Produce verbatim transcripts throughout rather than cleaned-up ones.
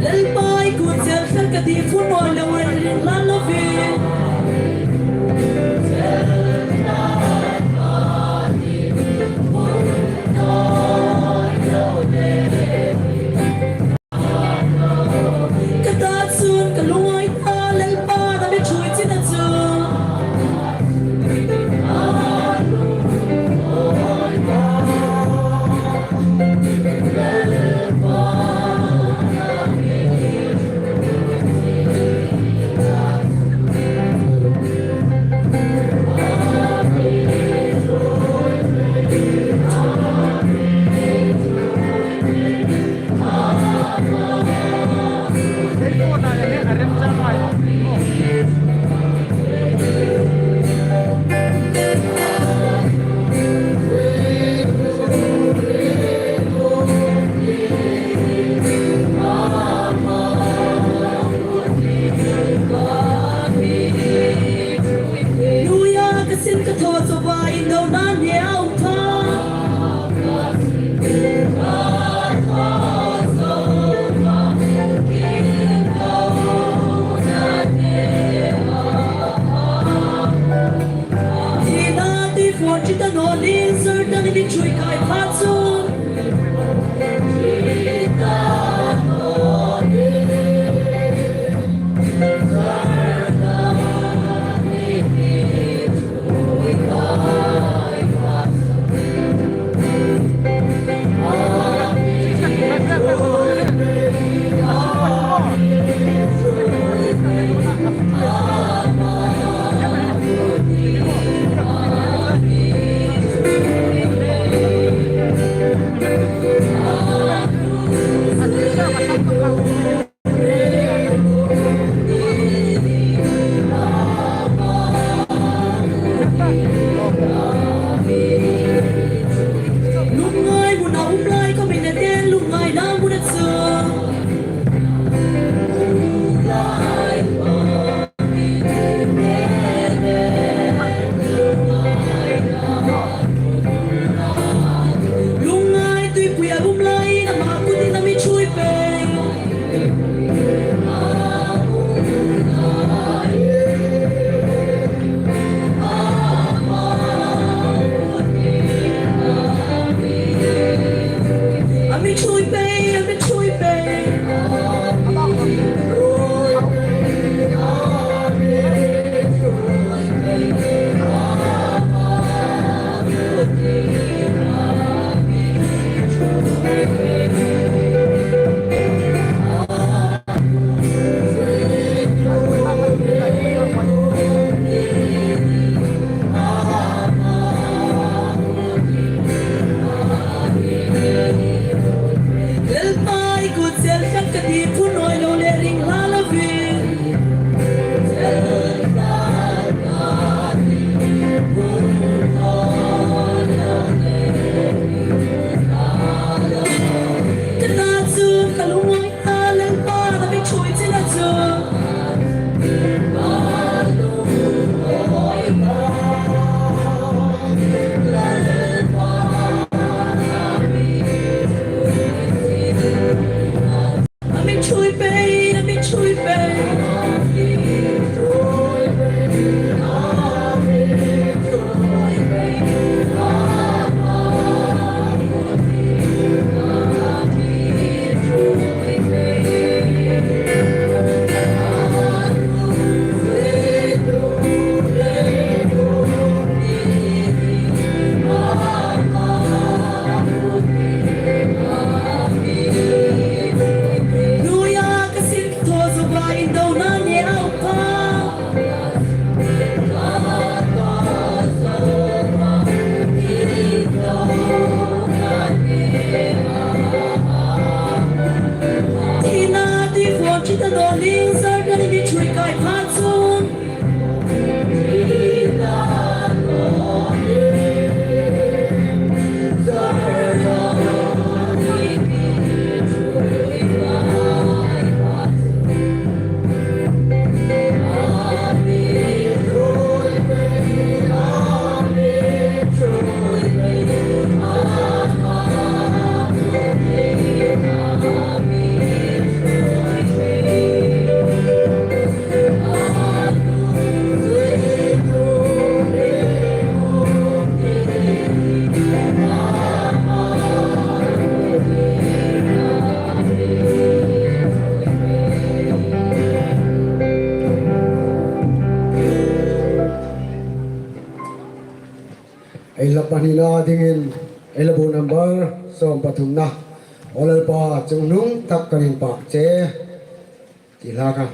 Lalpa, i kut zel hlak ka ti phun naw lo, ring hlan lo ve. Ka ta chun ka lungawi ta, Lalpa, na mi ṭhuoi china chu. Hnuoia ka sin ka thaw chauva, indona hne a um pha. Thina tui fawr chi ta naw ning, Jordan mi ṭhuoi kai pha chun. Lungngai hmuna um lai khawmin a ten, lungngaina hmuna chu. Lungngai tuipuia um laiin ama kutin a mi ṭhuoi pei. A mi ṭhuoi pei, a mi ṭhuoi pei. Lalpa, i kut zel hlak ka ti phun naw lo le, ring hlan lo ve. Ka ta chun ka lungngai ta, Lalpa, na mi ṭhuoi china chu. A mi ṭhuoi Chita dawnin Zarkani mi ṭhuoi kai pha chun. Ei la pahnina dingin, ei la bu number sawm pathumna. Aw Lalpa, chungnung tak kan inpak che. Ti hlak a.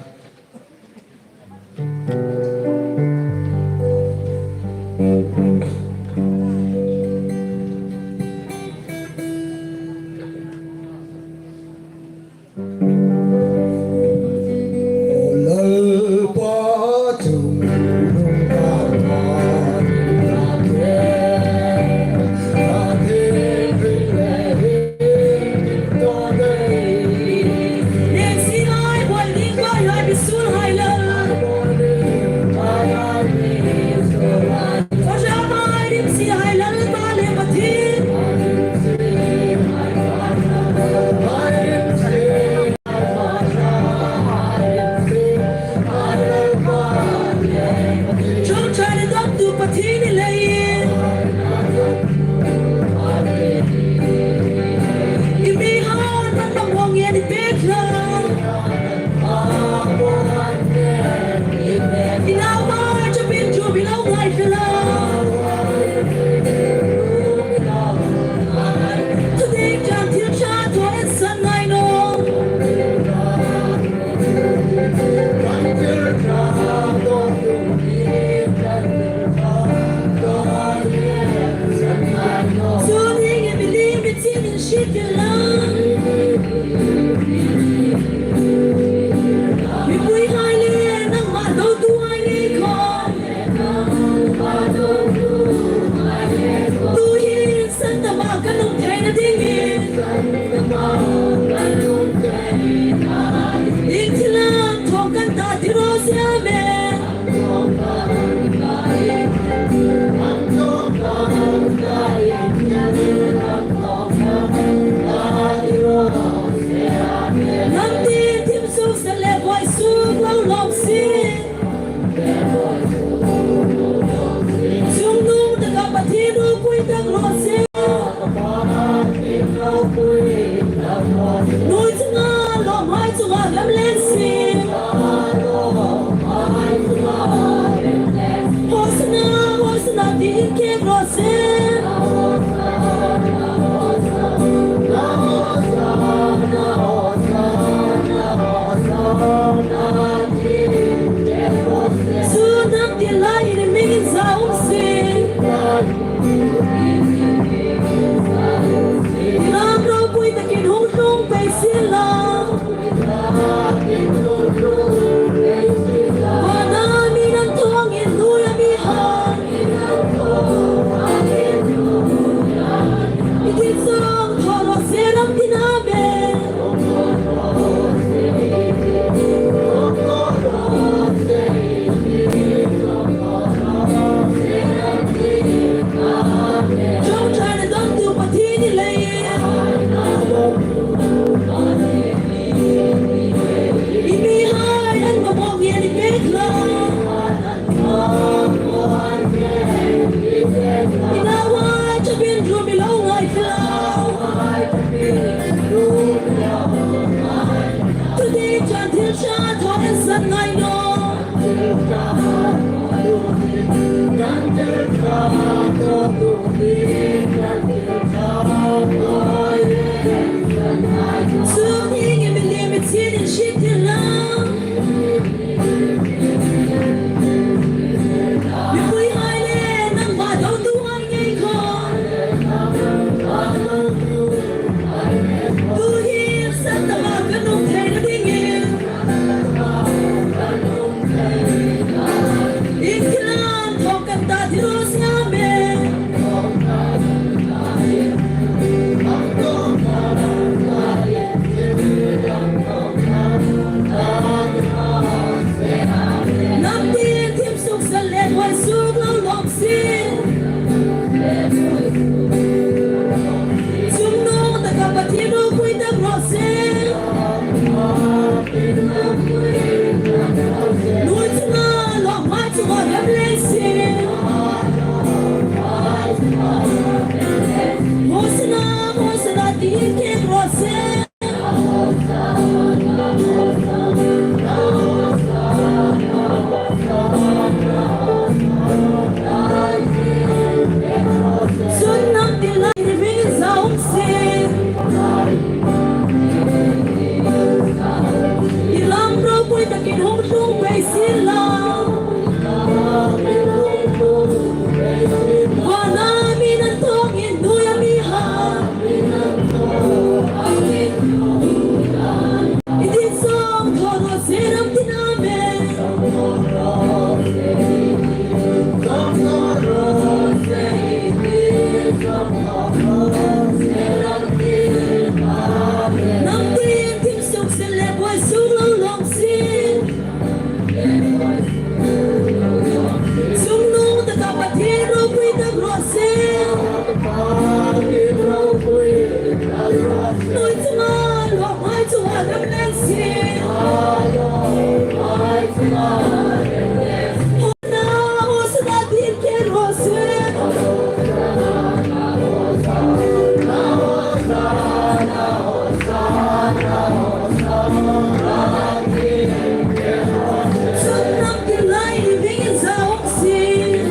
Ṭawngṭaina dawngtu Pathien i leiin, i mihai hmang ngei ni pek la. I nauhai chu bin chu mi lo ngai hle la. Chutieng chun thil ṭha thaw en san ngai naw. Chun hieng hi mi lim mi chin in hriet vel la. Mipuihai le nangma dotuhai ngei khawm. Tuhin sandama kan um theina dingin. Ieng thil am thaw kan ta ti raw se. Hnam tin thim suok san le buoi suok lo lawm sin. Chungnung taka Pathien ropui tak raw se. Nuoi chunga lawmhai chunga lem leng sin. Hosana, Hosana ti inkhek raw se. Chu hnam tin lai in mi hming inza um sin. Hnam ropui takin hung tlung pei sien la. Vanah mi nan thawngin nuoi a mihai. I dit zawng thaw raw se ram tin a be. Ṭawngṭaina dawngtu Pathien i leiin. I mihai an mamawh ngei ni pek la. I nauhai chu bin chu mi lo ngai hle la. Chutieng chun thil ṭha thaw en san ngai naw. Chu hieng hi mi lim mi chin in hriet vel la. Mipuihai le nangma dotuhai ngei khawm. Tuhin sandama kan um theina dingin. Beisila. Vana mi nan tawng in nuoi a mi hang. I dit zawng thaw raw se, ram tin amen. Hnam tin thim suk sien le buoi suk lo lawm sien. Chungnung taka Pathien ropui tak raw se. Nuoi chunga, lawmhai chunga rem lem sien. Hosana, hosana, tin ke raw se. Chun hnam tin lai ni vingin za awm sien.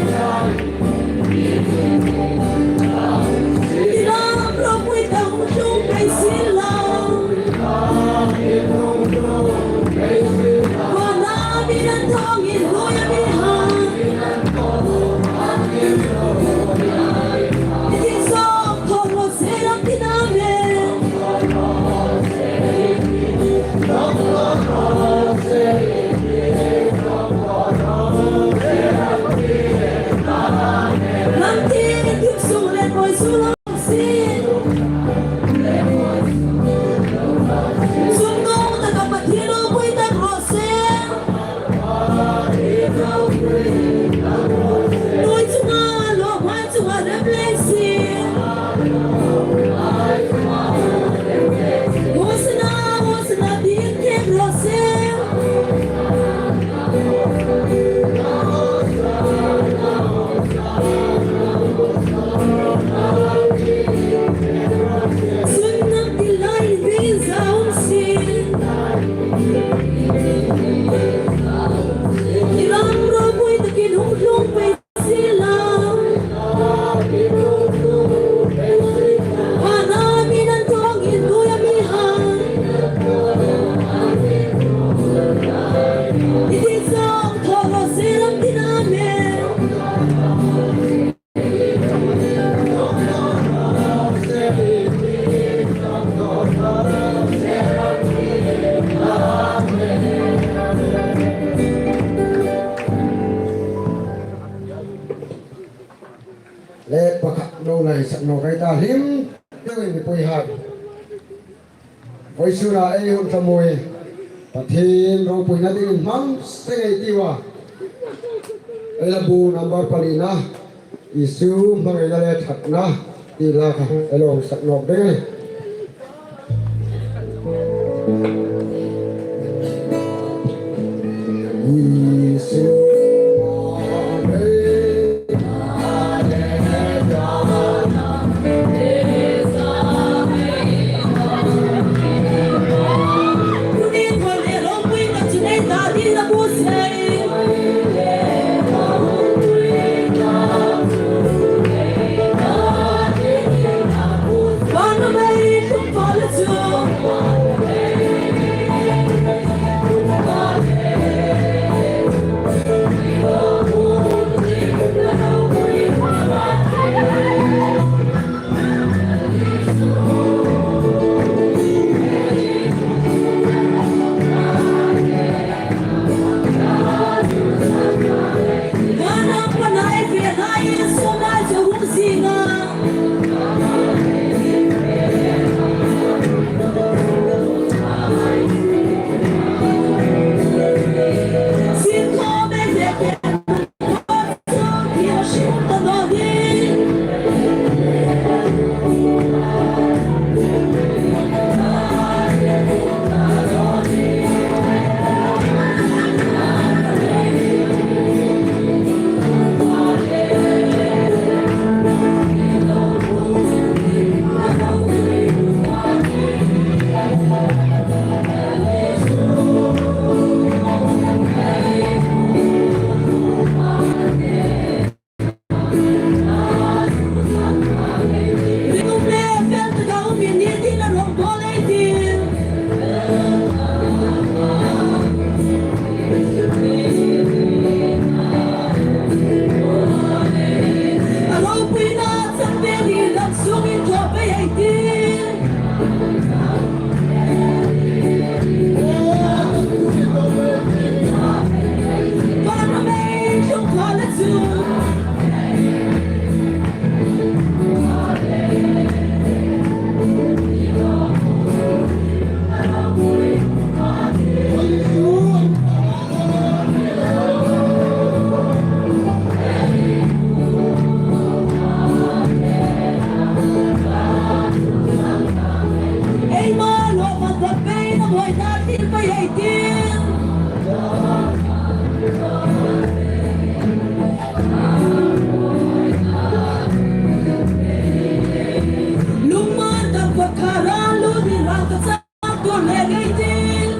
I ram ropui tak hung tlung pei sien la. Vana mi nan tawng in nuoi a mi hang. I dit zawng thaw raw se, ram tin amen. Hnam tin thim suk le buoi suk lo sien. Chungnung taka Pathien ropui tak raw se. Nuoi chunga, lawmhai chunga rem lem sien. Hosana, hosana, tin ke raw se. Chun hnam tin lai ni vingin za awm sien. I ram ropui takin hung tlung pei sien la. Vana mi nan tawng in nuoi a mi hang. I dit zawng thaw raw se, ram tin amen. Le pakhat lo lai sak naw ka ta, hlim deuin mipuihai. Vawisuna ei hun thamuongna Pathien ropuina dingin hmang seng ei tiu a. Ei la bu number palina, Isu hmangaina le ṭhatna ti la kha ei lo sak nawk ding a nih. Pai ei tir. Lungman dam kawtkhara lu ni rang ka chang tuor le ngei tir.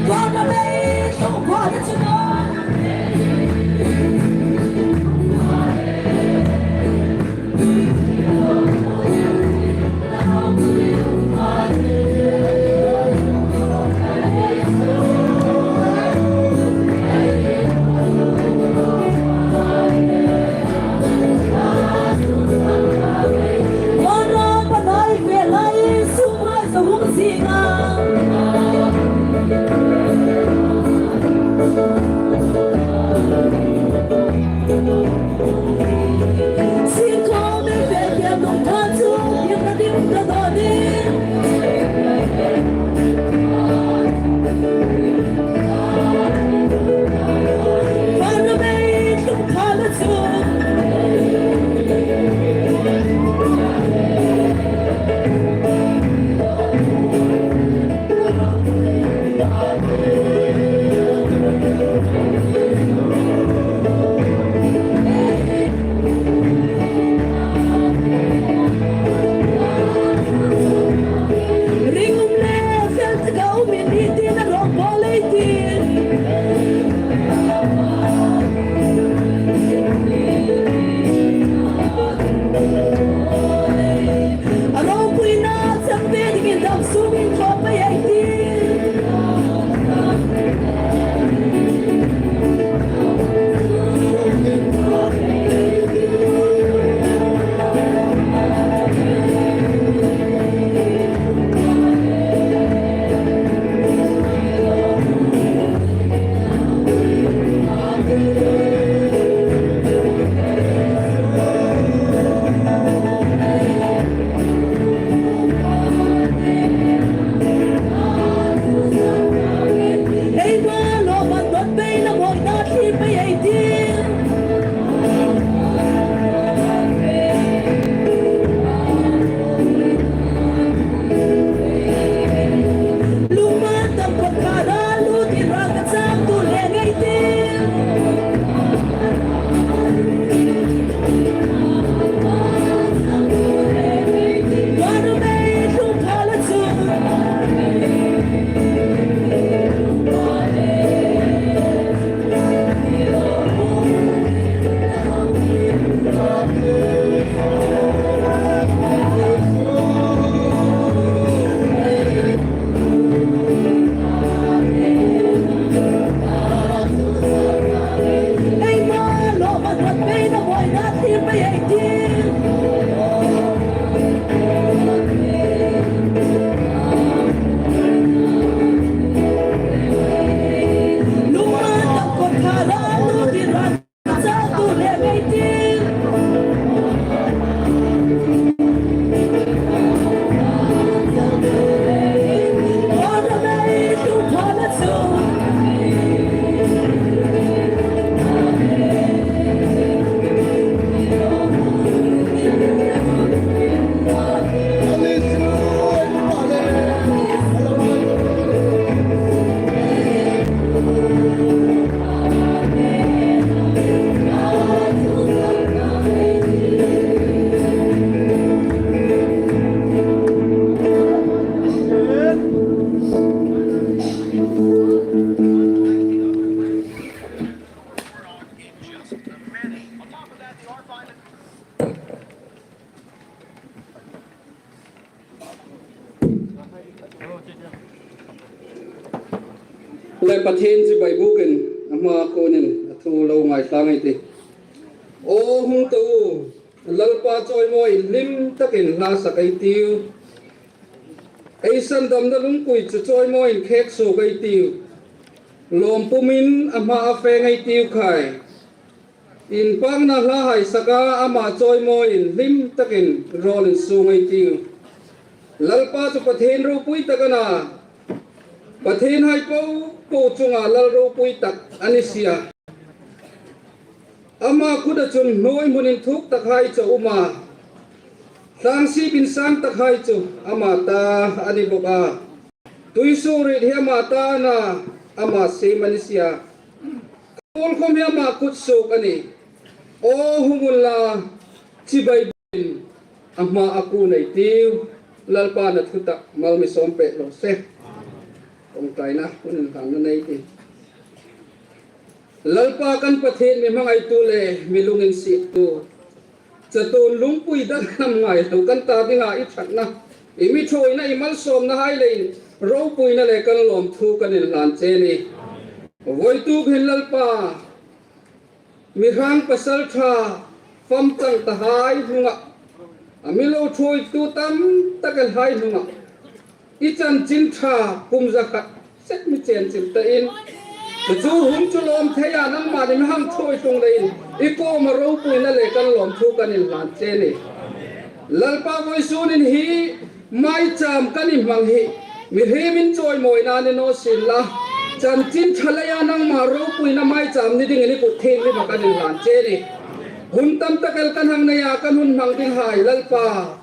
Tuor ma mei tlung khuo na chu na. Ringum le fel taka um in ni tina rawng pawl ei tir. A ropuina chang ve dingin dam sungin thaw pei ei tir. Le Pathien chibai bûkin ama kuomin a thu lo ngaithla ngei ei tih. Aw hung tawk u, Lalpa chawimawi hlim takin hla sak ei tiu. Ei sandamna lungpui chu chawimawiin khêk suok ei tiu. Lawm pumin a hmaa fe ngei ei tiu khai. Inpakna hla hai saka ama chawimawiin hlim takin rawl insuo ngei ei tiu. Lalpa chu Pathien ropui tak a na. Pathienhai popo chunga lal ropui tak a ni si a. Ama kuta chun hnuoi hmun inthuk takhai chu a um a. Thlangsip insang takhai chu ama ta a ni bawk a. Tuisuoriet hi ama ta a na, ama siem a ni si a. Khawl khawm hi ama kutsuok a nih. Aw hung unla, chibai bawkin a hma a kuo nei tiu. Lalpa'n a thu tak mal mi sawm pek raw se. Kawng taina hun inhlanna nei ti. Lalpa kan Pathien, mi hmangaitu le mi lunginsiettu, chatuon lungpui dang hnam ngai lo kan ta dinga i ṭhatna, i mi ṭhuoina, i malsawmnahai leiin ropuina le kan lawmthu kan inhlan che a nih. Voituk hin Lalpa, mi hrang pasalṭha fam chang tahai hnungah, a mi lo ṭhuoitu tam tak el hai hnungah, i chanchin ṭha kum za khat sek mi chen chil ta in, chu hun chu lawm theia nangma'n i mi hang ṭhuoi tlung leiin i kuoma ropuina le kan lawmthu kan inhlan che a nih. Lalpa, vawisun hin hi maicham kan inhmang hi mihriem inchawimawina ni naw sienla, chanchin ṭha leia nangma ropuina maicham ni dingin i kut thienghlim a kan inhlan che a nih. Hun tam tak el kan hang neia kan hun hmang dinghai Lalpa,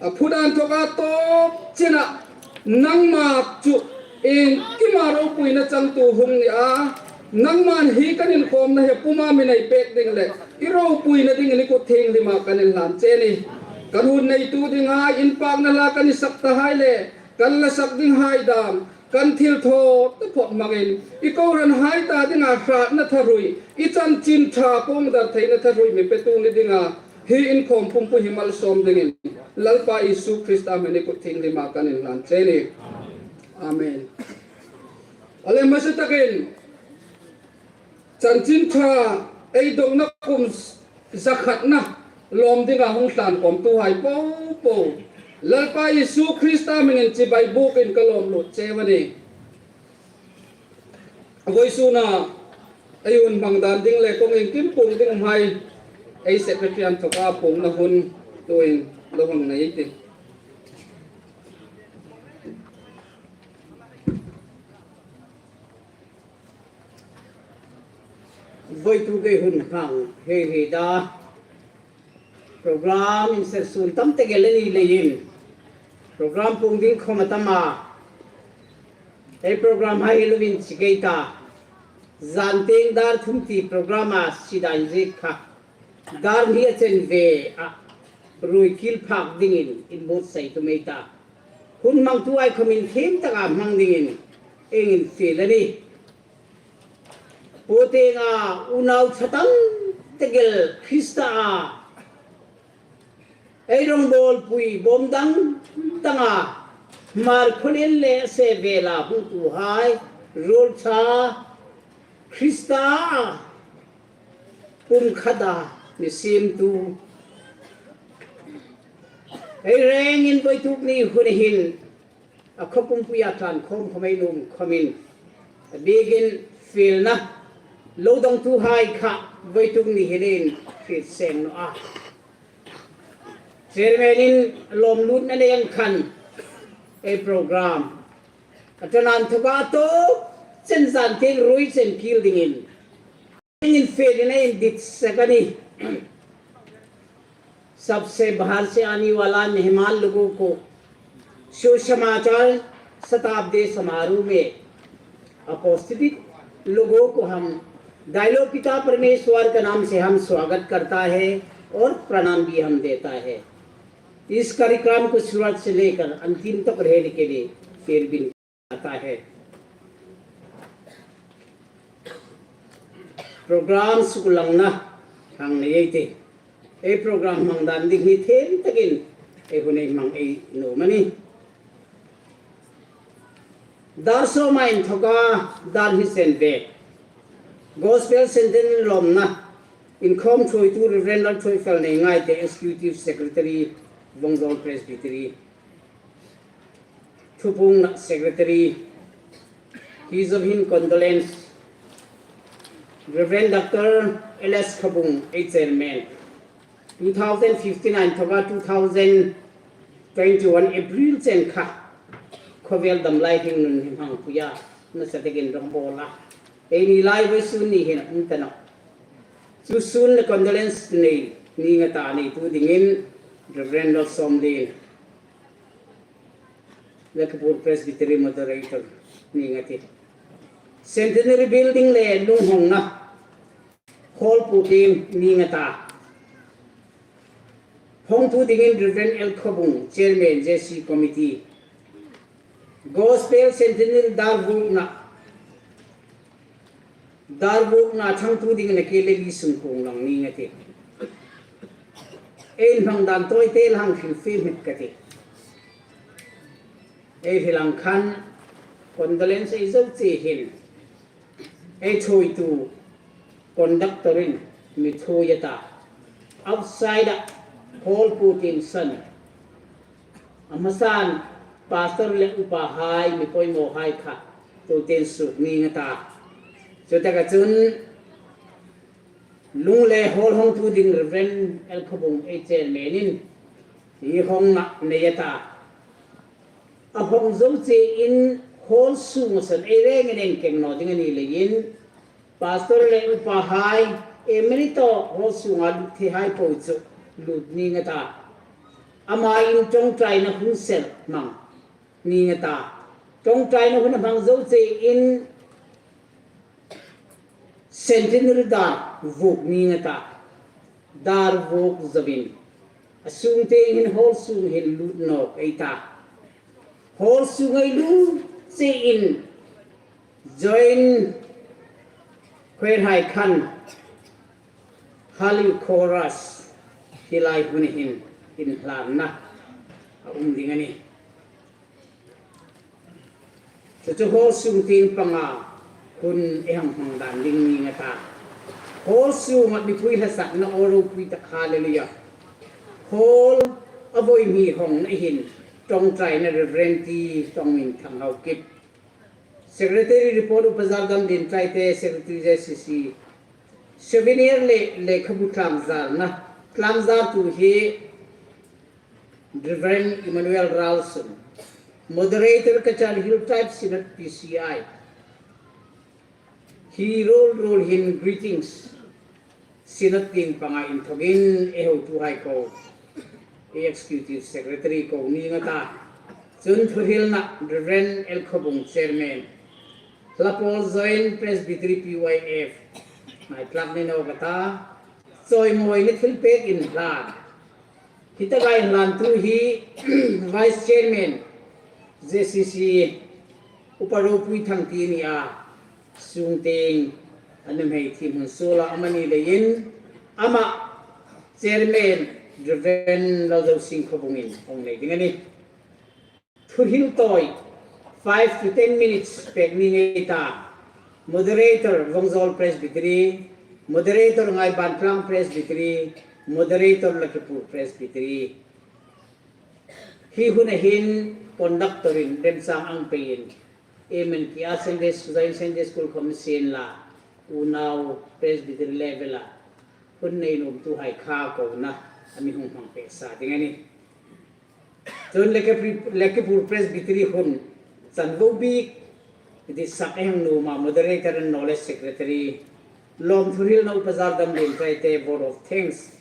a phudan thawka tawp chena nangma chu iengkima ropuina changtu hung ni a, nangma'n hi kan inkhawmna hi puma mi nei pek ding le i ropuina dingin i kut thienghlima kan inhlan che a nih. Kan hun neitu dinghai inpakna hla kan insak tahai le kan la sak dinghai dam, kan thilthaw taphawt hmangin i kohranhai ta dinga hratna thahrui, i chanchin ṭha puong dar theina thahrui mi petu ni dinga hi inkhawm pumpui hi malsawm dingin Lalpa Isu Krista hmingin i kut thienghlima kan inhlan che a nih. Amen. Ale, hmasa takin chanchin ṭha ei dawngna kum za khatna lawm dinga hung hlan khawmtuhai popo, Lalpa Isu Krista hmingin chibai bukin ka lawm lut cheu a nih. Vawisuna ei hun hmang dan ding le kawng iengkim puong dinghai ei secretary inthawka puongna hun tuhin lo hang nei ei tih. Voituk ei hun hmang hei hei ta. Program inser sun tam tak el a ni leiin program puong ding khawm a tam a. Ei program hai hi lo inchik ei ta. Zantieng dar thum ti program a si dan ziek kha dar hni a chen ve a ruoi kil phak dingin inbuotsai tum ei ta. Hun hmangtuhai khawmin thiem taka hmang dingin ei infiel a nih. Puotienga unau ṭha tam tak el Krista a ei rongbawlpui bawm dang danga Hmar khawlien le a sevela hungtuhai ruol ṭha Krista a pumkhata mi siemtu ei rengin voituk ni hun hin a khaw pumpuia tlan khawm khawm ei nuom khawmin a biekin fielna lo dawngtuhai kha voituk ni hin ei infiel seng naw a. Chairman-in lawm lutna nei ang khan ei program a ṭan inthawka tawp chen zantieng ruoi chen kil dingin infiel in ei indit sak a nih. सबसे बाहर से आने वाला मेहमान लोगों को सुसमाचार शताब्दी समारोह में उपस्थित लोगों को हम दाइलो पिता परमेश्वर के नाम से हम स्वागत करता है और प्रणाम भी हम देता है। इस कार्यक्रम को शुरुआत से लेकर अंतिम तक रहने के लिए फिर भी आता है। Program suk langna hang nei ei tih. Ei program hmang dan ding hi thiem takin ei hun ei hmang ei nuom a nih. Dar sawma inthawka dar hni chen ve Gospel Centenary lawmna inkhawm ṭhuoitu Reverend Lalthuoifel Neingaite, Executive Secretary, Vawngzawl Presbytery. Thupuongna Secretary, his or hin condolence, Reverend Doctor L S Khabung, ei Chairman. Two thousand fifteen inthawka two thousand twenty-one April chen kha khawvel dam lai hringnun hi hmangpuia nasa takin rong bawla ei ni lai vawisun ni hin a um ta nawh. Chu sun le condolence nei ni nga ta neitu dingin Reverend Lalsawmlien, Lakhipur Presbytery Moderator ning a tih. Centenary Building le lunghongna hall puotieng ning a ta. Hawngtu dingin Reverend L Khawbung, Chairman J C Committee. Gospel Centenary dar vuokna, dar vuokna thangtu dingin a ke le li sung kung lang ning a tih. Ei hmang dan tawi te lang hrilfie hmet ka tih. Ei hrilang khan condolence ei zo che hin ei thuoitu conductor-in mi thuoi a ta. Outside-a hall puotieng san, a hmasan pastor le upahai, mi pawimawhai kha tuoten suok ning a ta. Chutaka chun lung le hall hawngtu ding Reverend L Khawbung ei chairman-in hi hawngna nei a ta. A hawng zo che in hall sunga san ei rengin ei keng naw ding a ni leiin, pastor le upahai, emerito hall sunga lut theihai po chu lut ning a ta. Ama in ṭawngṭaina hun sel hmang ning a ta. Ṭawngṭaina hun a hmang zo che in Centenary dar vuok ning a ta. Dar vuok zoin a sung tieng hin hall sung hin lut nawk ei ta. Hall sung ei lut che in joint choir hai khan Hallel Chorus hi lai hun hin inhlanna a um ding a nih. Chu chu hall sung tieng panga hun ei hang hmang dan ding ning a ta. Hall sunga mipui hla sakna aw ropui tak Hallelujah. Hall a voi mi hawngna hin ṭawngṭaina Reverend T Ṭawngminthang Haokip. Secretary report Upa Zardamlien Traite, Secretary J C C. Souvenir le lekhabu tlangzarna, tlangzartu hi Reverend Emmanuel Ralsung, Moderator Cachar Hill Tribe Synod P C I. Hi ruol ruol hin greetings Synod tieng panga inthokin ei hotuhai ko, ei Executive Secretary ko ning a ta. Chun thuhrilna Reverend L Khawbung Chairman, Hlapawl Joint Presbytery P Y F, ngai tlak ni naw ka ta. Chawimawina thilpek inhlan. Hi taka inhlantu hi Vice Chairman J C C Upa Ropui Thangti a ni a, sung tieng a nuhmei thiem hun suola a um a ni leiin, ama Chairman Reverend Lalzosing Khawbungin hawng nei ding a nih. Thuhril tawi five to ten minutes pek ning ei ta. Moderator Vawngzawl Presbytery, Moderator Ngaiban Tlang Presbytery, Moderator Lakhipur Presbytery. Hi huna hin conductor-in remchang ang peiin, M N K R Sunday, Sunday School Commission la, unau Presbytery level-a hun nei nuomtuhai kha kona a mi hung hmang pek sa ding a nih. Chun Lakhipur, Lakhipur Presbytery hun chanvo bik ditsak ei hang nuom a, Moderator and Knowledge Secretary, lawmthu hrilna Upa Zardamlien Traite, Vote of Thanks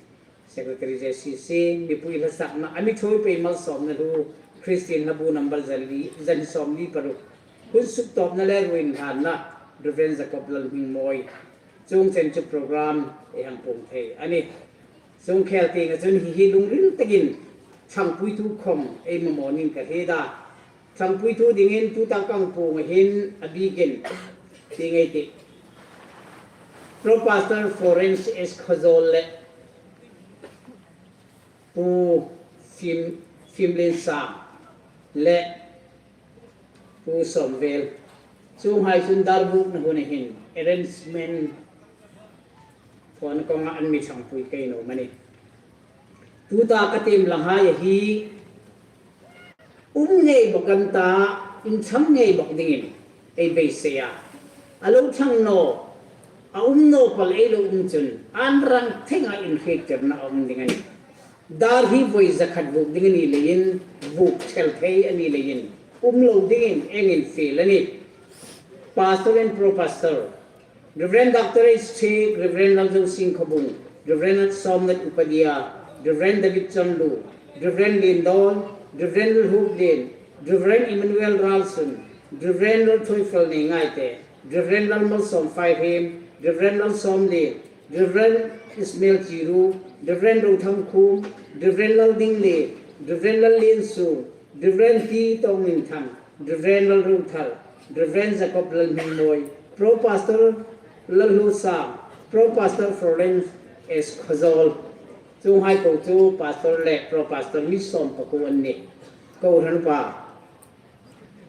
Secretary J C C, mipui hla sakna a mi thuoi pei malsawmna hlu, Christian Hlabu number zali, zani sawmli paruk. Hun suktawpna le ruoinhlanna Reverend Jacob Lalhmingmawi. Chuong chen chu program ei hang puong thei a nih. Chuong khel tienga chun hi hi lungril takin ṭhangpuitu khom ei mamaw ning ka hriet a. Ṭhangpuitu dingin tuta ka hang puonga hin a bikin ti ngei tih. Pro Pastor Florence S Khawzawl le Pu Fim, Fimlinsang le Pu Sawmvel. Chuonghai chun dar vuokna huna hin arrangement thawn kawnga an mi ṭhangpui kei naw am a nih. Tuta ka tiem langhai hi um ngei bawk an ta, inṭhang ngei bawk dingin ei beisei a. A lo ṭhang naw, a um naw pal ei lo um chun, an rang thenga inhriettirna a um ding a nih. Dar hi voi zakhat vuok ding a ni leiin, vuok thel thei a ni leiin, um lo dingin ei infiel a nih. Pastor and Pro Pastor, Reverend Doctor H T, Reverend Lalzosing Khawbung, Reverend Sawmnat Upadia, Reverend David Chonlu, Reverend Lindol, Reverend Lhuplien, Reverend Emmanuel Ralsun, Reverend Lalthuoifel Neingaite, Reverend Lalmalsawm Fairiem, Reverend Lalsawmlien, Reverend Ismail Chiru, Reverend Rothangkhum, Reverend Laldinglien, Reverend Lalliensung, Reverend T. Tawngminthang, Reverend Lalrothar, Reverend Jacob Lalhmingmawi, Pro Pastor Lalhusang, Pro Pastor Florence S. Khawzawl. Chuonghai po chu Pastor le Pro Pastor mi sawm pakuo an nih. Kohran pa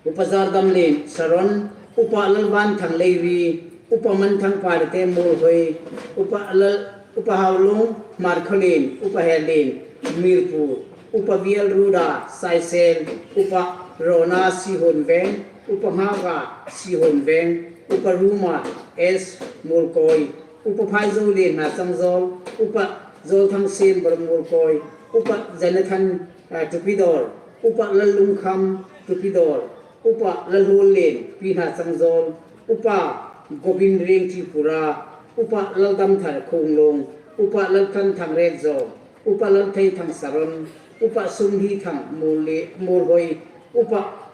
Upa Zardamlien Saron, Upa Lalvanthang Leiri, Upa Manthang Parite Muolhoi, Upa Lal, Upa Haulung Hmarkhawlien, Upa Herlien Mirpur, Upa Bial Ruda Saisel, Upa Rona Sihonveng, Upa Nghaka Sihonveng, Upa Ruma S. Muolkoi, Upa Phaizolien Hnachangzawl, Upa Zolthangsiem Bor Muolkoi, Upa Jonathan, eh, Tupidor, Upa Lallungkham Tupidor, Upa Lalhuollien P. Hnachangzawl, Upa Gobin Rieng Tripura, Upa Laldamthar Khunglung, Upa Lalthanthang Retzawng, Upa Laltheithang Saron, Upa Sumhithang Muolli-, Muolhoi, Upa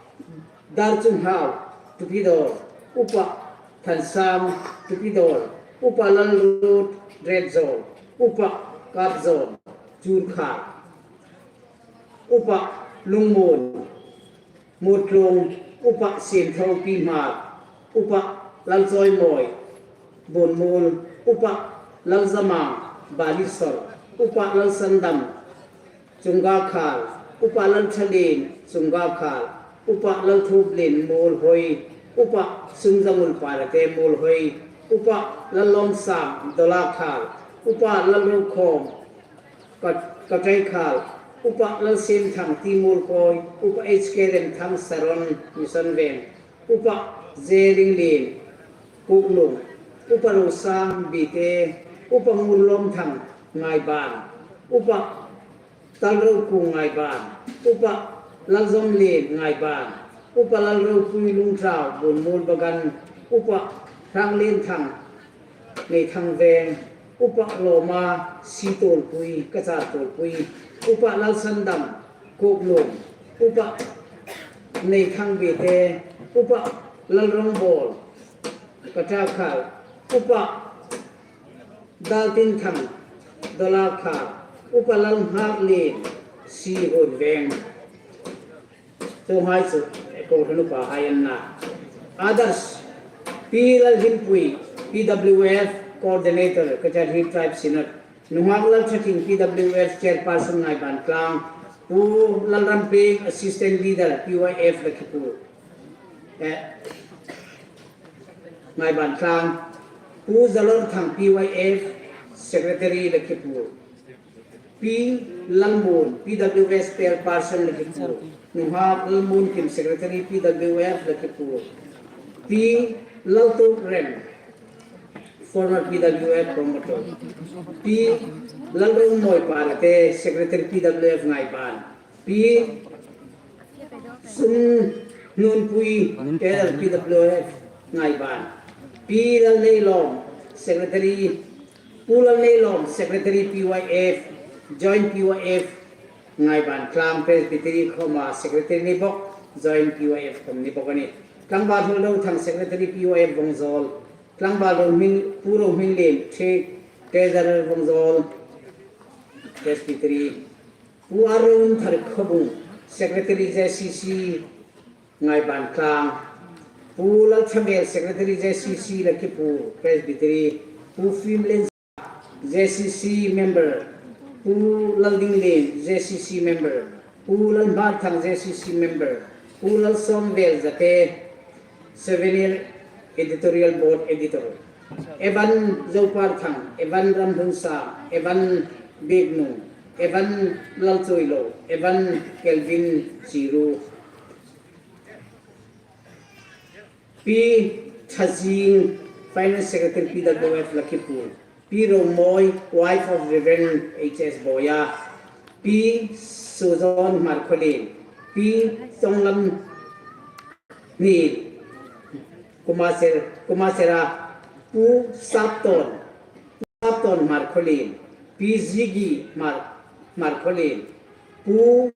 Darchunghau Tupidor, Upa Thansam Tupidor, Upa Lalrut Retzawng, Upa Kapzawng Churkhar, Upa Lungmun Mutlung, Upa Siemtho P. Hmar, Upa Lalchawimawi Bunmuol, Upa Lalzamang Balisor, Upa Lalsandam Chungkakhal, Upa Lalthalien Chungkakhal, Upa Lalthuplien Muolhoi, Upa Sumzangul Parite Muolhoi, Upa Lallawmsang Dolakhal, Upa Lalrokhawm Ka-, Kataikhal, Upa Lalsiemthang T. Muolkoi, Upa H. K. Remthang Saron Mission Veng, Upa Zeringlien Kuklung, Upa Rosang Bite, Upa Ngurlawmthang Ngaiban, Upa Talrokung Ngaiban, Upa Lalzawmlien Ngaiban, Upa Lalropui Lungtau Bunmuol Bagan, Upa Hranglienthang Neithangveng, Upa Lawma Sitawlpui, Kachar Tawlpui, Upa Lalsandam Kuklung, Upa Neithang Bite, Upa Lalrongbawl Katakhal, Upa Daltinthang Dolakhal, Upa Lalnghaklien Sihonveng. Chuonghai chu kohran upahai an nih. Others, Pi Lalhlimpui, P W F Coordinator, Kachar Hill Tribe Synod. Nunghak Lalthating, P W F Chairperson, Ngaiban Tlang. Pu Lalramping, Assistant Leader, P Y F Lakhipur. Eh, Ngaiban Tlang. Pu Zalorthang, P Y F Secretary, Lakhipur. Pi Lalmun, P W F Chairperson, Lakhipur. Nunghak Lalmunkim, Secretary, P W F Lakhipur. Pi Laltukrem, former P W F promoter. Pi Lalrongmawi Parite, Secretary, P W F Ngaiban. Pi Sumnunpui, L P W F Ngaiban. Pi Lalneilawm, Secretary, Pu Lalneilawm, Secretary P Y F, Joint P Y F Ngaiban Tlang Presbytery khawma Secretary ni bawk, Joint P Y F khawm ni bawk a nih. Tlangval Lalrothang, Secretary P Y F Vawngzawl. Tlangval Rohming, Pu Rohminglien Thik, Treasurer Vawngzawl Presbytery. Pu Arun Tharkhawbung, Secretary J C C Ngaiban Tlang. Pu Lalthamel, Secretary J C C Lakhipur Presbytery. Pu Fimlen, J C C member. Pu Laldinglien, J C C member. Pu Lalhmarthang, J C C member. Pu Lalsawmvel Zate, Souvenir Editorial Board Editor. Evan Zoparthang, Evan Ramhunsa, Evan Bieknung, Evan Lalchuilo, Evan Kelvin Chiru. Pi Thazing, Finance Secretary P W F Lakhipur. Pi Romawi, wife of Reverend H S Boya. Pi Suzon Hmarkhawlien. Pi Songlam Ni Kumaser, Kumasera, Pu Sapton, Pu Sapton Hmarkhawlien, Pi Zigi Hmar, Hmarkhawlien, Pu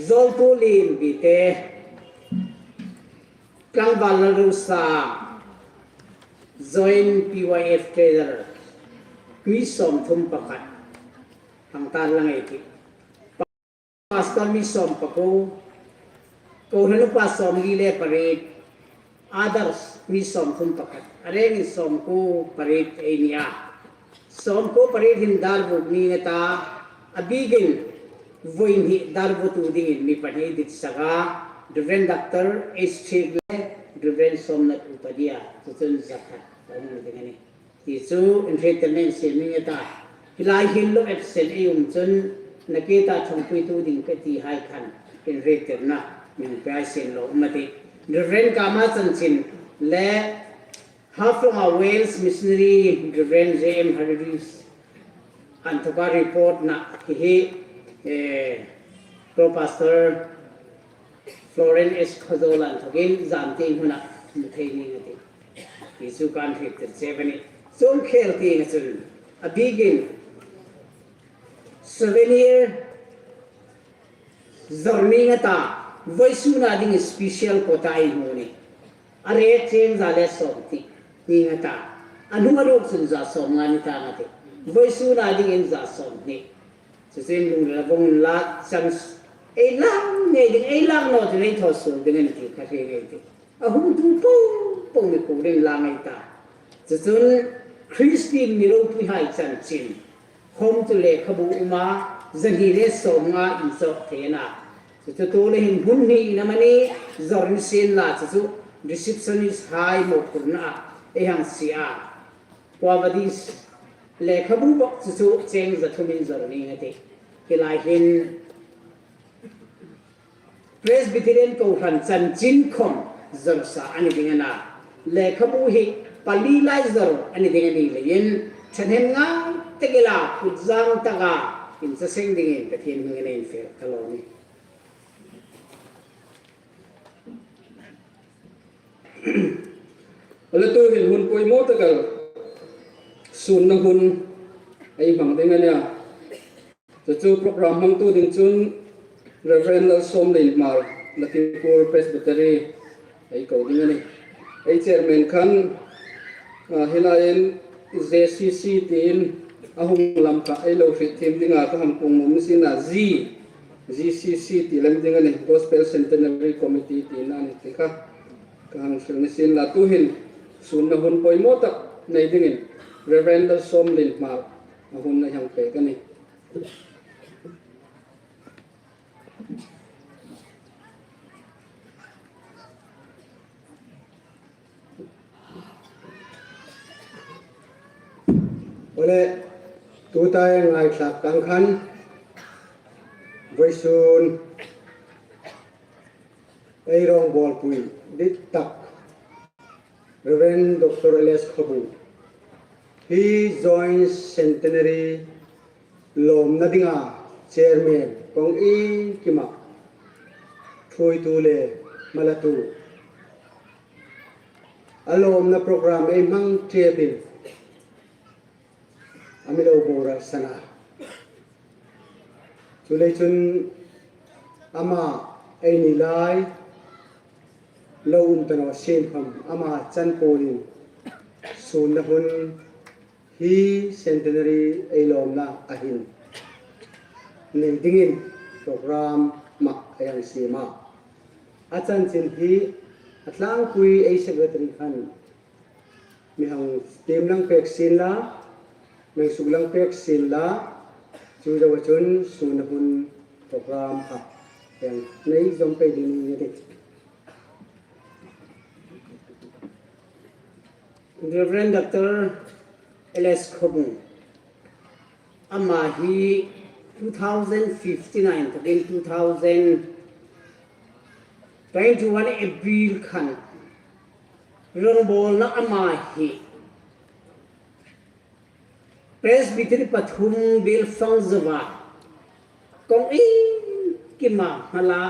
Zoltu Lienbite, Tlangval Lalrosang, Joint P Y F Treasurer, mi sawmthum pakhat, hang tan lang ei tih. Pastor mi sawm pakuo, kohran upa sawmli le pariet, others mi sawmthum pakhat, a rengin sawmkuo pariet ei ni a. Sawmkuo pariet hin Darbuk ni a ta, a bikin voi hni Darbuktu dingin mi pahni dit sak a, Reverend Doctor H Thiek le Reverend Somnath Upadhyay, chu chun zakhat a hung ding a nih. Ti chu inhriettirna insiem ning a ta. Hi lai hin lo absent ei um chun, nakie ta ṭhangpuitu ding ka ti hai khan, inhriettirna min pe hai sien lo um a tih. Reverend Kama chanchin le Haflong a Wales missionary Reverend J M Harris an thawka report na hi hi, eh, Pro Pastor Florence S Khawzawl an thawkin zan tieng huna hmu thei ning a tih. Hi chu kan hriettir che a nih. Chuong khel tieng a chun, a bikin souvenir zawr ning a ta, vawisuna ding special quota ei hmu a nih. A rate cheng za le sawmhni ning a ta. A hnunga ruok chun za sawmnga ni tang a tih. Vawisuna dingin za sawmhni. Chu chu in lung le vong la chance ei lang ngei ding, ei lang naw chu ei thaw suol ding a nih ti kha hre ngei ei tih. A hung tu po po mi kurin la ngei ta. Chu chun Christian mi ropui hai chanchin khawm chu lekhabu um a, zahni le sawmnga inchawk thei a na. Chu chu tu le hin hmun hni in amani zawr ni sien la, chu chu receptionist hai mawphurna a ei hang sie a. Quo Vadis lekhabu bawk chu chu cheng za thumin zawr ning a tih. Hi lai hin Presbyterian Kohran chanchin khawm zawr sa a ni ding a na. Lekhabu hi pali lai zawr a ni ding a ni leiin, ṭhahnem ngai tak ila, kut zang taka inchaseng dingin Pathien hmingin ei infiel ka lawm a nih. A le tu hin hun poimaw taka sunna hun ei hmang ding a nih a. Chu chu program hmangtu ding chun Reverend Lalsawmlienhmar, Lakhipur Presbytery, ei ko ding a nih. Ei chairman khan, ah, hi laiin J C C tiin a hung lam kha ei lo hriet thiem dinga ka hang puong nuom a ni sien a, G, G C C ti lem ding a nih, Gospel Centenary Committee tina a nih ti kha ka hang hril ni sien la, tu hin sunna hun poimaw tak nei dingin Reverend Lalsawmlienhmar a hun ei hang pek a nih. Aw le, tuta ei ngaithlak tang khan, vawisun ei rawngbawlpui dit tak Reverend Doctor L S Khawbung, hi Joint Centenary lawmna dinga Chairman kawng iengkima ṭhuoitu le hmalatu, a lawmna program ei hmang ṭhepin a mi lo boral san a. Chuleiin chun ama ei ni lai lo um ta naw sien khawm, ama chan puon in sunna hun hi Centenary ei lawmna a hin nei dingin program mah ei hang siem a. A chanchin hi a tlangpui ei secretary khan mi hang tiem lang pek sien la, mi hang suk lang pek sien la, chu zoa chun sunna hun program kha ei hang nei zawm pei ding a nih. Reverend Doctor L S Khawbung, ama hi two thousand fifteen a inthokin two thousand twenty-one April khan rawngbawlna ama hi Presbytery pathum bel fang zoa kawng iengkima hmala,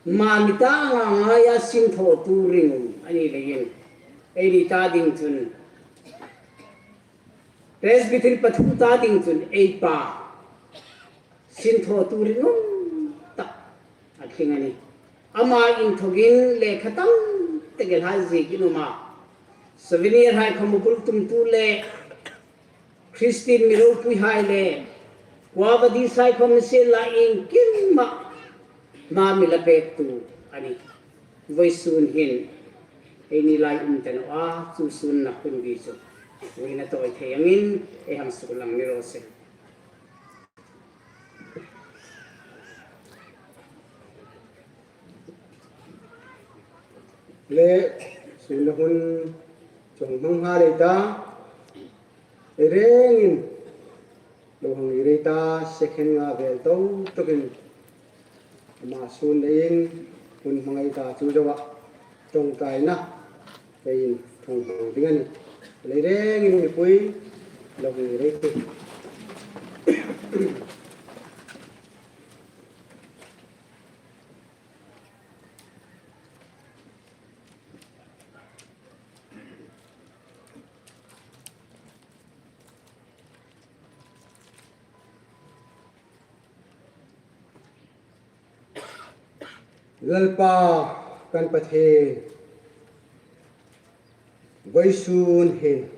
mani ta anga ngaia sinthawtu ringum a ni leiin, eini ta ding chun, Presbytery pathum ta ding chun ei pa sinthawtu ringum tak a tling a nih. Ama inthawkin lekha tam tak el hai ziek in um a, souvenir hai khawm a bul tumtu le Christian mi ropuihai le Kua Vadis hai khawm ni sien la, iengkim mah hma mi la pektu a nih. Vawisun hin eini lai um ta naw a, chu sunna hun bi chu vawisun a tawi thei angin ei hang suklang ni raw se. Le, sunna hun chawng hmang nghal ei ta, ei rengin lo hang ngir ei ta, second nga vel tawk tawkin ama sun leiin hun hmang ei ta, chu zoa ṭawngṭaina peiin ṭhang hmang ding a nih. Le, ei rengin mipui lo hang ngir ei tih. Lalpa kan Pathien, vawisun hin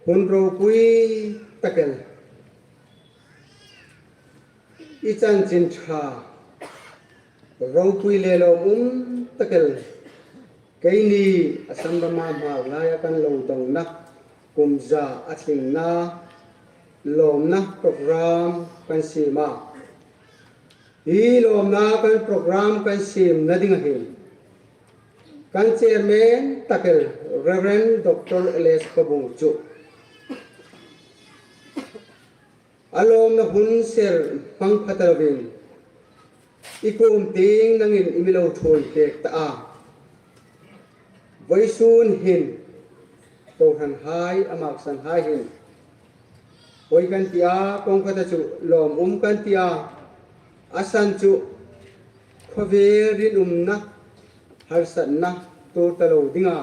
hun ropui tak el, i chanchin ṭha ropui le lawmum tak el, keini Assam rama Hmar laia kan lo dongna kum za a tlingna lawmna program kan siem a. Hi lawmna kan program kan siemna dinga hin kan chairman tak el Reverend Doctor L S Khawbung chu a lawmna hun ser hmang pha ta lovin, i kuom tieng nangin i mi lo ṭhuoi pek ta a. Vawisun hin kohranhai, a maksanhai hin poi kan ti a, kawng khata chu lawmum kan ti a, a san chu khawvel rinumna, harsatna tuor ta lo dinga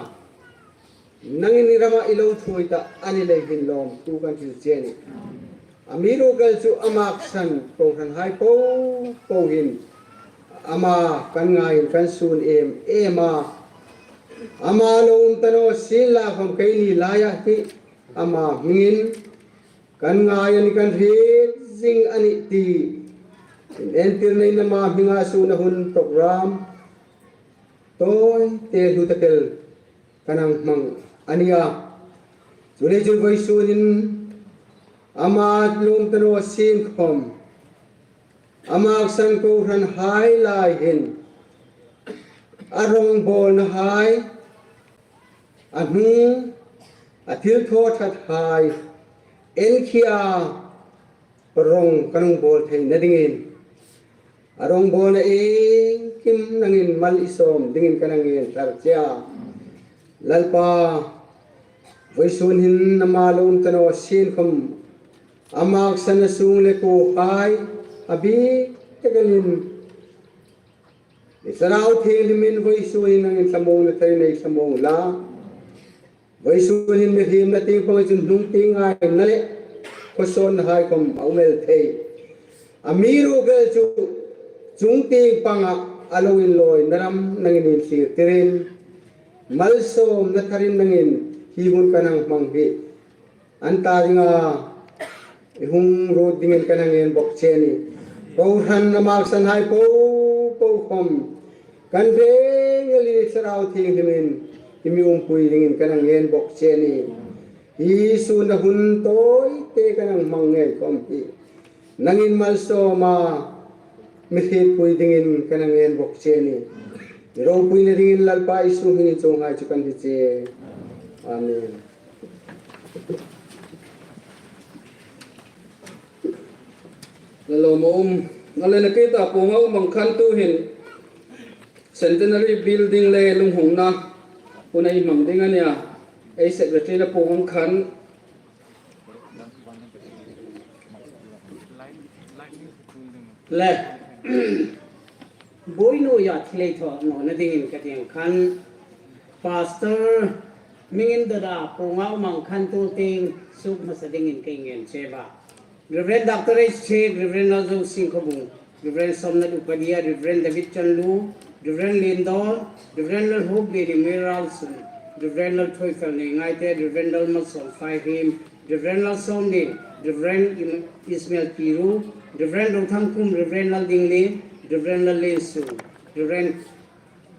nangin i rama i lo ṭhuoi ta a ni lei hin lawmthu kan hril che a nih. Amiruokchu a maksan kohranhai popo hin ama kan ngaiin kan sun em em a. Ama lo um ta naw sienla khawm, keini laia hi ama hmingin kan ngai a nih, kan hriet zing a nih ti inentirnain ama hminga sunna hun program tawite hlu tak el kan hang hmang a nih a. Chuleiin vawisun hin ama lo um ta naw sien khawm, a maksan kohranhai lai hin a rongbawlnahai, a hnung, a thilthawthathai enkhia rong kan hung bawl theina dingin, a rongbawlna iengkim nangin mal i sawm dingin kan hang ngen thar che a. Lalpa, vawisun hin ama lo um ta naw sien khawm, a maksan a sung le kuohai a bik tak elin, i Thlarau Thienghlimin vawisun hin nangin thlamuongna tharin ei thlamuong la. Vawisun hin mihriemna tieng panga chun hnung tieng ngaina le khawsawnnahai khawm a um el thei. Amiruokchu chung tieng panga a lo inlawina ram nangin inthlir tirin, malsawmna tharin nangin hi hun kan hang hmang hi an ta dinga i hung ruot dingin kan hang ngen bawk che a nih. Kohran a maksanhai popo khawm kan reng elin i Thlarau Thienghlimin i mi umpui dingin kan hang ngen bawk che a nih. Hi sunna hun tawite kan hang hmang ngei khawm hi nangin malsawm a mi hrietpui dingin kan hang ngen bawk che a nih. I ropuina dingin Lalpa Isu hmingin chuonghai chu kan hni che. Amen. Lawm a um. Ngalena kei ta pawng a um ang khan tuhin Centenary Building le lunghungna hun ei hmang ding a nih a. Ei secretary-na pawng ang khan le, buoi nuoia thil ei thaw nawna dingin ka ti ang khan, Pastor Mingindada pawng a um ang khan tu tieng suk hmasa dingin ka ngen che a. Reverend Doctor H Chhek, Reverend Lal Zosing Khawbung, Reverend Somnath Upadhyay, Reverend David Chanlu, Reverend Lindol, Reverend Lalhuplien Emeraldson, Reverend Lalthuoikhal Neingaite, Reverend Lalmalsawm Faihrim, Reverend Lalsawmlien, Reverend Im-, Ismael Piru, Reverend Rothangkhum, Reverend Laldinglien, Reverend Lalliensu, Reverend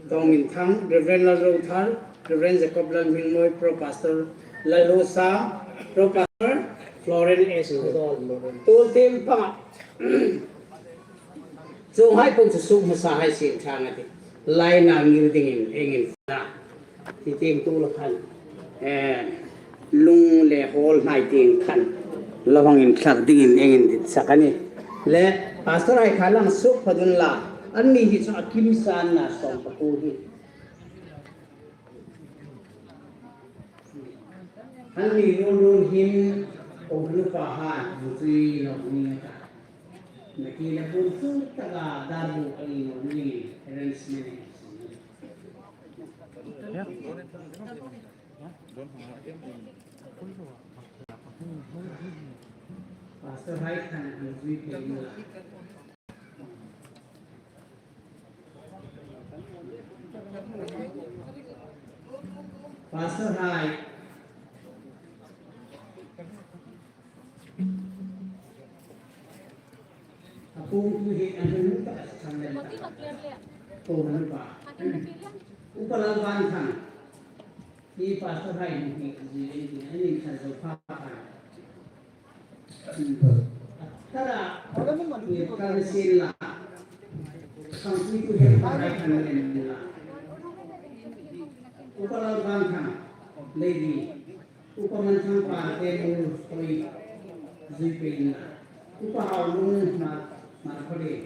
Dongminthang, Reverend Lalrothar, Reverend Jacob Lalhmingmoi, Pro Pastor Lalosam, Pro Pastor Florence S. Khudol. Tul tieng panga. Chuonghai pung chu suk hmasa hai sien thang a tih. Laina ngir dingin engin na. Ti tieng tul khan. Eh, lung le hawl hnai tieng khan lo hang inthlak dingin engin ditsak a nih. Le, Pastor hai kha lang suk phot unla, anni hi chu a kim san na sawm pakuo hi. Anni rul rul hin, o nupa ha, zui lo ni ta. Naki na pun chu taka dar bu ka ni lo ni, arrangement. Pastor hai khan an zui pei nula. Pastor hai. A pung tu hi an hung ta sang le ta. Ko han pa. Upa Lalvanthang. Hi Pastor hai ni hi ji ni ni ni kan zo pa pa. Tara, ni kan sin la. Sang tu tu he pa hai kan le ni la. Upa Lalvanthang. Lady. Upa Manthangpa te mul khoi zui pei na. Upa Haulung Hmar, Hmarkhawlien.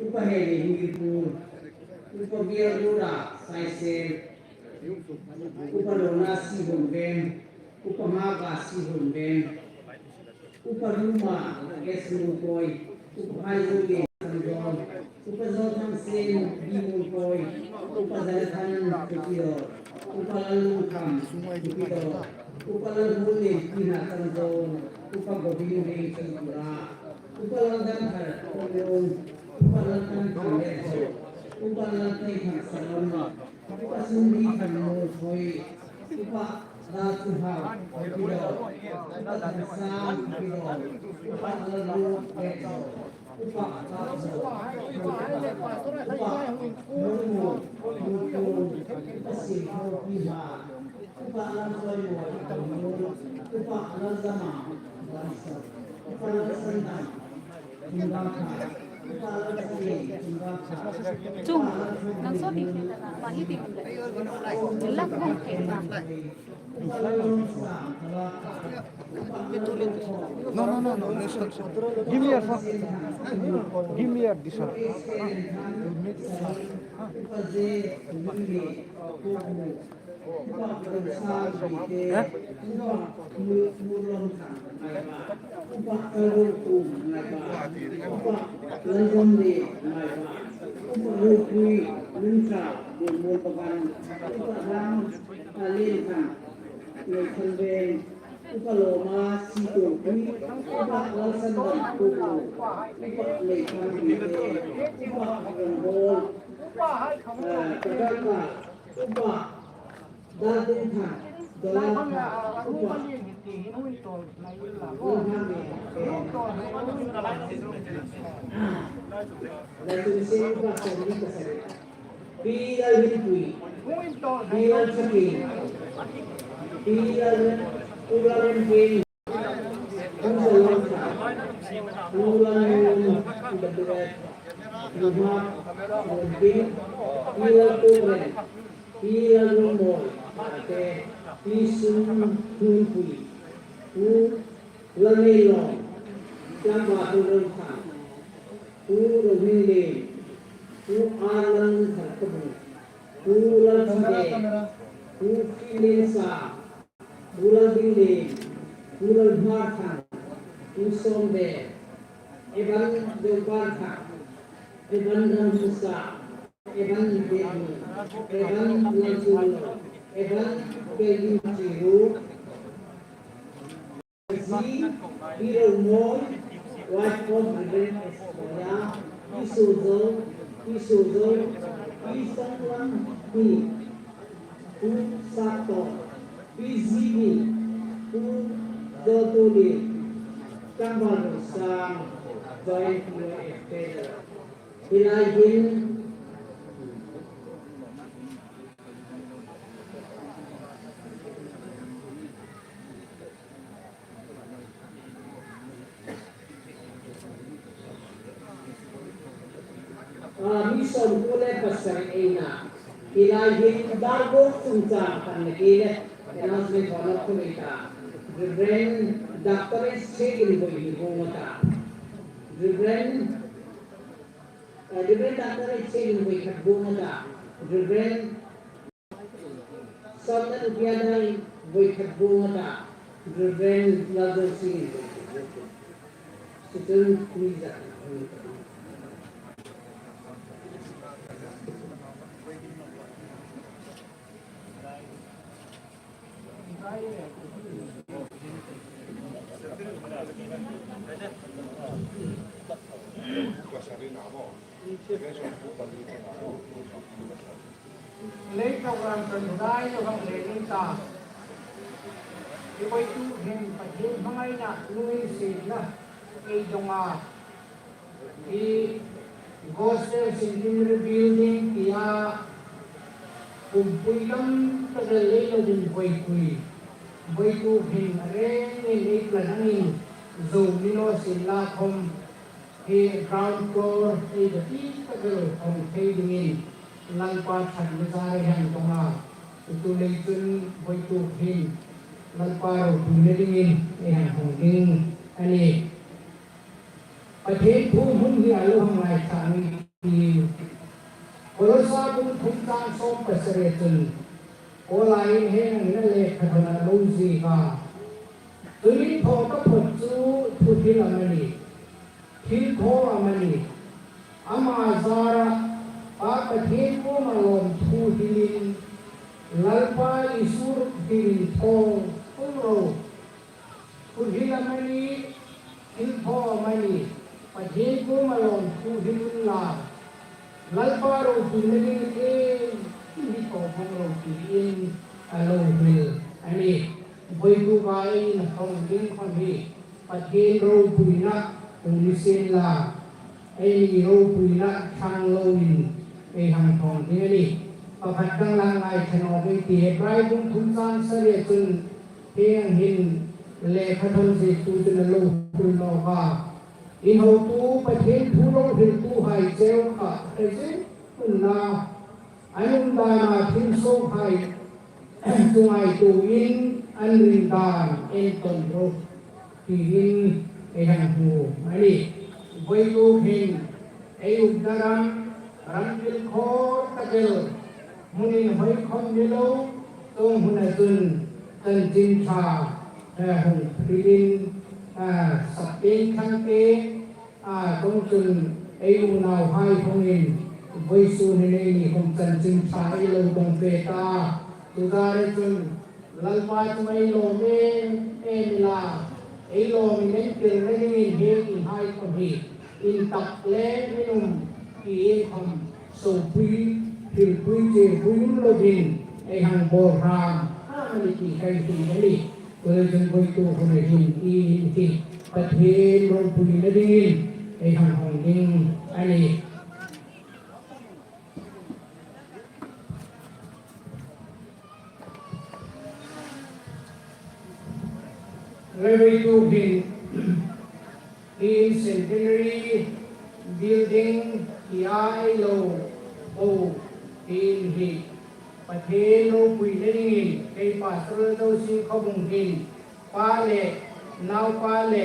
Upa Heli Hmingpur. Upa Bialrura Saisel. Upa Lona Sihunveng. Upa Maka Sihunveng. Upa Ruma S. Lungkoi. Upa Haizuli Sanjol. Upa Zothangsen B. Lungkoi. Upa Jonathan Kipidor. Upa Lalungkham Kipidor. Upa Lalhulien Pi Hnatangzawl. Upa Govind Rengchukura. Upa Laldanthar Tonglung. Upa Laltanthang Letzawl. Upa Lalthuoikhal Salon. Upa Sundithang Molkhoi. Upa Lalthuhau Kipidor. Upa Tharsang Kipidor. Upa Lalru Letzawl. Upa Lalzawl. Upa Murmu, Murmu, Upa Singtho Piha, Upa Lalzawl, Upa Lalzama, Lalsa, Upa Lalsandam, Tunggakha, Upa Lalsandam, Tunggakha, Chung, nang so di, ma hi di, lak hong ke ma. No, no, no, no, no, stop, stop. Give me your phone. Give me your this one. You need it. Huh? Upa Loma Sitongpui, Upa Lalsandam Tuku, Upa Leithang Bite, Upa Rongbol, eh, Kadaka, Upa Daldungthang, Dalakha, Upa Lalhang Bite. Lalsandam Upa Sandam Kasari. Pi Lalhingpui, Pi Lalthakin, Pi Lal, Pu Lalrempeng, Pu Zalongthang, Pu Lalnun, Pu Lalnun, Pu Lalnun, Pi Laltokren, Pi Lalrongmol, Pi Sunhunpui, Pu Lalneilawm, Tlangba Pu Longthang, Pu Rohminglien, Pu Arlan Tharkabung, Pu Lalthade, Pu Finlensa, Pu Lalbinglien, Pu Lalhmarthang, Pu Somde, Evan Deuparthang, Evan Ramhusa, Evan Dehu, Evan Lalchunlo, Evan Kelvin Chiru, Zi Pi Rongmoi, White House Reverend Eskoya, Pi Suzo, Pi Suzo, Pi Sanglam, Pi Pu Sato, Pi Zibi, Pu Zotuli, Kambal Sang, Joint P O F Federal. Hi lai hin, A, mi sawmkuo le pasari ei na. Hi lai hin dar bawk chungchang kan le ki le. Announcement hawlna khu nei ta. Reverend Doctor H K in voi hi bung ta. Reverend, eh, Reverend Doctor H K in voi khat bung ta. Reverend Sawmna Rupiadai voi khat bung ta, Reverend Lazar Singh voi khat bung ta. Sichun, please, ah, Lei program kan dai lo hang le ni ta. I voi tu hin Pathien hmangaina lunginsietna ei dong a. I Gospel Centenary Building tia pumpui lam tak lei lo ding voipui. Voi tu hin a reng ngei lei plan angin zo ni naw sien la khom. Hi ground floor hi dati tak lo hawng thei dingin Lalpa ṭhatna zar ei hang dong a. Chu lei chun voi tu hin Lalpa ropuina dingin ei hang hawng ding a nih. Pathien thu hmun hi a lo hang ngaithlak ni ti. Kolosa bung thum chang sawm pasari chun, Paula'n hieng hin a lekha thawn a lo ziek a. Tuhin thaw taphawt chu thuhril amanih, thilthaw amanih, ama zara Pa Pathien kuoma lawmthu hrilin, Lalpa Isu ropuina thaw, thaw ro. Thuhril amanih, thilthaw amanih, Pathien kuoma lawmthu hril unla, Lalpa ropuina ding ei, ei hi thaw vawng ro tiin a lo hril a nih. Voi tu ka ei hang ding khom hi Pathien ropuina hung ni sien la, ei ropuina ṭhang loin ei hang hawng ding a nih. Pakhat dang la ngaithla naw ei tih, Hebrai bung thum chang sari chun, hieng hin lekha thawn ziektu chun a lo hril nawk a. In hotu Pathien thu lo hriltuhai cheu kha hre zing unla, an umdana thil suokhai chu ngaituoin an ring dan entawn ro, tiin ei hang hmu a nih. Voi tu hin ei umna ram, ram pil khawr tak el, hmun inhawi khom ni lo, chuong huna chun chanchin ṭha, eh, hung hrilin, ah, sap te, thlang te, a, chuongchun ei unauhai hawngin vawisun hin eini khom chanchin ṭha ei lo dawng ve ta. Chu zara chun Lalpa chu ei lawm em em la, ei lawmin entirna dingin hi inhai khom hi intak le inum ti ei khom sopui, hrilpui, chirpui um lovin ei hang bawl hram hram a nih ti kan hriet a nih. Chuleiin voi tu hun hin ei hin hi Pathien ropuina dingin ei hang hawng ding a nih. Voi tu hin hi Centenary Building hi a ei lo bo hin hi Pathien ropuina dingin kei Pastor Zosie Khawbung hin Pa le Naupa le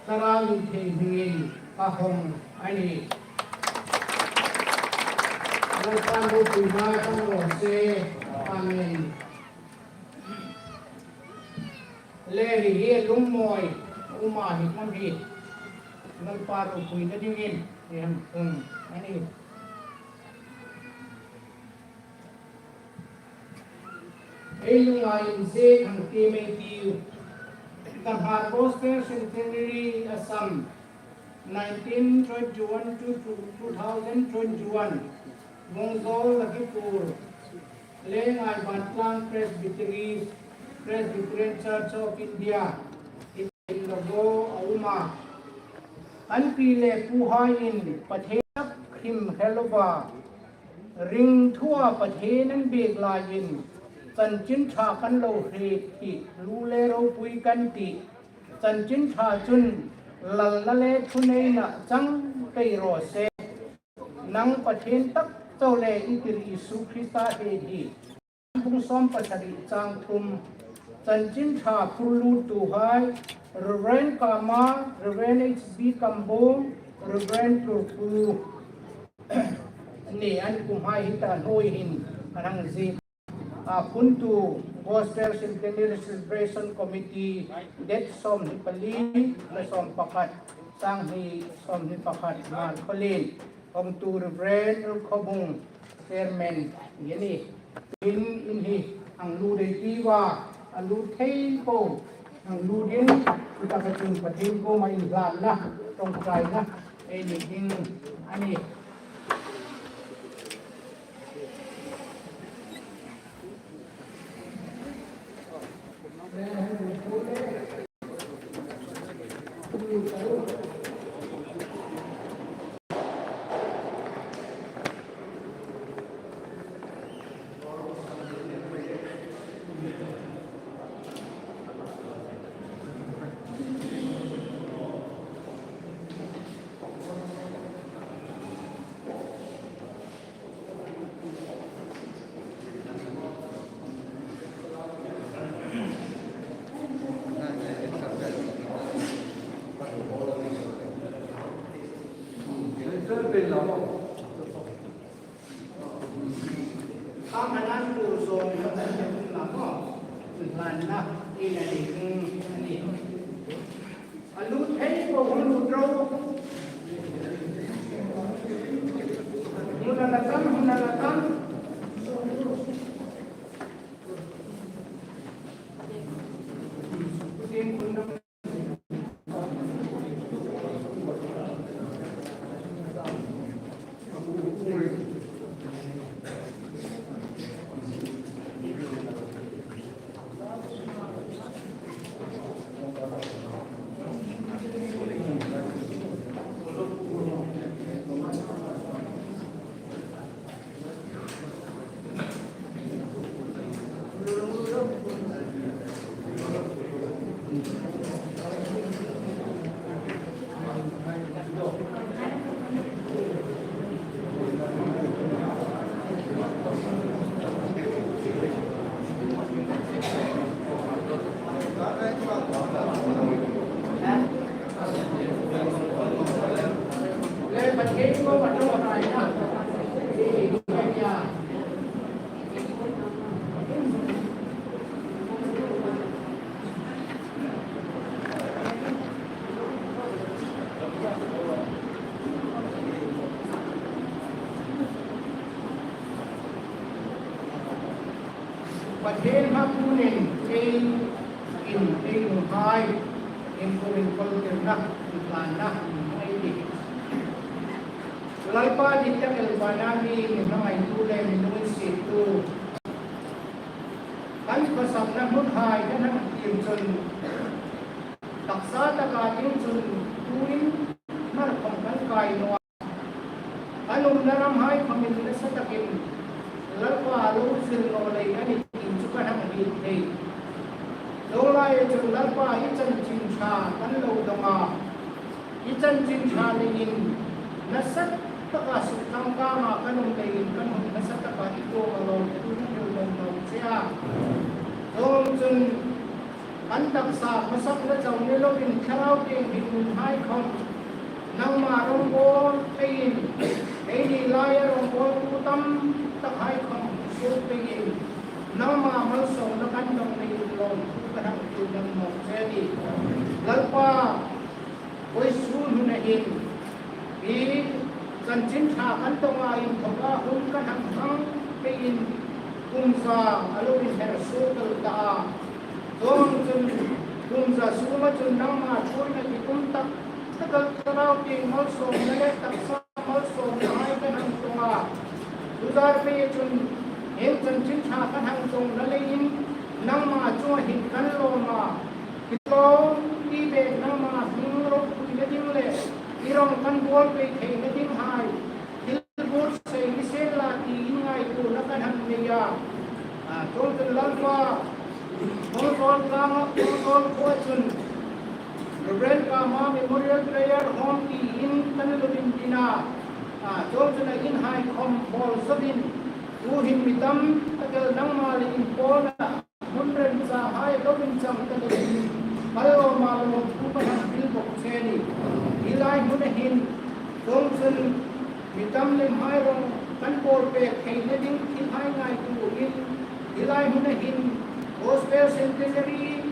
Thlarau Inthieng hmingin ka hawng a nih. Lalpan ropuina chang raw se. Amen. Le hi hi lungmawi uma hi khom hi Lalpa ropuina dingin ei hang hawng a nih. Ei lunga inziek hang tiem ei tiu. Ka Hmar Gospel Centenary Assam nineteen twenty-one to two thousand twenty-one, Bungzol Lakhipur, Leng Aiban Tlang Presbytery, Presbyterian Church of India, in logo a um a. An pi le puhaiin Pathien tak hrim hre lova, ring thua Pathien an biek laiin, chanchin ṭha kan lo hriet hi, lu le ropui kan tih. Chanchin ṭha chun lalna le thuneina chang pei raw se. Nang Pathien tak chau le i tir Isu Krista hriet hi. Bung sawm pasari chang thum. Chanchin ṭha phur luttuhai, Reverend Kama, Reverend H B Kambung, Reverend Turpu. Ni an kumhai hi ta hnuoi hin an hang ziek. A phuntu Gospel Centenary Celebration Committee, date sawmhni pali, ni sawm pakhat, sanghni sawmhni pakhat, Hmarkhawlien, hawngtu Reverend Khawbung, Chairman, ni ni. In, in hi ang lu dei ti va, a lu thei po, ang lu ding, chu taka chun Pathien kuoma inhlanna, ṭawngṭaina ei nei ding a nih. Khang hanan tur zawng hi kan hmu lam maw? Hlanna in a ni, a ni. A lut thei po hun lut ro. Hun a la tam, hun a la tam. Tin hun lam. Pathien hma punin ei in, ei lunghai, in kurin koltirna, in tlanna, in hmai ni. Lalpa dit tak el pana mi, min hmangaitu le min lunginsiettu. Kan khawsakna hmunhai kan hang tiem chun, taksa taka ding chun tuin hmar khawm kan kai naw a. Kan umna ramhai khawmin nasa takin Lalpa lo zir naw lei a ni ti chu kan hang hriet thei. Chuong laia chun Lalpa i chanchin ṭha kan lo dawng a. I chanchin ṭha leiin nasa taka suk tlangkama kan um leiin kan hun nasa taka i kuoma lawmthu kan hril dam naw che a. Chuongchun kan taksa khawsakna chau ni loin thlarau tieng hringnunhai khawm nangma rawngbawl peiin, eini laia rawngbawl tu tam takhai khawm suok peiin, nangma malsawmna kan dawng leiin lawmthu kan hril dam naw che a nih. Lalpa, vawisun huna hin, hi chanchin ṭha kan dawnga inthoka hun kan hang hmang peiin kum za a lo inher suok ta a. Chuongchun kum za suma chun nangma ṭhuoina ki tum tak Kal Thlarau tieng malsawmna le taksa malsawmna hai kan hang tuong a. Chu zar pei chun hieng chanchin ṭha kan hang tuongna leiin nangma chunga hin kan lawm a. Hi lawm ti le nangma hming ropuina ding le i rawng kan bawl pei theina ding hai thil buotsai ni sien la tiin ngaituona kan hang nei a. A, chuongchun Lalpa, Bawngzawl tlanga, Bawngzawl khuoa chun Reverend Kama Memorial Prayer Home tiin kan lo indin a. A, chuongchun a in hai khawm bawl zovin, tuhin mi tam tak el nangma le inpawlna hmun remchang hai lo inchang ta leiin, kan lawm a, lawmthu kan hang hril bawk che a nih. Hi lai hmuna hin, chuongchun mi tam lem hai rawng kan bawl pek theina ding thil hai ngaituoin, hi lai hmuna hin Gospel Centenary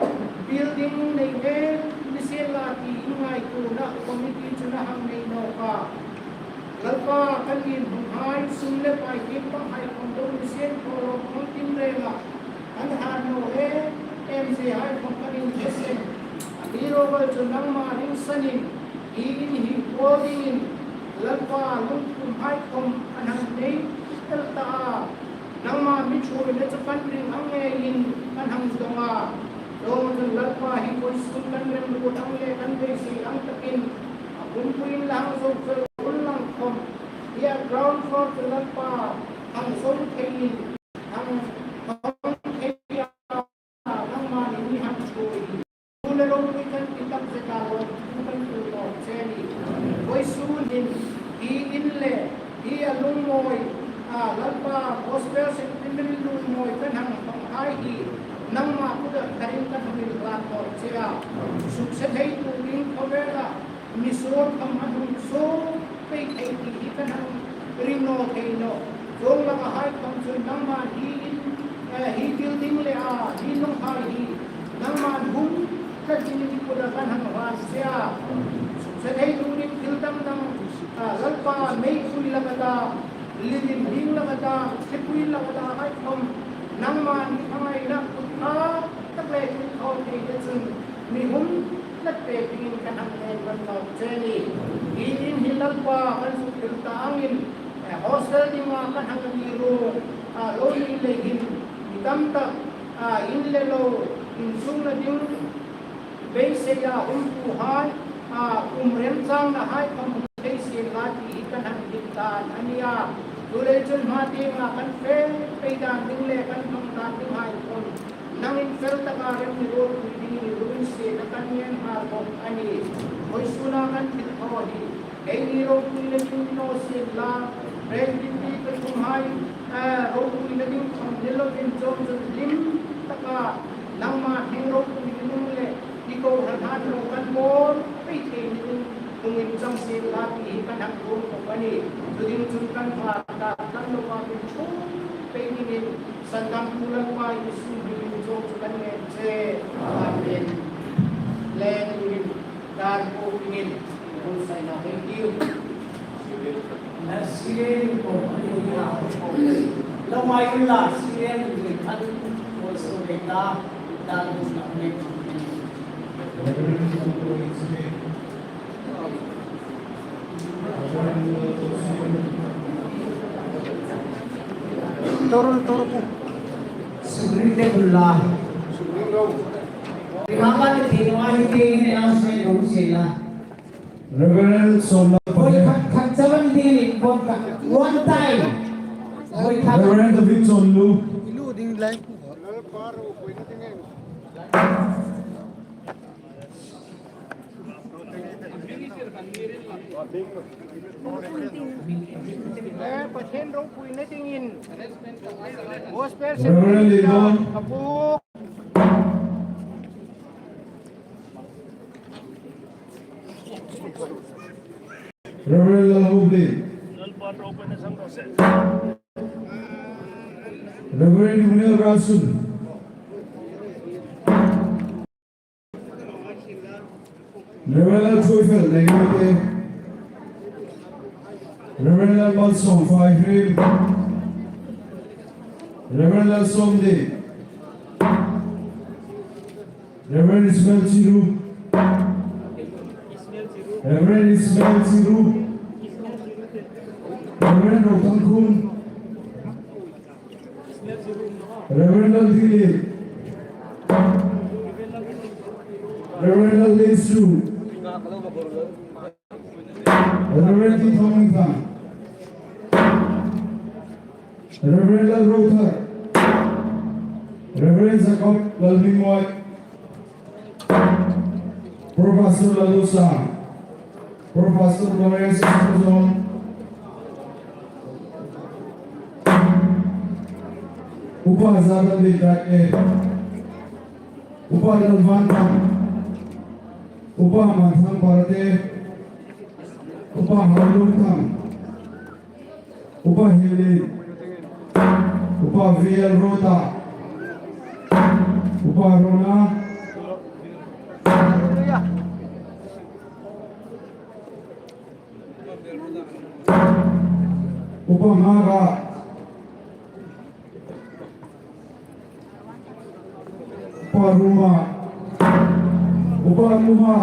Building nei em ni sien la tiin ngaituona committee chun a hang nei nawk a. Lalpa, kan inhmu hai sum le pai tieng pang hai khawm lo ni sien, thawlawm khawm tin renga kan hrat naw em em zie hai khawm kan inhre seng. Amiruokchu nangma ringsanin hi in hi bawl dingin Lalpa, lungthim hai khawm kan hang nei el ta a. Nangma mi ṭhuoina chu kan ring ang ngeiin kan hang dawng a. Chuongchun Lalpa, hi vawisun kan remruot ang le kan beisei ang takin a pumpuiin la hang zo fel unla khawm, hi a ground floor chu Lalpa, hang zo theiin, hang thawng thei a, nangma'n mi hang ṭhuoi. Thu le ropui kan ti tak zeta lawmthu kan hril nawk che a nih. Vawisun hin hi in le hi a lungmawi, a, Lalpa, Gospel Centenary lungmawi kan hang hmang hai hi nangma kuta tharin kan hang inhlat nawk che a. Suksetheitu ding khawvela misuol khawm an hung suok pei thei ti hi kan hang ring naw thei nawh. Chuong laka hai khawm chun nangma hi in, eh, hi building le a, hi nuhmei hi nangma'n hung tlat dingin i kuta kan hang hlan che a. Suksetheitu ding thil dang dang, a, Lalpa, meipui laka ta, lien hming laka ta, thlipui laka ta hai khawm nangma'n i hmangaina kut ṭha tak le thilthaw thei te chun mi hung tlat pek dingin kan hang ngen vat nawk che a nih. Hi in hi Lalpa, kan zuk hril ta angin, eh, hostel dinga kan hang ni ruok, a, lo ni lei hin, mi tam tak, a, in le lo, inchukna ding beiseia umtuhai, a, um remchangna hai khawm hung thei sien la ti hi kan hang dit dan a nih a. Chuleiin chun hma tienga kan fe pei dan ding le kan hmang dan ding hai khawm nangin fel taka rem mi ropui dingin lunginsietna kan ngen nghal bawk a nih. Vawisuna kan thilthaw hi eini ropuina ding ni naw sien la, Presbytery pathum hai, eh, ropuina ding khawm ni lovin, chuongchun hlim taka nangma hming ropui ding le i kohran hat lo kan bawl pei thei ni ding hung inchang sien la ti hi kan hang ṭawng bawk a nih. Chu ding chun kan hma ta kan lo va min chun pei dingin Sandamtu Lalpa Isu hmingin chu kan ngen che. Amen. Len in dan ko pingin kun sai na, thank you. Na siren ko, la mai la siren ni kan ko so de ta dan ko na ne. Toro, toro po. Sugri de bulla. Rikaba de thino ai te ne a se no se la. Reverend Somla Pone. Khat, khat chavan din in bon ka. One time. Reverend David Chonlu. Ilu ding lai. Eh, Pathien ropuina dingin Gospel Reverend Centenary Lidon. Ka pu. Reverend Lalhobli. Reverend Emmanuel Rasun. Reverend Lalthuoifel Neimaite. Reverend Lalmalsawm Faihriem. Reverend Lalsawmdi. Reverend Ismail Chiru. Reverend Ismail Siru, Reverend Rothang Khum, Reverend Lal Dili, Reverend Lal Linsu, Reverend T Thongthang, Reverend Lal Rothar, Reverend Jacob Lalmingwai, Professor Lalusa, Professor Lawrence Suzon, Upa Zadan Lindat E, Upa Lalvan Thang, Upa Manthang Parate, Upa Halung Thang, Upa Hilin, Upa V L Rota, Upa Rona, Upa Maga, Upa Ruma, Upa Muma,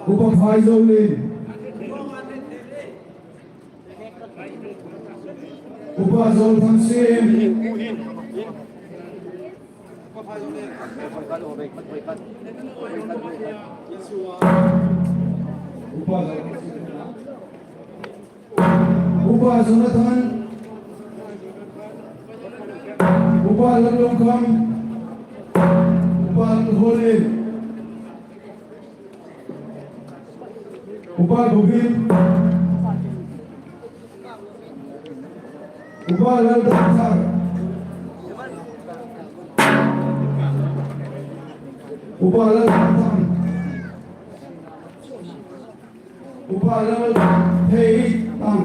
Upa Phai Zolin, Upa Zolthang Siem, Upa Zolthang Siem. Upa Jonathan, Upa Lalungkham, Upa Lalholin, Upa Govind, Upa Laldathar, Upa Laldathar, Upa Laltheithang,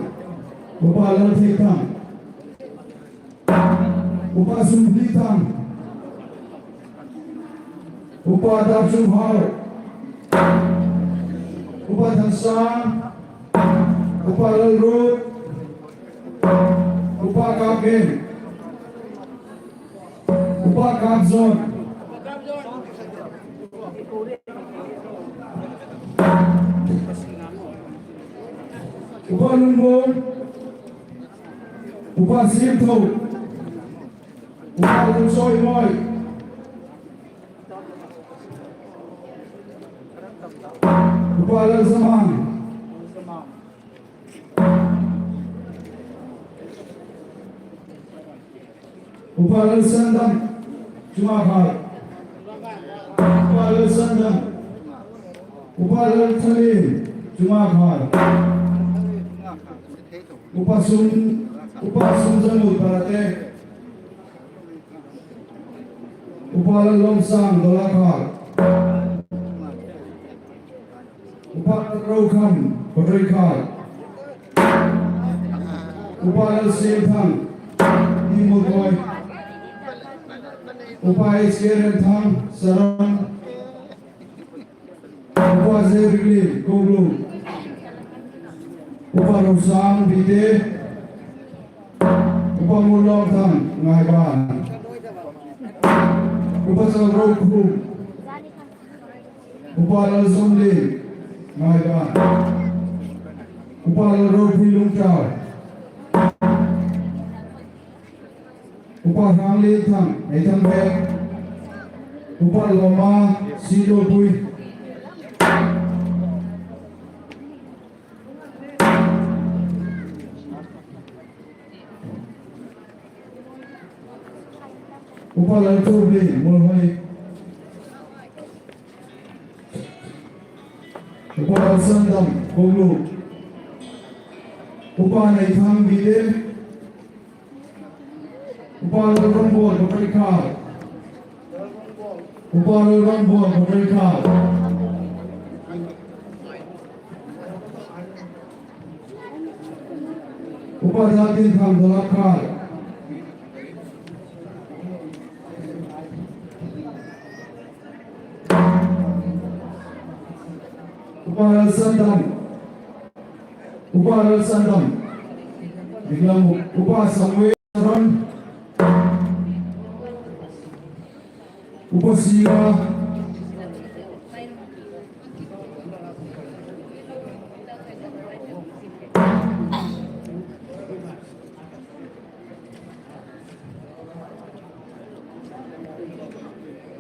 Upa Laltheithang, Upa Sumhlithang, Upa Dapchunghar, Upa Thansang, Upa Lalrut, Upa Kapgen, Upa Kapzon, Upa Lungbom, Upa Simtho, Upa Lunsoimoi, Upa Lalzamang, Upa Lalsandam, chunga khal. Upa Lalsandam. Upa Lalthalin, chunga khal. Upa Sum, Upa Sumzanu Parate. Upa Lallawmsang, Dawla khal. Upa Rokham, Patrei khal. Upa Lalsiemthang, Imulkoi. Upa H K Remthang, Saron. Upa Zeriklin, Koglung. Upa Rosang, Bite. Upa Ngurlawmthang, Ngaiban. Upa Chalrokhum. Upa Lalzawmlien, Ngaiban. Upa Lalropui, Lungtau. Upa Ranglienthang, Neithambek. Upa Lawma, Sitopui. Upa Lalthupi, Muolhoi. Upa Lalsandam, Koglung. Upa Neithang, Bite. Upa Lalrongbuol, Patrei khal. Upa Lalrongbuol, Patrei khal. Upa Laltinthang, Dawla khal. Upa Lalsandam. Upa Lalsandam. Diklam Upa Samuel Saron. Upa Sira.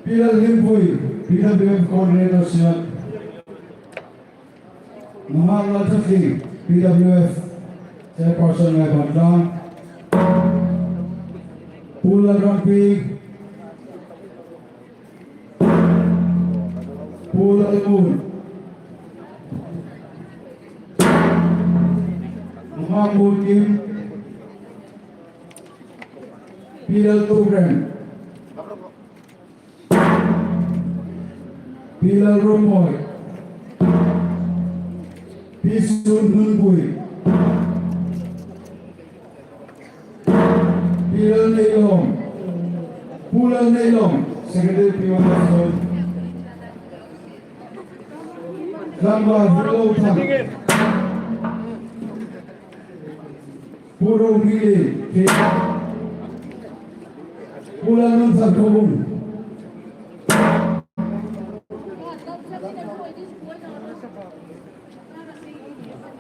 Pi Lalhlimpui, P W F Coordinator Synod. Nunghak Lalthakling, P W F Chairperson Ngaiban Tlang. Pu Lalrangpi, Pu Lalmun, Nunghak Mutkim, Pi Laltukrem, Pi Lalrongmoi, Pi Sunhnunpui, Pi Lalneilawm, Pu Lalneilawm, Secretary P Y F Zone. Tlangval Pu Lothang. Pu Rohngilien, Pu Lalnunthang Khawbung.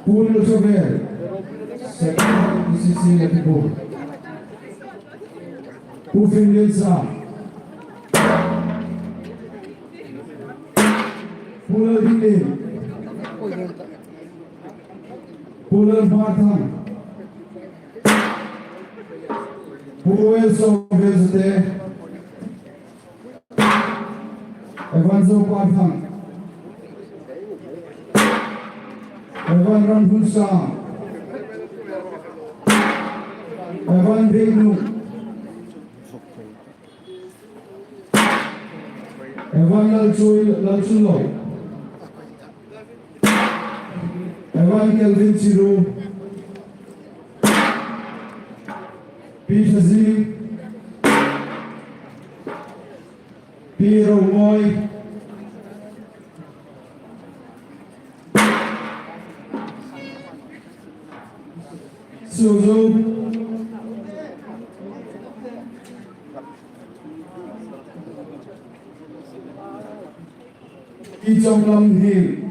Pu Lalthavel, Secretary P C C Lalthavel. Pu Finliensang. Pu Lalhringlien. Pu Lalhmarthang. Pu Welsawm Velzate. Evan Zoparthang. Evan Ramhnunsang. Evan Bengnu. Evan Lalchui, Lalchunlo. Evan Kelvin Chiru. Pi Thazing. Pi Rongoi. Suzu. Pi Chawmlamhing.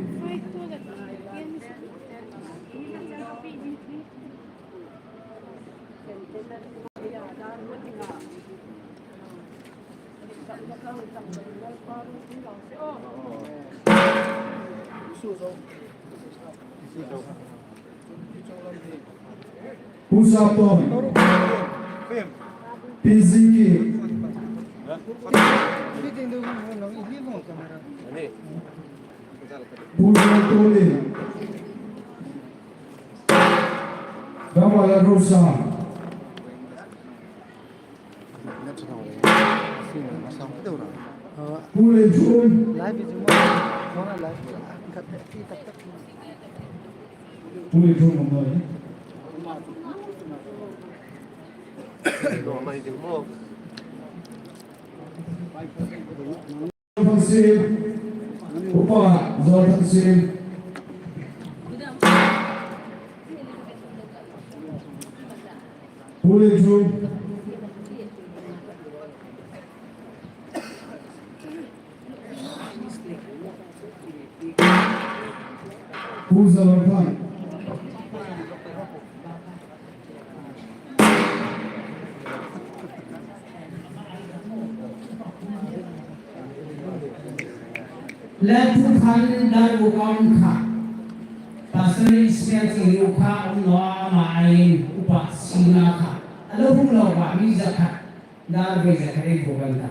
Pu Sapton. Pi Ziki. Pu Zatuli. Gamala Rosa. Pu Lenthum. Pu Lenthum, Thangsim, Upa Zawlthangsim. Pu Lenthum. Pu Zawlthang. Lalthukhal Darbuka kha, Pastor Ismail Chingnu kha um naw a, ama aiin Upa Sina kha. A lo hung lo ba mi za khat, dar ve za khat ei ko kan ta.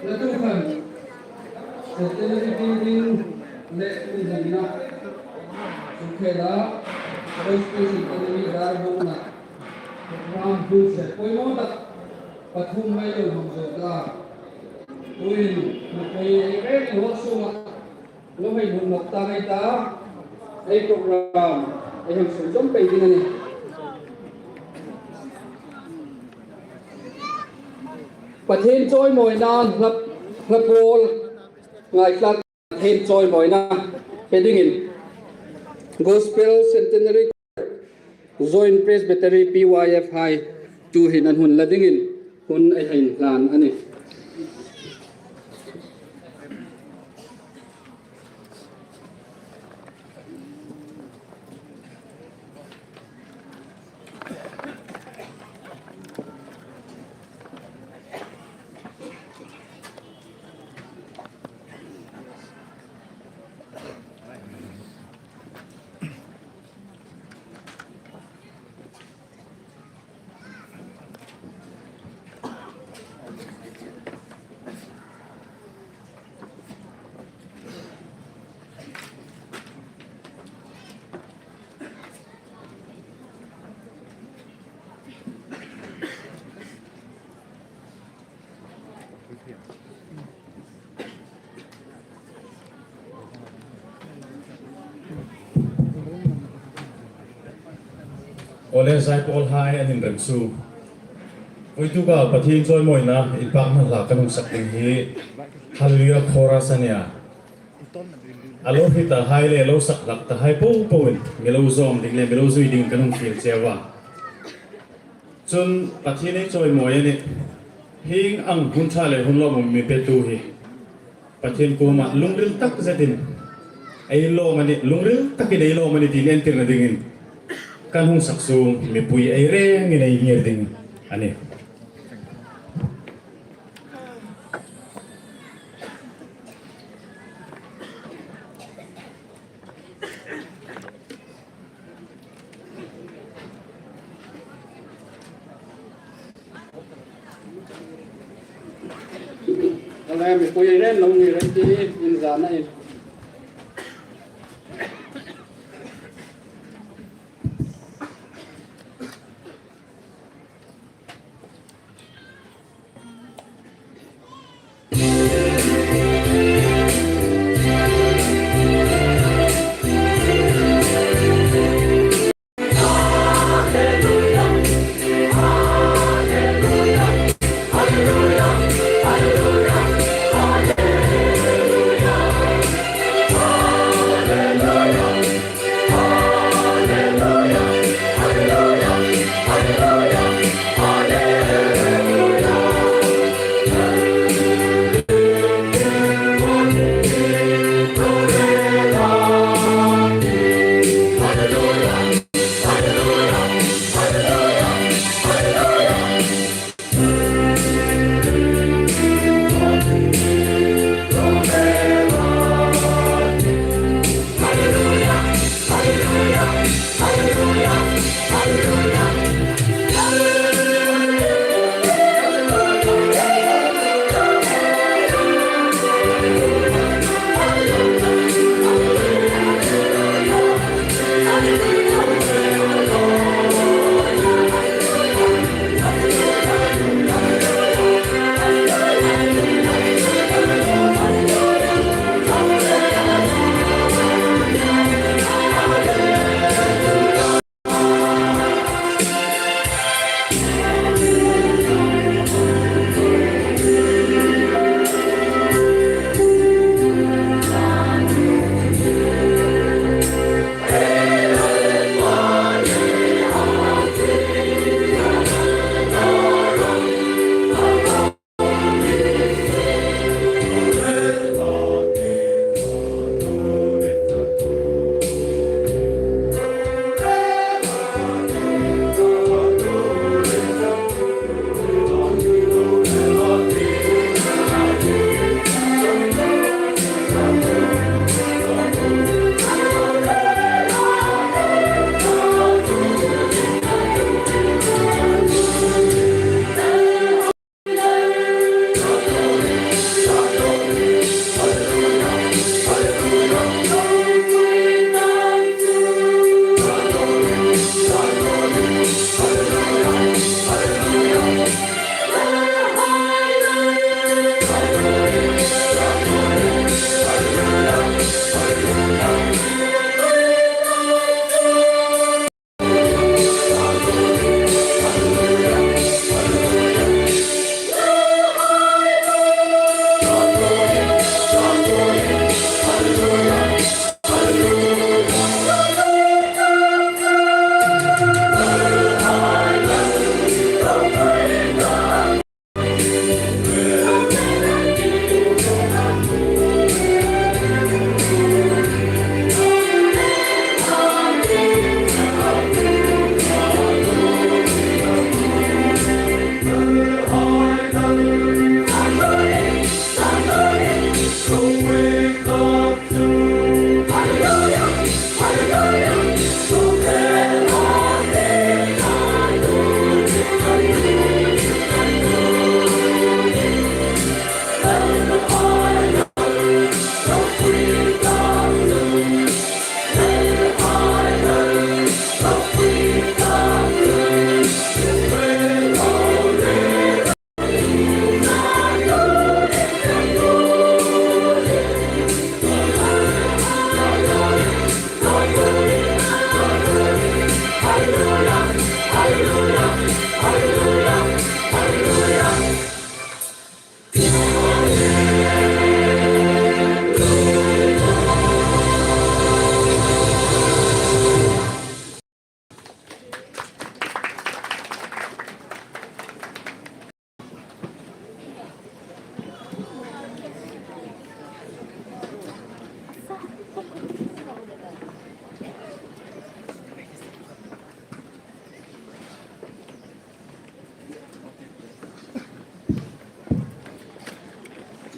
Lalthukhal, Centenary Building le mi zangina, Sukhela, Centenary Darbukna, Ram Hul se, poimaw tak, pathum mai lo hang zo ta. Tuin, na poi, ei, ei, hawk sunga. Lo hei hun nok ta ngai ta, ei program, ei hang soi zom pei ding a nih. Pathien chawimawina hla, hla pawl ngaithlak Pathien chawimawina pe dingin Gospel Centenary Joint Presbytery P Y F hai tuhin an hun la dingin hun ei hei hlan a nih. Awle, zai pawlhai an inrem chu. Vawituk a Pathien chawimawina inpakna hla kan hung sak ding hi Hallelujah Chorus a nih a. A lo hriet tahai le lo sak hlak tahai popoin mi lo zawm ding le mi lo zui ding kan hung fiel cheu a. Chun Pathien ei chawimawi a nih. Hieng ang hun ṭha le hun lawmum mi petu hi Pathien kuoma lungril tak zetin ei lawm a nih, lungril takin ei lawm a nih tiin entirna dingin kan hung sak sung mipui ei rengin ei ngir ding a nih. Ka lem i pui ren lo ni ren ti in za na in.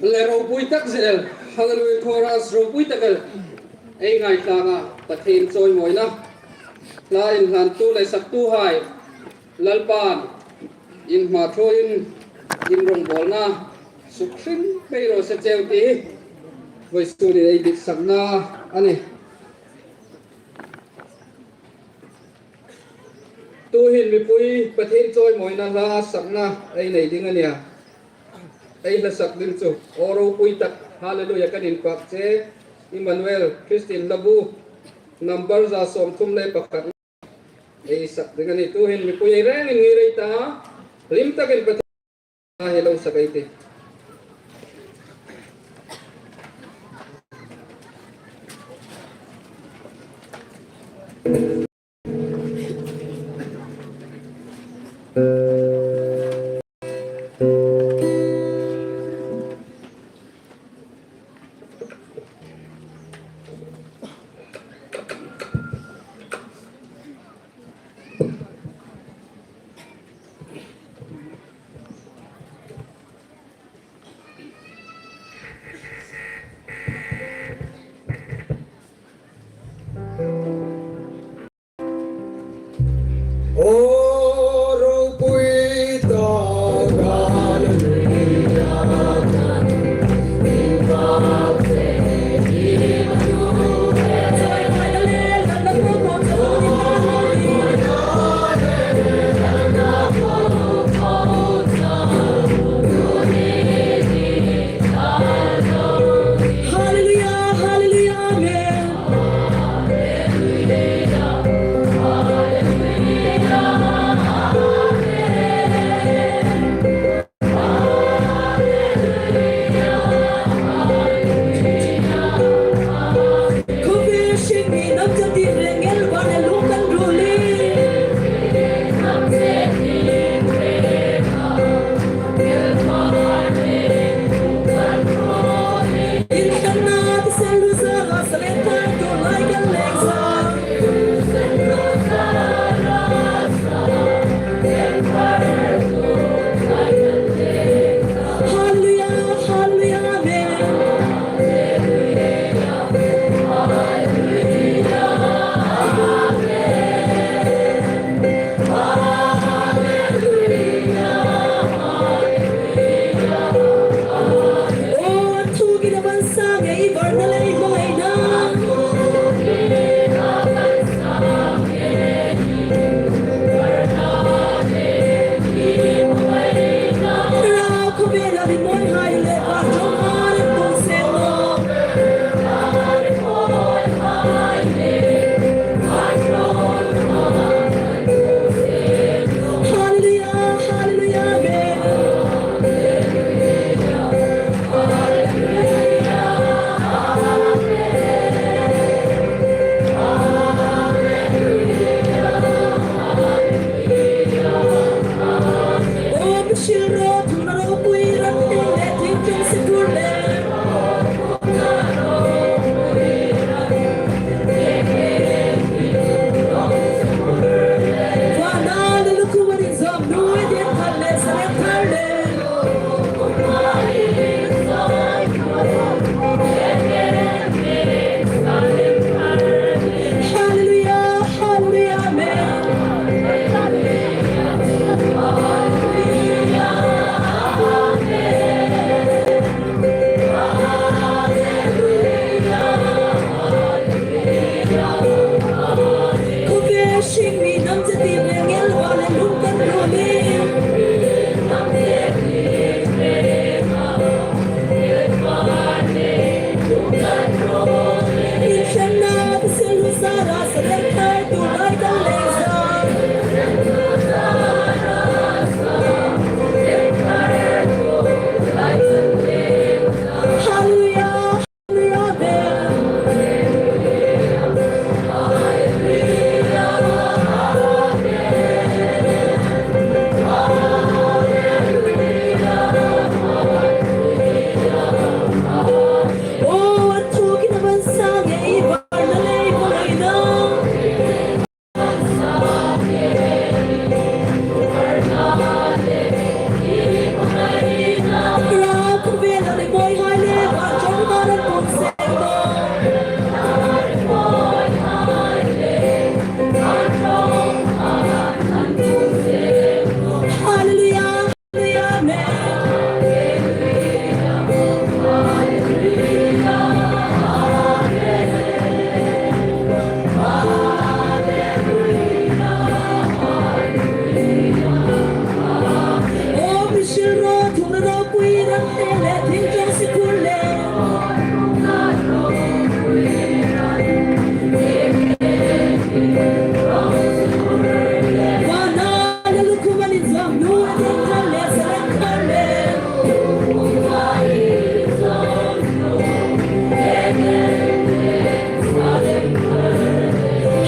Le ropui tak zel, Hallelujah Chorus ropui tak el. Ei ngaithlak a, Pathien chawimawina. Hla inhlantu le saktuhai, Lalpan, in hma thuin, in rongbawlna, sukhring pei raw se cheu ti hi. Vawisun ei dit sakna, a nih. Tuhin mipui Pathien chawimawina hla sakna ei nei ding a nia. Ei hla sak ding chu, Aw ropui tak, Hallelujah kan inpak che, Emmanuel, Christian Labu, number za sawmthum le pakhat ei sak ding a nih. Tuhin mipui ei rengin ngir ei ta, hlim takin Pathien hi lo sak ei tih. Aw ropui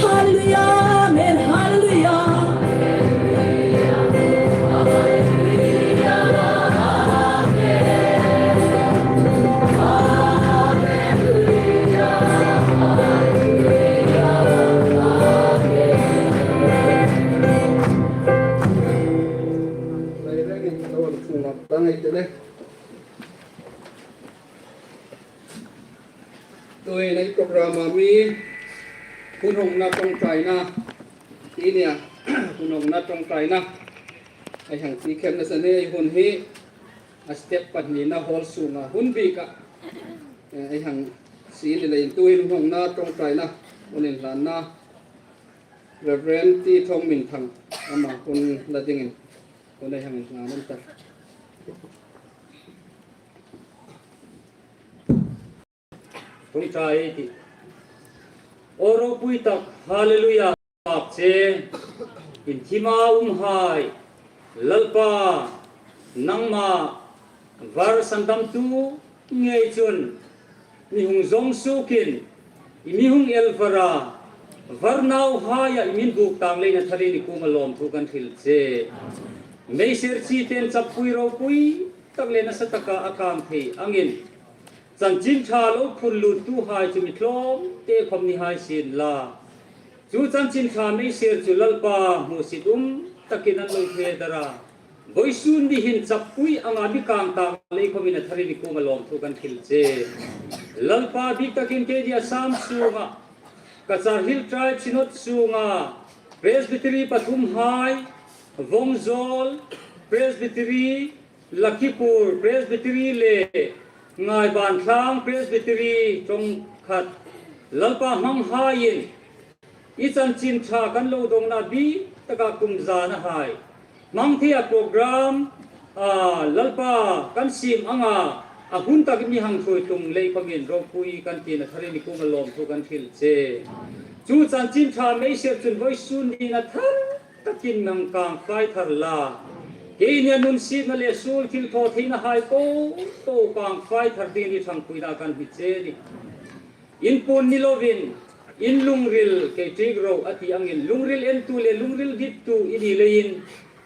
Hallelujah, amen, hallelujah. Tuhin ei program-a mi hun hawngna ṭawngṭaina, i nia, hun hawngna ṭawngṭaina ei hang ti khemna sa ni, ei hun hi a step pahnina hall sunga hun bika, eh, ei hang sie ni leiin tuhin hun hawngna ṭawngṭaina hun inhlanna Reverend T Thawngminthang ama hun la dingin hun ei hang inhlan an ta. Ṭawngṭai ei tih. Aw ropui tak, hallelujah, mak che, in thima umhai, Lalpa, nangma var sandamtu ngei chun, mi hung zawng sukin, i mi hung el vara, var nauhaia i min buk tang leiin a tharin i kuoma lawmthu kan hril che. Meiser chi ten chappui ropui tak le nasa taka a kang thei angin, chanchin ṭha lo phur luttuhai chu mi tlawmte khawm ni hai sien la. Chu chanchin ṭha meiser chu Lalpa hmusit um takin an lo hre dar a. Vawisun ni hin chappui anga mi kang tang lei khawmin a tharin i kuoma lawmthu kan hril che. Lalpa bik takin keini Assam sunga, Cachar Hill Tribe Synod sunga, Presbytery pathum hai, Vawngzawl Presbytery, Lakhipur Presbytery le Ngaibanthlang Presbytery ṭawng khat, Lalpa hmanghaiin i chanchin ṭha kan lo dawngna bik taka kum zana hai hmang theia program, a, Lalpa kan siem anga a hun takin mi hang ṭhuoi tlung lei khawmin ropui kan tina tharin i kuoma lawmthu kan hril che. Chu chanchin ṭha meiser chun vawisun nina thar takin nang kang fai thar la. Keini a nun sietna le suol thil thaw theina hai po po kang fai thar dingin i ṭhangpuina kan hni che a nih. In puon ni lovin, in lungril kei ṭiek ro a ti angin, lungril entu le lungril dittu i ni leiin,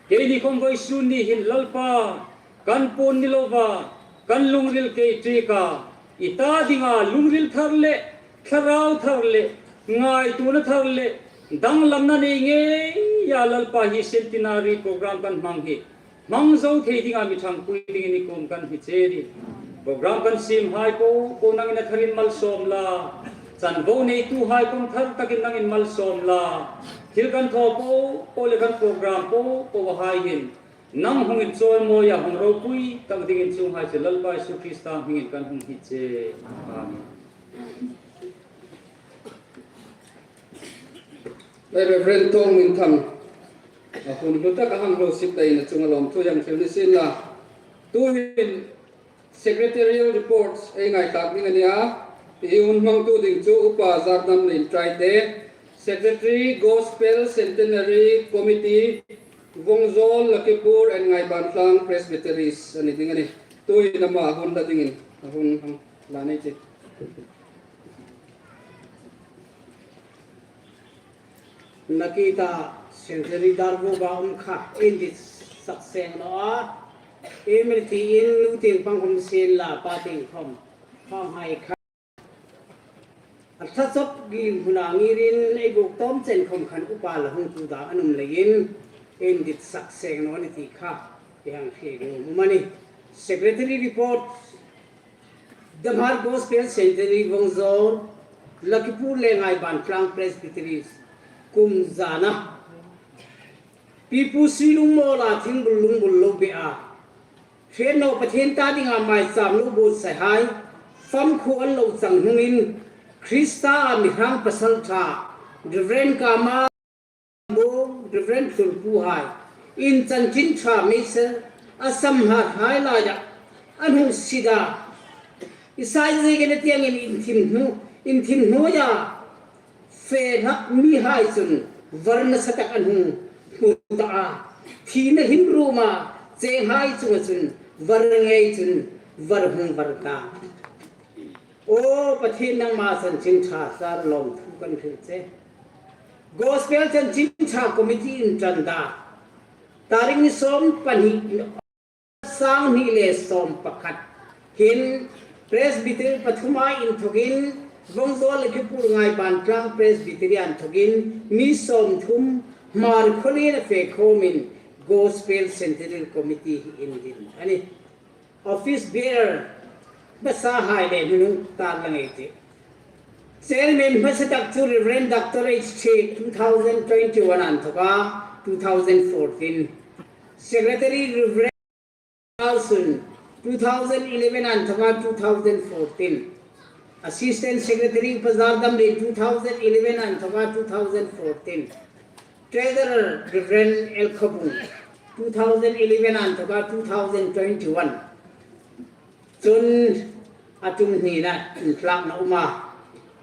keini khawm vawisun ni hin Lalpa, kan puon ni lova, kan lungril kei ṭieka, i ta dinga lungril thar le, thlarau thar le, ngaituona thar le, danglamna nei ngeia Lalpa hi centenary program kan hmang hi hmang zo thei dinga mi ṭhangpui dingin i kuom kan hni che a nih. Program kan siemhai po po nangin a tharin malsawm la. Chanvo neituhai khawm thar takin nangin malsawm la. Thil kan thaw po po le kan program po po hai hin nang hung inchawimawia hung ropui tak dingin chuonghai chu Lalpa Isu Krista hmingin kan hung hni che. Amen. Reverend Thawngminthang, a hun hlu taka hang lo sip dai na chunga lawmthu hang hril ni sien la. Tuhin Secretarial Reports ei ngaithlak ding a nih a. I hun hmangtu ding chu Upa Zardam Lin Traite, Secretary Gospel Centenary Committee, Vawngzawl, Lakhipur and Ngaibanthlang Presbyteries a ni ding a nih. Tuhin ama hun la dingin, a hun hang la nei tih. Nakita centenary dar bu ba um kha, indit sak seng naw a, emerti in nu tieng pang khawm sien la, pa tieng khawm, khawm hai kha. A thla chawp ding huna ngirin ei buk tawm chen khawm khan upa la hung tu dang an um leiin, indit sak seng naw ni ti kha, i hang hriet nuom a nih. Secretary report, The Hmar Gospel Centenary Vawngzawl, Lakhipur le Ngaibanthlang Presbyteries, kum zana. Pipu sui lungmawla thingbul lungbul lo be a. Ṭhen naw Pathien ta dinga maicham lo buotsaihai, famkhuo an lo chang hnungin, Krista a mi hrang pasalṭha, Reverend Kama Bo, Reverend Tlurpuhai, in chanchin ṭha meisel, a sam harhai laia, an hung sita. I sai zegen a tiangin inthim hnu, inthim hnuoia, fe hlak mihai chun, var nasa tak an hung hmu ta a. Thina him ruma, chenghai chunga chun, var ngei chun, var hung var ta. Aw Pathien nangma chanchin ṭha sar lawm thu kan hril che. Gospel chanchin ṭha committee inṭan da. Tarik ni sawm pahni, sang hni le sawm pakhat hin Presbytery pathuma inthokin, Vawngzawl le Khipur Ngaiban Tlang Presbytery inthokin, mi sawmthum Hmarkhawlien a fe khawmin Gospel Centenary Committee hi indin a nih. Office bearer hmasahai le hnuhnung tar la ngei tih. Chairman hmasa tak chu Reverend Doctor H T, two thousand twenty-one inthoka two thousand fourteen. Secretary Reverend Alsun, two thousand eleven inthoka two thousand fourteen. Assistant Secretary Upazar Damlien, two thousand eleven inthoka two thousand fourteen. Treasurer Reverend L Khawbung, two thousand eleven inthoka two thousand twenty-one. Chun a tum hnina intlakna a um a.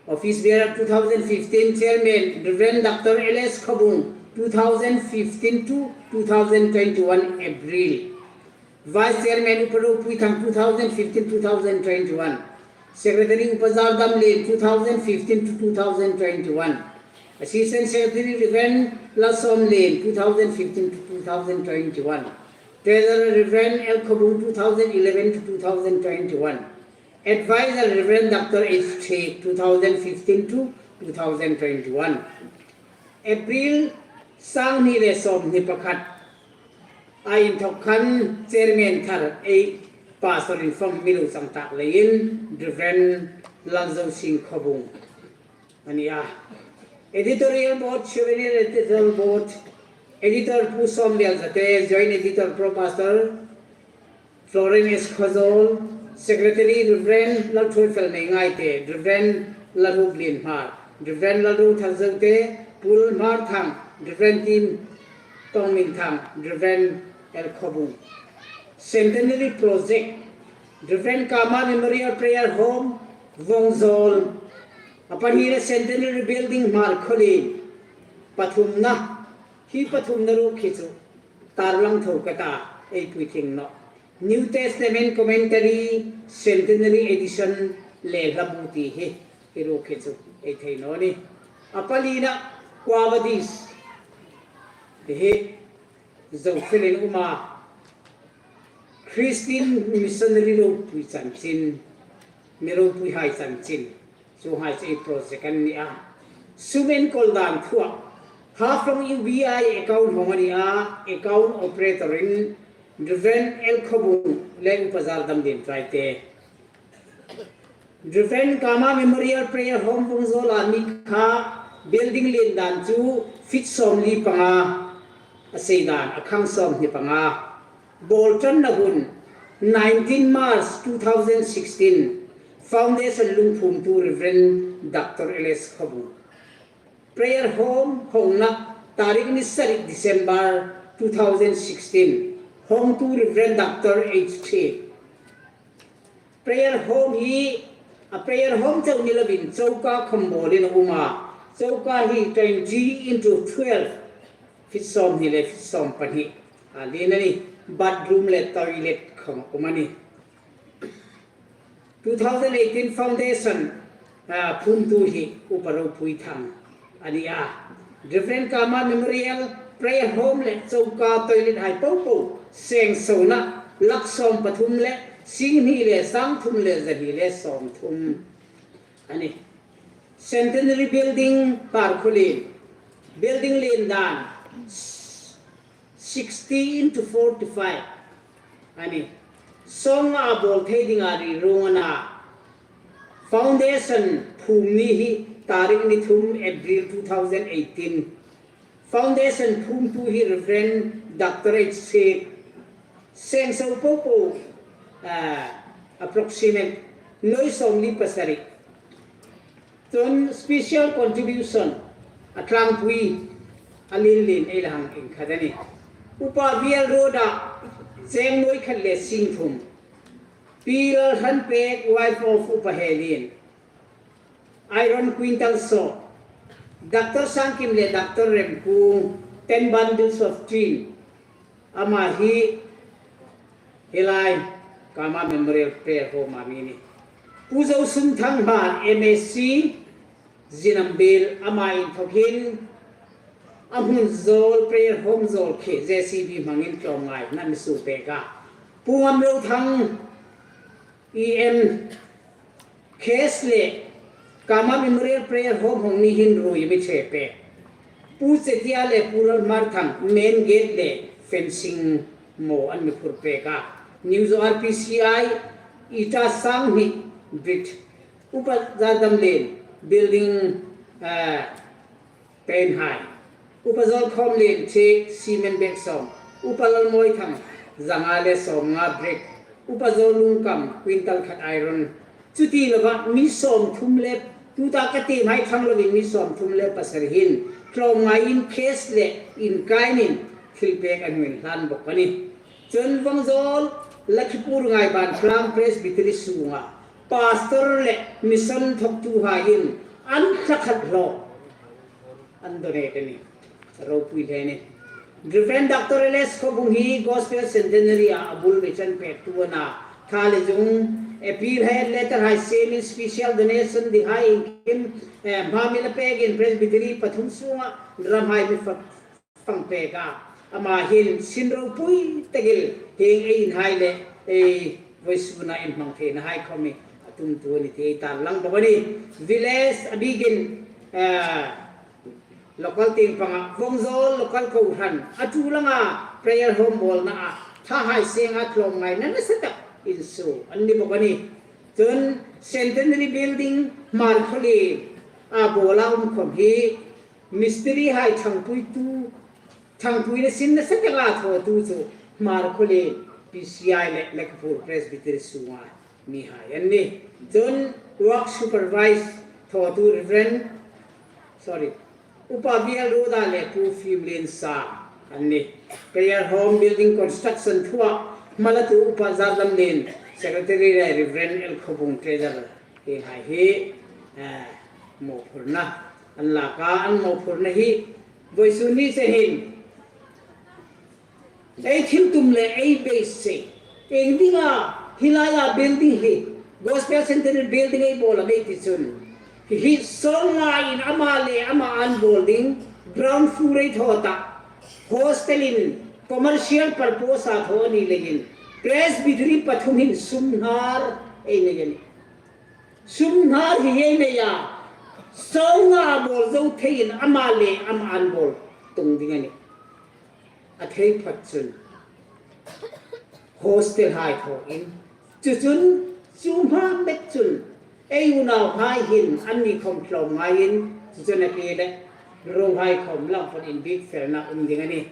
Office bearer two thousand fifteen, Chairman Reverend Doctor L S Khawbung, two thousand fifteen to two thousand twenty-one April. Vice Chairman Upa Ropuithang, two thousand fifteen two thousand twenty-one. Secretary Upazar Damlien, two thousand fifteen to two thousand twenty-one. Assistant Secretary Reverend Lalsawmlien, two thousand fifteen to two thousand twenty-one. Treasurer Reverend L Khawbung, two thousand eleven to two thousand twenty-one. Advisor Reverend Doctor H T, two thousand fifteen to two thousand twenty-one. April sang hni le sawmhni pakhat a inthok khan Chairman thar ei Pastor in fam mi lo chang tak leiin Reverend Lalzosing Khawbung a ni a. Editorial Board, Souvenir Editorial Board, Editor Pu Sawmlian Zate, Joint Editor Pro Pastor Florence Khawzawl, Secretary Reverend Lalthuoifel Neingaite, Reverend Lalhuklienhmar, Reverend Lalrotharzote, Pu Lalhmarthang, Reverend Tim Tongminthang, Reverend L Khawbung. Centenary Project, Reverend Kama Memorial Prayer Home, Vawngzawl. A pahnina Centenary Building, Hmarkhawlien. Pathumna, hi pathumna ruok hi chu tarlang tho ka ta, ei puitling nawh. New Testament Commentary, Centenary Edition le hlabu ti hi, hi ruok hi chu ei thei naw nih. A palina Quo Vadis ti hi, Zo felin um a, Christian Missionary ropui chanchin, mi ropuihai chanchin. Chuonghai chu ei project an ni a. Sum enkawl dan thua, Haflong U B I account hawng a ni a, account operator in Reverend L Khawbung le Upa Zardamlien Tlaite. Reverend Kama Memorial Prayer Home Vawngzawl a mi kha building lien dan chu feet sawmli panga a sei dan, a khang sawmhni panga. Bawl ṭanna hun, nineteen March two thousand sixteen, foundation lungphumtu Reverend Doctor L S Khawbung. Prayer Home hawngna tarik ni sari December two thousand sixteen, hawngtu Reverend Doctor H T. Prayer Home hi, a prayer home chau ni lovin choka khawm bawlin a um a. Choka hi twenty into twelve feet sawmhni le feet sawmpahni a lien a nih. Bathroom le toilet khawm a um a nih. Two thousand eighteen foundation, ah, phumtu hi Upa Ropuithang a ni a. Reverend Kama Memorial Prayer Home le choka toilet hai popo seng sona lakh sawmpathum le singhni le sangthum le zahni le sawmthum a nih. Centenary Building Hmarkhawlien, building lien dan sixty into forty-five a nih. Sawng a bawl thei dinga ri ruong a na. Foundation phum ni hi tarik ni thum April two thousand eighteen. Foundation phumtu hi Reverend Doctor H C. Seng so po po, ah, approximate nuoi sawmli pasari. Chun special contribution a tlangpui a lien lien ei la hang inkhat a nih. Upa Vial Road-a cheng nuoi khat le sing thum. Pi Lalhranpek, wife of Upa Helin, iron quintal sawm. Doctor Sangkim le Doctor Remkung, ten bundles of tin. Ama hi hi lai Kama Memorial Prayer Home-a mi a nih. Pu Zosum Thanghmar, M A C, Zinambil, ama inthawk hin a hmun zawl, prayer home zawl khi J C B hmangin tlawmngaina mi suo pek a. Pu Ngamrothang, E M, Case le Kama Memorial Prayer Home hawng ni hin ruoi mi che pek. Pu Chetia le Pu Lalhmarthang, main gate le fencing maw an mi phur pek a. New Zo R P C I, ita sang hni brick. Upa Zardamlien, building, ah, paint hai. Upa Zalkhawmlien, thiek, cement bag sawm. Upa Lalmawithang, zanga le sawmnga brick. Upa Zalungkam, quintal khat iron. Chuti lova mi sawmthum le, tuta ka tiem hai ṭhang lovin mi sawmthum le pasari hin tlawmngaiin case le inkainin thilpek an hung hlan bawk a nih. Chun Vawngzawl Lakhipur Ngaiban Tlang Presbytery sunga pastor le mission thawktuhaiin an thla khat hlawk an donate a nih. Ropui hle a nih. Reverend Doctor L S Khawbung hi Gospel Centenary-a a bul mi chanpektu a na. Tha le zung appeal hai, letter hai siemin special donation ding hai inkim, eh, hma mi la pekin Presbytery pathum sunga ram hai mi fak fang pek a. Ama hin sin ropui takin hieng ei in hai le ei vawisuna inhmang theina hai khawm hi a tumtu a nih ti ei tarlang bawk a nih. Village a bikin, ah, local tieng panga, Vawngzawl local kohran a tu langa prayer home bawlna a tha hai senga tlawmngaina nasa tak insuo an ni bawk a nih. Chun Centenary Building Hmarkhawlien a bawla um khawm hi mistiri hai ṭhangpuitu, ṭhangpuina sin nasa taka thawtu chu Hmarkhawlien P C I le Lakhipur Presbytery sunga mihai an nih. Chun work supervise thawtu Reverend, sorry, Upa Vial Road-a le Pu Fimlien Sang an nih. Prayer home building construction thua hmalatu Upa Zardamlien, secretary le Reverend L Khawbung, treasurer, hi hai hi, eh, mawphurna an lak a, an mawphurna hi vawisun ni che hin ei thiltum le ei beisei. Iengdinga hi laia building hi, Gospel Centenary Building ei bawl am ei ti chun, hi hi sawlngain ama le ama an bawl ding, ground floor ei thaw ta, hostel-in commercial purpose-a thaw a ni leiin, Presbytery pathum hin sum hnar ei nei a nih. Sum hnar hi ei nei a, sawlnga bawl zo theiin ama le ama an bawl tung ding a nih. A thei phawt chun hostel hai thawin, chu chun chu hma met chun ei unauhai hin anni khawm tlawmngaiin, chu chun a ke le rohai khawm lang phawt inbiekfelna um ding a nih.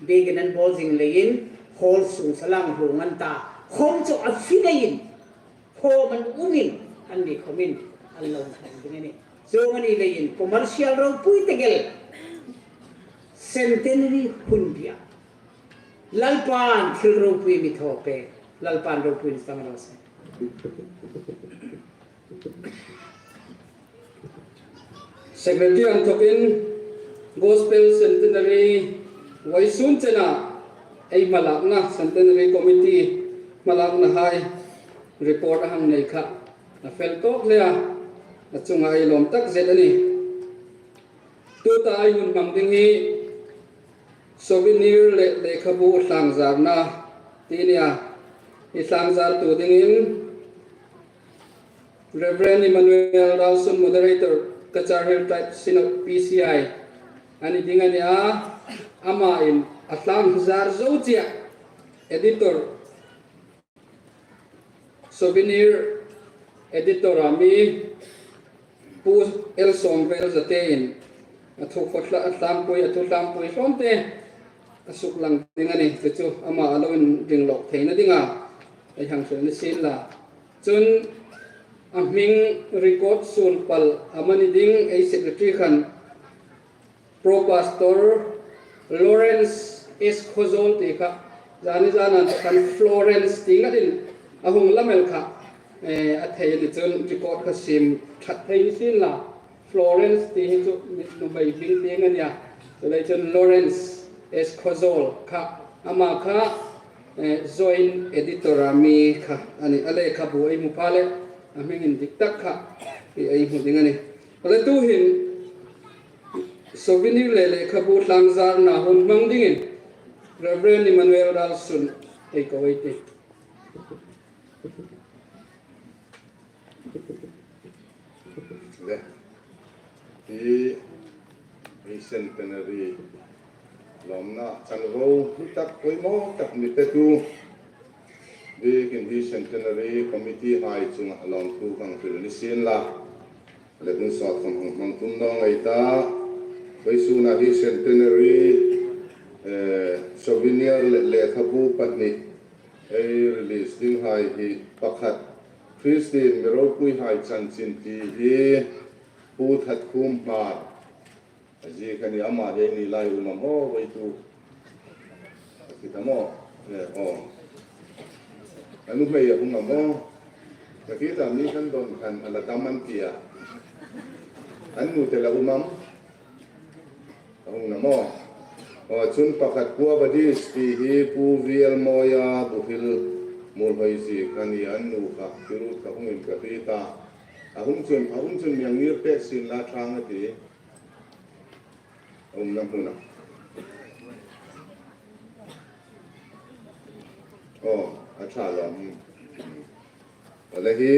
Biekin an bawl zing leiin hall sung salang hlung an ta, khawm chu a fi leiin khawm an umin, anni khawmin an lo hlan ding a nih. Chuong a ni leiin commercial ropui tak el Centenary hun bia Lalpan thil ropui mi thaw pek, Lalpan ropui mi tang ro se. Secretary inthawkin Gospel Centenary vawisun chena ei hmalakna, Centenary Committee hmalakna hai report a hang nei kha a fel tawk hle a, a chunga ei lawm tak zet a nih. Tuta ei hun hmang ding hi souvenir le lehkhabu hlangzarna ti a nih a, i hlangzartu dingin Reverend Emmanuel Ralsung, Moderator, Cachar Hill Tribe Synod P C I a ni ding a nih a, amain a hlangzar zo chie a, editor, souvenir editor-a mi Pu L Sawmvel Zatein a thu khawtla, a tlangpui, a thu tlangpui hlawmte a suklang ding a nih. Chu chu ama a lo inring lawk theina dinga ei hang hril ni sien la. Chun a hming record suol pal amani ding ei secretary khan Pro Pastor Lawrence S Khawzawl ti kha, zani zana khan Florence ti ngatin a hung lam el kha, eh, a thei ni chun record kha siem ṭhat thei ni sien la. Florence ti hi chu mi nuhmei hming ti ngai a nia. Chuleiin chun Lawrence S Khawzawl kha, ama kha, eh, joint editor a mi kha a nih. A lekhabu ei hmu pha le a hming indik tak kha hi ei hmu ding a nih. Chuleiin tuhin souvenir le lekhabu tlangzarna hun hmang dingin Reverend Emmanuel Ralsun ei ko ei tih. Le, hi, hi centenary lawmna chanvo hlu tak, poimaw tak mi petu biekin hi centenary committee hai chunga lawmthu kan hril ni sien la. Le, hun sawt khom hmang tum naw ngai ta. Vawisuna hi centenary, eh, souvenir le lekhabu pahni ei release ding hai hi, pakhat Christian mi ropui hai chanchin ti hi Pu Thatkhum Hmar a ziek a nih. Ama hi ni lai um am aw, vei tu? A ti ta maw? Eh, aw. A nuhmei a hung am aw? Ka ti ta, mi kan don khan a la dam an ti a. An nu te la um am? A hung na maw? Aw, chun pakhat Quo Vadis ti hi Pu Vielmawia Buhil Muolhoi ziek a nih, an nu kha, Pi Ruth kha hung in ka hriet a. A hung chun, a hung chun mi hang ngir pek sien la, ṭhang a ti. A umna hmuna. Aw, a ṭha lawm. A le hi,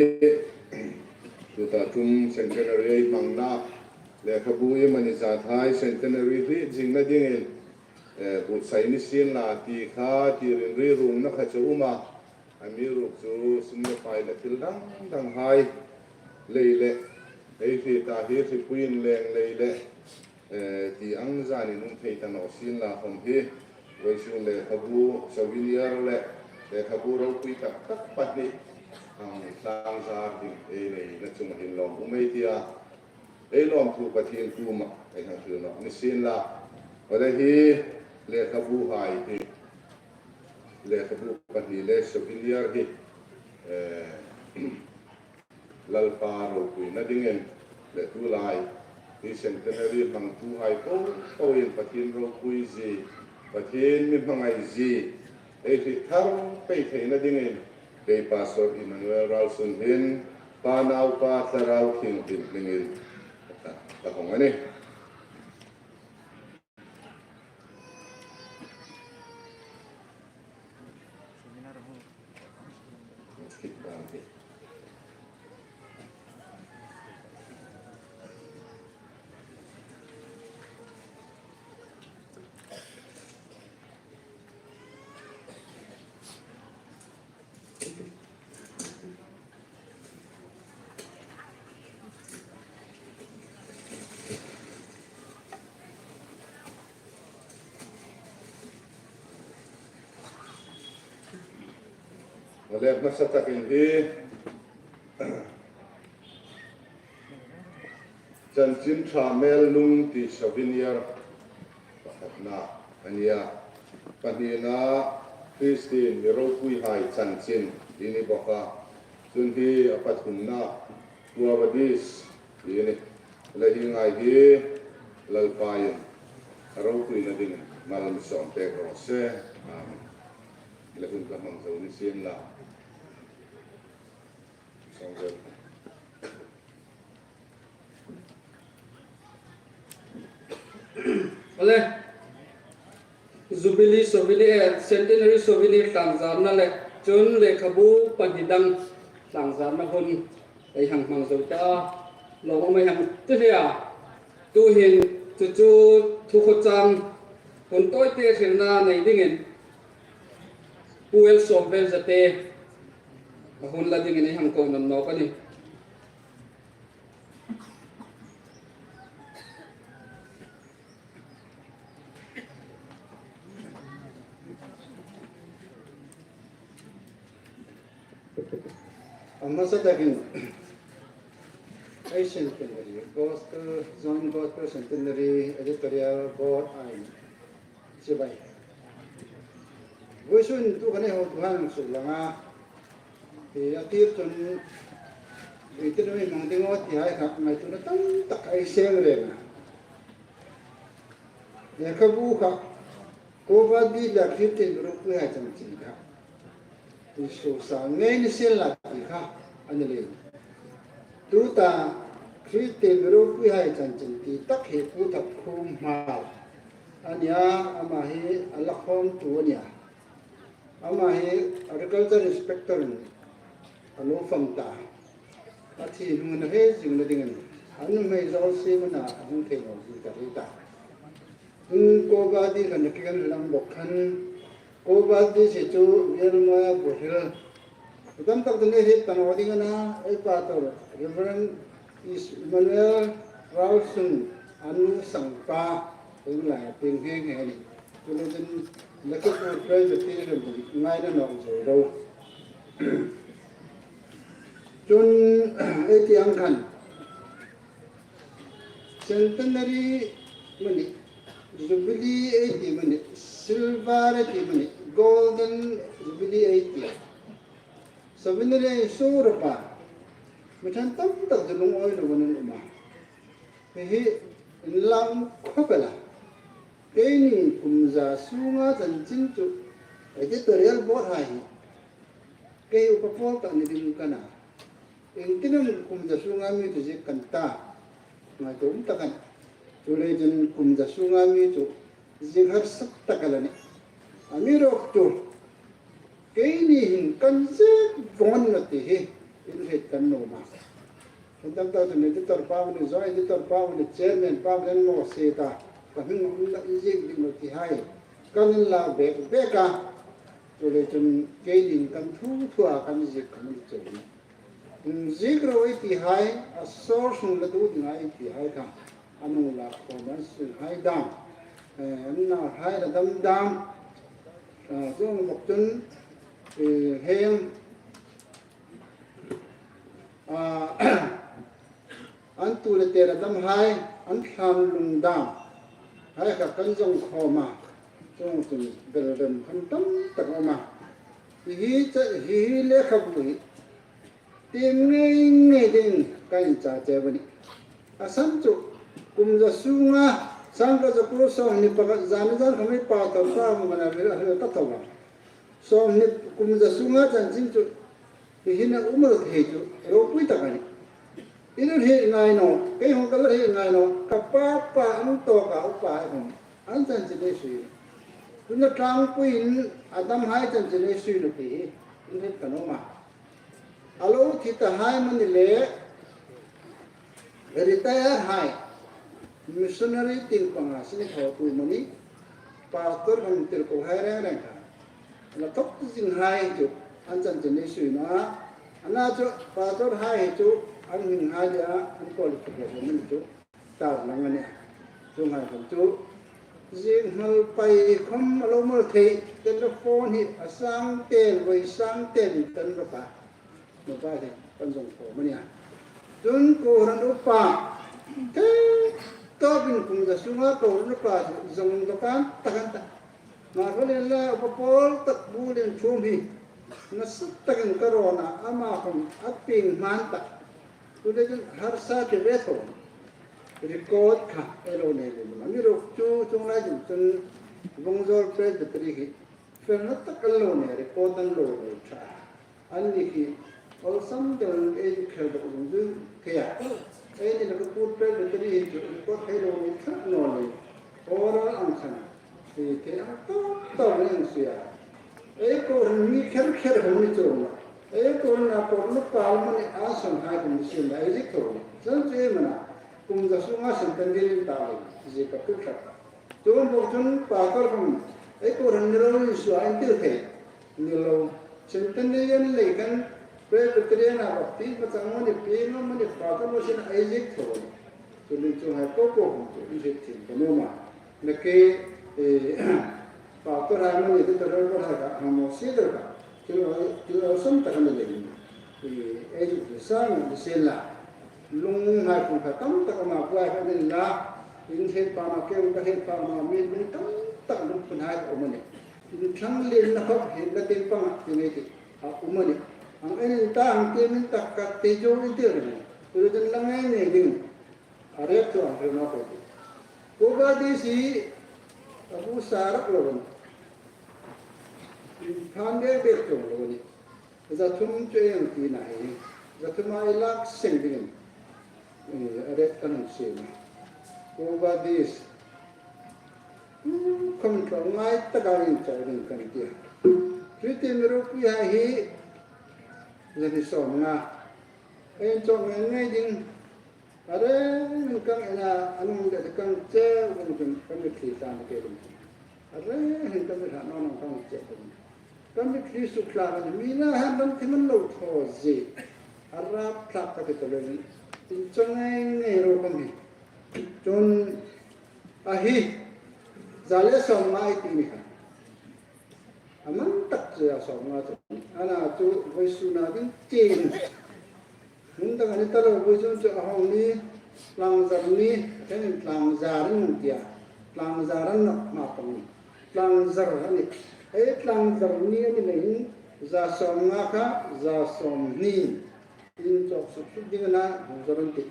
tuta ṭum centenary ei hmangna lekhabu iemani zat hai centenary hriet zingna dingin, eh, buotsai ni sien la ti kha, ti rinri rungna kha chu um a. Amiruokchu sum le pai le thil dang dang hai lei le, ei hrieta hi hripui inleng lei le, eh, ti ang zanin um thei ta naw sien la khom hi, vawisun lekhabu souvenir le lekhabu ropui tak tak pahni hang tlangzar ding ei neina chunga hin lawm um ei tia, ei lawmthu Pathien kuoma ei hang hril nawk ni sien la. Aw le, hi lekhabu hai hi, lekhabu pahni le souvenir hi, eh, Lalpa ropuina dingin le tulai hi centenary hmangtuhai po poin Pathien ropuizie, Pathien mi hmangai zie ei hriet thar pei theina dingin kei Pastor Emmanuel Ralsun hin Pa, Naupa, Thlarau Thienghlim hmingin ka hawng a nih. Aw le, hmasa takin hi Chanchin Ṭha Mel Lung ti souvenir pakhatna a nia. Pahnina Christian mi ropuihai chanchin ti ni bawk a. Chun hi a pathumna Quo Vadis ti a nih. Le, hi ngai hi Lalpa'n a ropuina dingin mal mi sawm pek raw se. Amen. Le, hun ka hmang zo ni sien la. Sawm vel. Aw le, Jubilee souvenir, eh, Centenary souvenir tlangzarna le chun lekhabu pahni dang tlangzarna hun ei hang hmang zo ta a, lawmum ei hang ti hle a. Tuhin chu chu thukhawchang hun tawite hrilna nei dingin Pu L Sawmvel Zate a hun la dingin ei hang ko nawn nawk a nih. A hmasa takin, ei Centenary, Gospel, Joint Gospel Centenary Editorial Board-in chibai. Vawisun tu kan ei hotuhai hang suk langa, e, a tir chun, e, tin mi hmang ding aw ti hai kha ngaituona tam tak ei seng reng a. Lehkhabu kha, Kovadi le Christian ropuihai chanchin kha, Isu sa ngei ni sien la ti kha a ni leiin. Tuta Christian ropuihai chanchin ti tak hi Pu Thapkhum Hmar a nia, ama hi a lakhawmtu a nia. Ama hi agriculture inspector-in a lo fam ta. A thi hnungin a hre zingna dingin a nuhmei zawng siemna a hung thei naw zing ta rei ta. Chun Kovadi khan a kikan lang bawk khan, Kovadi si chu Bielma Buhril. Tam tak tu ni hi tan aw ding a na, ei pastor, Reverend Is-, Emmanuel Ralsung, a nu sangpa, ei lai a pieng nghe nghe a nih. Chun, chun, Lehkhabu Presbyterian ngaina nawk zo lo. Chun, ei ti ang khan, Centenary mani, Jubilee ei ti mani, Silver ei ti mani, Golden Jubilee ei ti. Souvenir ei sur pa, mi ṭhen tam tak chu lungawi lovin an um a. Hi hi inlang khawp el a. Keini kum za sunga chanchin chu editorial board hai hi, kei upa pawl tak ni ding ka na. Iengtin am kum za sunga mi chu ziek kan ta? Ngaituo um tak a nih. Chuleiin kum za sunga mi chu ziek harsa tak el a nih. Amiruokchu, keini hin kan ziek vawng a ni naw ti hi inhriet kan nuom a. Kan tam tak chun editor pa ni, joint editor pa ni, chairman pa ni, an maw se ta. Ka hming um la, i ziek ding naw ti hai kan inla bek bek a. Chuleiin keini hin kan thu thu a kan ziek kan ni chu. Ziek ro ei ti hai, a source hung la duot dinga ei ti hai kha, an hung la khawm an sui hai dam, eh, an na hai la dam dam, eh, chuong bawk chun, eh, heng, ah, an tu le te la dam hai, an thlan lung dam hai kha kan zong khawm a, chuong chun bel rem khan tam tak a um a. Hi hi cha, hi hi lehkhabu hi, tiem ngei ngei ding ka inchah cheu a nih. A san chu, kum za sunga, sangkhat za kuo sawmhni pakhat, zani zan khawm ei pastor pa hung kan a hril, a hril ta tho a. Sawmhni, kum za sunga chanchin chu, hi hin a um el thei chu, ropui tak a nih. I lo hril ngai naw, kei hung ka lo hril ngai naw, ka pa pa an tawka upa ei hung, an chanchin ei sui. Tuna tlangpuiin a dam hai chanchin ei sui naw ti hi, inhriet ka nuom a. A lo thi ta hai mani le, retire hai, missionary tieng panga sin thaw tu mani, pastor hang tirko hai reng reng kha. La thawk zing hai chu, an chanchin ei sui naw a. Ana chu, pastor hai chu, an hming hai le a, an qualification mani chu. Tar lang a nih. Chuonghai khawm chu, ziek hmal pei khawm a lo mal thei, telephone hi a sang tel, voi sang tel kan rawk a. Mobile hi kan zong khawm a nih a. Chun kohran upa, thei tawpin kum za sunga kohran upa chu zong dawk an tak an ta. Hmarkhawlien lai upa pawl tak bul inthuom hi nasa takin ka rawn a, ama khawm a pieng hma an ta. Chuleiin harsa ti ve tho. Record kha ei lo nei lem a. Amiruokchu chuong lai chun chun Vawngzawl Presbytery hi felna tak an lo nei, record an lo nei ṭha. Anni hi awlsam deu ei khel dawk zung zung thei a. Eini le ka pu Presbytery hi chu record ei lo nei ṭha naw lei. Oral ang khan, e, thei ang tawk tawk ei sui a. Ei kohran mi kher kher khawm ni chuong a. Ei kohran a kohran upa mani a sawm hai khawm ni sien la ei ziek tho. Chuong chu ei mana, kum za sunga Centenary ni ta lei, ziek ka hril ṭhat. Chuong bawk chun pastor khawm, ei kohran ni lo ni sua intil thei. Ni lo, Centenarian lei khan Presbyterian-a baptisma chang mani, pieng mani, pastor mani sien ei ziek tho. Chuleiin chuonghai po po khawm chu inhriet thiem ka nuom a. Nakie, e, pastor hai mani, ti ta ro ro hai kha, hang maw si der kha. Thil, thil awlsam tak a ni leiin, ei zuk hril sang ni sienla. Lungngai khum kha tam tak ama buai kha ni la. In hriet pha ma, kei ka hriet pha ma, mi, mi tam tak lungphun hai a um a nih. In thlang lienna khawp hrietna tieng panga ti ngei ti a um a nih. Ang en ta ang tiem in tak ka ti zo in ti a nih. Chu chu la ngei ngei ding. A rep chu ang hril nawk ei tih. Quo vadis hi a bu sa rak lo a nih. Than bek bek chuong lo a nih. Za thum chu ei tina hi. Za thum a ei lak seng dingin, eh, a rep kan hung siem. Quo vadis. Khawm tlawngai taka inchawk ding kan ti a. Chu ti mi ruok hi hai hi. Za hni sawmnga. Ei inchawk ngei ngei ding. A rengin kan en a, a nung le kan che vong chun kan mitthli tlan ke ding. A rengin kan mitthli naw naw kan che ding. Kan mitthli suk tlan a ni, mi na han ram thim an lo thaw zie. A rap thlak ka ti ta lo ni. Inchawk ngei ngei ro kan hi. Chun a hi za le sawmnga ei ti ni kha. A man tak chu za sawmnga chu. Ana chu vawisuna ding chin. Hmun dang a ni ta lo, vawisun chu a hawng ni, tlangzar ni, a ṭhenin tlangzar an ti a. Tlangzar an nawk hma pang ni. Tlangzar a nih. Ei tlangzar ni a ni leiin za sawmnga kha za sawmhni. Inchawk suk suk ding a na, hung zar an tih.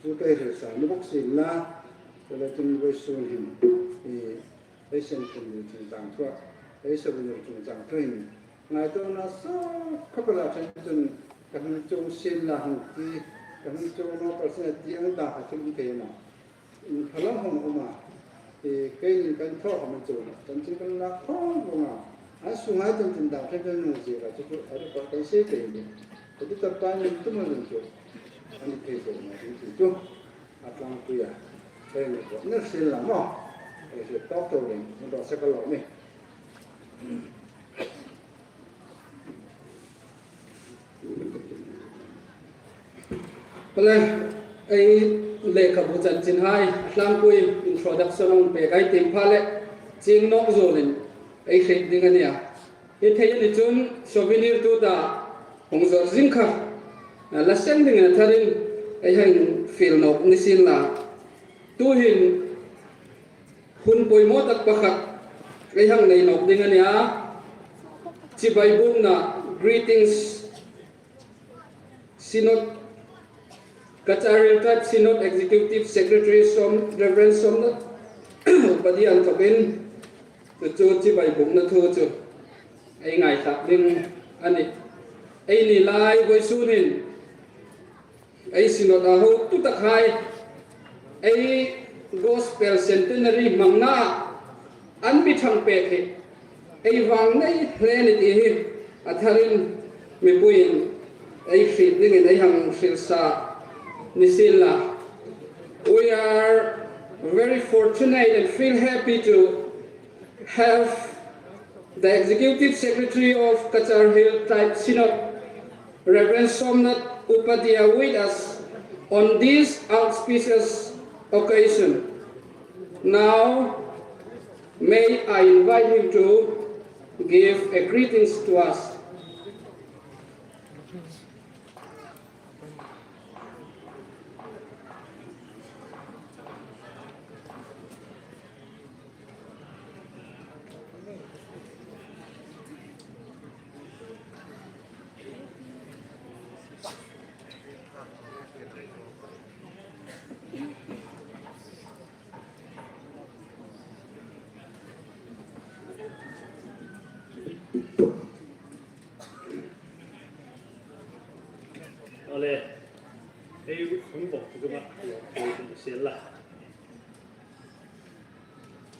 Chu ka hril sa ni bawk sienla. Chuleiin vawisun hin, eh, ei sentiment chungchang thua, ei souvenir chungchang thua hin ngaituona sawt khawp el a, ṭhen chun ka hung chuong sienla hung ti, ka hung chuong nawk el sien ti ang ta kha chu um thei a na. Inphalam hung um a, eh, keinin kan thaw kha min chuong a, chanchin kan lak khawm vong a, a sunghai chanchin dang ṭhen ṭhen nung zie ka chu chu a record kan sei thei ni. Ka ti tak ta min tum a min chu. A ni thei zo na chu chu. A tlangpuia, hei ni ko, ni sienla maw. Ei hriet tawk tho ding, min ro se ka lo ni. Pale, ei lekhabu chanchinhai, a tlangpui introduction hung pek ei tiem pha le, chieng nawk zuolin ei hriet ding a nih a. Hi thei a ni chun souvenir tuta hung zawr zing kha, a la seng dingin a tharin ei hang fiel nawk ni sienla. Tuhin hun poimaw tak pakhat ei hang nei nawk ding a nih a. Chibai bukna, greetings, Synod, Cachar Hill Tribe Synod Executive Secretary Som, Reverend Somnath Upadhyay an thawkin, chu chu chibai bukna thu chu ei ngaithlak ding a nih. Eini lai vawisun hin ei Synod a hotu takhai, ei Gospel Centenary hmangna an mi ṭhang pek hi ei vang nei hle ni ti hi a tharin mipuiin ei hriet dingin ei hang hril sa ni sienla. We are very fortunate and feel happy to have the Executive Secretary of Cachar Hill Tribe Synod, Reverend Somnath Upadhyay, with us on this auspicious occasion. Now, may I invite him to give a greetings to us. Ale, ei hun bawk chu ma, ei hun sienla.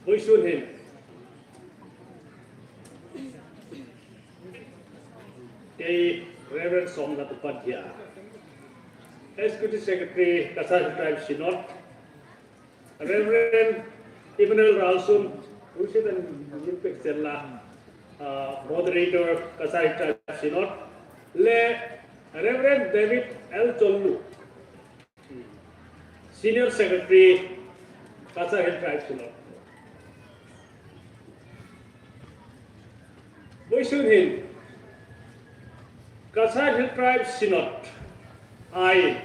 Vawisun hin kei Reverend Somnath Upadhyay, Executive Secretary, Cachar Hill Tribe Synod, Reverend Emmanuel Ralsum, President Olympic Stella, uh, Moderator, Cachar Hill Tribe Synod, le Reverend David L Chonlu, Senior Secretary, Cachar Hill Tribe Synod. Vawisun hin, Cachar Hill Tribe Synod-in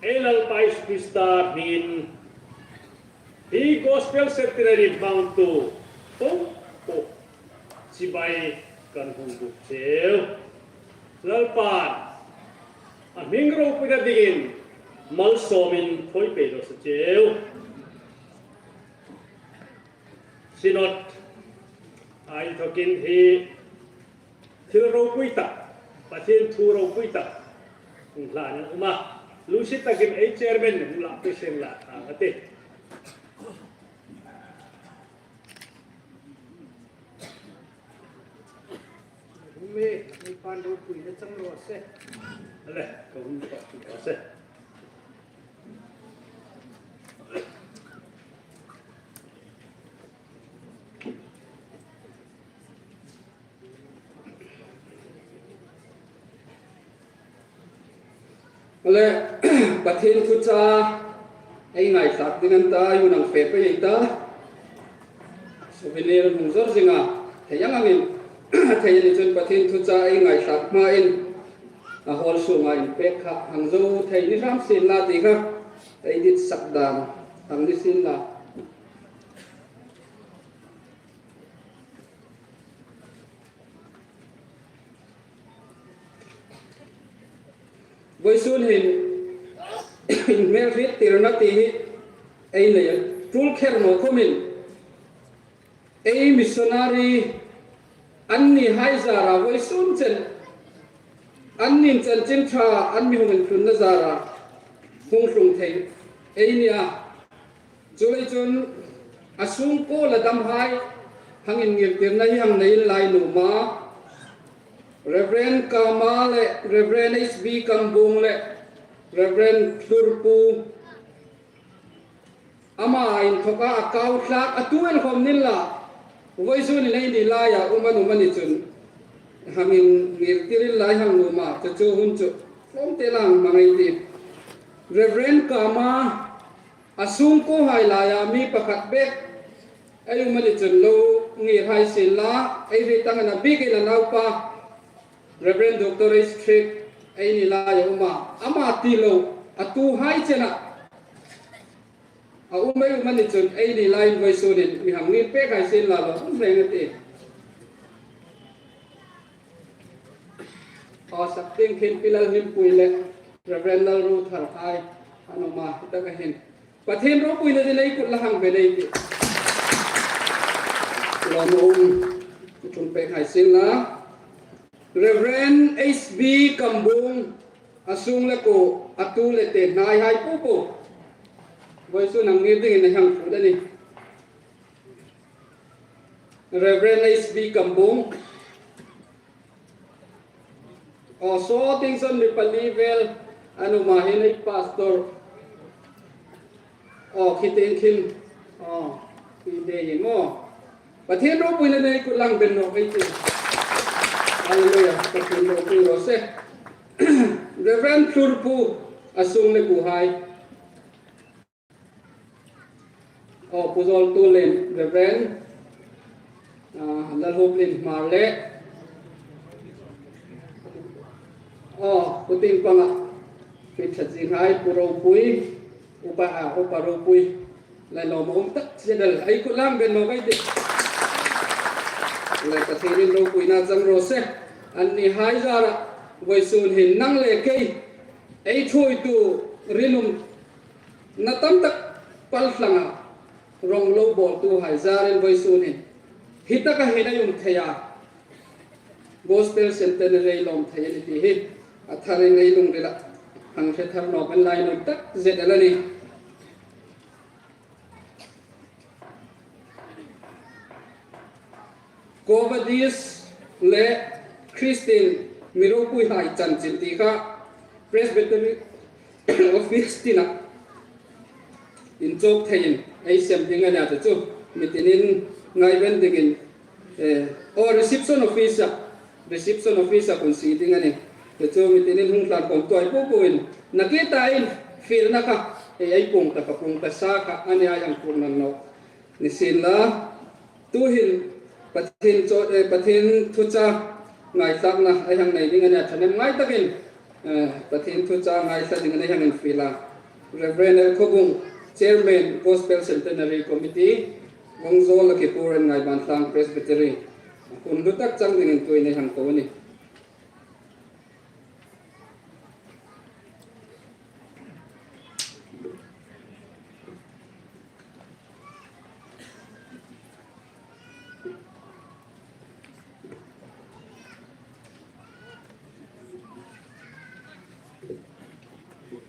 ei Lalpa Isu Krista hmingin hi Gospel Centenary hmangtu po po chibai kan hung buk cheu. Lalpa'n a hming ropuina dingin malsawmin thawi pei raw se cheu. Synod-a inthokin hi thil ropui tak, Pathien thu ropui tak hung hlan a um a. Lungsit takin ei chairman hung lak pei seng la thang a tih. Hung mi, mi pan ropuina chang raw se. Ale, ka hung pa chu raw se. Ale, Pathien thucha ei ngaithlak ding an ta, ei hun ang fe pei ei ta. Souvenir hung zawr zing a, thei ang angin, thei a ni chun Pathien thucha ei ngaithlak hmain, a hall sunga inpek kha hang zo thei ni hram sien la ti kha ei ditsak dan hang ni sien la. Vawisun hin, inhmel hriettirna ti hi ei nei a, tul kher naw khomin, ei missionary an ni hai zara vawisun chen, an nin chanchin ṭha an mi hung intlunna zara hung tlung thei ei ni a. Chuleiin chun a sungkuo la dam hai hang inngirtirna hi hang nei inla nuom a. Reverend Kama le Reverend H B Kambung le Reverend Hlurpu, ama inthoka a kau thlak a tu el khawm ni inla, vawisun hin ei ni laia um an um a ni chun hang inngirtir inla ei hang nuom a, chu chu hun chu tlawmte lang hmang ei tih. Reverend Kama a sungkuo hai laia mi pakhat bek ei um a ni chun lo ngir hai sien la, ei hriet angin a bik el a naupa Reverend Doctor H Trick ei ni laia um a, ama ti lo a tu hai chena a um ei um a ni chun ei ni laiin vawisun hin mi hang ngir pek hai sien la lo um reng a tih. Aw, sak tieng khin Pi Lalhlimpui le Reverend Lalruothar hai an um a, hi taka hin Pathien ropuina dingin ei kut la hang be nei tih. Lawmum ṭum pek hai sien la. Reverend H B Kambung, a sungkuo, a tu le te hnai hai po po, vawisun hang ngir dingin ei hang phut a nih. Reverend H B Kambung. Aw, saw tieng saw mi pali vel an um a, hin ei pastor. Aw, khi tieng khin. Aw, khi tieng hi maw. Pathien ropuina dingin ei kut la hang be nawk ei tih. Hallelujah. Pathien ropui raw se. Reverend Hlurpu, a sungkuo hai. Aw, Pu Zawltu le Reverend, ah, Lalhuplien Hmar le, aw, Pu Tieng Panga, Pi Ṭha Zing hai, Pu Ropui, Upa, ah, Upa Ropui, le lawmum tak zet el, ei kut la hang be nawk ei tih. Le Pathienin ropuina chang raw se, an ni hai zara, vawisun hin nang le kei, ei ṭhuoitu rinum na tam tak pal tlanga rawng lo bawltu hai zarin vawisun hin hi taka hin ei um thei a, Gospel Centenary ei lawm thei a ni ti hi a tharin ei lungrila hang hre thar nawk an lai nuom tak zet el a nih. Quo Vadis le Christian mi ropui hai chanchin ti kha Presbytery Office tina inchawk theiin ei sem ding a nia chu chu mitinin ngaiven dingin, eh, aw, reception office-a, reception office-a kan sie ding a nih. Chu chu mitinin hung tlan khawm tuoi po po in nakie ta in fielna kha ei, ei puong ta kha, puong ta sa kha a nia, ei hang puong nang nawk ni sien la. Tuhin Pathien chu, eh, Pathien thucha ngaithlakna ei hang nei ding a nih a, ṭhahnem ngai takin, eh, Pathien thu chang ngaithla dingin ei hang infiel a. Reverend L Khawbung, Chairman, Gospel Centenary Committee, Vawngzawl Lakhipur and Ngaibanthlang Presbytery, hun hlu tak chang dingin tuhin ei hang ko a nih.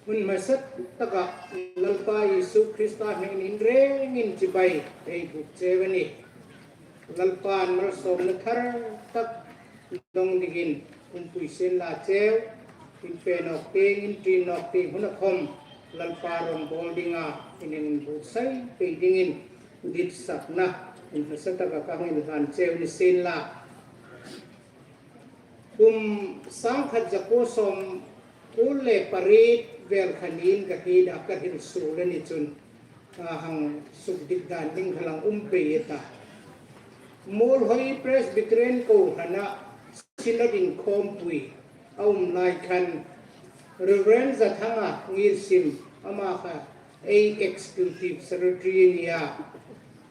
Hun hmasa taka Lalpa Isu Krista hmingin rengin chibai ei buk cheu a nih. Lalpan malsawmna thar tak dong dingin umpui sien la cheu, in fe nawk tieng, in ṭin nawk tieng huna khawm Lalpa rawngbawl dinga in inbuotsai pei dingin ditsakna hun hmasa taka ka hang inhlan cheu ni sien la. Kum sangkhat zakuo sawmkua le pariet vel kha niin ka hriet a, ka hril suol a ni chun, a, hang sukdik dan ding kha lang um pei a ta. Muolhoi Presbyterian kohrana Synod inkhawmpui a um lai khan Reverend Zathanga Ngirsim, ama kha ei Executive Secretary a nia,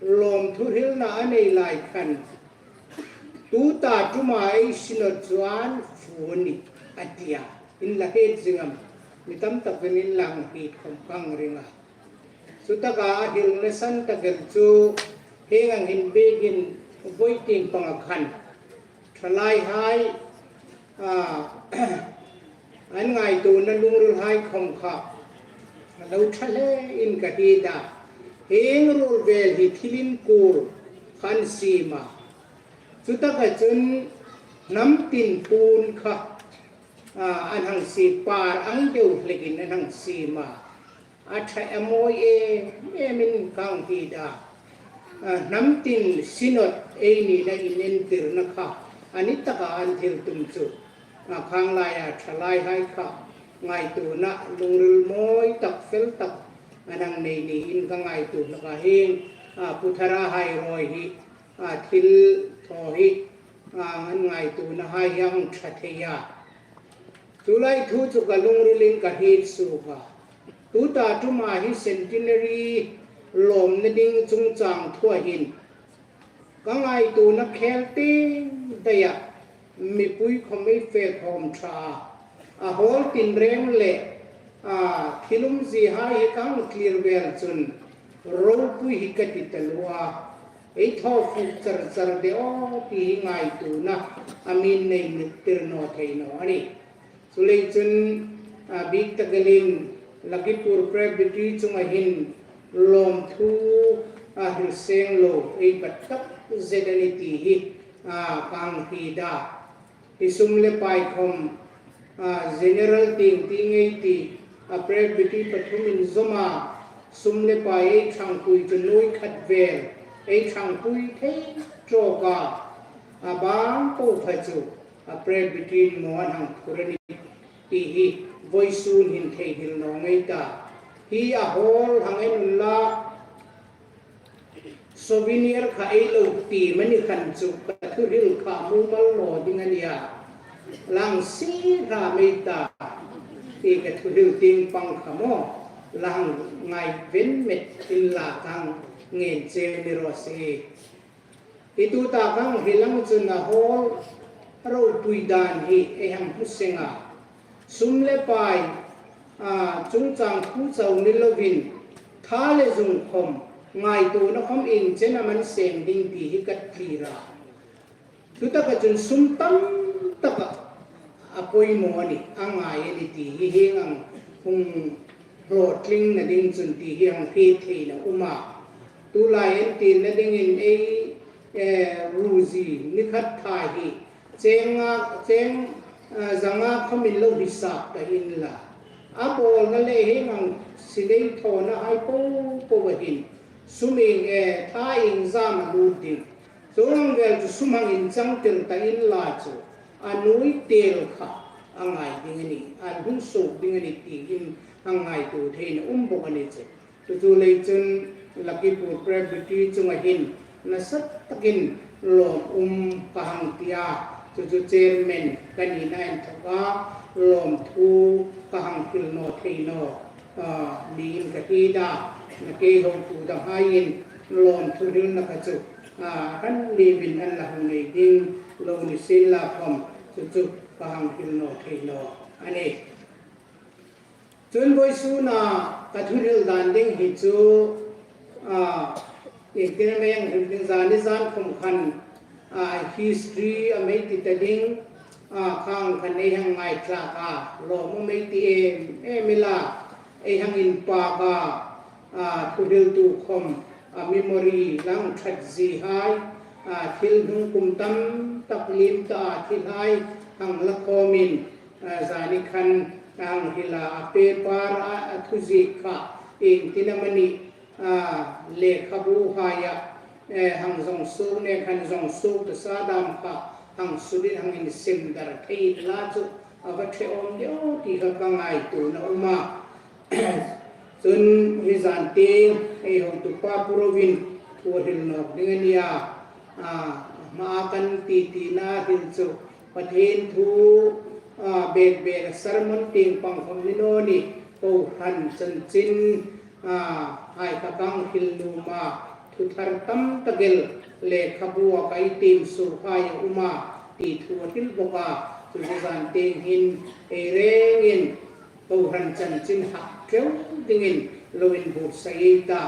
lawmthu hrilna a nei lai khan, tuta ṭuma ei Synod chu an fu a nih, a ti a. In la hriet zing am? Mi tam takin in la hriet khawm ka ring a. Chutaka a hrilna san tak el chu hieng ang hin biekin voiting panga khan ṭhalaihai, a, an ngaituona lungrilhai khawm kha a lo ṭha hle in ka hriet a. Hieng ruol vel hi thil inkuol kha an siem a. Chutaka chun hnam tin puon kha, a, an hang siem, par ang deu hlekin an hang siem a. A ṭha a mawi em em in ka hang hriet a. A, hnam tin Synod ei nina inentirna kha a ni taka an thil tum chu, a, khang laia ṭhalaihai kha ngaituona lungril mawi tak, fel tak an hang nei niin ka ngaituo hlak a. Hieng, a, Pu Thara Hairawi hi, a, thil thaw hi, a, an ngaituonahai hi a hang ṭha thei a. Tulai thu chu ka lungrilin ka hriet suok a. Tuta ṭuma hi Centenary lawmna ding chungchang thua hin ka ngaituona khel tieng daia mipui khawm ei fe khawm ṭha a. A hawl tinreng le, a, thil umzie hai hi ka hang thlir vel chun ropui hi ka ti taluo a. Ei thaw fuk char char de aw ti hi ngaituona a mi nei tir naw thei naw a nih. Chuleiin chun, a, bik tak elin Lakhipur Presbytery chunga hin lawmthu, a, hril seng lo ei bat tak zet a nih ti hi, a, ka hang hriet a. Hi sum le pai khawm, a, general tieng tieng ei ti, a, Presbytery pathum inzawma sum le pai ei ṭhangpui chu nuoi khat vel ei ṭhangpui thei tawk a, a bang po kha chu a Presbytery-in maw an hang phur a nih ti hi vawisun hin theihnghilh naw ngei ta. Hi a hawl hang en unla, souvenir kha ei lo ti mani khan chu ka thuhril kha mumal naw ding a nia. Lang si hram ei ta ti ka thuhril tieng pang kha maw, lang ngai ven met inla ka hang ngen cheu ni raw se. Hi tuta ka hang hril ang chun a hawl ropui dan hi ei hang hmu seng a. Sum le pai, a, chungchang thu chau ni lovin, tha le zung khawm, ngaituona khawm ieng chen am an seng ding ti hi ka thlir a. Chutaka chun sum tam taka a poimaw a nih, a ngai a nih ti hi hieng ang hung hlawtlingna ding chun ti hi hang hriet theina um a. Tulai entirna dingin ei, eh, ruzi ni khat tha hi cheng nga, cheng, eh, zanga khawmin lo hisap ta inla, a bawlna le hieng ang sinei thawnahai po po a hin sum ieng, eh, tha ieng zam a lut ding, chuong ang vel chu sum hang inchangtir ta inla chu a nuoi tel kha a ngai ding a nih, a hung suok ding a nih tiin hang ngaituo theina um bawk a ni chu. Chu chu lei chun Lakhipur Presbytery chunga hin nasa takin lawm um ka hang ti a. Chu chu chairman ka nina inthoka lawmthu ka hang hril naw thei naw, a, niin ka hriet a, na kei hotu danghaiin lawmthu hrilna kha chu, a, hran limin an la hung nei ding lo ni sienla khawm, chu chu ka hang hril naw thei naw a nih. Chun vawisuna ka thuhril dan ding hi chu, a, iengtin am ei hang hril ding, zani zan khawm khan, a, history am ei ti ta ding, a, khang khan ei hang ngaithlak a, lawm am ei ti em em ila, ei hang inpak a, a, thuhriltu khawm, a, memory la hang ṭhat zie hai, a, thil hnung kum tam tak liem ta a thil hai hang la khawmin, a, zani khan a hang hril a, a paper a, a thuziek kha iengtin am a nih, a, lekhabu haia, eh, hang zawng suok nek khan zawng suok ta sa dam kha hang sutin hang insem dar thei inla chu a va ṭhe awm deu ti kha ka ngaituona a um a. Chun hi zan tieng ei hotupa Pu Roin thu a hril nawk ding a nih a, a, hmaa kan ti tina hril chu Pathien thu, a, bek bek a sermon tieng pang khawm ni naw ni, kohran chanchin, a, hai kha ka hang hril nuom a, thu thar tam tak el lekhabua ka tiem suok hai a um a, ti thu a hril bawk a, chu chu zan tieng hin ei rengin kohran chanchin hak ṭheu dingin lo inbuotsai ei ta.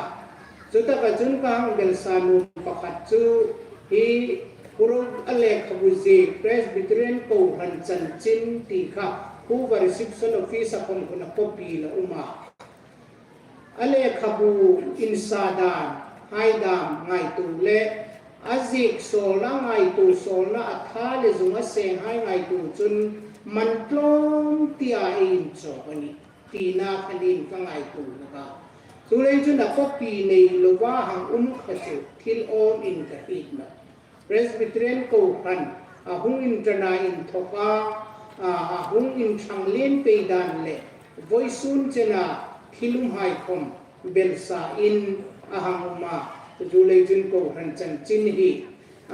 Chutaka chun ka hang belsa nuom pakhat chu hi Pu Ro a lekhabu ziek Presbyterian Kohran Chanchin ti kha Hoover Reception Office-a khawm khun a copy la um a. A lekhabu insa dan hai dam ngaituo le a ziek sawlna, ngaituo sawlna, a tha le zung a seng hai ngaituo chun man tlawm tia ei inchawk a nih tina khan ka ngaituo hlak a. Chuleiin chun a copy nei lova hang um kha chu thil awmin ka hriet nawh. Presbyterian Kohran a hung inṭan a inthoka, a, a hung inṭhang lien pei dan le vawisun chena thil um hai khawm belsain a hang um a. Chuleiin chun kohran chanchin hi,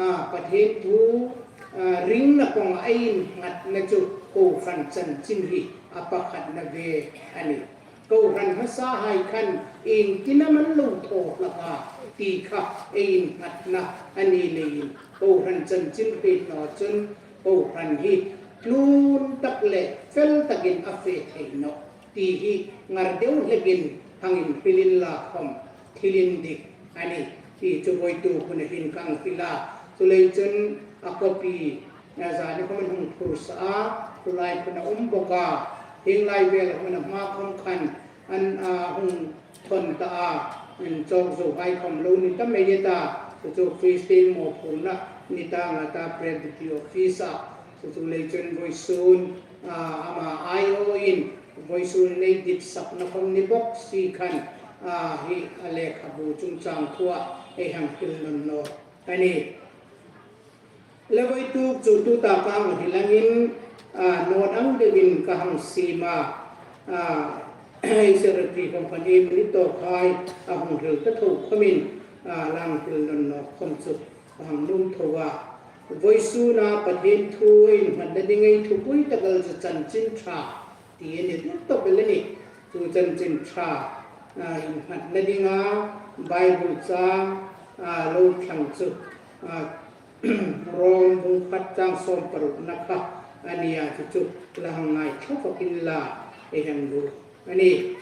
a, Pathien thu, a, ringna kawnga ei innghatna chu kohran chanchin hi a pakhatna ve a nih. Kohran hmasa hai khan iengtin am an lo thaw hlak a ti kha ei innghatna a ni leiin kohran chanchin hriet naw chun kohran hi tlun tak le fel takin a fe thei nawh ti hi ngar deu hlekin hang inhril inla khawm thil indik a nih ti chu voituk huna hin ka hang hril a. Chuleiin chun a copy, a, zani khawm an hung phursa a, tulai khun a um bawk a, hieng lai vel khun a hma khawm khan an, a, hung thawn ta a, inchawk zo hai khawm lo ni ta mei ta, chu chu Christian mawphurna ni ta nga ta Presbytery Office-a, chu chu lei chun vawisun, a, ama aiawin vawisun nei ditsakna khawm ni bawk si khan, a, hi a lekhabu chungchang thua ei hang hril nawn nawk a nih. Le voituk chu tuta ka hang hril angin, a, note ang deuin ka hang siem a, a, ei secretary khawm khan ei monitor hai a hung hril ta tho khawmin, a, la hang hril nawn nawk khawm chu ka hang nuom tho a. Vawisuna Pathien thu innghatna ding ei thupui tak el chu Chanchin Ṭha ti a ni dik tawp el a nih. Chu Chanchin Ṭha, a, innghatna dinga Bible chang, a, lo thlang chu, a, Rom bung khat chang sawm parukna kha a nih a, chu chu la hang ngaithla fakin la ei hang hril a nih.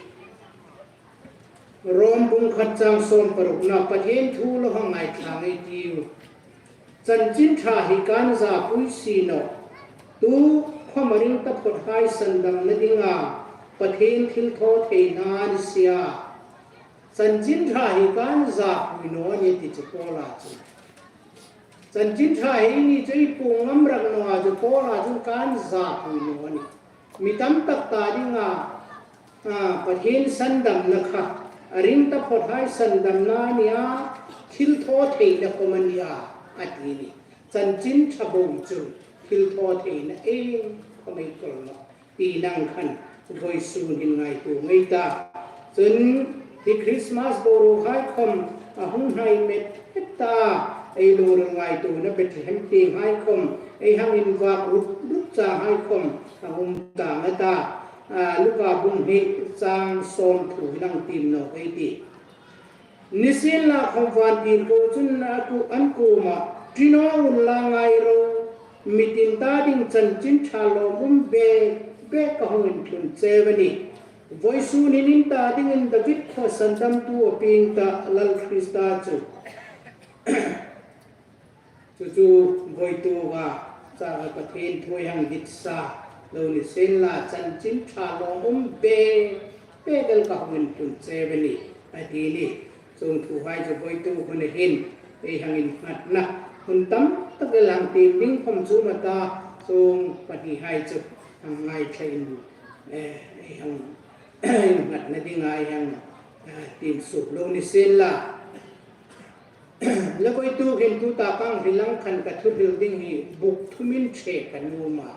Rom bung khat chang sawm parukna, Pathien thu lo hang ngaithla ngei ei tiu. Chanchin Ṭha hi kan zahpui si nawh. Tukhawm a ring taphawt hai sandamna dinga Pathien thilthawtheina a ni si a. Chanchin Ṭha hi kan zahpui naw a nih ti chu Paula chun. Chanchin Ṭha hi ni chu ei puong ngam rak naw a chu Paula chun kan zahpui naw a nih. Mi tam tak ta dinga, a, Pathien sandamna kha a ring taphawt hai sandamna a ni a, thilthawtheina khawm a ni a, a ti a nih. Chanchin Ṭha bo chu thilthawtheina iengkhawm ei kawl nawh ti nang khan vawisun hin ngaituo ngei ei ta. Chun hi Christmas boruok hai khawm a hung hnai met met ta, ei lungril ngaituona Bethlehem tieng hai khawm ei hang invak ruk ruk chang hai khom a um ta nga ta, a, Luka bung hni chang sawm thu hi lang tim naw ei ti. Nisienlakhom vantirko chun a ku, an kuomah, "Ṭi naw unla, ngai ro, mi tin ta ding chanchin ṭha lawmum bek bek ka hung inthlun cheu a nih. Vawisun hin in ta dingin David khuo sandamtu a pieng ta, Lal Krista chu." Chu chu voituka chaka Pathien thu ei hang dit sa lo nisienla, chanchin ṭha lawmum bek bek el ka hung inthlun cheu a nih, a ti a nih. Chuong thu hai chu voituk hun hin ei hang innghatna hun tam tak el hang tiem ding khom chu a um a ta, chuong pahni hai chu hang ngaithla in, eh, ei hang innghatna dinga ei hang, eh, tiem suok lo nisienla. Le voituk hin tuta ka hang hril ang khan ka thu hril ding hi buk thumin ṭhe ka nuom a.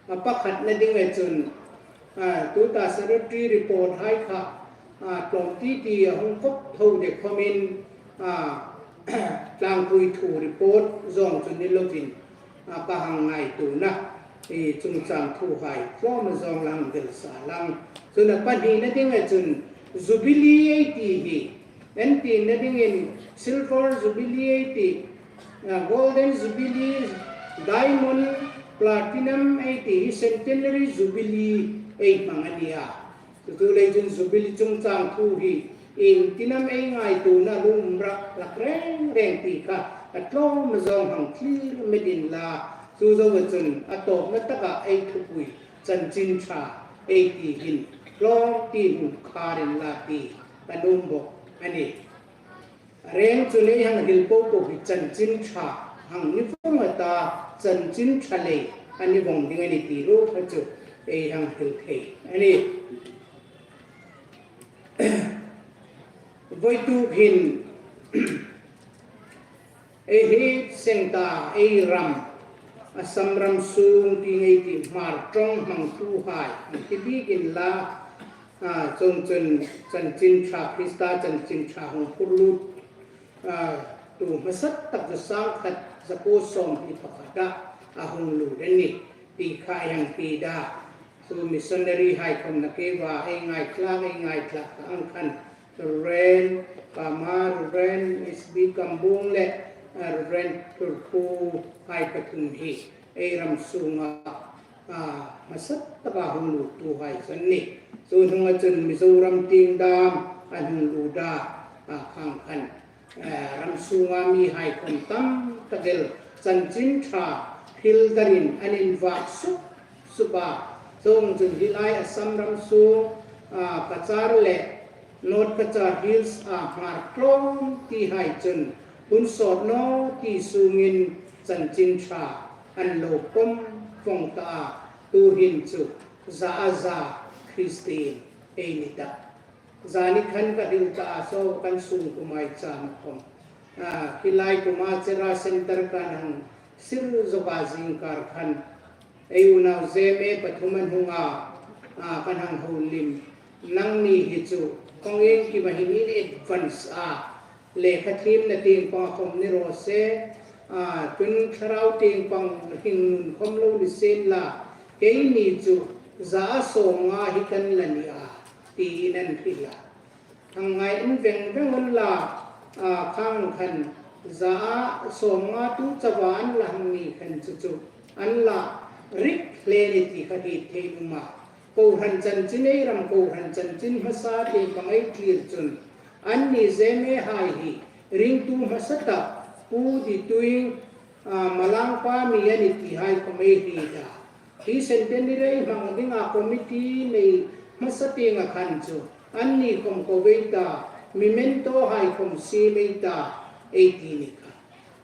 A pakhatna dinga chun, a, tuta secretary report hai kha, a, tlawm ti ti a hung kop tho de khomin, a, tlangpui thu report zawng chu ni lovin, a, ka hang ngaituona, i, chungchang thu hai tlawm zawng la hang hril sa lang. Chun a pahnina dinga chun Jubilee ei ti hi, entirna dingin Silver Jubilee ei ti, a, Golden Jubilee, Diamond, Platinum ei ti hi Centenary Jubilee ei hmang a nih a. Chu chu lei chun Jubilee chungchang thu hi ieng tin am ei ngaituona lum rak hlak reng reng ti kha a tlawm zawng hang thlir met inla, chu zoa chun a tawpna taka ei thupui chanchin ṭha ei ti hin tlawm ti hung khar inla ti ka nuom bawk a nih. A reng chun ei hang hril po po hi chanchin ṭha hang ni vong a ta, chanchin ṭha lei a ni vong ding a nih ti ruok kha chu ei hang hril thei a nih. Voituk hin ei hriet seng ta, ei ram, Assam ram sung ti ngei ti Hmar ṭawng hmangtu hai, hang ti bik inla, a, chuong chun chanchin ṭha, Krista chanchin ṭha hung phur lut, a, tu hmasa tak chu sangkhat zakuo sawmhni pakhata a hung lut a nih ti kha ei hang hriet a. Chu missionary hai khom na ke va ei ngaithlak, ei ngaithlak ang khan Reverend Kama, Reverend S B Kambung le, a, Reverend Thurpu hai pathum hi ei ram sunga, a, hmasa taka hung luttu hai chu an nih. Chu hnunga chun Mizoram tieng dam an hung lut a, a, khang khan, a, ram sunga mi hai khom tam tak el chanchin ṭha hril darin an invak suk suk a. Chuong chun hi lai Assam ram sung, a, Cachar le North Cachar Hills a Hmar tlawm ti hai chun hun sawt naw ti sungin chanchin ṭha an lo pawm vong ta a, tuhin chu za a za Kristien ei ni ta. Zani khan ka hril ta a, so kan sung kumai cham khom. A, hi lai kuma Chera Center kan hang sir zoa zingkar khan ei unau Z M A pathum an hung a, a, kan hang houlim. Nangni hi chu kong iengkima hin in advance a lekha thiemna tieng pang khom ni raw se, a, tun thlarau tieng pang hringnun khom lo ni sienla, keini chu za a sawmnga hi kan la ni a, tiin an hril a. Hang ngai in veng veng unla, a, khang khan za a sawmnga tu chauva an la hang ni khan chu chu an la rik hle ni ti kha hriet thei um a. Kohran chanchin, ei ram kohran chanchin hmasa tieng pang ei thlir chun, anni Z M A hai hi ringtu hmasa tak Pu Ditwing, a, Malangpa mi a nih ti hai khom ei hriet a. Hi centenary hmang dinga committee nei hmasa tienga khan chu anni khom ko ei ta, memento hai khom siem ei ta, ei ti ni kha.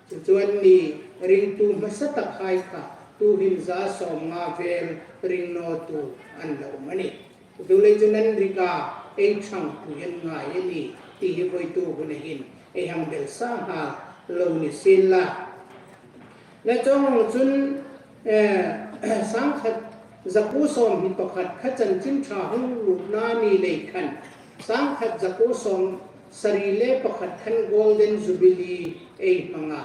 Chu chu anni ringtu hmasa tak hai kha tuhin za sawmnga vel ring nawtu an lo um a nih. Chu lei chun an rik a, ei ṭhangpui an ngai a nih ti hi voituk hun hin ei hang belsa nghal lo ni sienla. Le chuong chun, eh, sangkhat zakuo sawmhni pakhat kha chanchin ṭha hung lutna ni lei khan, sangkhat zakuo sawmsari le pakhat khan Golden Jubilee ei hmang a.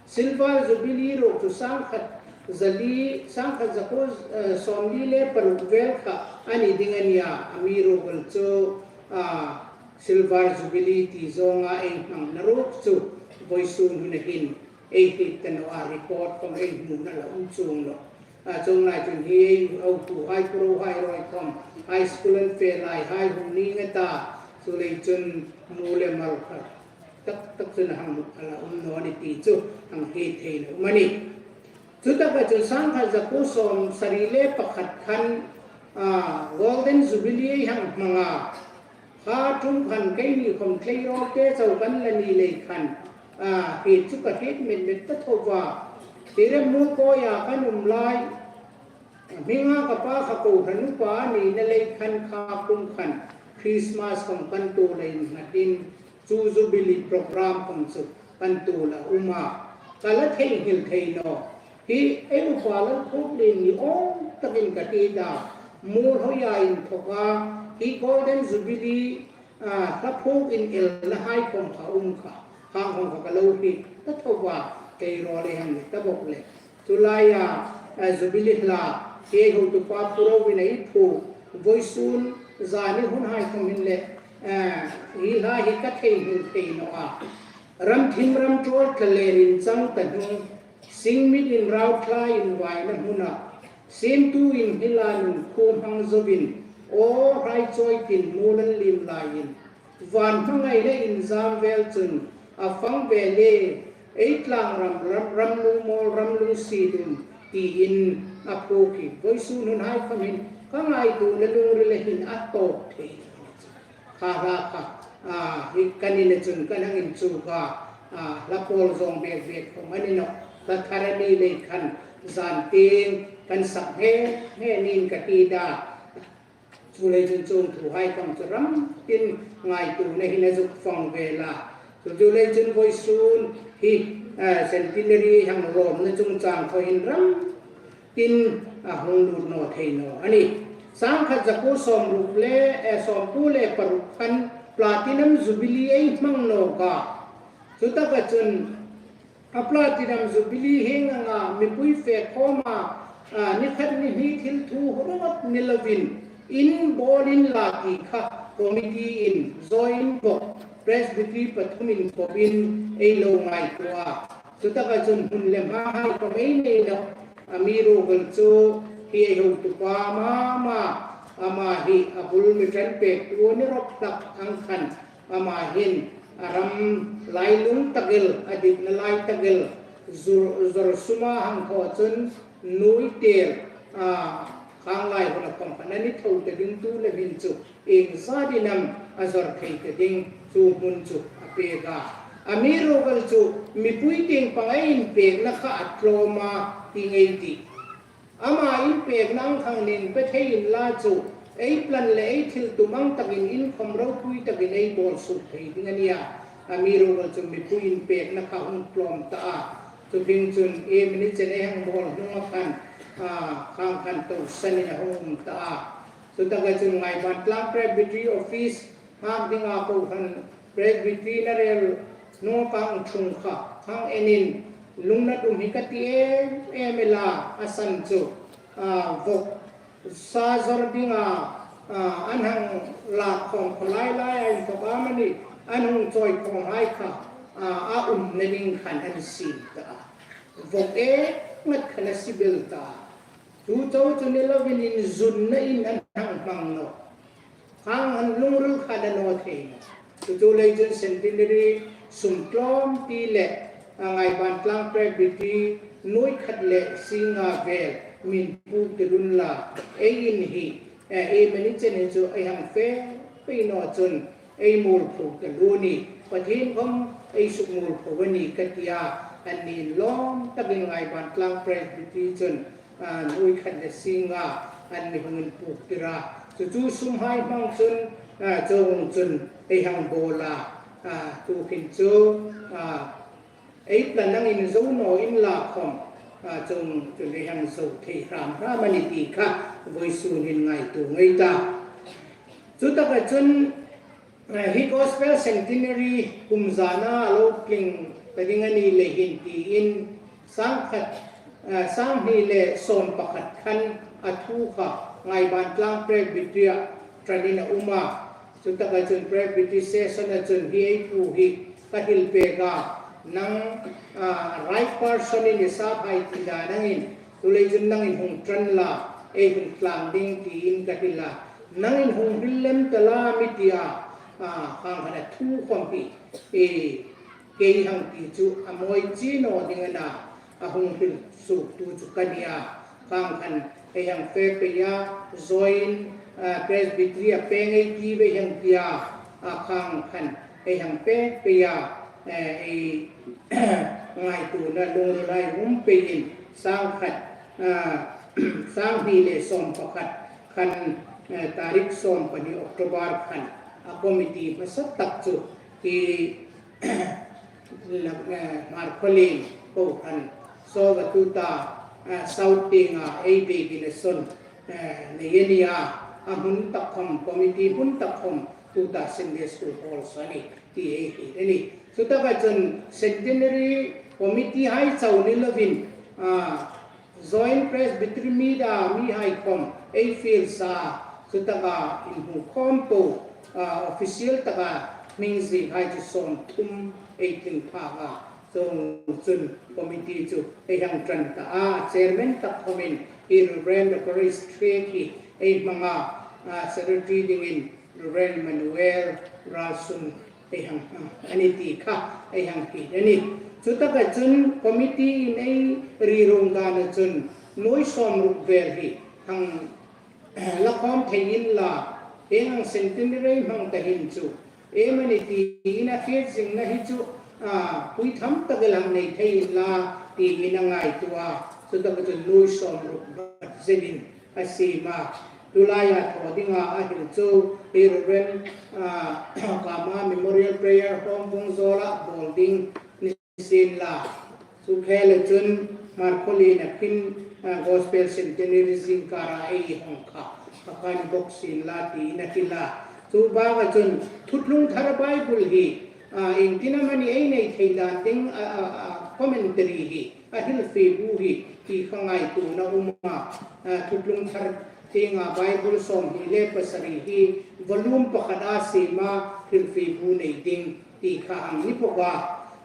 Silver Jubilee ruok chu sangkhat zali, sangkhat zakuo, eh, sawmli le paruk vel kha a ni ding a nih a, amiruokchu, ah, Silver Jubilee ti zawnga ei hmangna ruok chu vawisun hun hin ei hriet ta naw a, report khom ei hmuna la um chuong nawh. A, chuong lai chun hi ei hotuhai, puro hai ruok khom high school an fe lai hai hung ni ngei ta, chuleiin chun mu le mal kha tak tak chun a hang a la um naw ni ti chu hang hriet thei lo um a nih. Chutaka chun sangkhat zakuo sawmsari le pakhat khan, a, Golden Jubilee ei hang hmang a, kha ṭum khan keini khom tleirawl te chau kan la ni lei khan, a, hi chu ka hriet met met ta tho a. Tirem mu kawia kan um lai, hminga ka pa kha kohran upa a nina lei khan kha kum khan Christmas khom kan tuor lei nghatin, chu Jubilee program khom chu kan tuor la um a, ka la theinghil thei naw. Hi ei upa Lalphuklien ni awm takin ka hriet a, mu hoi a inthawk a, hi Golden Jubilee, a, hla phuok inelna hai khom kha um kha, khang khom kha ka lo hriet ta tho a, kei ruol ei hang ni ta bawk le. Chu laia, a, Jubilee hla, hi ei hotupa Puro-in ei phuok, vawisun zani hun hai khom hin le, a, hi hla hi ka theinghil thei naw a. Ram thim ram ṭawl tla le rin chang ta hnung, sing mit inrau tla invaina hmuna, siemtu inhila nun khum hang zovin, aw hrai chawi tin mu lan lim laiin, van hmangaina inzam vel chun, a fang ve le, ei tlang ram, ram, ram lung mawl, ram lung si dum, tiin a phuok hi. Vawisun hun hai khom hin, ka ngaituona lungrila hin a tawk thei. Kha hla kha, a, hi kan ina chun kan hang inchuk a, a, hla pawl zawng bek bek khom a ni nawh. Hla thar a ni lei khan zan tieng kan sak nghe nghe niin ka hriet a. Chuleiin chun chuong thu hai khom chu ram tin ngaituona hin a zuk fang vel a. Chu, chuleiin chun vawisun hi, a, centenary hang lawmna chungchang kha hin ram tin a hung lut naw thei naw a nih. Sangkhat zakuo sawmruk le, eh, sawmkuo le paruk khan Platinum Jubilee ei hmang nawk a. Chutaka chun a Platinum Jubilee hieng anga mipui fe khawma, a, ni khat ni hni thil thu ringawt ni lovin, in bawlin la ti kha committee-in zawin bawk, Presbytery pathum inkhawmin ei lo ngaituo a. Chutaka chun hun le hma hai khom ei nei nawh. Amiruokchu hi ei hotupa mama, ama hi a bul mi ṭan pektu a ni rawp hlak ang khan, ama hin a ram lailung tak el, a ditna lai tak el, zur, zawr suma hang thaw chun nuoi tel, a, khang lai huna khom khan a ni tho ta ding tu le hin chu ieng zatin am a zawr thei ta ding chu hmun chu a pek a. Amiruokchu mipui tieng panga inpekna kha a tlawm a ti ngei ei tih. Ama inpekna ang khang ning pe thei inla chu, ei plan le ei thil tum ang takin in khom ropui takin ei bawl suok thei ding a nih a. Amiruokchu mipui inpekna kha hung tlawm ta a. Chu ding chun ei mani chen ei hang bawl hnunga khan, a, khang khan tosanin a hung um ta a. Chutaka chun Ngaiban Tlang Presbytery Office nghak dinga kohran Presbytery-in a rel hnunga ka hung ṭhung kha, khang enin lungnat um hi ka ti em em el a, a san chu, a, vawk sa zawr dinga, a, an hang lak khawm kha lai lai a inthawka amanih an hung chawi khawm hai kha, a, a umna ding khan an siem ta a. Vawk e ngat khan a sibel ta a. Chu chau chu ni lovin inzunnain an hang hmang nawh. Khang an lungril kha a naw thei. Chu chu lei chun centenary sum tlawmte le, a, Ngaiban Tlang Presbytery nuoi khat le sing nga vel min puk tir unla, ei in hi, e, ei mani chen hi chu ei hang fe pei naw chun ei muolpho taluo ni, Pathien khom ei suk muolpho a nih ka ti a, anni lawm takin Ngaiban Tlang Presbytery chun, a, nuoi khat le sing nga an mi hung inpuk tir a. Chu chu sum hai hmang chun, a, chuong chun ei hang bawl a, a, tu khin chu, a, ei plan angin zo naw inla khom, a, chuong chun ei hang zo thei hram hram a nih ti kha vawisun hin ngaituo ngei ei ta. Chutaka chun, eh, hi Gospel Centenary kum zana a lo tling ta ding a ni lei hin tiin sangkhat ah, sanghni le sawm pakhat khan a thu kha Ngaibantlang Presbytery-a ṭanin a um a. Chutaka chun Presbytery session-a chun hi ei pu hi ka hril pek a, nang, ah, right person-in i sa hai ti dan angin, tulei chun nangin hung ṭan la, ei hung tlang ding tiin ka hril a. Nangin hung hril lem ta la mi tia, ah, khang khan a thu khom hi, eh, kei hang ti chu a mawi chi naw ding a na, a hung hril suktu chu ka nia. Khang khan ei hang fe pei a, join, ah, Presbytery-a peng ei ti ve hang tia, a khang khan ei hang fe pei a, eh, ei ngaituona lungrila um peiin sang khat, ah, sanghni le sawm pakhat khan, eh, tarik sawm pahni October khan a committee hmasa tak chu hi, eh, Hmarkhawlien kohran sawva tuta, eh, South tienga ei biekin a sawn, eh, nei a nia, a hmun tak khom, committee hmun tak khom tuta Sunday School Hall saw a nih ti ei hriet a nih. Chutaka chun Centenary Committee hai chau ni lovin, ah, Joint Presbytery Meet-a mihai khom ei fiel sa, chutaka inhmu khom po, ah, official taka hming ziek hai chu sawmthum ei tling phak a. Chuongchun committee chu ei hang ṭan ta a, chairman tak khomin hi Reverend Doctor Rees Thriek hi ei hmang a, ah, secretary dingin Reverend Manuel Ralsung ei hang hmang a nih ti kha ei hang hriet a nih. Chutaka chun committee-in ei rirung dana chun nuoi sawmruk vel hi hang la khom thei inla, hieng ang Centenary hmang ta hin chu, iem a ni tiin a hriet zingna hi chu, ah, pui tham tak el hang nei thei inla, tiin a ngaituo a. Chutaka chun nuoi sawmruk vat zetin a siem a. Tulaia thaw dinga a hril chu hi Reverend, ah, Kama Memorial Prayer Home Vungzawla bawl ding ni sienla. Chu khela chun Hmarkhawlien a khin, ah, Gospel Centenary zingkara ei hawng kha, pakhat bawk sienla tiin a hril a. Chu baka chun Thuthlung Thar Bible hi, ah, iengtin am a ni ei nei thei dan ding, ah, ah, ah, commentary hi, a hrilfiebu hi ti kha ngaituona um a, ah, Thuthlung Thar tienga Bible sawmhni le pasari hi volume pakhata siema hrilfiebu nei ding ti kha hang ni bawk a.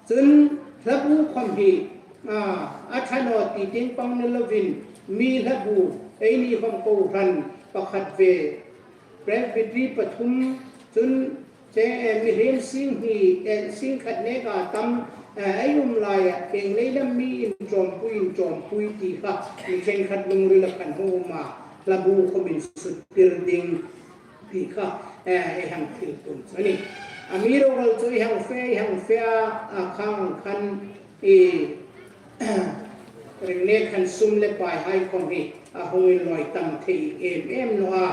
Chun hlabu khom hi, ah, a ṭha naw ti tieng pang ni lovin mi hlabu eini khom kohran pakhat ve Presbytery pathum chun che, eh, mihriem singhni, eh, singkhat neka tam, eh, ei um laia, ieng leilam mi inṭawmpui, inṭawmpui ti kha, mi ṭhenkhat lungrila khan hung um a, hlabu khomin suttir ding ti kha, eh, ei hang hril tum chu a nih. Amiruokchu ei hang fe, ei hang fe a, a khang khan, eh, ringnek khan sum le pai hai khom hi a hung inlawi tam thei em em naw a,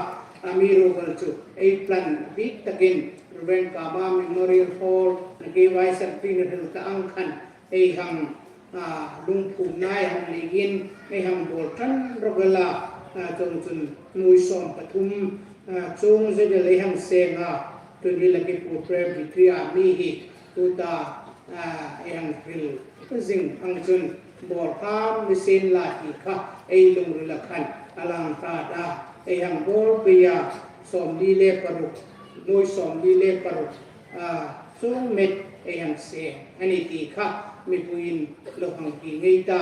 amiruokchu ei plan bik takin Reverend Kama Memorial Hall-a Vice Chairman-in a hril ta ang khan ei hang, ah, lungphumna ei hang neiin ei hang bawl ṭan rawp el a, ah, chuongchun nuoi sawm pathum, ah, chuong zet el ei hang seng a, tun hi Lalgopur Presbytery-a mi hi tuta, ah, ei hang hril zing ang chun bawl kham ni sienla ti kha ei lungrila khan a lang ta a, ei hang bawl pei a, sawmli le paruk, nuoi sawmli le paruk, ah, chuong met ei hang seng a nih ti kha mipuiin lo hang hriet ngei ta.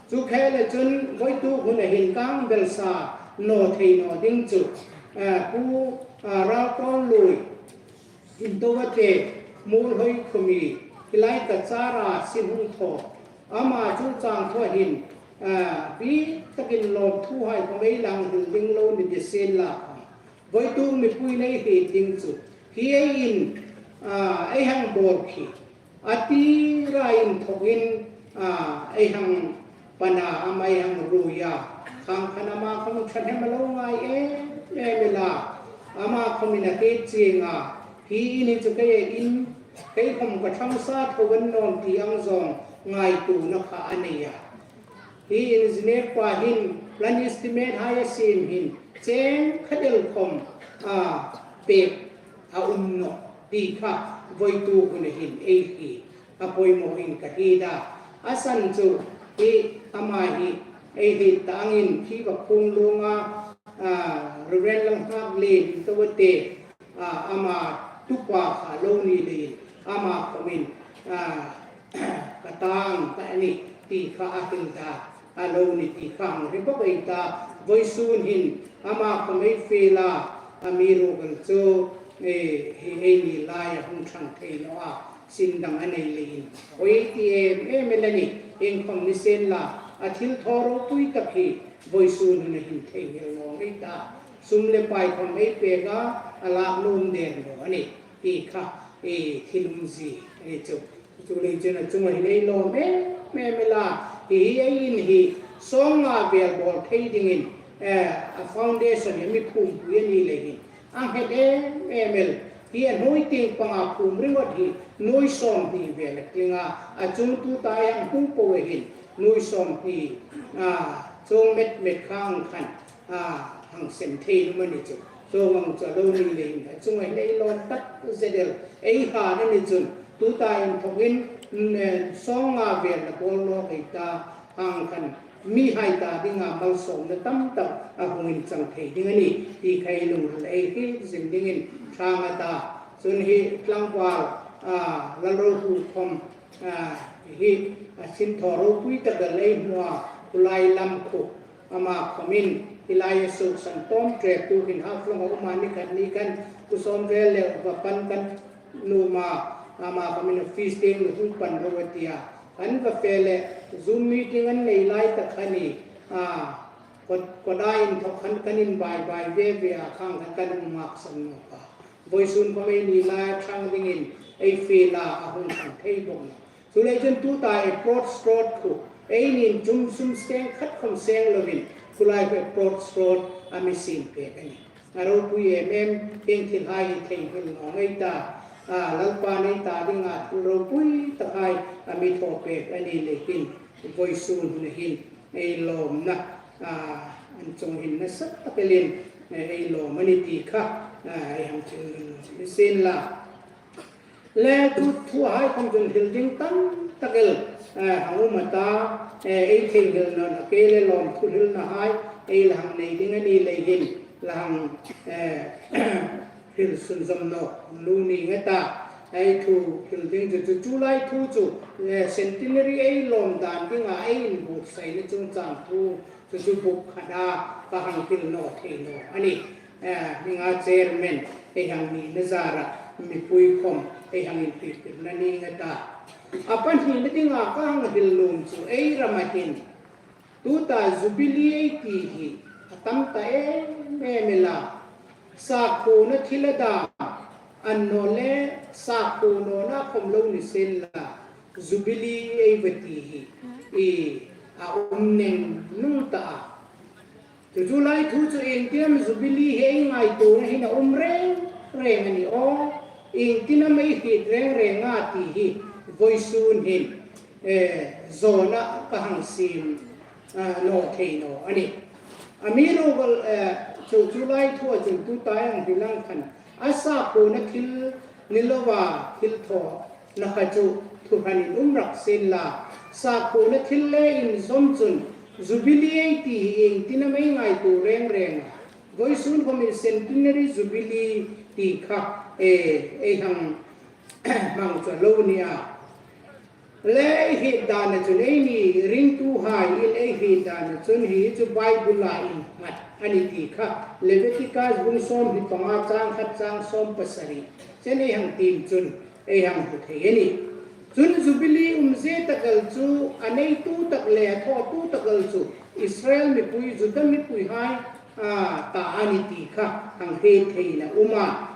Chu khela chun voituk huna hin kang belsa naw thei naw ding chu, ah, Pu, ah, Raltawnlui Intoate, Muolhoi khumi, hi lai ka chara sin hung thaw. Ama chu chang thaw hin, ah, bik takin lawmthu hai khom ei lang hril ding lo ni ti sienla. Voituk mipuiin ei hriet ding chu hi ei in, ah, ei hang bawl khi a tira inthawkin, ah, ei hang pan a, ama ei hang ruoi a. Khang khan ama khom ṭhahnem a lo ngai em em el a. Ama khomin a hriet chieng a, hi in hi chu kei in, kei khom ka ṭhangsa tho a ni naw ti ang zawng ngaituona kha a nei a. Hi engineer pa hin plan estimate hai a siem hin cheng khat el khom, ah, pek a um nawh ti kha voituk huna hin ei hriet a, poimawin ka hriet a. A san chu, hi ama hi ei hriet ta angin khi va khung lunga, a, Reverend Lalnghaklien Tawate, a, ama tupa kha lo ni leiin ama khomin, a, ka tang ka ni ti kha a hril ta a lo ni ti kha hang hre bawk ei ta. Vawisun hin ama khom ei fe la, amiruokchu, e, hi ei ni lai a hung thang thei naw a, sin dang a nei leiin. Oi ti em em el a nih, iengkhom ni sien la, a thil thaw ropui tak hi vawisun hun a hin theinghil naw ei ta. Sum le pai khom ei pek a, a lak nuom der naw a nih ti kha, e, thil umzie a ni chu. Chuleiin chun a chunga hin ei lawm em em el a, hi hi ei in hi sawng nga vel bawl thei dingin, eh, a foundation hi mi phum pui a ni leiin a nghet em em el. Hi a hnuoi tieng panga phum ringawt hi nuoi sawmhni vel a tling a, a chung tuta ei hung po hin nuoi sawmhni, a, chuong met met kha ang khan, a, hang sem thei nuom a ni chu. Chuong ang chu a lo ni leiin a chunga hin ei lawm takzet el. Ei hang a ni chun tuta inthawkin, mm, eh, sawng nga vel la bawl nawk ei ta, ang khan mihai ta dinga malsawmna tam tak a hung inchang thei ding a nih ti kha ei lungril ei hriet zing dingin ṭhang a ta. Chun hi tlangval, a, Lalrohu khom, a, hi a sin thaw ropui tak el ei hmu a, Khulai Lamkhu, ama khomin hi laia suoksan tawm ṭek tukin Haflong-a um a, ni khat ni khan ku sawm vel le va pan kan nuom a, ama khomin office tieng hung pan ro a ti a. Kan va fe le Zoom meeting an nei lai tak kha ni, a, kawt, kawt a inthawk khan kan inbai bai ve ve a, khang khan kan hung ngaksan nawk a. Vawisun khom ei ni lai ṭhang dingin ei fe la, a hung thang thei bawk nawh. Chuleiin chun tuta ei Broad Street khu eini'n chum sum seng khat khom seng lovin, Khulai khu Broad Street a mi siem pek a nih. A ropui em em, hieng thilhai hi theinghil naw ei ta. A, Lalpa'n ei ta dinga thil ropui takhai a mi thaw pek a ni leiin vawisun hun hin ei lawmna, a, an chung hin nasa tak elin, eh, ei lawm a ni ti kha, a, ei hang hril sien la. Le tu thuhai khom chun hril ding tam tak el, eh, hang um a ta, eh, ei theinghil naw a, kei le lawmthu hrilnahai ei la hang nei ding a ni leiin la hang, eh, hril sunzawm nawk lem ning a ta. Ei thu hril ding chu, chu, chu lai thu chu, eh, centenary ei lawm dan dinga ei inbuotsaina chungchang thu chu, chu buk khata ka hang hril naw thei naw a nih. Eh, mi nga chairman ei hang nina zara mipui khom ei hang inpiktirna ning a ta. A pahnina dinga ka hang hril nuom chu ei rama hin tuta Jubilee ei ti hi a tam ta em em el a. Sakhuona thil a dam, annawleh sakhuo nawna khom lo ni sien la, Jubilee ei va ti hi, i, a um neng nung ta a. Chu chu lai thu chu iengtin Jubilee hi ei ngaituona hin a um reng reng a ni aw. Iengtin am ei hriet reng reng a ti hi vawisun hin, eh, zawna ka hang siem, ah, naw thei naw a nih. Amiruokchu, eh, chu chu lai thu a chun tuta ei hang hril ang khan, a sakhuona thil ni loa thil thawna kha chu thuhranin um rak sien la. Sakhuona thil le inzawm chun Jubilee ei ti hi iengtin am ei ngaituo reng reng a. Vawisun khomin Centenary Jubilee ti kha, eh, ei hang hmang chu a lo ni a. Le ei hriet dana chun eini ringtuhaiin ei hriet dana chun hi chu Bible-a innghat a ni ti kha Leviticus bung sawmhni panga chang khat chang sawm pasari chen ei hang tiem chun ei hang hmu thei a nih. Chun Jubilee umzie tak el chu a neitu tak le a thawtu tak el chu Israel mipui, Juda mipuihai, a, ta a ni ti kha hang hriet theiin a um a.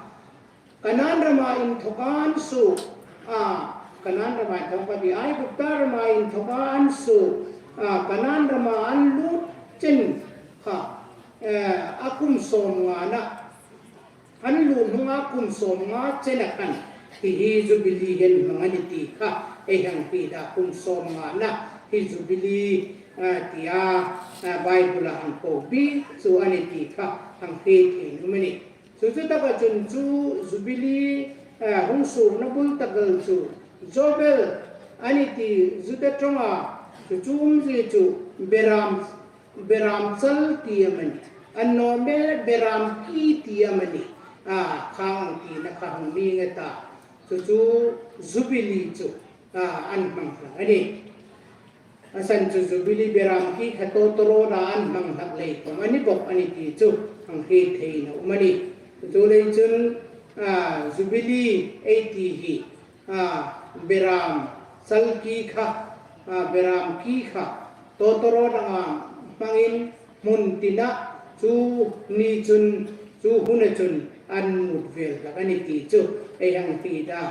Kanan rama inthoka an suok, a, Kanan rama inthoka ti, Aigupta rama inthoka an suok, a, Kanan rama an lut chen kha, eh, a kum sawmngana, an lut hnunga kum sawmnga chena khan hi hi Jubilee hi an hmang a ni ti kha ei hang hriet a, kum sawmngana hi Jubilee, a, tia, a, Bible-a hang ko bik chu a ni ti kha hang hriet thei nuom a nih. Chu chu taka chun chu Jubilee, eh, hung suokna bul tak el chu Jobel a ni ti Juda ṭawnga Chu chu umzie chu beram, beram chal ti amanih, annawleh beram ki ti amanih, a, khang tina kha hung ni nge ta. Chu chu Jubilee chu, a, an hmang hlak a nih. A san chu Jubilee beram ki kha tawtawrawna an hmang hlak lei khom a ni bawk a nih ti chu hang hriet theina um a nih. Chu lei chun, a, Jubilee ei ti hi, a, beram chal ki kha, a, beram ki kha tawtawrawna hmangin hmun tina chu ni chun, chu huna chun an mut vel hlak a nih ti chu ei hang hriet a.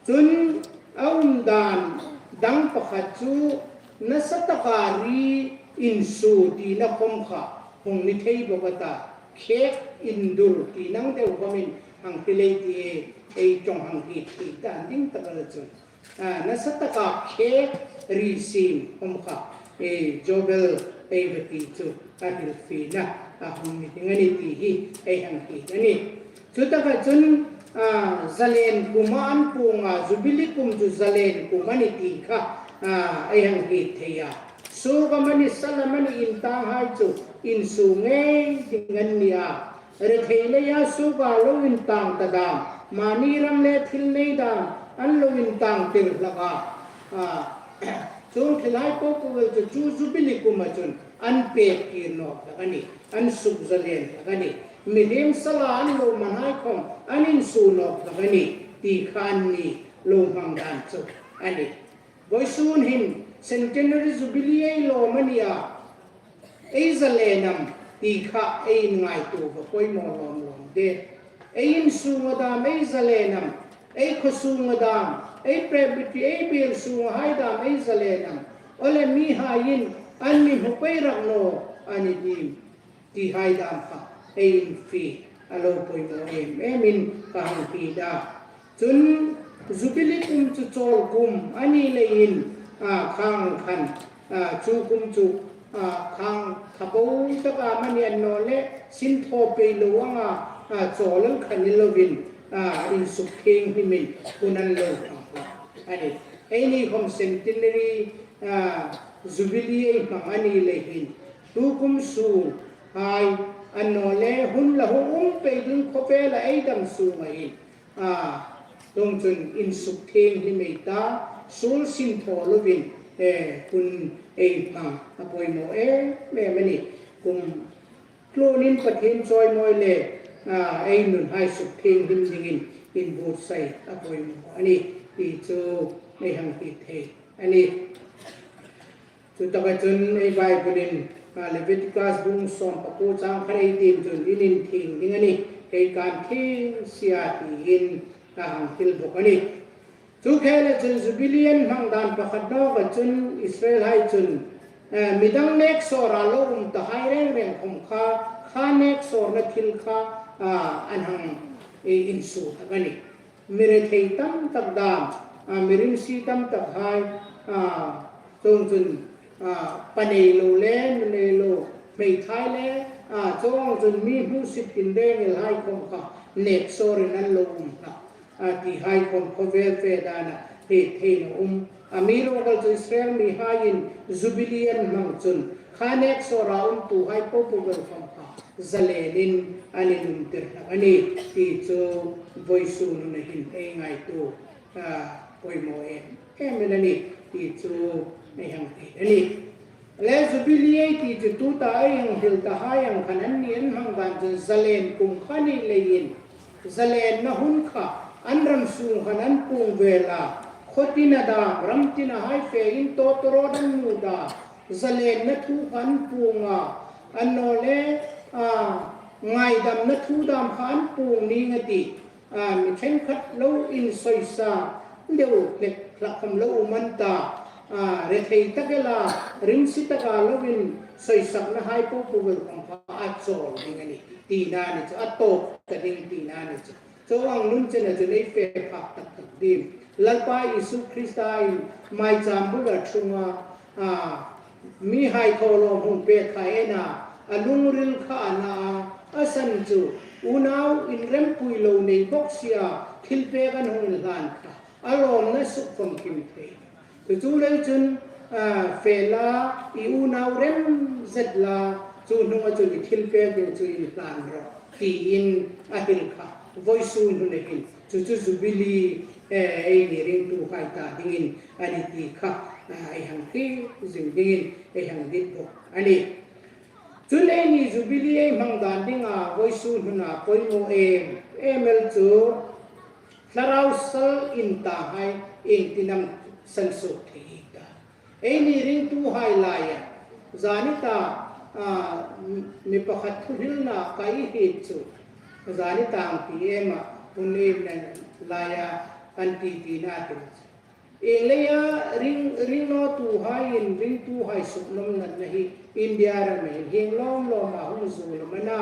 Chun a um dan dang pakhat chu nasa taka ri insuo tina khom kha hung ni thei bawk a ta, khek indur ti nang deu khomin hang hrilei ti ei ṭawng hang hriet thei dan ding tak a la chun. A, nasa taka khek ri siem khom kha, e, Jobel ei va ti chu a hrilfiena a hung ni ding a nih ti hi ei hang hriet a nih. Chu taka chun, a, zalen kuma an puong a, Jubilee kum chu zalen kum a nih ti kha, a, ei hang hriet thei a. Suok amanih, sal amanih, intanghai chu insuo ngei ding an ni a. Rethei leia suoka lo intang ta dam, mani ram le thil nei dam an lo intang tir hlak a. A, chuong thilhai po po vel chu chu Jubilee kuma chun an pek kir nawk hlak a nih, an suk zalen hlak a nih. Mihriem sala an lo manhai khom an insuo nawk hlak a nih ti kha anni lo hmang dan chu a nih. Vawisun hin Centenary Jubilee ei lawm a ni a, ei zalen am ti kha ei inngaituo va poimaw lawm lawm de. Ei insung a dam ei zalen am, ei khaw sung a dam, ei presbytery, ei biel sung a hai dam ei zalen am, awle mihaiin an mi hmu pei rak naw a ni dim ti hai dam kha ei infiel a lo poimaw em emin ka hang hriet a. Chun Jubilee kum chu chawl kum a ni leiin, a, khang khan, a, chu kum chu, a, khang thaw taka mani annawleh sinthaw pei lo anga, a, chawl ang kha ni lovin, a, insuk thienghlimin hun an lo hmang hlak a nih. Eini khom Centenary, a, Jubilee ei hmang a ni lei hin, tu kum sunghai annawleh hun la hung um pei ding khawvela ei dam sunga hin, a, chuong chun insuk thienghlim ei ta, suol sinthaw lovin, e, hun ei hmang a poimaw em em a nih. Kum tluonin Pathien chawimawi le, a, ei nunhai suk thienghlim dingin inbuotsai a poimaw a nih ti chu ei hang hriet thei a nih. Chu taka chun ei Bible-in, a, Leviticus bung sawm pakuo chang khat ei tiem chun in inthieng ding a nih, kei kan thieng si a tiin a hang hril bawk a nih. Chu khela chun Jubilee an hmang dan pakhat nawka chun Israelhai chun, a, midang nek sawra lo um tahai reng reng khom kha, kha nek sawrna thil kha, a, an hang, e, insuo hlak a nih. Mi rethei tam tak dam, a, mi rimsi tam takhai, a, chuong chun, a, pa nei lo le, nu nei lo, hmeithai le, a, chuong chun mi hmusit inreng el hai khom kha nek sawrin an lo um hlak, a, ti hai khom khawvel fe dana hriet theina um. Amiruokchu Israel mihaiin Jubilee an hmang chun kha nek sawra umtuhai po po vel khom kha zalenin an inum tir hlak a nih ti chu vawisun huna hin ei ngaituo, a, poimaw em em a nih ti chu ei hang hriet a nih. Le Jubilee ei ti chu tuta ei hang hril tahai ang khan anni an hmang dan chun zalen kum kha ni leiin zalenna hun kha an ram sung khan an puong vel a, khaw tina dam, ram tina hai fein tawtawrawt an mut a, zalenna thu kha an puong a, annawleh, a, ngaidamna thu dam kha an puong ning a tih. A, mi ṭhenkhat lo insoisa deu hlek hlak khom lo um an ta, a, rethei tak ela rimsi taka lo insoisakna hai po po vel khom kha a chawl ding a nih tina a ni chu, a tawp ta ding tina a ni chu. Chuong nun chena chun ei fe phak tak tak ding. Lalpa Isu Krista'n maicham bula ṭhunga, a, mihai thawlawm hung pek kha en a, a lungril kha a na a, a san chu unau inrempui lo nei bawk sia thilpek an hung inhlan kha a lawmna suk khom kim thei. Chu chu lei chun, a, fe la, i unau rem zet la, chu hnunga chun i thil pek ding chu inhlan rawh, tiin a hril kha. Vawisun huna hin chu chu Jubilee, eh, eini ringtuhai ta dingin a ni ti kha, a, ei hang hriet zing dingin ei hang dit bawk a nih. Chun eini Jubilee ei hmang dan dinga vawisun huna poimaw em em el chu thlarau sal in tahai iengtin am sansuok thei ei ta. Eini ringtuhai laia, zani ta, a, mi pakhat thuhrilna ka hriet chu, zani ta ang ti ema, hun em nan laia kan ti tina hril chu. Ieng leia ring, ringnawtuhaiin ringtuhai suknawm natna hi India rama hin hieng lawm lawma hung zuol am a na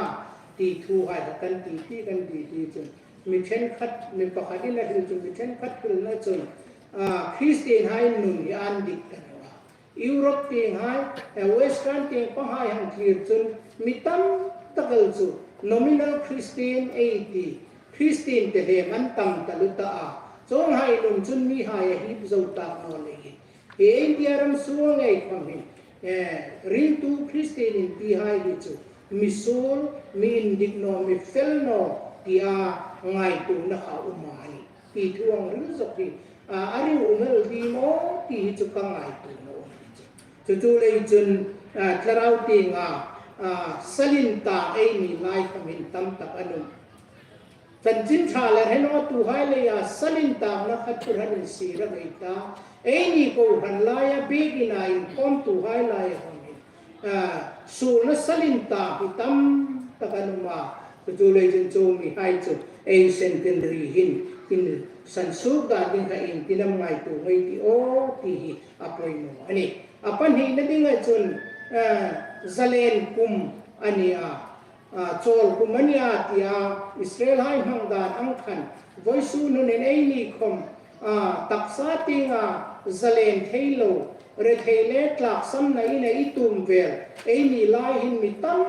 ti thuhai kha kan ti ti, kan ti ti chun, mi ṭhenkhat, mi pakhatin a hril chun, mi ṭhenkhat hrilna chun, a, Kristienhai nun hi an dik ta naw a. Europe tienghai, eh, Western tieng panghai hang thlir chun mi tam tak el chu nominal Christian ei ti, Christian te hlem an tam taluo ta a. Chuonghai nun chun mihai a hip zo tak naw leiin, hi India ram sung ngei khom hi, eh, ringtu Christian intihai hi chu mi suol, mi indik naw, mi fel naw tia ngaituona kha um a nih. Ti thu ang hril zawk hi, a, a ring um el ding maw ti hi chu ka ngaituona a um hi chu. Chu chu lei chun, a, thlarau tienga, a, sal in ta eini lai khom hin tam tak an um. Chanchin Ṭha le ringnawtuhai leia sal in takna kha thu hran insir a nei ta. Eini kohran laia biekina inkhawmtuhai laia khom hin, a, suolna sal in tak hi tam tak an um a. Chu chu lei chun chu mihai chu ei centenary hin insansuok dan ding kha iengtin am ngaituo ngei ti aw ti hi a poimaw a nih. A pahnina dinga chun, a, zalen kum a ni a, a, chawl kum a ni a tia Israelhai hmang dan ang khan vawisun hunin eini khom, a, taksa tienga zalen thei lo, rethei le tlaksamna ina i tum vel, eini lai hin mi tam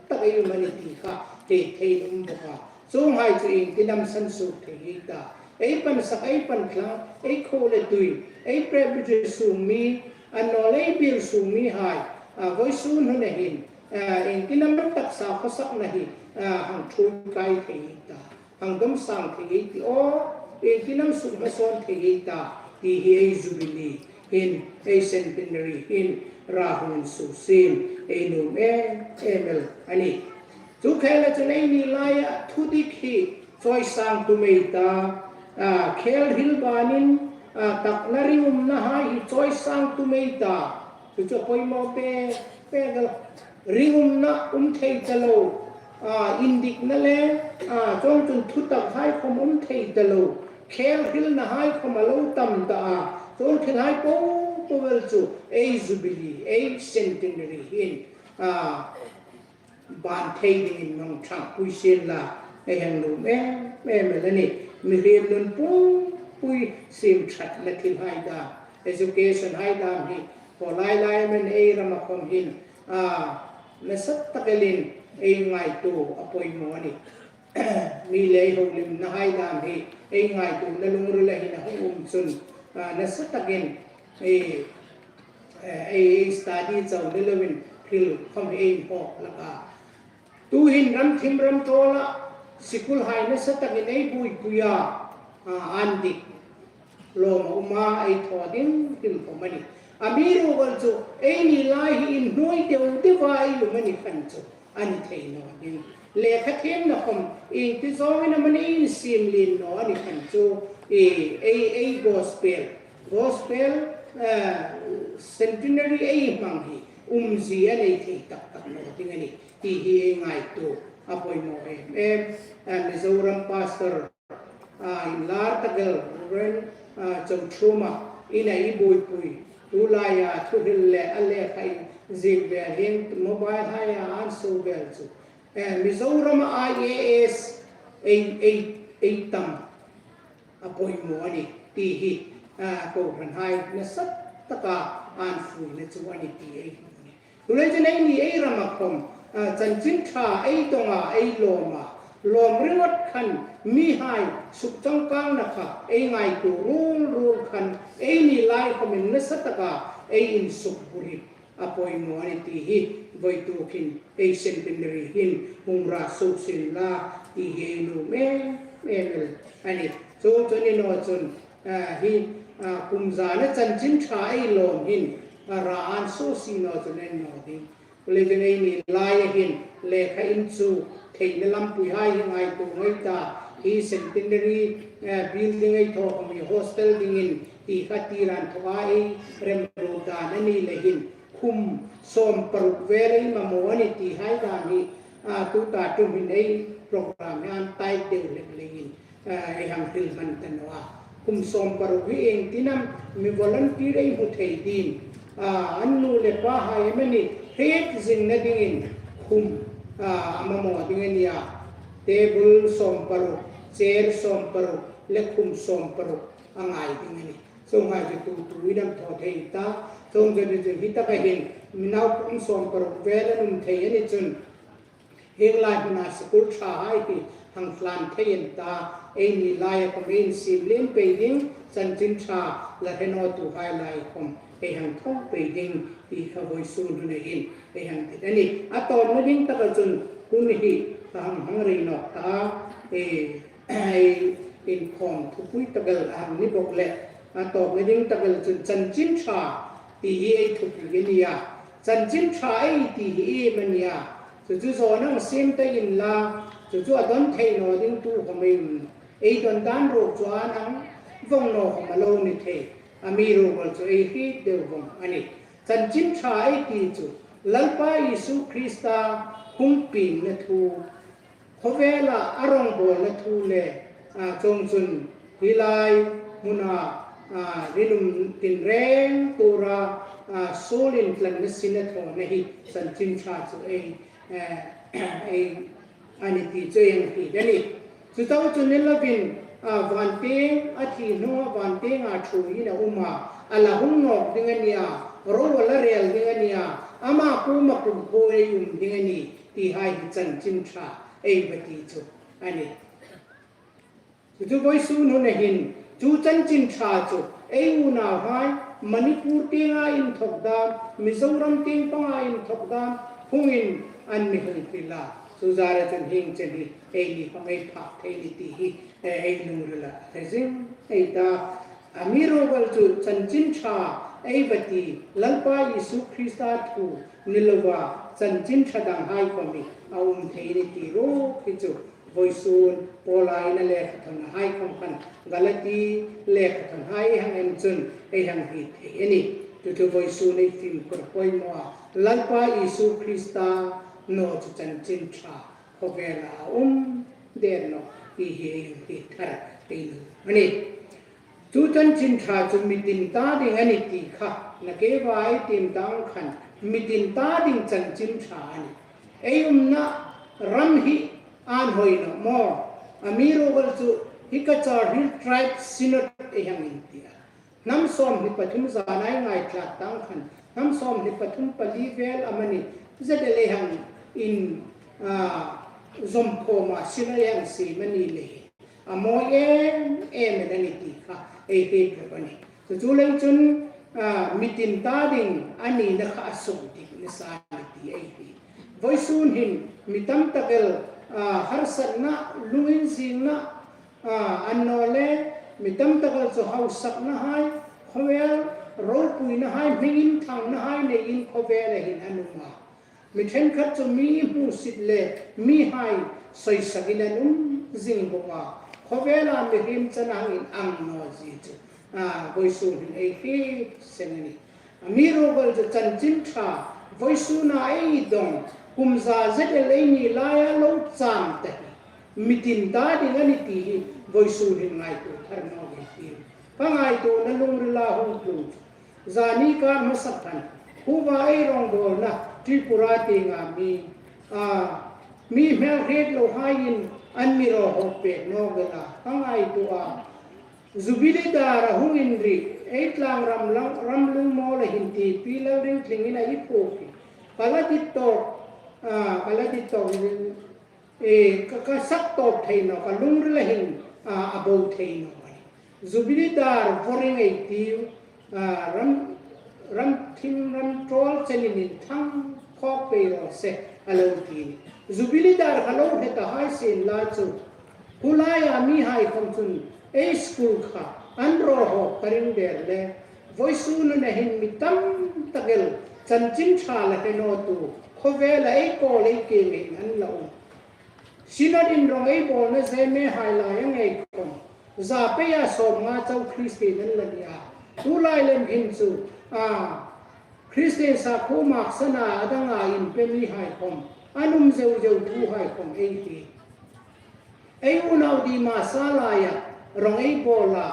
tak ei um a nih ti kha hriet thei um bawk a. Chuonghai chu iengtin am sansuok thei ei ta. Ei pansak, ei pantlang, ei khuo le tui, ei Presbytery sung mi, annawleh ei biel sung mihai, a, vawisun huna hin, a, iengtin am taksa khawsakna hi, a, hang ṭhuoi kai thei ei ta. Hang dawmsang thei ei ti aw, iengtin am suk hmasawn thei ei ta, ti hi ei Jubilee hin, ei centenary hin, ra hung insuo sien ei nuom em em el a nih. Chu khela chun eini laia thudik hi chawisang tum ei ta, a, khel hril banin, a, takna ringumnahai hi chawisang tum ei ta. Chu chu a poimaw pek pek el. Ringumna um thei ta lo, a, indikna le, a, chuongchun thutakhai khom um thei ta lo, khel hrilnahai khom a lo tam ta a, chuong thilhai po po el chu ei Jubilee, ei centenary hin, a, ban thei dingin hang ṭhangpui sien la, ei hang nuom em em el a nih. Mihriem nun pui pui siem ṭhatna thilhai dam, education hai dam hi, khaw lai lai am ei rama khom hin, a, nasa tak elin ei ngaituo a poimaw a nih. Mi le ei houlimnahai dam hi ei ngaituona lungrila hin a hung um chun, a, nasa takin ei, ei, ei study chau ni loin hril khom hi ei inhawk hlak a. Tuhin ram thim ram tawla school hai nasa takin ei buoipui a, a, an dik lawm a um a, ei thaw ding hril khom a nih. Amiruokchu eini lai hi inhnuoi deu deu a ei um a ni khan chu a ni thei naw ding. Lekha thiemna khom iengtin zawngin amanih insiem lien naw a ni khan chu, ei, ei, ei gospel, gospel, eh, centenary ei hmang hi umzie a nei thei tak tak naw ding a nih ti hi ei ngaituo a poimaw em em. Eh, Mizoram pastor, a, inlar tak el Reverend, a, Chawngthuma, ina i buoipui, tulaia thuhril le a lekha inziek vel hin mobile haia an suo vel chu, eh, Mizorama I A S ei, ei, ei tam a poimaw a nih ti hi, a, kohranhai nasa taka an fuina chu a nih ti ei hmu a nih. Chuleiin eini ei rama khom, a, chanchin ṭha ei dawnga, ei lawma, lawm ringawt khan mihai sukchangkangna kha ei ngaituo ruol ruol khan eini lai khomin nasa taka ei insukbur hi a poimaw a nih ti hi vawituk hin ei centenary hin hung ra suok sien la ti hi ei nuom em em el a nih. Chuong chu ni naw chun, ah, hi, ah, kum zana chanchin ṭha ei lawm hin, ah, ra an suok si naw chun en naw ding. Leiin eini laia hin lekha inchuk theina lampuihai hi ngaituo ngei ta, hi centenary, eh, building ei thaw khom hi hostel dingin ti kha tir an thaw a, ei remruot dan a ni leiin khum sawm paruk vel ei mamaw a nih ti hai dan hi, ah, tuta ṭum hin ei program hi an tai deu hlek leiin, ah, ei hang hril hman ta naw a. Khum sawm paruk hi ieng tin am mi volunteer ei hmu thei ding. Ah, an nu le pahai amanih hriet zingna dingin khum, ah, a mamaw ding a nih a. Table sawm paruk, chair sawm paruk, le khum sawm paruk a ngai ding a nih. Chuonghai chu tu tuin an thaw thei ta. Chuong chu ni chu hi taka hin mi naupang sawm paruk vel an um thei a ni chun, hieng lai hmuna school ṭhahai hi hang hlan thei an ta, eini laia khom ei insiem lien pei ding, chanchin ṭha la hre nawtuhai lai khom ei hang thawk pei ding ti kha vawisun huna hin ei hang dit a nih. A tawpna ding taka chun hun hi ka hang hang rei nawk ta, eh, ei inkhawm thupui tak el a hang ni bawk leh, a tawpna ding tak el chun chanchin ṭha ti hi ei thupi a nih a. Chanchin ṭha ei ti hi iem a nih a. Chu chu zawng hang siem ta inla, chu chu a dawn thei naw ding tu khom ei um. Ei dawn dan ruok chu an hang vawng naw khom a lo ni thei. Amiruokchu ei hriet deu vawng a nih. Chanchin ṭha ei ti chu Lalpa Isu Krista hung piengna thu, khawvela a rawngbawlna thu le, ah, chuongchun hi lai hmuna, ah, rinum tinreng tura, ah, suol intlanna sin a thawna hi chanchin ṭha chu ei, eh, ei a nih ti chu ei hang hriet a nih. Chu chau chu ni lovin, ah, vantieng a thi hnunga vantienga ṭhuoiin a um a, a la hung nawk ding a nih a, ro a la rel ding a nih a, ama kuoma kumkhuoin ei um ding a nih ti hai hi chanchin ṭha ei va ti chu a nih. Chu chu vawisun huna hin chu chanchin ṭha chu ei unauhai Manipur tienga inthawk dam, Mizoram tieng panga inthawk dam hungin an mi hung hril a. Chu zara chun hieng chen hi eini khom ei phak thei a nih ti hi, eh, ei lungrila hre zing ei ta. Amiruokchu chanchin ṭha ei va ti, Lalpa Isu Krista thu ni lova chanchin ṭha danghai khom hi a um thei a nih ti ruok hi chu vawisun Paula'n a lekhathawnhai khom khan, Galati lekhathawnhai ei hang en chun ei hang hriet thei a nih. Chu chu vawisun ei fimkhur poimaw a, Lalpa Isu Krista naw chu chanchin ṭha khawvela a um der nawh ti hi ei hang hriet thar ei nuom a nih. Chu chanchin ṭha chu mi tin ta ding a nih ti kha, nakie va ei tiem ta ang khan, mi tin ta ding chanchin ṭha a nih. Ei umna ram hi an hoi naw maw. Amiruokchu hi Cachar Hill Tribe Synod ei hang inti a. Hnam sawmhni pathum zana ei ngaithlak ta ang khan, hnam sawmhni pathum pali vel amanih zet el ei hang in, ah, zawm khawma Synod ei hang siem a ni leiin a mawi em em el a nih ti kha ei hriet hlak a nih. Chu chu lei chun, ah, mi tin ta ding a nina kha a suk dik nasa a nih ti ei hriet. Vawisun hin mi tam tak el, ah, harsatna, lunginzingna, ah, annawleh mi tam tak el chu hausaknahai, khawvel ropuinahai, hming inthangnahai neiin khawvela hin an um a. Mi ṭhenkhat chu mi hmusit le mihai sawisakin an um zing bawk a. Khawvela mihriem chang angin ang naw zie chu, ah, vawisun hin ei hriet seng a nih. Amiruokchu chanchin ṭha vawisuna ei dong, kum za zet el eini laia lo chang ta hi mi tin ta ding a nih ti hi vawisun hin ngaituo thar naw ei tiu. Ka ngaituona lungrila hung tlung chu, zani kar hmasa khan, khuova ei rawngbawlna Tripura tienga mi, a, mi hmel hriet lohaiin an mi raw hawp pek nawk el a, ka ngaituo a. Jubilee dar a hung inri, ei tlang ram lang, ram lungmawl a hin ti Pi Lalringthlingin a i phuok hi. Ka la dit tawk, a, ka la dit tawk, e, ka, ka sak tawp thei naw, ka lungrila hin, a, a bo thei naw a nih. Jubilee dar vawrin ei tiu, a, ram, ram thim ram ṭawl chenin inthang khawk pei raw se, a lo ti. Jubilee dar kha lo hre ta hai sien la chu, khu laia mihai khom chun ei school kha an raw hawk ka ring der le, vawisun hun a hin mi tam tak el chanchin ṭha la hre nawtu khawvela ei kawl ei ke ngei an la um. Synod-in rawng ei bawlna ze mehai lai a ngei khom, za peia sawmnga chau Kristien an la ni a. Tulai lem hin chu, a, Kristien sakhuo maksana a danga inpe mihai khom, an um zeu zeu thuhai khom ei hriet. Ei unau Dima sa laia rawng ei bawl a.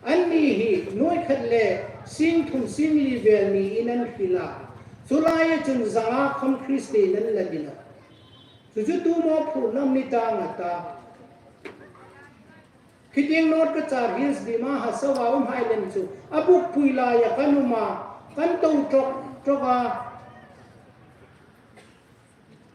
Anni hi nuoi khat le sing thum sing li vel niin an hril a. Chu laia chun zanga khom Kristien an la ni nawh. Chu chu tu mawphurna ni tang a ta. Khi tieng North Cachar Hills Dima Hasao-a umhai lem chu a bukpui laia kan um a, kan to ṭawk ṭawk a.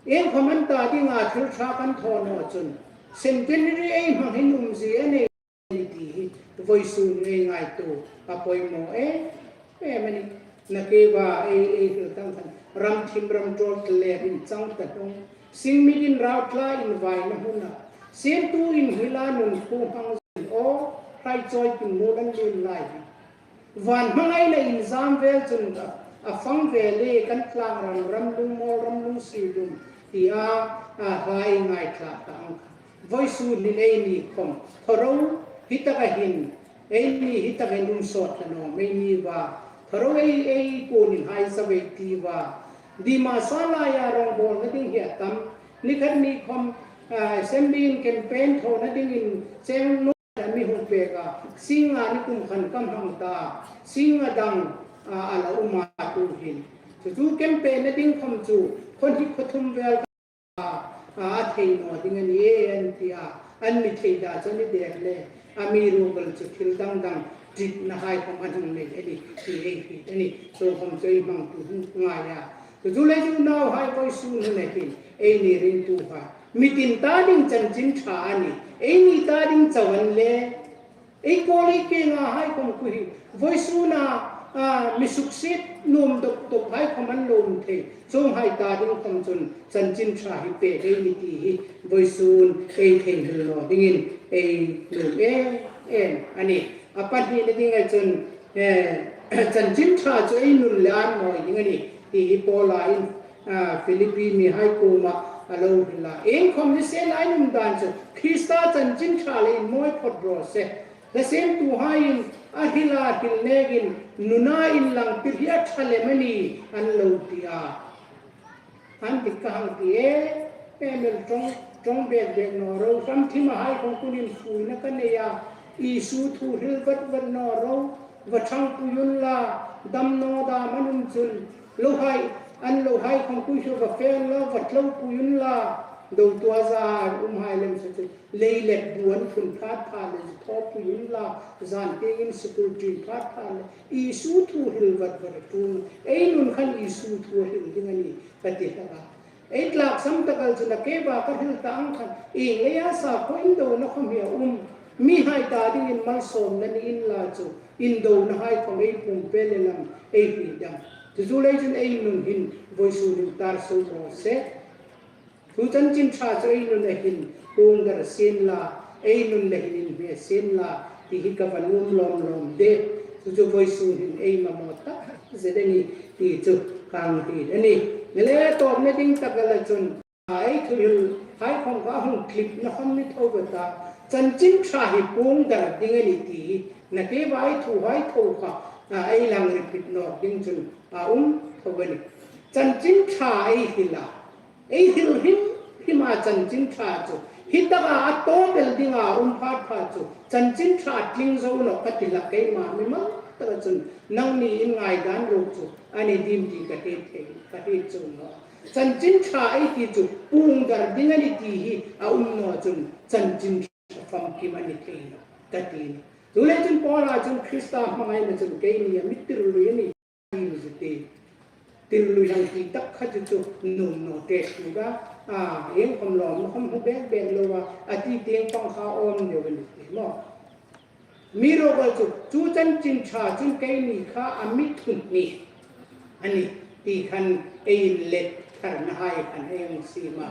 Ieng khom an ta dinga thil ṭha kan thaw naw chun, centenary ei hmang hin umzie a nei ti hi vawisun ngei ngaituo a poimaw em em a nih. Nakie va ei, ei hril tang khan ram thim ram ṭawl tla le inchang ta hnung, sing mit inrau tla invaina hmuna, siemtu inhila nun khu hmang zin aw, hraichawi kin mu lan lin lai hi. Van hmangaina inzam vel chun a, a fang ve le kan tlang ram, ram lung mawl, ram lung si dum, tia, a, hla ei ngaithlak ta ang kha. Vawisun hin eini khom thawro hi taka hin, eini hi taka hin um sawt ta naw, mei ni va. Thawro ei, ei kunin hai sa vei ti va. Dima sa laia rawng bawlna ding hi a tam. Ni khat ni khom, a, assembly-in campaign thawna dingin cheng a mi hung pek a, singa ni kum khan ka hmang ta, singa dang, a, a la um a tu hin. Chu chu campaign-na ding khom chu, khaw hni khaw thum vel a, a, a thei naw ding a ni e, an ti a, an mi thei da chu ni der le, amiruokchu thil dang dang, ṭitna hai khom an hung nei a nih, ti ei hriet a nih, chu khom chu ei hmang tu hung ngai a. Chu chu le chu nauhai vawisun hun a hin, eini ringtuhai. Mi tin ta ding chanchin ṭha a nih. Eini ta ding chau an le. Ei kawl ei ke ngahai khom khu hi. Vawisuna, a, mi suksiet nuom dawk dawk hai khom an lo um thei. Chuonghai ta ding khom chun chanchin ṭha hi pek ei ni ti hi. Vawisun ei theinghil naw dingin ei nuom em em a nih. A pahnina dinga chun, eh, chanchin ṭha chu ei nun le an mawi ding a nih. Ti hi Paula in, a, Philippi mihai kuoma a lo hril a. Ieng khom ni sien a inum dan chu Krista chanchin ṭha le inmawi phawt raw se. Hla siemtuhaiin a hrila hril nekin nuna inlangtir hi a ṭha lem a nih an lo ti a. An dik ka hang ti e, em el ṭawng, ṭawng bek bek naw ro, ram thima hai khom kunin fuina ka nei a, Isu thu hril vat vat naw ro, va ṭhangpui unla, damnaw dam an um chun, lo hai, an lo hai khom kui hre va fe unla, va tlopui unla, do tua za umhai lem sa chu, leilet bu an phun phat phat le, thawpui unla, zan tiengin sikul ṭin phat phat le, Isu thu hril vat vat a ṭul, ei nun khan Isu thu hril ding a nih, ka ti hlak a. Ei tlaksam tak el chun a ke va ka hril ta ang khan, ieng leia sakhuo indona khom hi a um, mihai ta dingin malsawmna ni inla chu, indona hai khom ei puong pei le lam ei hriet dam. Chu chu lei chun ei nun hin vawisun hin tar suok raw se. Thu chanchin ṭha chu ei nuna hin puong dar sien la, ei nun le hin inhme sien la, ti hi ka va nuom lawm lawm de. Chu chu vawisun hin ei mamaw tak zet a nih, ti chu ka hang hriet a nih. Ni le tawpna ding tak el a chun, a, ei thuhril hai khom kha hung tlipna khom ni tho ka ta. Chanchin ṭha hi puong dar ding a nih ti hi, nakie va ei thuhai thaw kha, a, ei lang repeat nawk ding chun a um tho a nih. Chanchin ṭha ei hril a. Ei hril hrim hrima chanchin ṭha chu, hi taka a tawp el dinga um phat phat chu, chanchin ṭha tling zo naw ka ti hlak, keima mimal taka chun nangni in ngaidan ruok chu a ni dim ti ka hriet thei, ka hriet chuong naw. Chanchin ṭha ei ti chu puong dar ding a nih ti hi a um naw chun chanchin ṭha famkim a ni thei naw ka ti. Chuleiin chun Paula chun Krista hmangaina chun keini a mi tirlui a nih. Tirlui hang ti tak kha chu chu nuom naw te chu da. A, ieng khom lawm khom hmu bek bek lo a, a ti tieng pang kha awm deu a ni ti maw. Amiruokchu, chu chanchin ṭha chun keini kha a mi thun ni a nih ti khan ei inlet tharnahai khan ei hang siem a.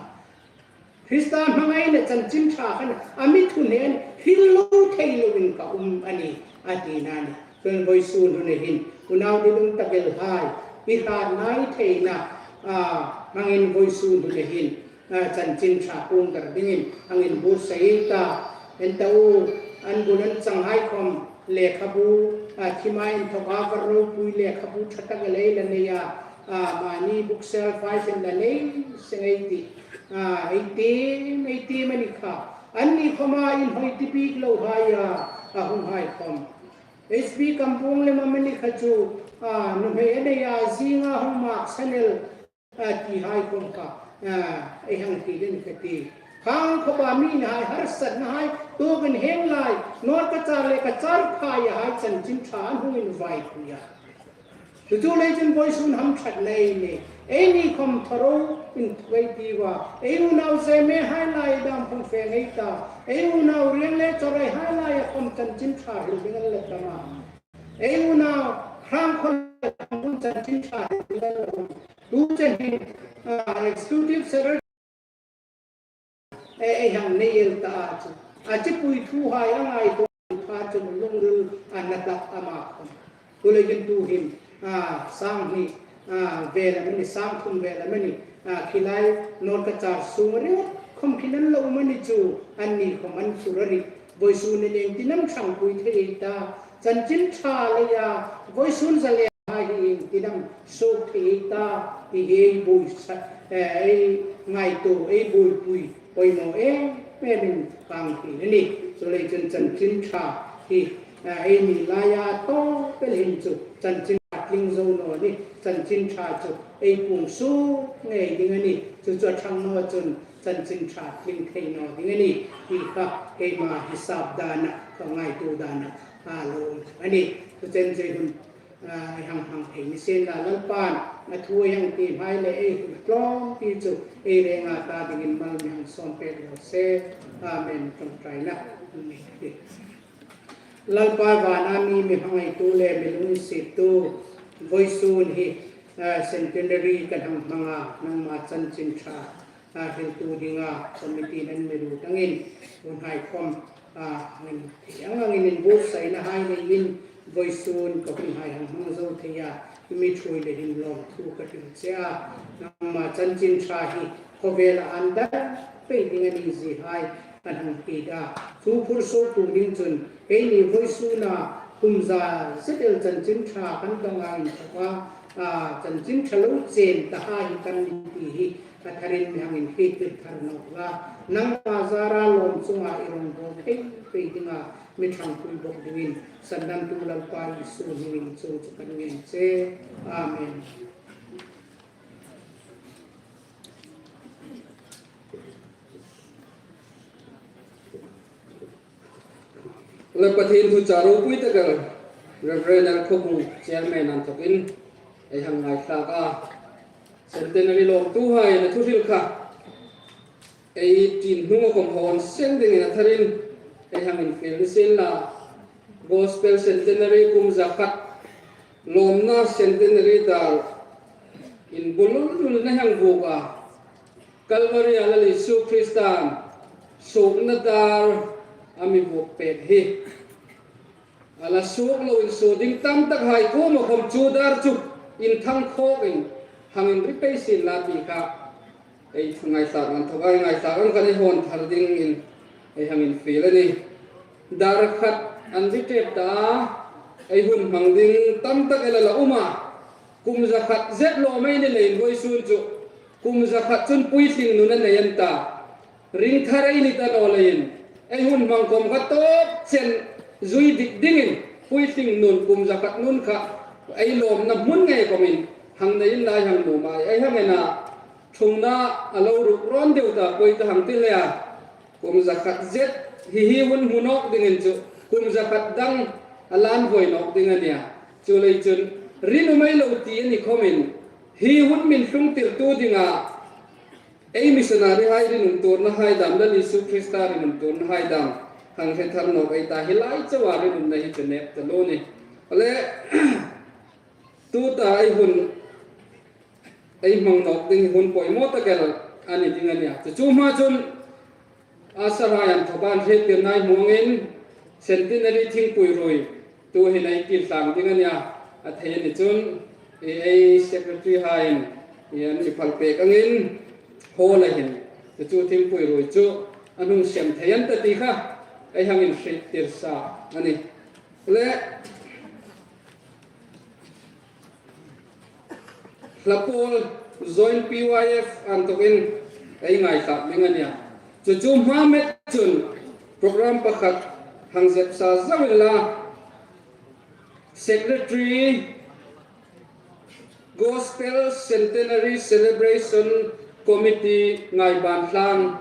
Krista hmangaina chanchin ṭha khan a mi thun ni, hril lo thei loin ka um a nih, a tina a nih. Chuong vawisun hun hin, unau didum tak el hai, i hrat ngai theina, a, hmangin vawisun hun hin, a, chanchin ṭha puong dar dingin hang inbuotsai ta. En ta u, an bul an changhai khom lekhabu, a, thima inthoka var ropui lekhabu ṭha tak el ei la nei a, a, mani book shelf-hai sin la nei seng ei tih. A, ei tiem, ei tiem a ni kha. Anni khoma inhawi ti bik lo hai a, a hunghai khom. H B Kampuong lem amani kha chu, a, nuhmei a nei a, zinga hung mak sanel, a, tihai khom kha, a, ei hang ti den ka ti. Khang khawpa mi nahai, harsatnahai, tukin hieng lai, nawr ka char le ka char khaihai chanchin ṭha an hung invai pui a. Chu chu lei chun vawisun hamṭhatna ei nei. Eini khom tharo inthawk ei tiu a. Ei unau zemehai lai dam khom fe ngei ta. Ei unau rieng le chawreihai laia khom chanchin ṭha hril ding an la tam a. Ei unau hrang khom chanchin ṭha hril ding an la um. Tu chen hin, a, executive secretary ei, ei hang nei el ta a chu. A chipui thuhai a ngaituo kha chu lungril a na tak ama khom. Chuleiin tu hin, a, sang hni, a, vel amani, sang thum vel amani, a, khi lai nawr ka char sung ringawt khom khi nan lo um a ni chu, anni khom an sur a ri. Vawisun hin ieng tin am ṭhangpui thei ei ta. Chanchin ṭha leia, vawisun zalehai hi ieng tin am suok thei ei ta, ti hi ei buoi sa, eh, ei ngaituo, ei buoipui poimaw em emin ka hang hril a nih. Chuleiin chun chanchin ṭha hi, eh, eini laia tawp el hin chu chanchin ṭha tling zo naw nih. Chanchin ṭha chu ei puong suok ngei ding a nih. Chu chu a ṭhang naw chun chanchin ṭha tling thei naw ding a nih. Hi kha keima hisap dana, ka ngaituo dana, a, lo um a nih. Chu chen chu hun, a, ei hang hmang thei ni sien la, Lalpan a thu ei hang tiem hai le ei hun tlawmte chu ei renga ta dingin mal mi hang sawm pek raw se. Amen. Ṭawngṭaina. Lalpa vana mi, mi hmangaitu le mi lunginsiettu, vawisun hi, a, centenary kan hang hmang a, nangma chanchin ṭha, a, hriltu dinga committee-in an mi ruot angin, hunhai khom, a, hang, hang, hang inbuotsainahai leiin vawisun ka hunhai hang hmang zo thei a, i mi ṭhuoi leiin lawmthu ka hril che a. Nangma chanchin ṭha hi khawvela an dar pei ding a ni zihai kan hang hriet a. Chu phursuoktu ding chun keini vawisuna kum za zet el chanchin ṭha kan dong a inthawka, a, chanchin ṭha lo chen tahai kan ni ti hi a tharin mi hang inhriettir thar nawk la. Nangma zara lawm chunga i rawngbawlna thei pei dinga mi ṭhangpui bawk dingin, sandamtu Lalpa Isu hmingin chu chu kan ngen che. Amen. Le Pathien thu chah ropui tak el, Reverend L. Khawbung, Chairman an thawkin ei hang ngaithlak a. Centenary lawmtuhai, a thu hril kha ei tin hnunga khom hawn seng dingin a tharin ei hang infiel ni sien la. Gospel Centenary kum za khat lawmna Centenary dar inbululna hang vuok a. Calvary-a Lal Isu Kristan suokna dar a mi vuok pek hi a la suok loin suo ding tam takhai kuoma khom chu dar chu inthang khawkin hang inri pei sien la ti kha ei thu ngaithlak an thawk a, ei ngaithlak ang khan ei hawn thar dingin ei hang infiel a nih. Dar khat an ri tep ta a, ei hun hmang ding tam tak el a la um a. Kum za khat zet lawm ei ni leiin vawisun chu kum za khat chun puitling nun a nei an ta. Ring thar ei ni ta naw leiin ei hun hmang khom kha tawp chen zui dik dingin puitling nun kum za khat nun kha ei lawmna hmun ngei khomin hang nei inla ei hang nuom a, ei hang en a. Ṭhungna a lo ruk rawn deu ta poi ka hang ti hle a. Kum za khat zet hi hi hun hmu nawk dingin chu kum za khat dang a lan voi nawk ding a nih a. Chuleiin chun rinum ei lo ti a ni khomin hi hun min tlungtirtu dinga ei missionary-hai rinum tuornahai dam, Lal Isu Krista rinum tuornahai dam, hang hre thar nawk ei ta hi lai chauha ringumna hi chu nep ta lo ni. Le, tuta ei hun, ei hmang nawk ding hun poimaw tak el a ni ding a nih a. Chu chu hma chun, a sahai an thawk an hriettirna ei hmu angin, Centenary thingpui ruoi tu hin ei kil tlang ding a nih a. A thei a ni chun, i ei secretary haiin, i an mi phal pek angin, hall a hin, chu chu thingpui ruoi chu an hung sem thei an ta ti kha, ei hang inhriettir sa a nih. Le, Hlapawl Joint P Y F an thawkin ei ngaithlak ding a nih a. Chu chu hma met chun program pakhat hang zep sa zau inla, Secretary, Gospel Centenary Celebration Committee, Ngaiban Tlang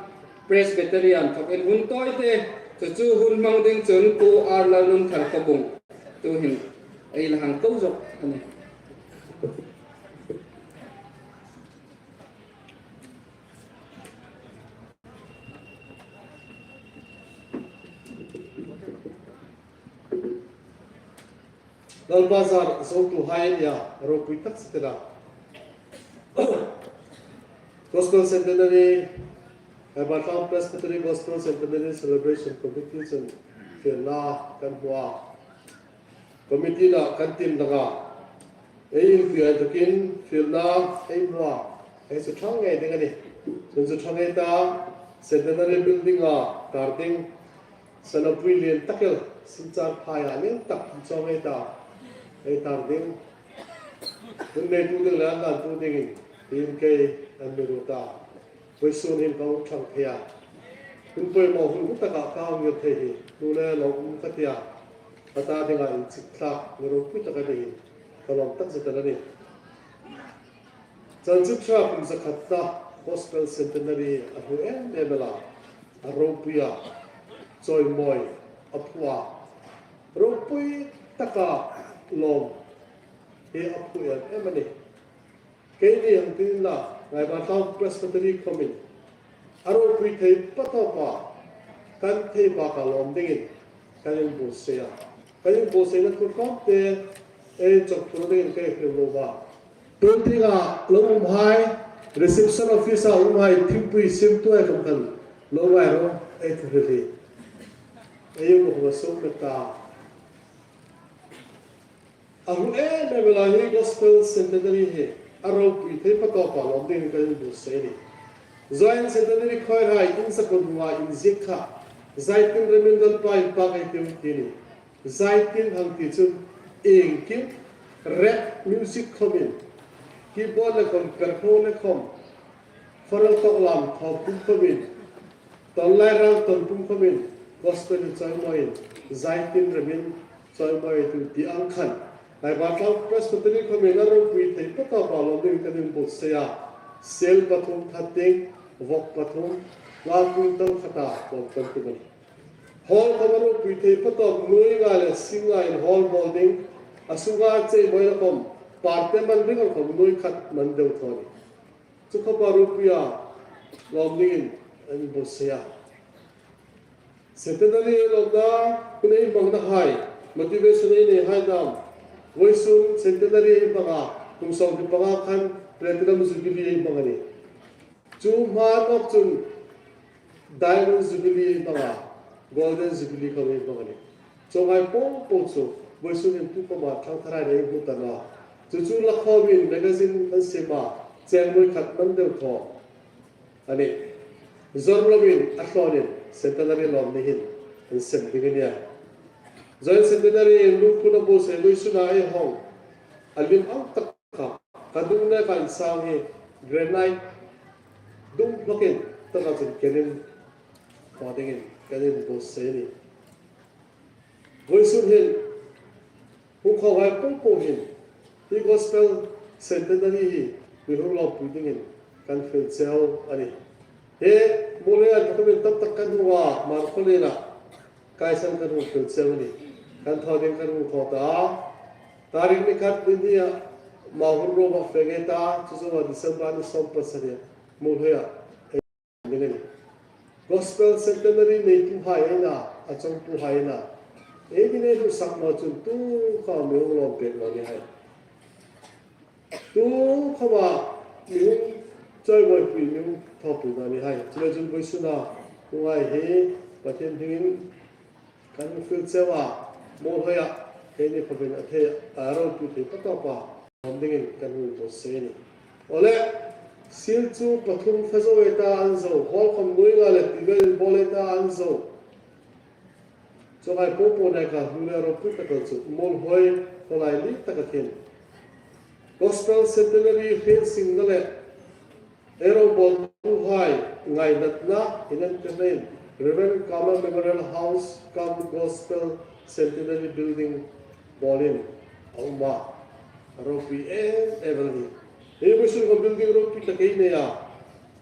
Presbytery an thawkin hun tawite, chu chu hun hmang ding chun Pu R Lalnunthar Khawbung tu hin ei la hang ko zawk a nih. Lalbazar zotuhai a ropui tak si tela. Gospel Centenary, Ngaiban Tlang Presbytery Gospel Centenary Celebration Committee chun fielna kan hmu a. Committee-na kan tin langa ei inpui a inthawkin fielna ei hmu a, ei chu ṭhang ngei ding a nih. Chun chu ṭhang ngei ta, Centenary Building-a tar ding, sanapui lien tak el, Silchar phaia lien tak chawng ngei ta, ei tar ding. Hun neitu ding le an lantu dingin, tiin kei an mi ruot a. Vawisun hin ka hung ṭhang thei a. Hun poimaw hun taka ka hung ngir thei hi, hnu le lo um ka ti a. A ta dinga inchik thlak ni ropui tak a ni hin, ka lawm tak zet a nih. Chanchin Ṭha kum zakhatna Gospel Centenary a hlu em em el a, a ropui a, chawimawi a phu a. Ropui taka lawm hi a phu em em a nih. Keini hang ti inla, Ngaiban Tlang Presbytery khawmin a ropui thei patawpa kan thei baka lawm dingin kan inbuotsai a. Kan inbuotsaina thu tlawmte ei chawk thur dingin ka hril lova. Tun tienga lo umhai, reception office-a umhai, thingpui siemtuhai khawm khan lo ngai ro, ei thu hril hi. Ei um khawm a suk met ta. A hlu em em el a hi Gospel Centenary hi a ropui thei patawpa lawm dingin kan inbuotsai a nih. Joint Centenary Choir-hai in sakawr hmunga inziek kha, Zaitin Remin Lalpa inpak ei tiu ti a nih. Zaitin hang ti chun iengkim, rap music khawmin, keyboard le khawm, perkhaw le khawm, Farol tawk lam thaw pum khawmin, Tonlai ral tawn pum khawmin, gospel hi chawimawiin, Zaitin Remin chawimawi tu ti ang khan, Ngaiban Tlang Presbytery khawmin a ropui thei patawpa lawm dingin kan inbuotsai a, sel pathum that ding, vawk pathum, nga quintal khata lawm kan tum a nih. Hall khawm a ropui thei patawp nuoi nga le sing ngain hall bawl ding, a sunga chei mawina khawm, parte man ring khawm nuoi khat man deu thaw a nih. Chu khawpa ropuia lawm dingin an inbuotsai a. Centenary lawmna hun ei hmangnahai, motivation ei neihai dam, vawisun Centenary ei hmang a, kum sawmhni panga khan Platinum Jubilee ei hmang a nih. Chu hma nawk chun Diamond Jubilee ei hmang a, Golden Jubilee khawm ei hmang a nih. Chuonghai po po chu vawisun hin tu khawma thangtharhai ei hmu ta naw a. Chu chu la khawmin magazine an siem a, cheng nuoi khat man deu thaw a nih. Zawr loin a hlawn hin Centenary lawm ni hin an sem ding a nih a. Joint Centenary lungput a buotsai vawisuna ei hawng a lim ang tak kha, ka dung neka insang hi granite dung hlokin taka chun kelin thaw dingin kan inbuotsai a nih. Vawisun hin hung khawmhai po po hin hi Gospel Centenary hi mi hung lawmpui dingin kan fiel cheu a nih. Hi Muolhoi-a tukhawmin tam tak kan hung a, Hmarkhawlien-a kaisan kan hung fiel cheu a nih. Kan thaw ding kan hung thaw ta a. Tarik ni khat ni hnia mau hun ruom a fe ngei ta, chu chu a December ni sawm pasari Muolhoi-a ei ding a nih. Gospel Centenary neituhai ei na, a chawngpuhai na, ei dingin ei hluo sak naw chun tu khawm mi hung lawm pek naw ni hai. Tu khawma mi hung chawimawipui, mi hung thawpui naw ni hai. Chuleiin vawisuna tu hai hi Pathien hmingin kan fiel cheu a, Muolhoia, keini khawmin a thei, a ropui thei pa tawpa, hang dingin kan hung inbuotsai a nih. Awle, Silchar pathum fe zo ei ta an zo, hall khawm nuoi nga le ti vel inbawl ei ta an zo. Chuonghai popo nekin hung le ropui tak chu Muolhoi khawlai li taka hin Gospel Centenary hriet singna le ei ropui bawltuhai ngainatna inentirna in Reverend Kama Memorial House cum Gospel Centenary Building bawlin a um a, a ropui em em a nih. Hi vawisun kha building ropui tak ei nei a,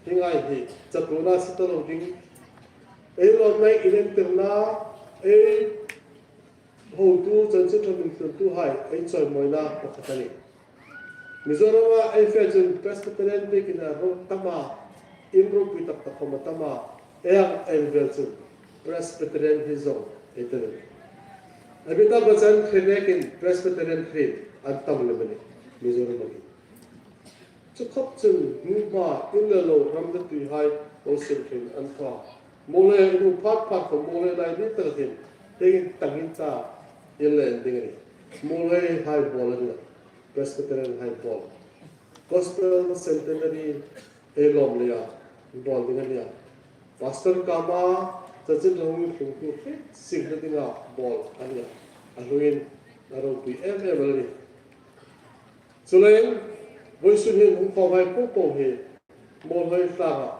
hi ngai hi chatuona si ta lo ding. Ei lawmna inentirna, ei hotu, chanchin ṭha mi tlungtuhai ei chawimawina pakhat a nih. Mizorama ei fe chun Presbyterian biekin a ro tam a, in ropui tak tak khawm a tam a, ei ang ei vel chun Presbyterian hi zawng ei ta a nih. Amitabh Bachchan hre nekin Presbyterian hriet an tam lem a nih Mizorama hi. Chu khawp chun hnuhma in le lo ram le tuihai lo siem ṭhin an thaw. Muolhoi in hung phat phat kha Muolhoi lai ni tak hin, hieng hin tangin ta in le en ding a nih. Muolhoihai bawl a nih. Presbyterianhai bawl. Gospel Centenary ei lawm leia bawl ding a nih. Pastor Kama, chanchin ṭha hung tlungtu hriet singna dinga bawl a nih. A hluin a ropui em em a nih. Chuleiin, vawisun hin hung khawmhai popo hi Muolhoi tlanga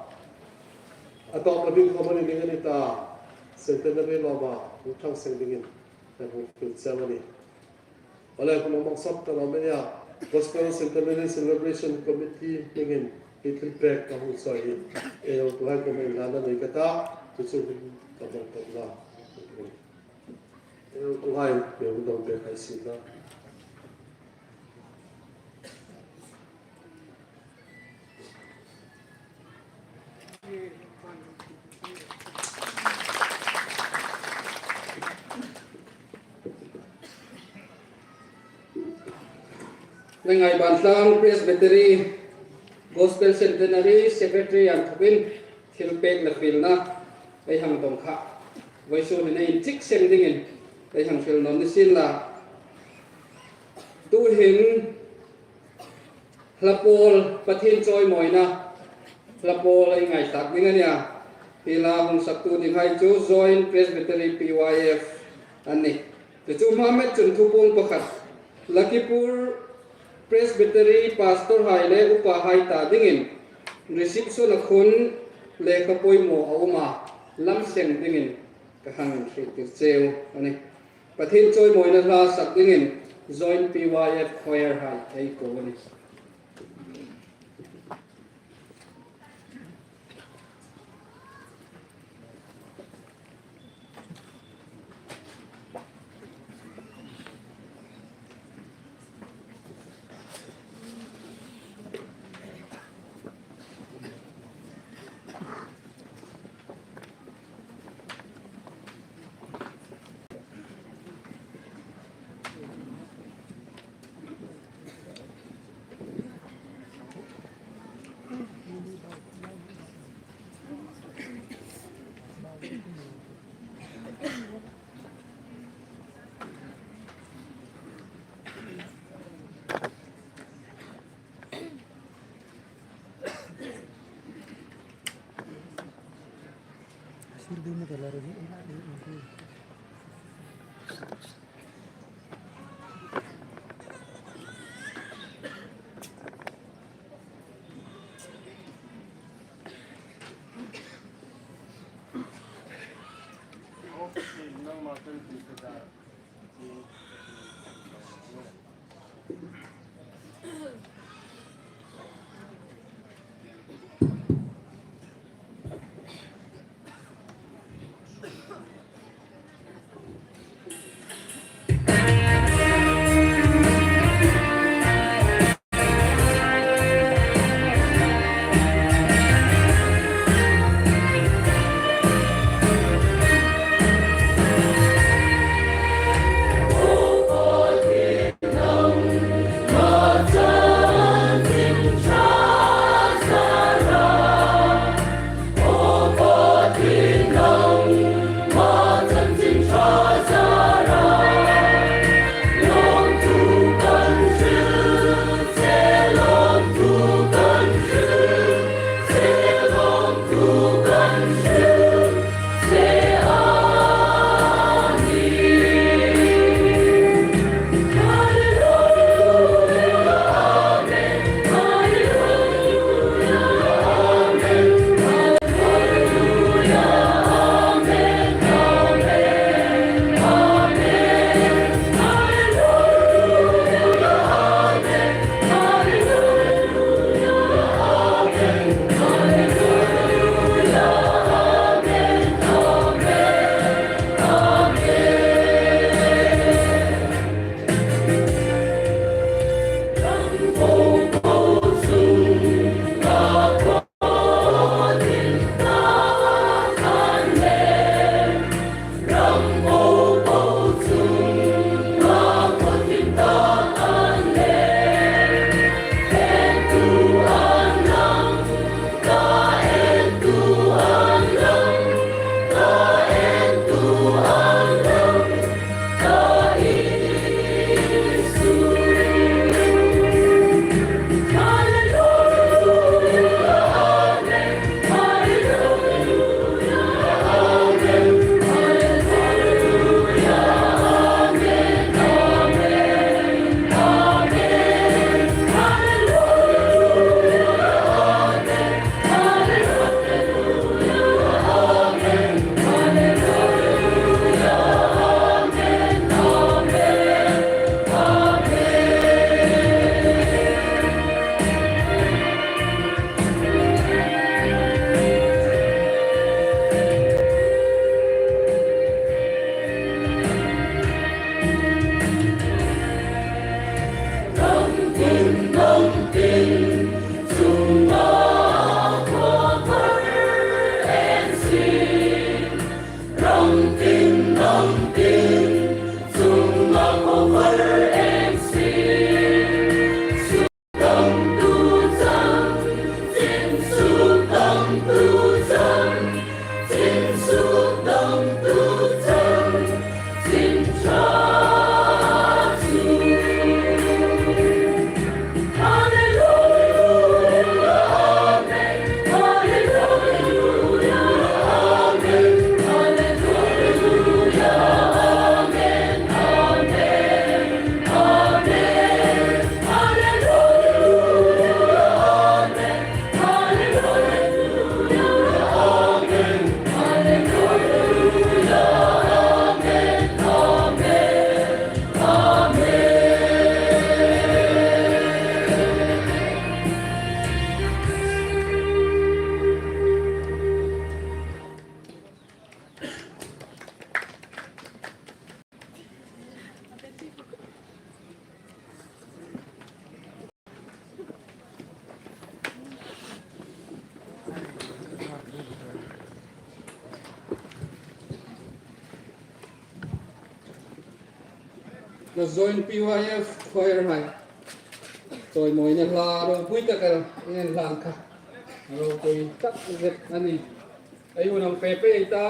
a tawp a ding khawm a ni ding a ni ta, Centenary lawma hung ṭhang seng dingin kan hung fiel cheu a nih. Awle, hun hmang sawt ka lawm a nih a, Gospel Centenary Celebration Committee hmingin hi thilpek ka hung chawi hi, ei hotuhai kuomah inhlanna nei ka ta, chu chu hun ka hmang tawp la. Ei hotuhai, mi hung dawng pek hai sien la. Ngaibantlang Presbytery Gospel Centenary Secretary an thukin thilpek le fielna ei hang dawng kha vawisun hin ei inchik seng dingin ei hang fiel nawn ni sien la. Tuhin hla pawl, Pathien chawimawina hla pawl ei ngaithlak ding a nih a. Hi hla hung saktu dinghai chu Joint Presbytery P Y F an nih. Chu chu hma met chun thupuong pakhat, Lakhipur Presbytery pastorhai le upahai ta dingin reception-a khun lekha poimaw a um a, lam seng dingin ka hang hriettir cheu a nih. Pathien chawimawina hla sak dingin Joint P Y F choir-hai ei ko a nih. Na join P Y F choir hai. Chawimawina hla ropui tak el, inhlan kha ropui tak zet a nih. Ei unau pe pe ta.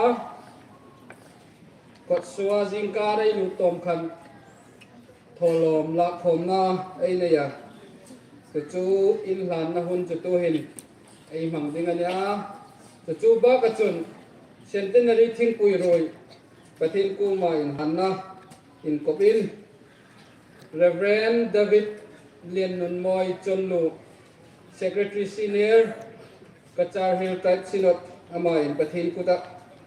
Kawtsuoa zingkar ei lut tawm khan thawlawm lakkhawmna ei nei a. Chu chu inhlanna hun chu tuhin ei hmang ding a nih a. Chu chu baka chun Centenary thingpui ruoi Pathien kuoma inhlanna inkopin, Reverend David Liannunmawi Chonlu, Secretary Senior, Cachar Hill Tribes Synod, amain Pathien kuta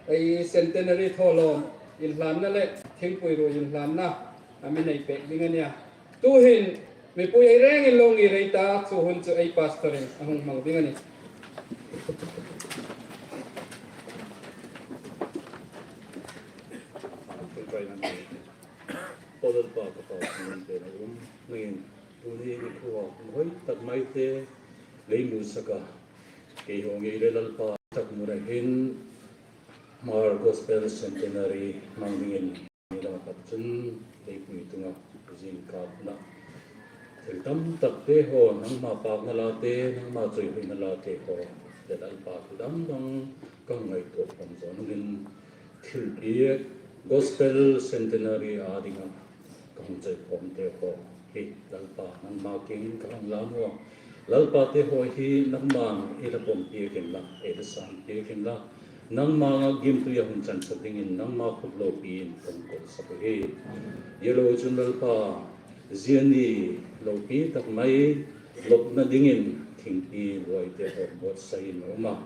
ei Centenary thawlawm inhlanna le thingpui ruoi inhlanna a mi nei pek ding a nih a. Tuhin mipui ei rengin lo ngir ei ta, chu hun chu ei pastor-in a hung hmang ding a nih. Pawl Lalpa ka pa, min te na um, nangin tuni i khuo hoi tak mai te lei mu saka, kei ho ngei le Lalpa tak muna hin Hmar Gospel Centenary hmang dingin ni dang tak chun leipui tunga zingkar huna thil tam tak te ho, nangma pakna la te, nangma chawihoina la te ho, le Lalpa thu dang dang ka ngaituo khawm zo nungin, thilpiek Gospel Centenary a dinga ka hung choi khawm te ho hi Lalpa nangma kiangin ka hung lam a. Lalpa te ho hi nangman ei la pawm piekin la, ei la san piekin la, nangma gimtui a hung chan sak dingin nangma khawp lopiin ka hung ko sak u hi. Yellow chun Lalpa, zia ni lopi tak mai lawpna dingin thingpi luai te ho buotsaiin a um a.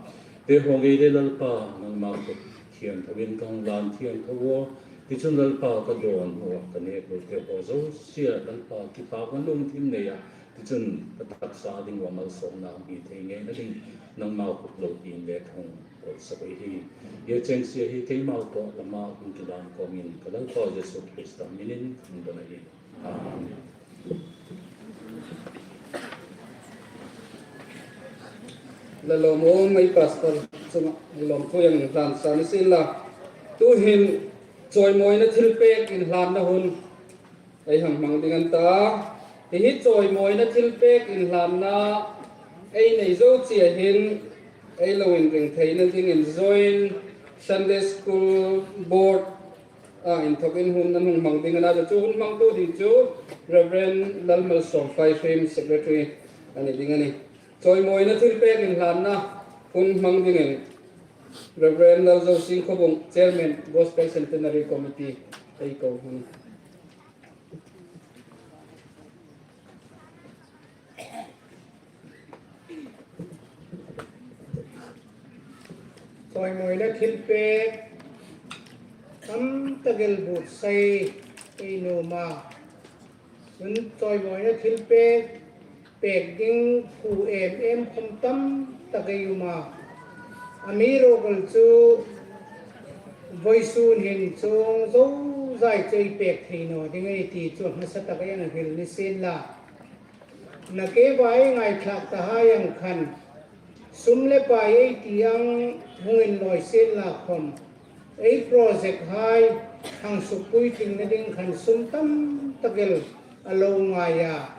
Te ho ngei le Lalpa, nangma khawp thiangthoin ka hung lan thiangtho a. Tichun Lalpa, ka dawn hnu a ka nek lo te ho zosia Lalpa, kipakna lungthim nei a. Tichun ka taksa ding uah malsawmna hung hi thei ngei na ding nangma khawp lopiin le ka hung ko sak u hi. Zia chengsia hi keima tawp lama hung kilan khawmin ka Lalpa Jesu Krista minin ka hung don a hi. La lawm um ei pastor chunga, ei lawmthu ei hlan sa ni sien la. Tuhin chawimawina thilpek inhlanna hun ei hang hmang ding a ni ta. Hi hi chawimawina thilpek inhlanna ei nei zo chie hin ei lo inring theina dingin Joint Sunday School Board a inthokin hun an hung hmang ding a na, chu hun hmangtu ding chu Reverend Lalmalsawm Faihrim, Secretary a ni ding a nih. Chawimawina thilpek inhlanna hun hmang dingin Reverend Lalzosing Khawbung, Chairman, Gospel Centenary Committee, ei ko hmang. Chawimawina thilpek tam tak el buotsai ei nuom a. Chun chawimawina thilpek pek ding khu em em khawm tam tak ei um a. Amiruokchu vawisun hin chuong zozai chu ei pek thei naw ding a nih ti chu hmasa tak ei hang hril ni sien la. Nakie vai ngaithlak ta hai ang khan, sum le pai ei ti ang hung inlawi sien la khawm, ei project hai hang sukpuitling na ding khan sum tam tak el a lo ngai a.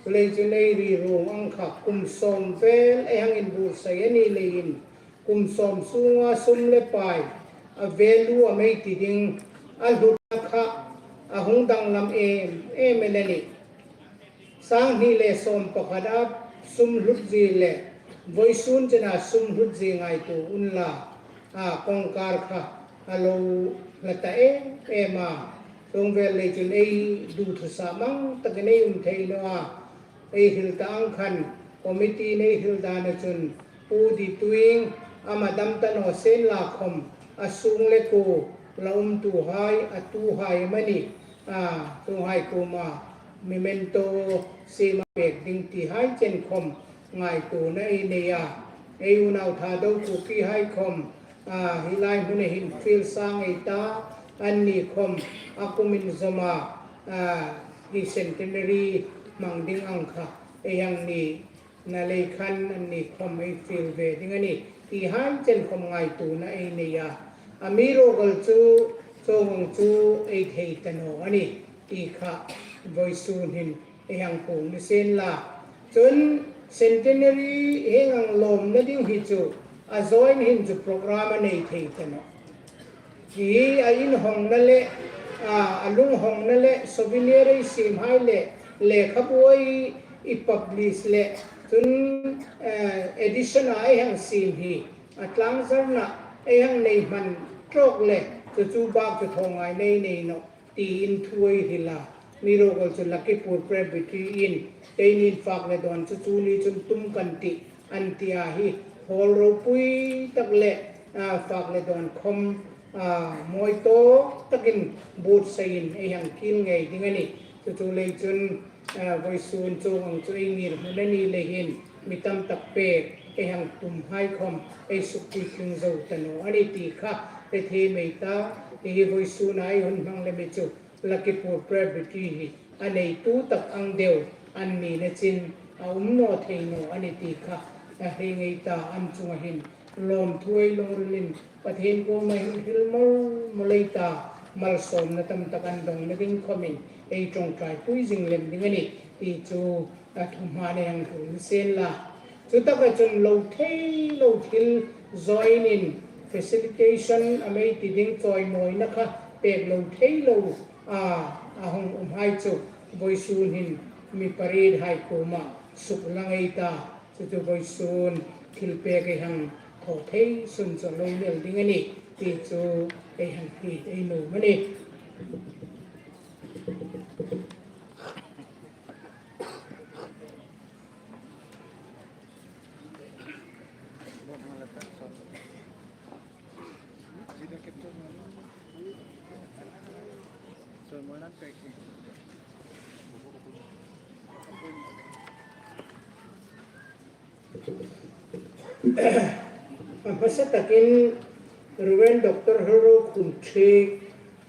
Chuleiin chun ei ri ruong ang kha kum sawm vel ei hang inbuotsai a ni leiin, kum sawm sunga sum le pai a value am ei ti ding, a hlutna kha a hung danglam em em el a nih. Sang hni le sawm pakhat a sum hlut zie le vawisun chena sum hlut zie ngaituo unla, a kawngkar kha a lo hla ta em em a. Chuong vel lei chun ei duthusam ang takin ei um thei naw a. Ei hril ta ang khan committee-in ei hril dan a chun, Pu Dituing, ama dam ta naw sien la khawm, a sung le kuo la umtuhai, a tuhai amanih, a, chuonghai kuoma memento siem a pek ding ti hai chen khawm ngaituona ei nei a. Ei unau Thadou Kuki hai khawm, a, hi lai hmuna hin fiel sang ei ta, anni khawm a kumin zawma, a, hi centenary hmang ding ang kha ei hang ni na lei khan anni khawm ei fiel ve ding a nih ti hai chen khawm ngaituona ei nei a. Amiruokchu chuong ang chu ei thei ta naw a nih. ti kha vawisun hin ei hang puong ni sien la. Chun centenary hieng ang lawmna ding hi chu a join hin chu program a nei thei ta nawh. Hi a inhawngna le, a, a lunghawngna le, souvenir ei siem hai le, lekhabu ei publish le, chun, eh, edition a ei hang siem hi a tlangzarna ei hang nei hman tawk le, chu chu bak chu thaw ngai nei nei nawh, tiin thu ei hril a. Mi ruok chu Lakhipur Presbytery-in, keinin fak le dawn chu chu ni chun tum kan tih, an ti a hi, hall ropui tak le, a, fak le dawn khom, a, mawi tawk takin buotsaiin ei hang kil ngei ding a nih. Chu chu lei chun, a, vawisun chuong ang chu ei ngirhmun a ni leiin mi tam tak pek ei hang tum hai khom ei sukpuitling zo ta naw a nih ti kha ei thei mei ta. Hi hi vawisuna ei hun hmang le mi chu Lakhipur Presbytery hi a neitu tak ang deu an ni na chin a um naw thei naw a nih ti kha ei hei ngei ta. An chunga hin lawmthu ei lawm rilin Pathien kuoma hin hril mawl mawl ei ta, malsawmna tam tak an dawngna ding khomin ei ṭawngṭaipui zing lem ding a nih ti chu a thu hma nei ang hril ni sien la. Chu taka chun lo thei lo thil join-in facilitation a mei ti ding chawimawina kha pek lo thei lo a, a hung um hai chu vawisun hin mi pariet hai kuoma suklang ei ta. Chu chu vawisun thil pek ei hang thaw thei sun chu lo nel ding a nih ti chu ei hang hriet ei nuom a nih. A hmasa takin Reverend Doctor Hralrokhum Thiek,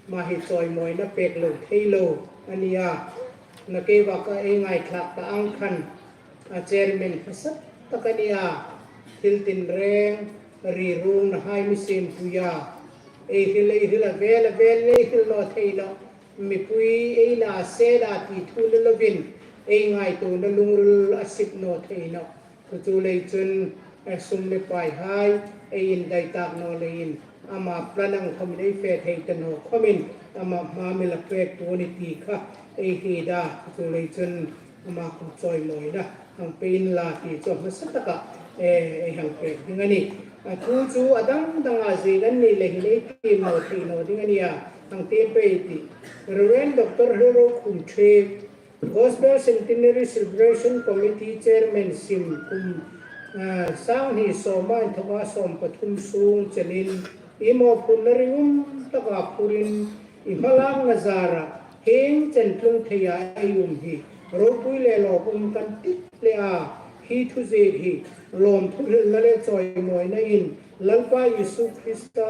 ama hi chawimawina pek lo thei lo a ni a. Nakie vaka ei ngaithlak ta ang khan a chairman hmasa tak a ni a. Thil tinreng, ri ruongna hai mi siempuia ei hril, ei hril a vel a vel ei hril naw thei nawh. Mipui ei na se da ti thu le lovin ei ngaituona lungril a sip naw thei nawh. Chu chu lei chun, eh, sum le pai hai ei indai tak naw leiin ama plan ang khomin ei fe thei ta naw khomin ama hma mi la pek tu ni ti kha ei hriet a. Chu chu lei chun ama khom chawimawina hang pe inla ti chu a hmasa taka, eh, ei hang pek ding a nih. A thu chu a dang danga ziek an ni leiin ei tiem naw thei naw ding a nih a, hang tiem pei ei tih. Reverend Doctor Hralrokhum Thiek, Gospel Centenary Celebration Committee Chairman sim kum, ah, sanghni sawmhni inthoka sawmpathum sung chenin i mawphurna ringum taka phurin i hmalakna zara hieng chen tlung theia ei um hi ropui le lawmum kan ti hle a. Hi thuziek hi lawmthu hrilna le chawimawinain Lalpa Isu Krista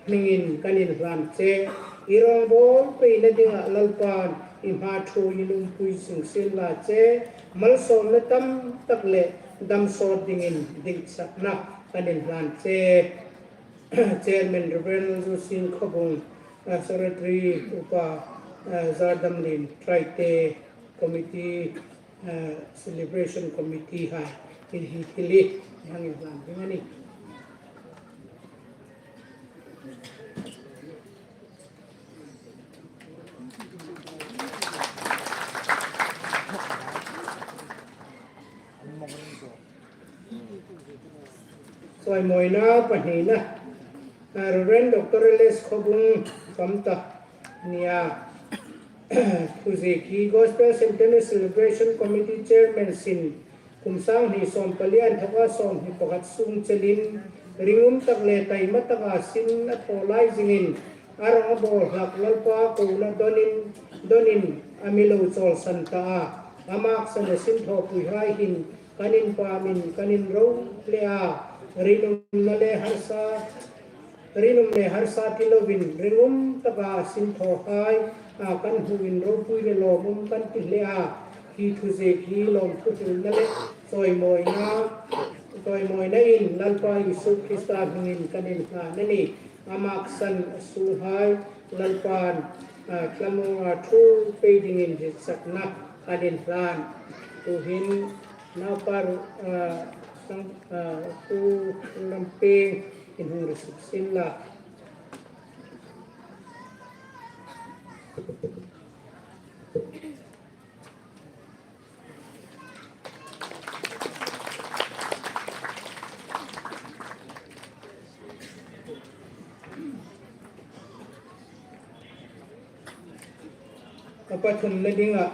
hmingin kan inhlan che. I rawngbawl peina dinga Lalpan i hma thuoiin umpui zing sien la che. Malsawmna tam tak le dam sawt dingin ditsakna kan inhlan che. Chairman Reverend Zusing Khobung, uh, Secretary Upa, uh, Zardamlien Traite, Committee, uh, Celebration Committee hai, hi hi thil hi hang inhlan ding a nih. Chawimawina pahnina, ah, Reverend Doctor L S Khobung kam ta nia. Thuziek hi Gospel Centenary Celebration Committee Chairman sin kum sanghni sawmpali inthoka sawmhni pakhat sung chenin ringum tak le taima taka sin a thaw lai zingin a rawngbawl hlak Lalpa kona dawnin, dawnin a mi lo chawlsan ta a. A maksan a sin thawpui hai hin kan inpamin kan inro hle a. Rinumna le harsa, rinum le harsa ti lovin ringum taka sin thaw hai, a, kan hmuin ropui le lawmum kan ti hle a. Hi thuziek hi lawmthu hrilna le chawimawina, chawimawinain Lalpa Isu Krista hmingin kan inhlan a nih. A maksan a sunghai Lalpan a, thlamuonga ṭhuoi pei dingin ditsakna an inhlan. Tuhin naupa, a, sang, a, Pu Lampieng in hung ri suk sien la. A pathumna dinga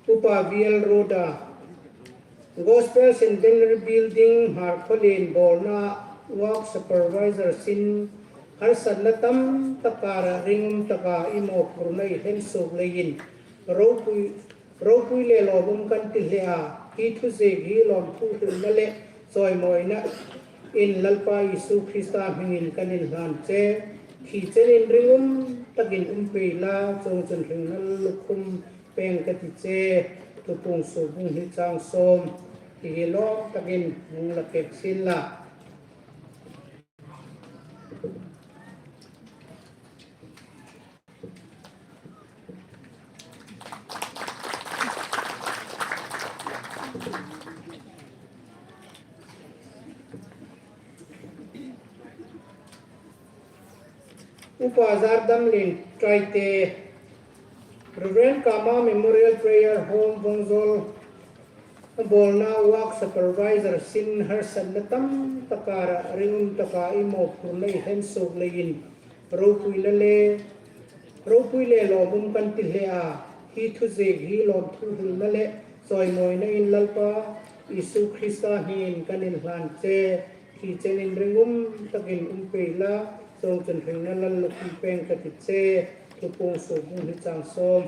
Upa V L Roda, Gospel Centenary Building Hmarkhawlien bawlna work supervisor sin harsatna tam tak kara ringum taka i mawphurna i hlen suok leiin ropui, ropui le lawmum kan ti hle a, hi thuziek hi lawmthu hrilna le chawimawina in Lalpa Isu Krista hmingin kan inhlan che. Thi chenin ringum takin um pei la, chuongchun hringna lukhum peng ka ti che. Thupuong suok bung hni chang sawm. Hi hi lawm takin hung la pek sien la. Upa Zardamlien Traite, Reverend Kama Memorial Prayer Home Vongzol bawlna work supervisor sin harsatna tam tak kara ringum taka i mawphurna i hlen suok leiin ropuina le, ropui le lawmum kan ti hle a, hi thuziek hi lawmthu hrilna le chawimawina in Lalpa Isu Krista hmingin kan inhlan che. Thi chenin ringum takin um pei la, chuongchun hringna lukhum peng ka ti che. Thupuong suok bung hni chang sawm.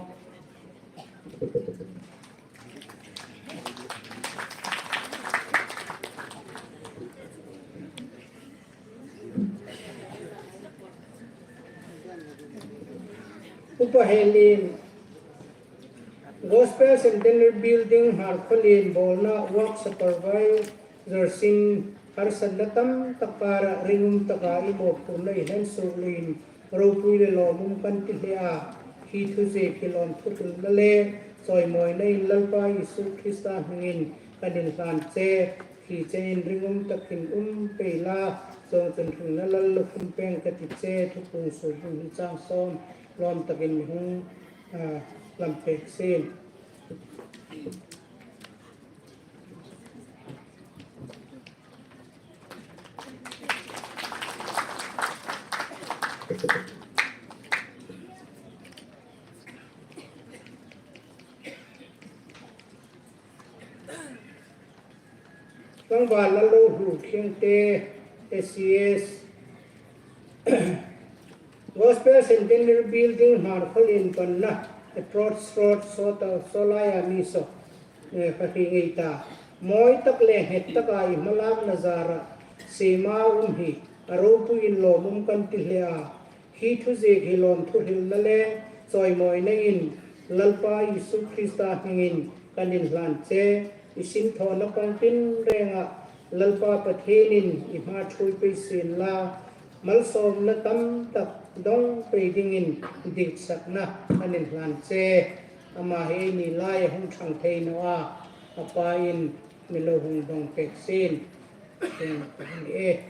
Upa Helin, Gospel Centenary Building Hmarkhawlien bawlna work supervisor sin harsatna tam tak kara ringum taka i mawphurna i hlen suok leiin ropui le lawmum kan ti hle a, hi thuziek hi lawmthu hrilna le chawimawina in Lalpa Isu Krista hmingin kan inhlan che. Thi chenin ringum takin um pei la, chuongchun hringna lukhum peng ka ti che. Thupuong suok bung hni chang sawm. Lawm takin mi hung, a, lam pek sien. Tlangval Lalruothlieng te, S C S, Gospel Centenary Building Hmarkhawlien panna approach road sawta sawlaia mi saw, eh, fahring ei ta. Mawi tak le nghet taka i hmalakna zara sima um hi a ropuiin lawmum kan ti hle a, hi thuziek hi lawmthu hrilna le chawimawina in Lalpa Isu Krista hmingin kan inhlan che. I sinthawna kawng tinrenga Lalpa Pathienin i hma ṭhuoi pei sien la, malsawmna tam tak dawng pei dingin ditsakna kan inhlan che. Ama hi eini laia hung ṭhang thei naw a, a pain mi lo hung dawng pek sien. Eng ka hung e.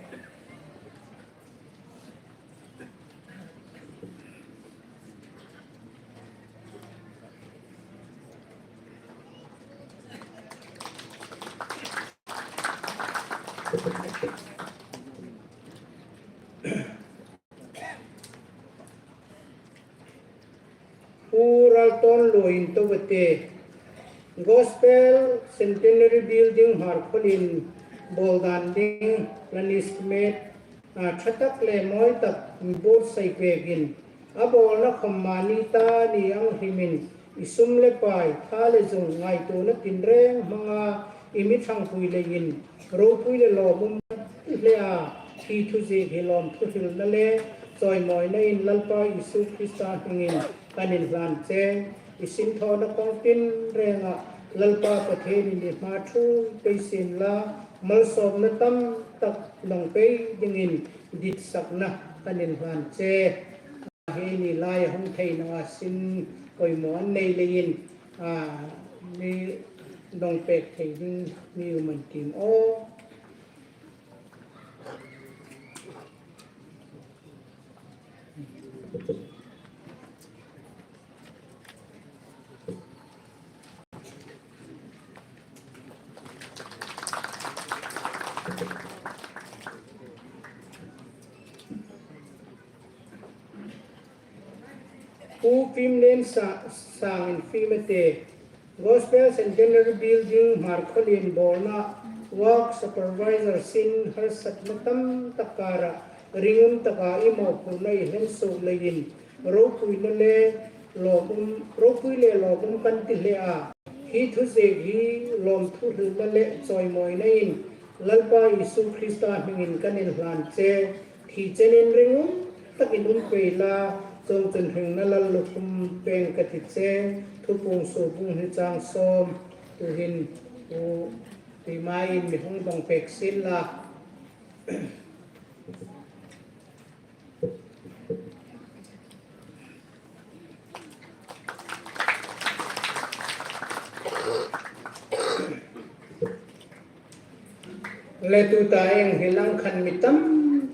Pu Raltawnluoin Tawate, Gospel Centenary Building Hmarkhawlien bawl dan ding la estimate, a, ṭha tak le mawi tak mi buotsai pekin, a bawlna khawm mani ta ni ang hrimin, i sum le pai, tha le zung ngaituona tinreng hmanga i mi ṭhangpui leiin ropui le lawmum kan ti hle a, hi thuziek hi lawmthu hrilna le chawimawina in Lalpa Isu Krista hmingin kan inhlan che. I sinthawna kawng tinrenga Lalpa Pathienin i hma ṭhuoi pei sien la, malsawmna tam tak dawng pei dingin ditsakna kan inhlan che. hi ni lai a hung thei naw a sin poimaw an nei leiin, a, mi dong pek thei ding mi um an tiem aw. Pu Fimlien Sa-, Sangin Fimate, Gospel Centenary Building Hmarkhawlien bawlna work supervisor sin harsatna tam tak kara ringum taka i mawphurna i hlen suok leiin ropuina le lawmum, ropui le lawmum kan ti hle a. Hi thu ziek hi lawmthu hrilna le chawimawinain Lalpa Isu Krista hmingin kan inhlan che. Thi chenin ringum takin um pei la, chuongchun hringna lallukhum peng ka ti che. Thupuong suok bung hni chang sawm, tuhin u ti mai mi hung dong pek sien la. Le tuta eng hi lang khan mi tam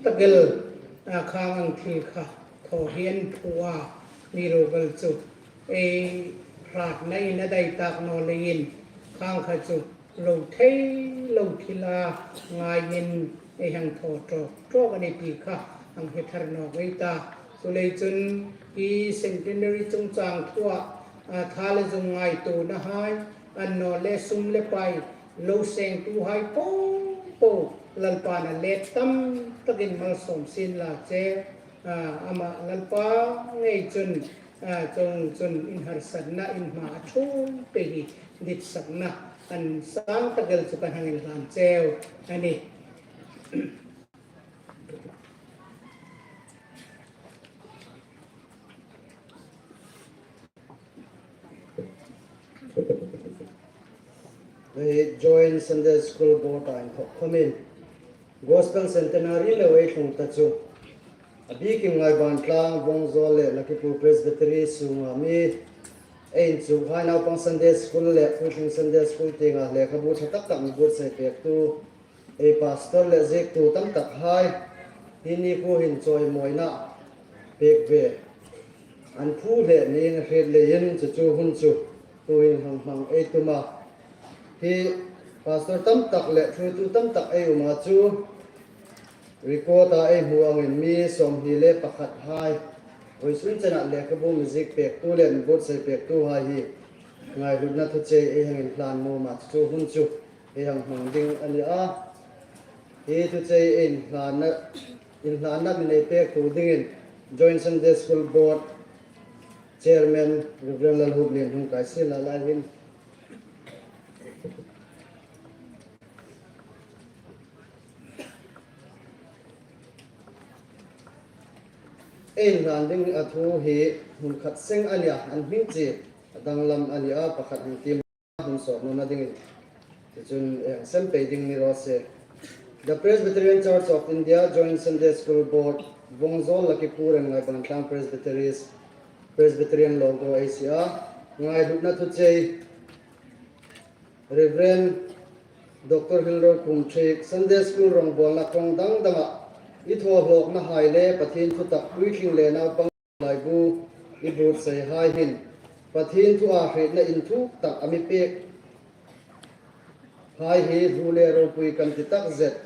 tak el, a, khang ang thil kha thaw hi an phu a, mi ro bal chu ei hratna in a dai tak naw leiin khang kha chu lo thei lo thila ngaiin ei hang thaw tawk tawk a ni ti kha hang hre thar nawk ei ta. Chuleiin chun hi centenary chungchang thua, a, tha le zung ngaituona hai, annawleh sum le pai lo sengtu hai po po Lalpan a let tam takin malsawm sien la che, a, ama Lalpa ngei chun, a, chuongchun in harsatna in hma a ṭhung pei hi ditsakna an sang tak el chu kan hang inhlan cheu a nih. Hei Joint Sunday School Board a inthok khomin Gospel Centenary lo ei tlung ta chu a bikin Ngaibantlang, Vawngzawl le Lakhipur Presbytery sunga mi ei inchuk hai naupang Sunday School le puitling Sunday School tienga lekhabu ṭha tak tak mi buotsai pektu ei pastor le ziektu tam tak hai hi ni khu hin chawimawina pek ve an phu hle niin a hriet leiin chu chu hun chu tuhin hang hmang ei tum a. Hi pastor tam tak le ṭhuoitu tam tak ei um a chu record a ei hmu angin mi sawmhni le pakhat hai vawisun chena lekhabu mi ziek pektu le mi buotsai pektu hai hi ngaihlutna thuchei ei hang inhlan nuom a chu chu hun chu ei hang hmang ding a ni a. Hi thuchei inhlanna, inhlanna mi nei pektu dingin Joint Sunday School Board Chairman Reverend Lalhuplien hung kai sien la lai hin. Ei inhlan ding a thu hi hmun khat seng a nia, an hming chi a danglam a ni a, pakhat hang tiem hun sawt nawna dingin. Tichun ei hang sem pei ding ni raw se. The Presbyterian Church of India Joint Sunday School Board, Vawngzawl, Lakhipur and Ngaibantlang Presbyteries, Presbyterian logo ei sie a. Ngaihlutna thuchei, Reverend Doctor Hilrokum Thiek, Sunday School rongbawlna kawng dang danga i thaw hlawkna hai le Pathien thutak puitling le naupang laibu i buotsai hai hin Pathien thu a hrietna inthuk tak a mi pek hai hi hlu le ropui kan ti tak zet.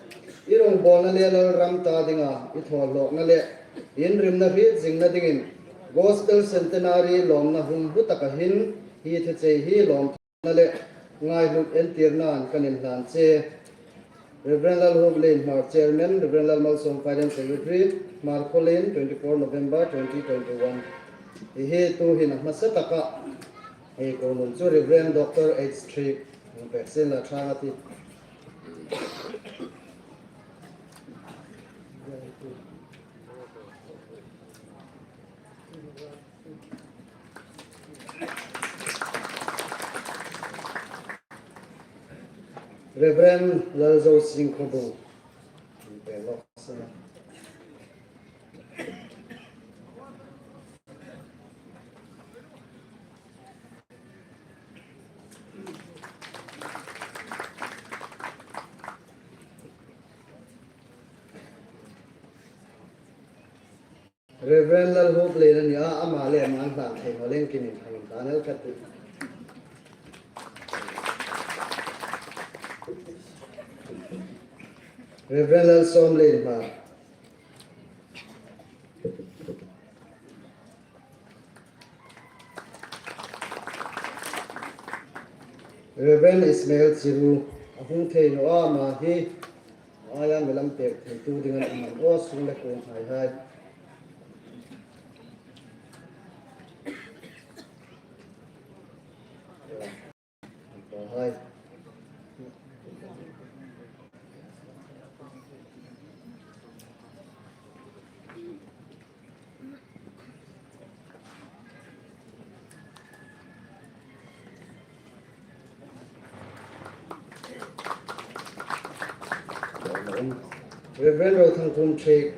I rongbawlna le Lalram ta dinga i thaw hlawkna le inrimna hriet zingna dingin Gospel Centenary lawmna hun hlu taka hin hi thuchei hi lawm na le ngaihlut entirnain kan inhlan che. Reverend Lalhuplien Hmar, Chairman, Reverend Lalmalsawm, Finance Secretary, Hmarkhawlien, twenty-four November twenty twenty-one. Hi hi tuhin a hmasa taka ei ko nun chu Reverend Doctor H Thiek hung pek sien la ṭha a tih. Reverend Lalzosing Khawbung. Hung pek lawk sien la. Reverend Lalhuplien a ni a, ama le ama an hlan thei naw leh kin inthang inthang el ka ti. Reverend Lalsawmlienhmar. Reverend Ismail Chiru, a hung thei naw a, ama hi, a aia mi lam pek theitu ding an um an aw, sung le kuong hai hai. Hai. Reverend Rothangkum Thik.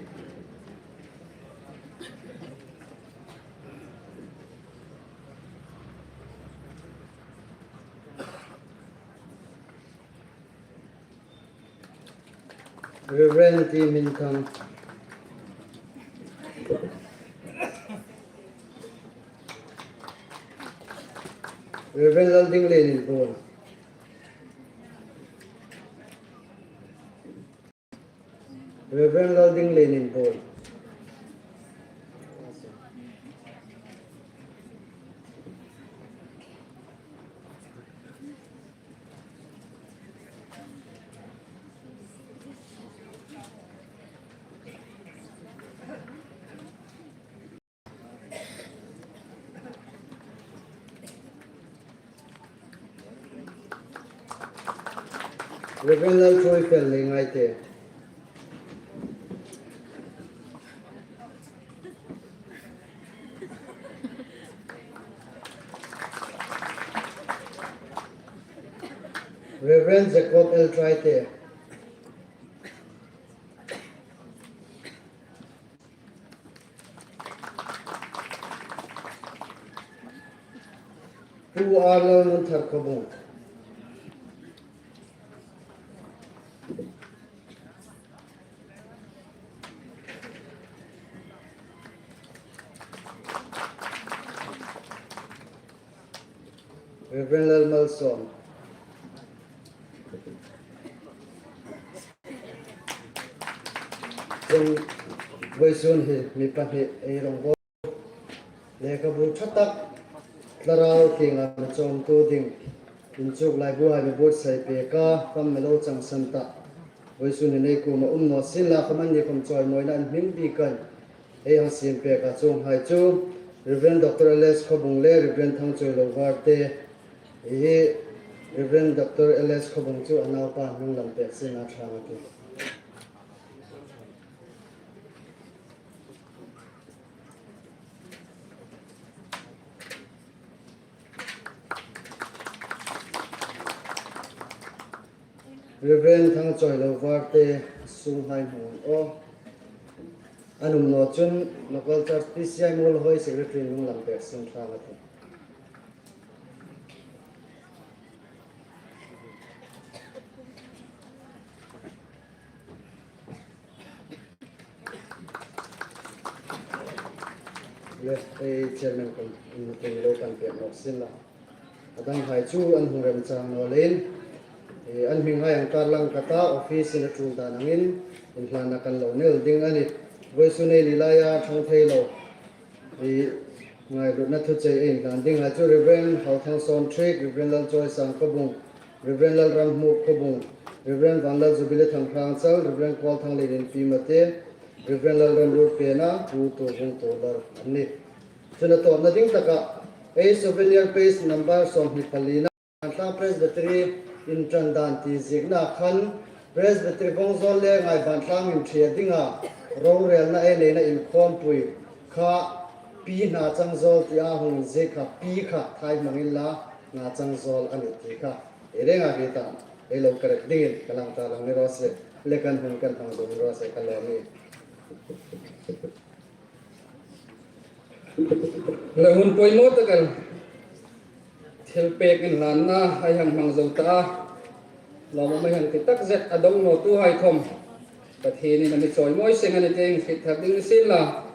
Reverend T. Minthang. Reverend Laldinglien Inbuon. Reverend Laldinglien Inbuon. Reverend Lalthuoifelliengaite. Reverend Jacob L. Traite. Pu R. Lalnunthar Khawbung. Reverend Lalmalsawm. Chun vawisun hi mi pahni ei rongbawk. Lekhabu ṭha tak, Thlarau tienga mi chawmtu ding, inchuk laibu hai mi buotsai peka, khawm mi lo changsan ta. Vawisun hin ei kuoma um naw sien la, khawm anni khawm chawimawina an hming bik a nih. Ei hang siem peka chuonghai chu Reverend Doctor L S Khawbung le Reverend Thangchawilo Varte. Hi Reverend Doctor L S Khawbung chu a naupa hming lam pek sien a ṭha a tih. Reverend Thangchawilo Varte, sunghai hmang aw. An um naw chun local church P C I Muolhoi secretary hming lam pek sien ṭha a tih. Left, eh, chairman kan, kan lo kan pek nawk sien la. A danghai chu an hung remchang naw leiin, eh, an hminghai ang kar lang ka ta, office-in a ṭul dan angin inhlanna kan lo nei ding a nih. Vawisun ei ni laia ṭhang thei lo, eh, ngailutna thuchei ei inhlan dinghai chu Reverend Hauthangsawn Thik, Reverend Lalchawisang Khawbung, Reverend Lalramhmuk Khawbung, Reverend Vanlal Jubilee Thanghrangchal, Reverend Kawlthanglien Inpimate, Reverend Lalremruot Pena, Pu Tuovung Tuolar an nih. Chun a tawpna ding taka, ei souvenir page number sawmhni palina, Vantlang Presbytery inṭan dan ti ziekna khan, Presbytery vawngzawl le Ngaivantlangin ṭhe dinga rorelna ei neina inkhawmpui kha Pi Hnachangzawl tia hung inziek kha, Pi kha thai hmang inla, Hnachangzawl a nih ti kha ei renga hriet a, ei lo correct dingin ka lang ta lang ni raw se, le kan hun kan hmang zo ni raw se, ka lawm a nih. Le hun poimaw tak el, thilpek inhlanna ei hang hmang zo ta a, lawmum ei hang ti takzet a dong nawtuhai khawm Pathienin a mi chawimawi seng a nih ti ei hriet thar ding ni sien la.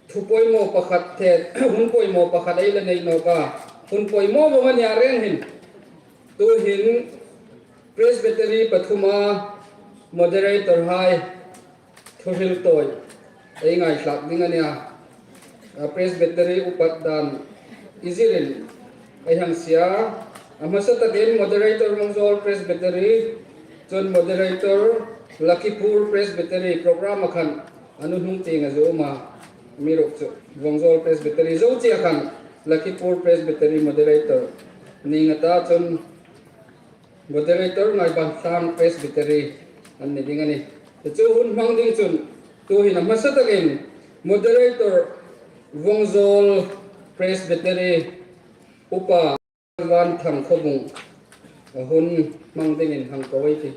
thu poimaw pakhat the, hun poimaw pakhat ei la nei nawk a, hun poimaw vawng a nih a reng hin. Tuhin Presbytery pathuma moderator hai thuhril tawi ei ngaithlak ding a nih a. A Presbytery upat dan i zirin ei hang sie a. A hmasa takin moderator Vawngzawl Presbytery, chun moderator Lakhipur Presbytery program a khan a nu hnung tieng a zo um a. Amiruokchu Vawngzawl Presbytery zo chi a khan Lakhipur Presbytery moderator ning a ta, chun moderator Ngaibantlang Presbytery an ni ding a nih. Chu hun hmang ding chun tuhin a hmasa takin moderator Vawngzawl Presbytery Upa Vanthang Khawbung a hun hmang dingin hang ko ei tih.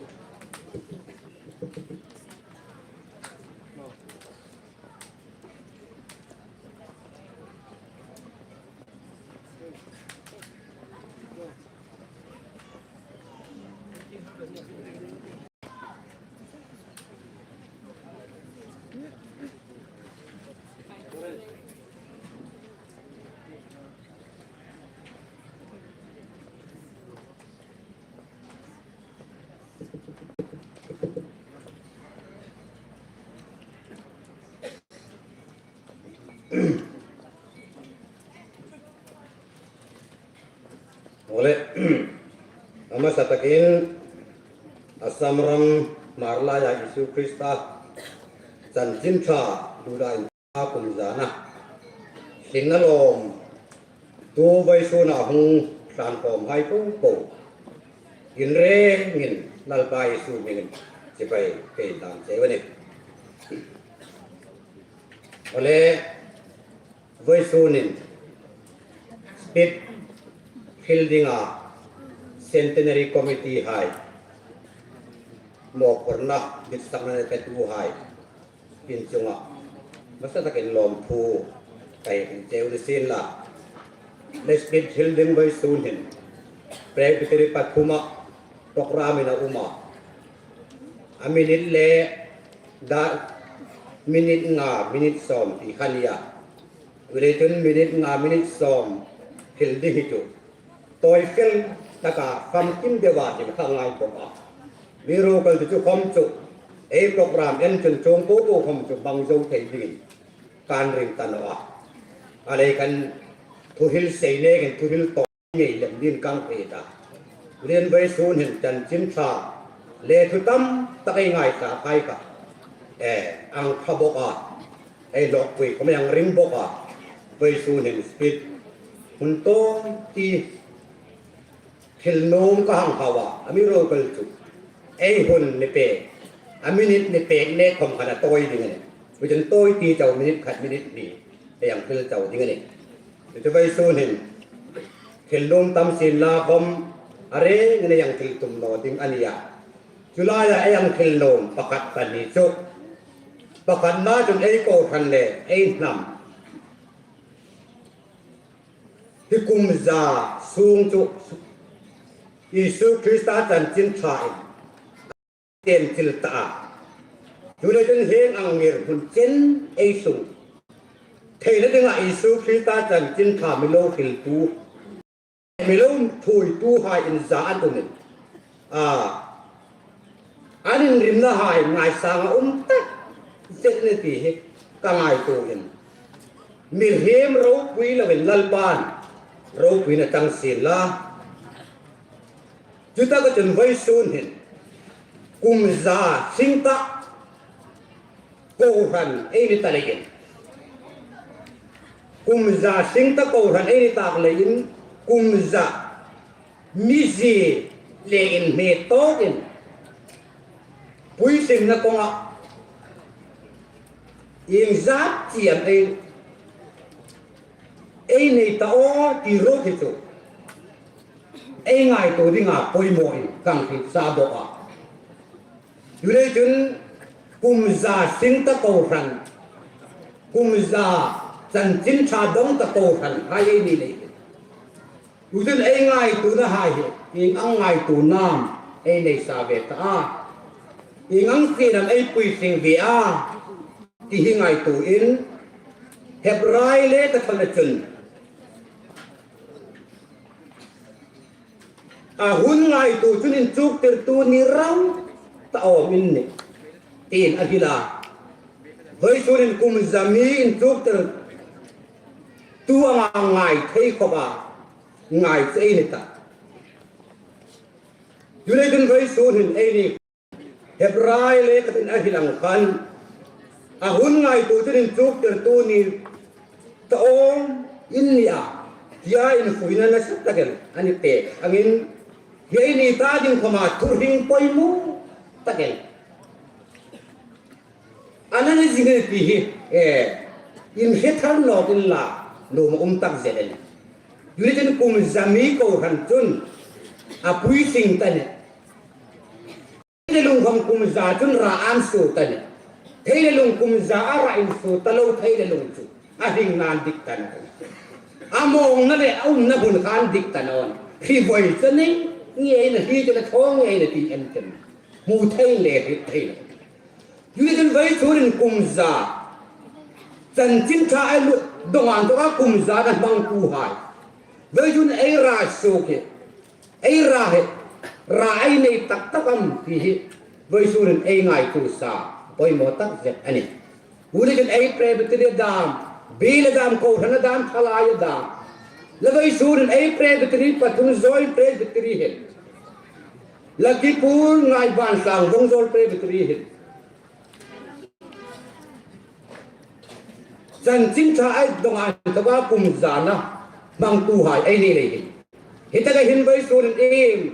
Awle, a hmasa takin Assam ram Hmarlaia Isu Krista chanchin ṭha lula in a kum zana hringna lawmthu vawisuna hung tlan khawm hai po po in rengin Lalpa Isu hmingin chibai pei dan cheu a nih. Awle, vawisunin SPIT hril dinga Centenary Committee hai mawphurna ditsakna nepetu hai in chunga hmasa takin lawmthu ka hei hril cheu ni sien la. Le SPIT hril ding vawisun hin Presbytery pathuma program in a um a. A minute le da, minute nga, minute sawm ti kha a nih a. Chuleiin minute nga, minute sawm hril ding hi chu tawi fel taka famkim deuin hril kha a ngai bawk a. Amiruokchu chu khawm chu ei program en chun chuong po po khawm chu hmang zo thei dingin kan ring ta naw a. A lei khan thuhril sei nekin thuhril tawi ngei lem dingin kan hriet a. Chuleiin vawisun hin chanchin ṭha le thu tam tak ei ngaithlak hai kha, eh, a ṭha bawk a. Ei lawmpui khawm a ring bawk a. Vawisun hin SPIT hun tawi ti hril nuom ka hang hau a. Amiruokchu ei hun ni pek, a minute ni pek nek khawm khan a tawi ding a nih. Vawisun tawi ti chau minute khat, minute hni ei hang hril chau ding a nih. Chu vawisun hin hril nuom tam sien la khawm a rengin ei hang hril tum naw ding a nih a. Chu laia ei hang hril nuom pakhat pahni chu, pakhatna chun ei kohran le ei hnam hi kum za sung chu Isu Krista chanchin ṭha in tiem chil ta a. Chuleiin hieng ang ngir hun chen ei sung theina dinga Isu Krista chanchin ṭha mi lo hriltu, mi lo thuoitu hai inza an um in, a, an inrimna hai ngaisang a um tak zet a nih ti hi ka ngaituo in, mihriem ropui loin Lalpan ropuina chang sien la. Chutaka chun vawisun hin kum za sing ta kohran ei ni ta leiin, kum za sing ta kohran ei ni tak leiin, kum za mizie le inhme tawkin puisingna kawnga iengzat chiem ei, ei nei ta aw ti ruok hi chu ei ngaituo dinga poimaw in kan hriet sa bawk a. Chuleiin kum za sing ta kohran, kum za chanchin ṭha dong ta kohran hai ei ni leiin, tuhin ei ngaituona hai hi ieng ang ngaituona am ei nei sa ve ta a, ieng ang chien am ei puising ve a ti hi ngaituoin, Hebrai lekhathana chun, a hun ngaituo chun inchuktirtu ni rau ta awm in nih, tiin a hril a. Vawisun hin kum za mi inchuktirtu anga ngai thei khawpa ngai chu ei ni ta. Chuleiin vawisun hin eini Hebrai lekhathana a hril ang khan, a hun ngaituo chun inchuktirtu ni ta awm in nih a, tia infuina nasa takin a ni pek angin, hi eini ta ding khawma thuhring poimaw takin a na ni zing a nih ti hi, eh, inhre thar nawk inla, nuom a um takzet a nih. Chuleiin kum za mi kohran chun a puitling ta a nih. Theilung khawm kum za chun ra an suo ta a nih. Theilung kum za a ra insuo ta lo theilung chu a hringna an dik ta naw. A mawngna le a umna hmun kha an dik ta naw. Hri voi chu ni, ngeina hri chu le thaw ngeina ti en chen. Hmu thei le hre thei lo. Chuleiin vawisun hin kum za, chanchin ṭha ei lut dawng inthawka kum za a hmangtuhai, vawisun ei ra suok hi, ei ra hi, ra ei nei tak tak am ti hi, vawisun hin ei ngaituo sa poimaw takzet a nih. Chuleiin ei Presbytery dam, biel dam, kohran dam, thalai dam, le vawisun hin ei Presbytery pathum Joint Presbytery hin, Lakhipur Ngaiban Sang Vawngzawl Presbytery hin, chanchin ṭha ei dawng inthawka kum za a hmangtuhai ei ni lei hin, hi taka hin vawisun hin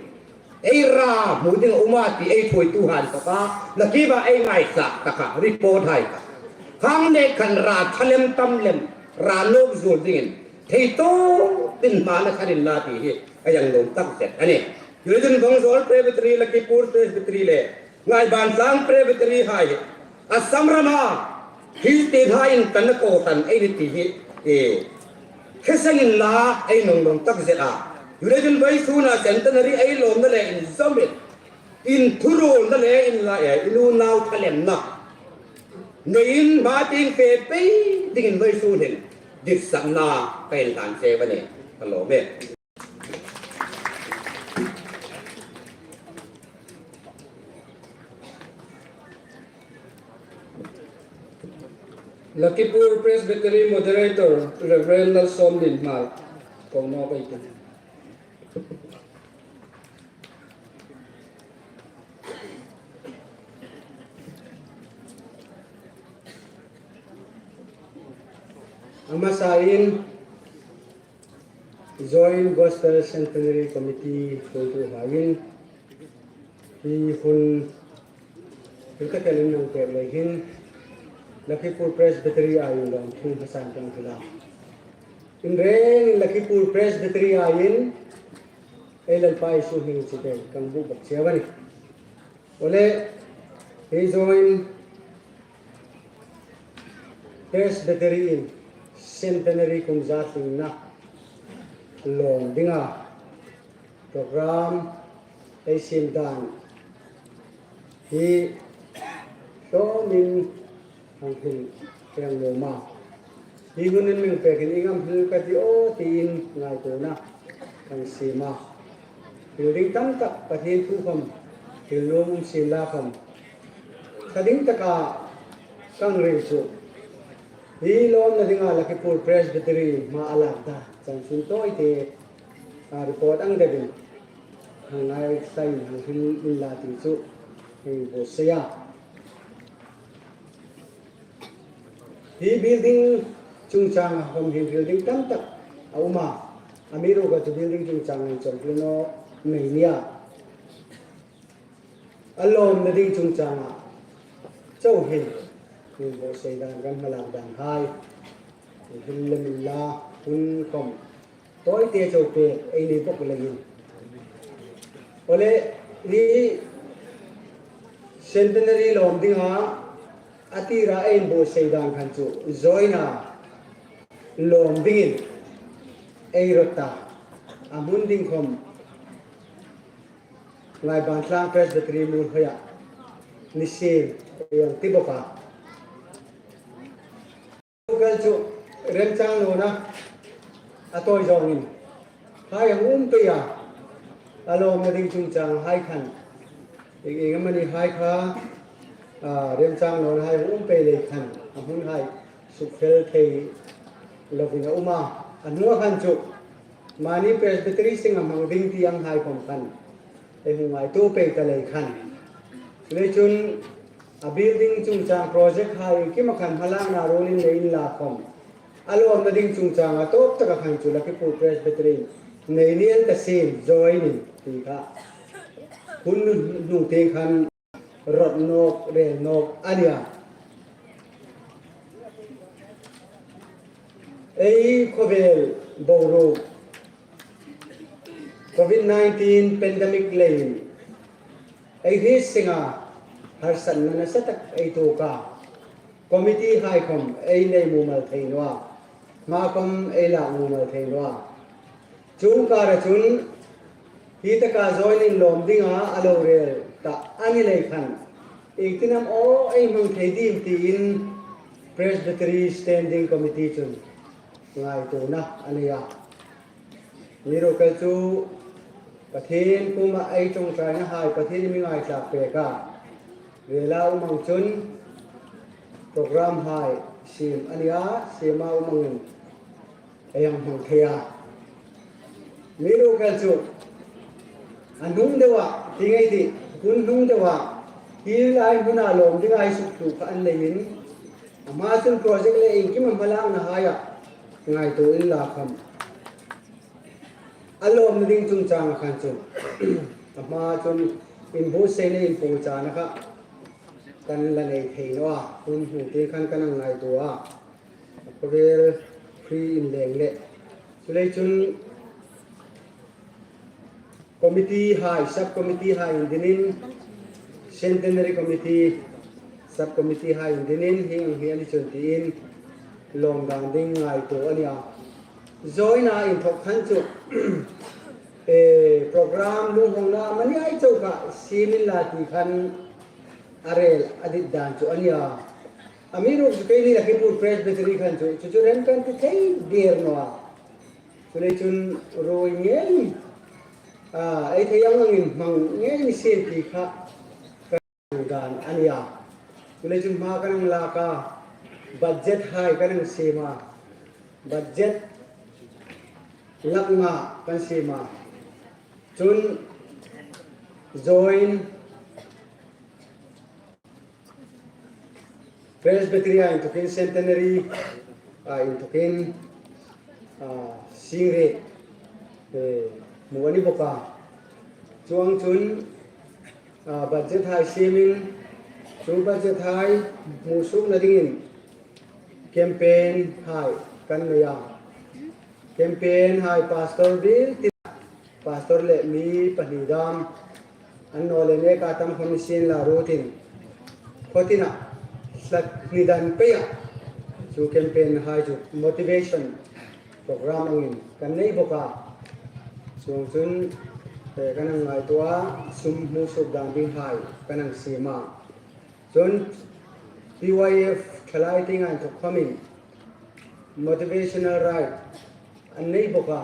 ei ra hmu ding a um a ti ei thuoituhai inthawka, Lakhiva ei ngaithlak taka report hai ka, khang nek khan ra tha lem tam lem, ra nawk zuol dingin thei tawpin hma la thar inla ti hi a nuom takzet a nih. Chuleiin Vawngzawl Presbytery, Lakhipur Presbytery le Ngaiban Sang Presbytery hai hi, Assam rama Christian hai intanna kohran ei ni ti hi, eh, hre seng inla ei nuom takzet a. Chuleiin vawisuna centenary ei lawmna le inzawmin, inthuruolna le inla, eh, inunau thalemna neiin hma tieng fe pei dingin vawisun hin ditsakna ka inhlan cheu a nih. Ka lawm e. Lakhipur Presbytery Moderator, Reverend Lalsawmlien Hmar, ko nawk ei tih. A hmasain, Joint Gospel Centenary Committee thuoituhaiin, hi hun hi ka tel in nang pek lei hin, Lakhipur Presbytery aiin lawmthu hmasan kan hril a. In rengin Lakhipur Presbytery aiin ei Lalpa Isu hming chibai kan buk bak cheu a nih. Awle, hi Joint Presbytery in centenary kum za tlingna lawm dinga program ei siem dan hi tlawmin hang hril ka nuom a. Hi hunin mi pekin ieng am hril ka tih aw tiin ngaituona kan siem a. Hril ding tam tak Pathien thu khawm hril nuom um sienla khawm, ṭha ding taka kan hril chu, hi lawmna dinga Lakhipur Presbytery hmaa lak dan chanchin tawite, a, report ang deuin hang ngaithlaiin hang hril inla ti chu hang buotsai a. Hi building chungchanga khawm hin hril ding tam tak a um a. Amiruokchu building chungchanga inchawm hril naw mei nia. A lawmna ding chungchanga chau hin, hin buotsai dan, kan hmalak dan hai hril lem inla, hun khawm tawite chau pek ei nei bawk leiin. Awle, hi centenary lawm dinga a tira ei inbuotsai dan khan chu Joint-a lawm dingin ei rawt ta. A hmun ding khawm Ngaiban Tlang Presbytery Muolhoia ni sien ei hang ti bawk a. Kal chu Remchang nawna a tawi zawngin hai a hung um pei a, a lawmna ding chungchang hai khan, eng eng amani hai kha, a, remchang nawna hai a hung um pei lei khan a hmun hai sukfel thei lovin a um a. A hnunga khan chu mani Presbytery seng a hmang ding ti ang hai khom khan ei hung ngaituo pei ta lei khan. Chuleiin chun a building chungchang project hai iengkima khan hmalakna ruolin nei inla khom, a lawmna ding chungchang a tawp taka khan chu Lakhipur Presbytery nei ni el ta sien zawngin ti kha hun hnung tieng khan rawt nawk, rel nawk a nih a. Ei khawvel boruok Covid nineteen pandemic leiin ei hriet senga harsatna nasa tak ei tuok a. Committee hai khom ei nei mumal thei naw a, hma khom ei lak mumal thei naw a. Chuong kara chun hi taka zawngin lawm dinga a lo rel ta a ni lei khan, iengtin am aw ei hmang thei ding tiin Presbytery Standing Committee chun ngaituona a nei a. Amiruokchu Pathien kuoma ei ṭawngṭaina hai Pathienin mi ngaithlak pek a, rela um ang chun program hai siem a nih a, siema um angin ei hang hmang thei a. Amiruokchu a hnung deua, ti ngei ti, hun hnung deua hi lai hmuna lawm dinga ei suk tu kha a ni leiin, a hma chun project le iengkima hmalakna haia ngaituo inla khom, a lawmna ding chungchanga khan chu a hma chun inbuotsaina, inpuochana kha kan la nei thei naw a, hun hnung tieng khan kan hang ngaituo a. A khawvel free inleng le. Chuleiin chun committee hai, sub committee hai indinin, Centenary Committee, sub committee hai indinin, hieng ang hi a ni chun tiin lawm dan ding ngaituo a nih a. Zawngin inthok khan chu, eh, program lunghongna amani ai chau kha siem inla ti khan a rel a dit dan chu a nih a. Amiruokchu keini Lakhipur Presbytery khan chu, chu chu rem kan ti thei der naw a. Chuleiin chun ruoi ngei, a, ei thei ang angin hmang ngei ni sien ti kha kan dan a nih a. Chuleiin chun hma kan hang lak a, budget hai kan hang siem a. Budget lakh nga kan siem a. Chun zawngin Presbytery-a inthokin, Centenary-a inthokin, a, singri, eh, hmu a ni bawk a. Chuongchun, a, budget hai siemin, chu budget hai hmusuokna dingin campaign hai kan nei a. Campaign hai Pastor Bill ti, Pastor le mi pahni dam, an naw le neka tam khom ni sien la ruotin, khawtina hlat ni dan peia chu campaign hai chu motivation program angin kan nei bawk a. Chuongchun, eh, kan hang ngaituo a, sum hmusuok dan ding hai kan hang siem a. Chun P Y F thalai tienga inthok khomin motivational ride an nei bawk a.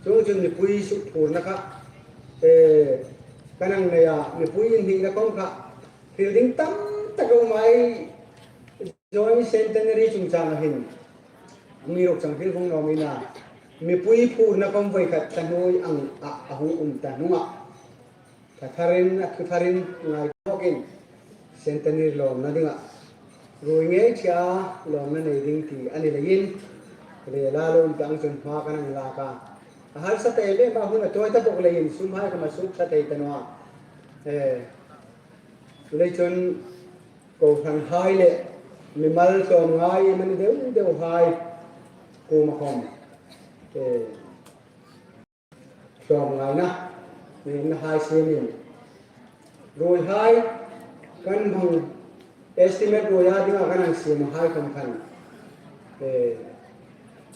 Chuongchun mipui sukphurna kha, eh, kan hang nei a, mipui inhnihna khom kha hril ding tam tak a um a, ei zawng centenary chungchanga hin. Amiruokchu hril vong naw ni a, mipui phurna khom voi khat ta hnuoi ang a, a hung um ta hnunga, ṭha tharin, a thu tharin ngaituo bawkin centenary lawmna dinga ruoi ngei ṭhea lawmna nei ding ti a ni leiin, rela lawm ta ang chun hma kan hang lak a. A harsa ta em em a, hun a tawi ta bawk leiin sum hai khom a suok ṭha thei ta naw a. Eh, chuleiin chun kohranhai le mimal tlawmngai amani deu deu hai kuoma khom, eh, tlawmngaina, mi na hai siemin ruoi hai kan hmang, estimate ruoi a dinga kan hang siem hai khom khan, eh,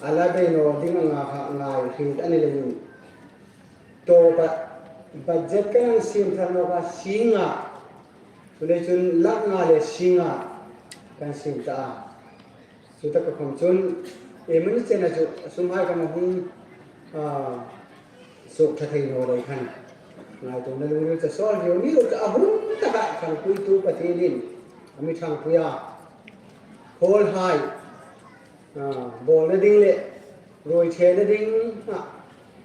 a la bei naw ding anga kha ngai hriet a ni leiin, tawpa budget kan hang siem thar nawk a, singa, chuleiin chun lakh nga le singa kan siem ta a. Chutaka khom chun Ei mani chena chu a sum hai kan hung, a, suk tha thei naw lei khan. Ngaituona lungril chu sawl riau ni lo chu a hun taka ṭhangpuitu Pathienin a mi ṭhangpui a. Hall hai, a, bawlna ding le ruoi ṭhena ding, a,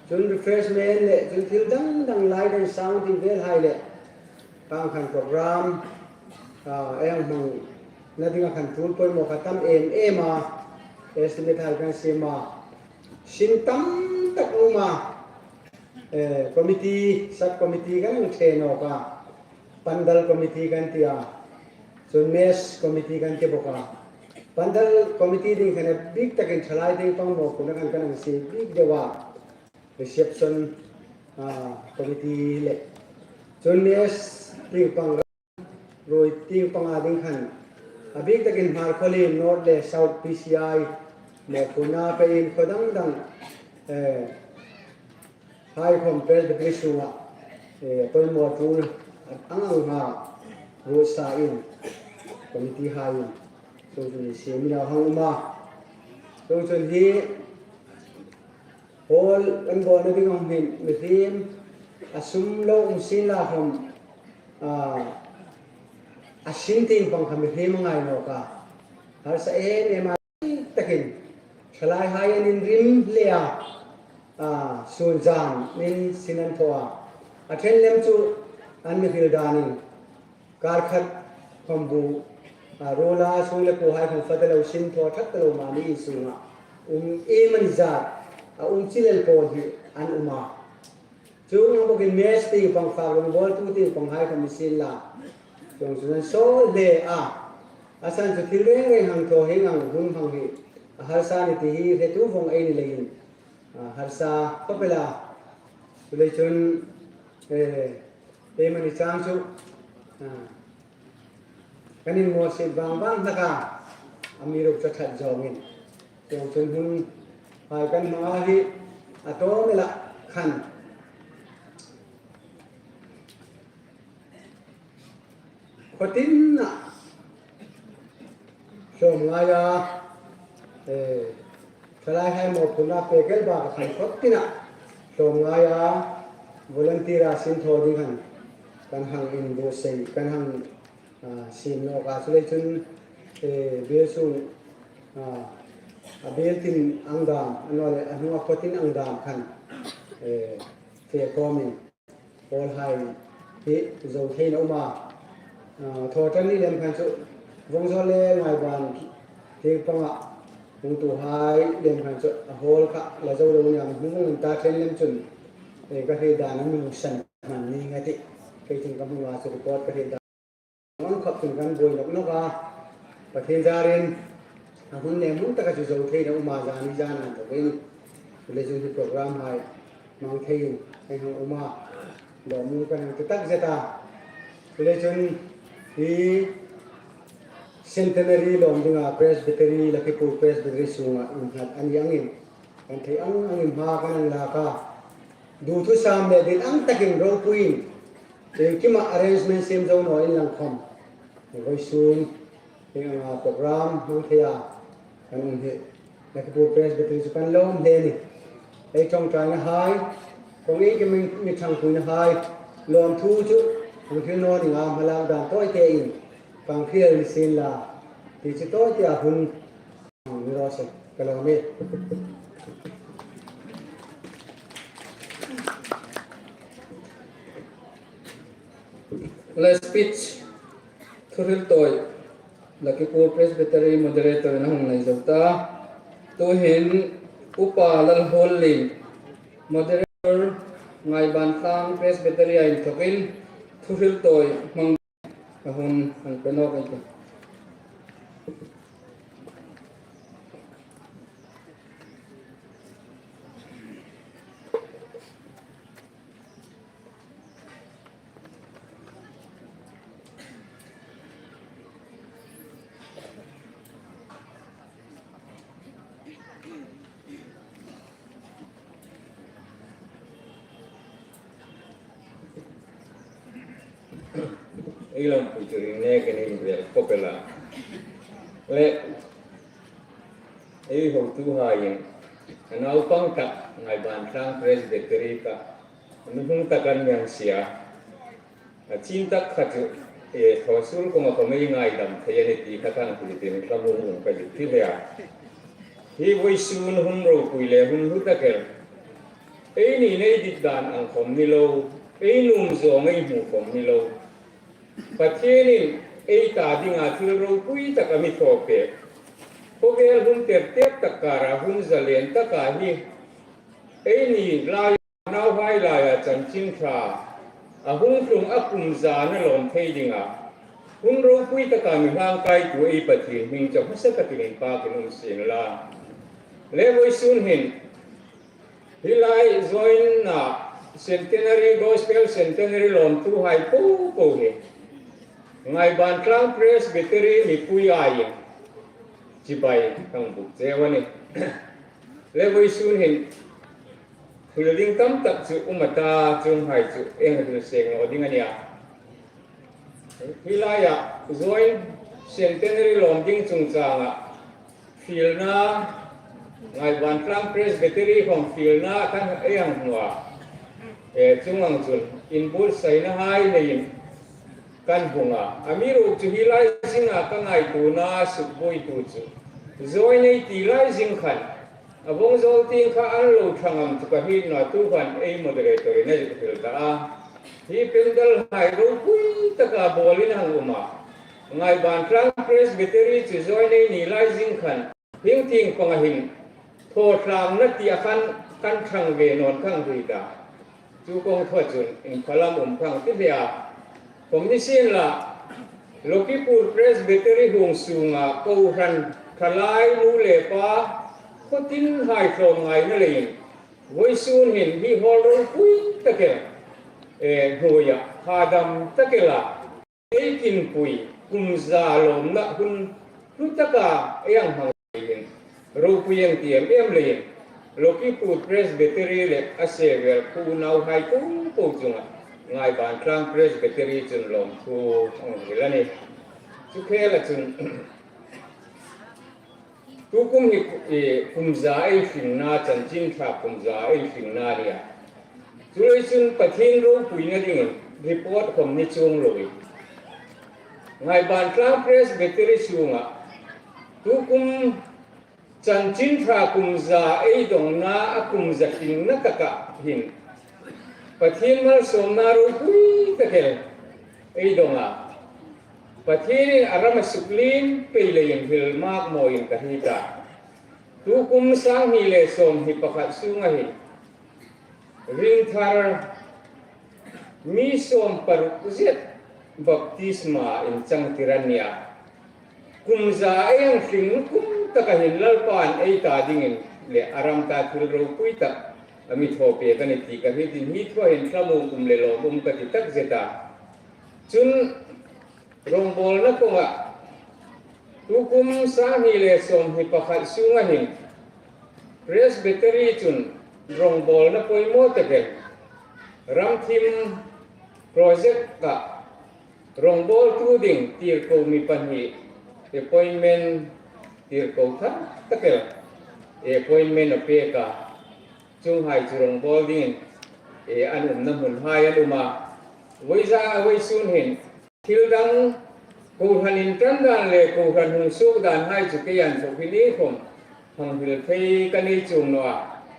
chun refreshment le chun thil dang dang, light and sound ding vel hai le, kang khan program, a, ei hmangna dinga khan tul poimaw kha tam em em a, estimate hai kan siem a, sin tam tak um a, eh, committee, sub committee kan hang ṭhe nawk a, pandal committee kan ti a, chun mess committee kan ti bawk a. Pandal committee ding khan a bik takin thalai tieng pang mawphurna khan kan hang siem bik deu a, reception, ah, committee le chun mess tieng pang, ruoi tieng panga ding khan a bik takin Hmarkhawlien North le South P C I mawphurna pein khaw dang dang, eh, hai khawm Presbytery sunga, eh, poimaw tul ang ang ha ruot sa in, committee hai in, chuong chun siem inla hang um a. Chuong chun hi hall kan bawlna ding hming mihriem a sum lo um sien la khawm, a, a sin tieng pang kha mihriem a ngai nawk a. Harsa em em a takin thalai hai an inrim hle a, a, sun zan in sin an thaw a. A ṭhen lem chu an mi hril danin kar khat khawm bu, a, ruola sung le kuo hai khawm fate lo sin thaw ṭhat ta lo mani in sunga um, iemani zat a um chilel pawl hi an um a. Chuong ang bawkin mess tieng pang, fak rawngbawltu tieng pang hai khawm ni sien la, chuong chun an sawl hle a. A san chu thil reng reng hang thaw, hieng ang hun hmang hi a harsa ni ti hi hretu vawng ei ni leiin, a, harsa khawp el a. Chuleiin chun, eh, ei mani chang chu, a, kan inmawsit vang vang hlak a, amiruokchu ṭhat zawngin. Chuong chun hun hai kan hmang a hi a tawm el a khan khaw tina hlawm ngai a, eh, thalai hai mawphurna pek el bak khan khaw tina hlawm ngai a, volunteer-a sin thaw ding khan kan hang inbuotsai, kan hang, ah, siem nawk a. Chuleiin chun, eh, bel sung, ah, a bel tin ang dam, a naw leh a hnunga khaw tin ang dam khan, eh, fe khawmin hall hai hi zo theiin a um a. Ah, thaw ṭan ni lem khan chu vawngzawl le ngaiban tieng panga hungtu hai lem khan chu a hall kha la zo lo ni a, hung vawng in ta ṭhen lem chun, eh, ka hriet dan an mi hmu san hman ning a tih. Kei chun ka hmu a, chu report ka hriet dan ang khawp chun kan buoi nawk nawk a. Pathien zarin a hun le hmun taka chu zo theiin a um a, zani zana inthokin. Chuleiin chun hi program hai hmang theiin ei hang um a, lawmum kan hang ti takzet a. Chuleiin chun hi centenary lawm dinga Presbytery, Lakhipur Presbytery sunga innghat a ni angin, kan thei ang angin hma kan hang lak a. Duthusam le dil ang takin ropuiin, iengkima arrangement siem zo naw inla khawm, vawisun hieng anga program hmang theia kan um hi Lakhipur Presbytery chu kan lawm hle a nih. Ei ṭawngṭaina hai, kawng iengkim mi ṭhangpuina hai, lawmthu chu hang hril naw ning a, hmalak dan tawi tein kan hril ni sien la, ti chu tawi tea hun ni raw se, ka lawm e. Le speech thuhril tawi Lakhipur Presbytery moderator-in a hung nei zo ta. Tuhin Upa Lalhawllien, moderator Ngaiban Tlang Presbytery-a inthokin thuhril tawi hmang a hun hang pe nawk ei tih. Ei lampui chu ring le kan invel khawp el a. Le, Ei hotuhaiin a naupang tak Ngaiban Tlang Presbytery kha mi hung tak an mi hang sie a. A chin tak kha chu, e, thaw sul kawng a khawm ei ngaidam thei a nih ti kha kan hriet in thlamuong um ka ti hle a. Hi vawisun hun ropui le hun hlu tak el, eini nei dit dan ang khawm ni lo, ei nuom zawng ei hmu khawm ni lo, Pathienin ei ta dinga thil ropui tak a mi thaw pek. Khawvel hun ter ter tak kara hun zalen taka hi eini lai, nauhai laia chanchin ṭha a hung tlung a kum za a lawm thei dinga hun ropui taka mi hang kaitu ei Pathien hming chu hmasa takin inpakin um sien la. Le vawisun hin hi lai join-a Centenary, Gospel Centenary lawmtuhai po po hi Ngaiban Tlang Presbytery mipui aiin chibai kan buk cheu a nih. Le vawisun hin hril ding tam tak chu um a ta, chuonghai chu ei hril seng naw ding a nih a. Hi laia join Centenary lawm ding chungchanga fielna, Ngaiban Tlang Presbytery khawm fielna kan ei hang hmu a. E, chuong ang chun inbuotsainahai neiin kan hung a. Amiruokchu hi lai zinga ka ngaituona sukbuoitu chu join ei ti lai zing khan a vawng zawl tieng kha an lo ṭha ngam chu ka hriet naw a, tu khan ei moderator-in a zuk hril ta a. Hi pandal-hai ropui taka bawlin a hang um a. Ngaiban Tlang Presbytery chu join ei ni lai zing khan hieng tieng panga hin thaw tlangna tia khan kan ṭhang ve naw kha hang hriet a. Chu kawng thaw chun inphalam um kha hang ti hle a. Khawm ni sien la, Lokipur Presbytery hung sunga kohran ṭhalai nu le pa khawtinhai tlawmngaina leiin vawisun hin hi hall ropui tak el, e, hnuoia hadam tak ela ei kinpui kum za lawmna hun hlu taka ei hang hmang hin ropui ang ti em em leiin Lokipur Presbytery le a sevel khuo nauhai po po chunga Ngaiban Tlang Presbytery chun lawmthu hang hril a nih. Chu khela chun tukum hi, e, kum za ei hringna, chanchin ṭha kum za ei hringna a nih a. Chuleiin chun Pathien ropuina dingin report khawm ni chuong loin Ngaiban Tlang Presbytery sunga tukum chanchin ṭha kum za ei dawngna a kum za hringna taka hin Pathien malsawmna ropui tak el ei dawng a. Pathienin a ram a suklien pei leiin hril mak mawin ka hriet a. Tukum sanghni le sawmhni pakhat sunga hin ringthar mi sawm paruk zet baptisma inchangtir an nih a. Kum za ei hang hring kum taka hin Lalpan ei ta dingin le a ram ta thil ropui tak a mi thaw pek a nih ti ka hriet in hi thua hin thlamuong um le lawm um ka ti takzet a. Chun rawngbawlna kawnga tukum sanghni le sawmhni pakhat sunga hin Presbytery chun rawngbawlna poimaw tak el ramthim project-a rawngbawltu ding tirko mi pahni appointment, tirko thar tak el appointment a pek a. Chuonghai chu rawngbawl dingin, e, an umna hmunhai an um a. Vawisun, vawisun hin thil dang, kohran inṭan dan le kohran hung suok danhai chu kei an thawk hi ni khawm hang hril thei ka nei chuong naw a.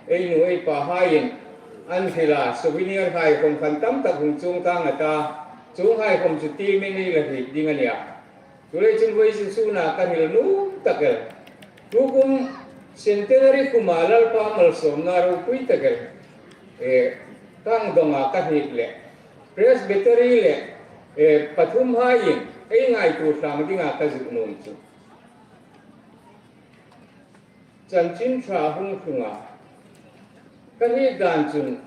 Ei nu ei pahaiin an hril a, souvenir-hai khawm khan tam tak hung chuong tang a ta. Chuonghai khawm chu tiemin ei la hriet ding a nih a. Chuleiin chun vawisun suna ka hril nuom tak el, tukum centenary kuma Lalpa malsawmna ropui tak el, e, ka hang dawnga ka hriet le Presbytery le, e, pathumhaiin ei ngaituo tlang dinga ka zuk nuom chu chanchin ṭha hung tlunga ka hriet dan chun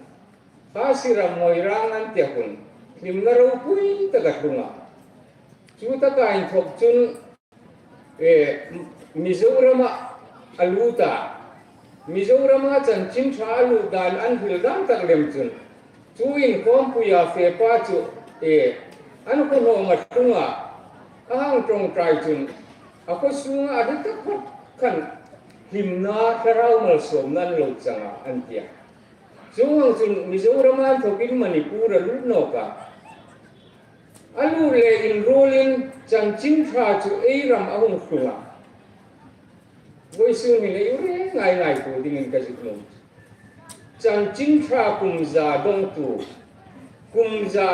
Khasi ram Moirang an tia hun hlimna ropui taka tlunga. Chu taka inthawk chun, e, Mizorama a lut a. Mizorama chanchin ṭha a lut dan an hril dan tak lem chun chu inkhawmpuia fe pa chu, e, an khaw hnawma tlunga a hang ṭawngṭai chun a khaw sunga a hre tak phawt khan hlimna, thlarau malsawmna an lo chang a, an ti a. Chuong ang chun Mizoram a inthokin Manipur a lut nawk a. A lut le inruolin chanchin ṭha chu ei ram a hung tlung a. Vawisun hin ei ur ngai ngai tu dingin ka zuk nuom. Chanchin ṭha kum za dongtu, kum za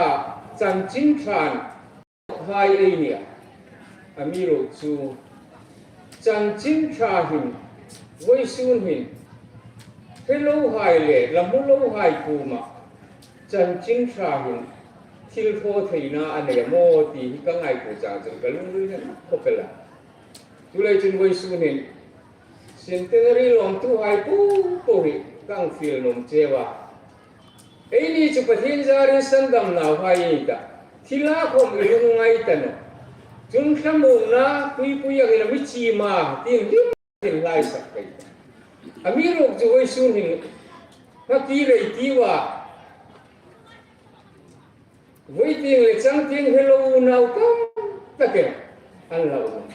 chanchin ṭha hai ei ni a. Amiruokchu chanchin ṭha hin, vawisun hin, hre lo hai le la hmu lo hai kuoma chanchin ṭha hin thil thaw theina a nei a maw ti hi ka ngaituo chang chun ka lungril a khawp el a. Chuleiin vawisun hin Centenary lawmtuhai po po hi ka fiel nuom cheu a. Eini chu Pathien zarin sandam nauhai ei ta. Thila khom i lungngai ta naw. Chun thlamuongna puipui angin a mi chim a, tiin hlim hlim lai sak kei ta. Amiruokchu vawisun hin, hma ki rei ti a. Vawi tieng le chang tieng hre lo nau tam takin an lo um.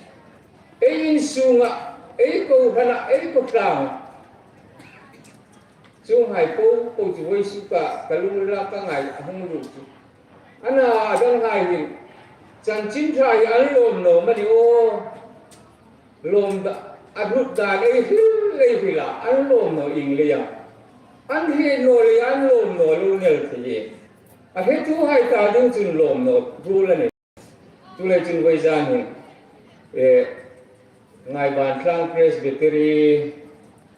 Ei insunga, ei kohrana, ei kohrawa. Chuonghai po po chu vawisun ka, ka lungrila ka ngai a hung lut chu. Ana danghai hin chanchin ṭha hi an lawm naw am a ni aw. Lawm dan, a hlut dan ei hril, ei hril a, an lawm naw ieng leia. An hriet naw leia an lawm naw lo ni el thei. A hretuhai ta ding chun lawm naw ruol a nih. Chuleiin vawisun hin, eh, Ngaibantlang Presbytery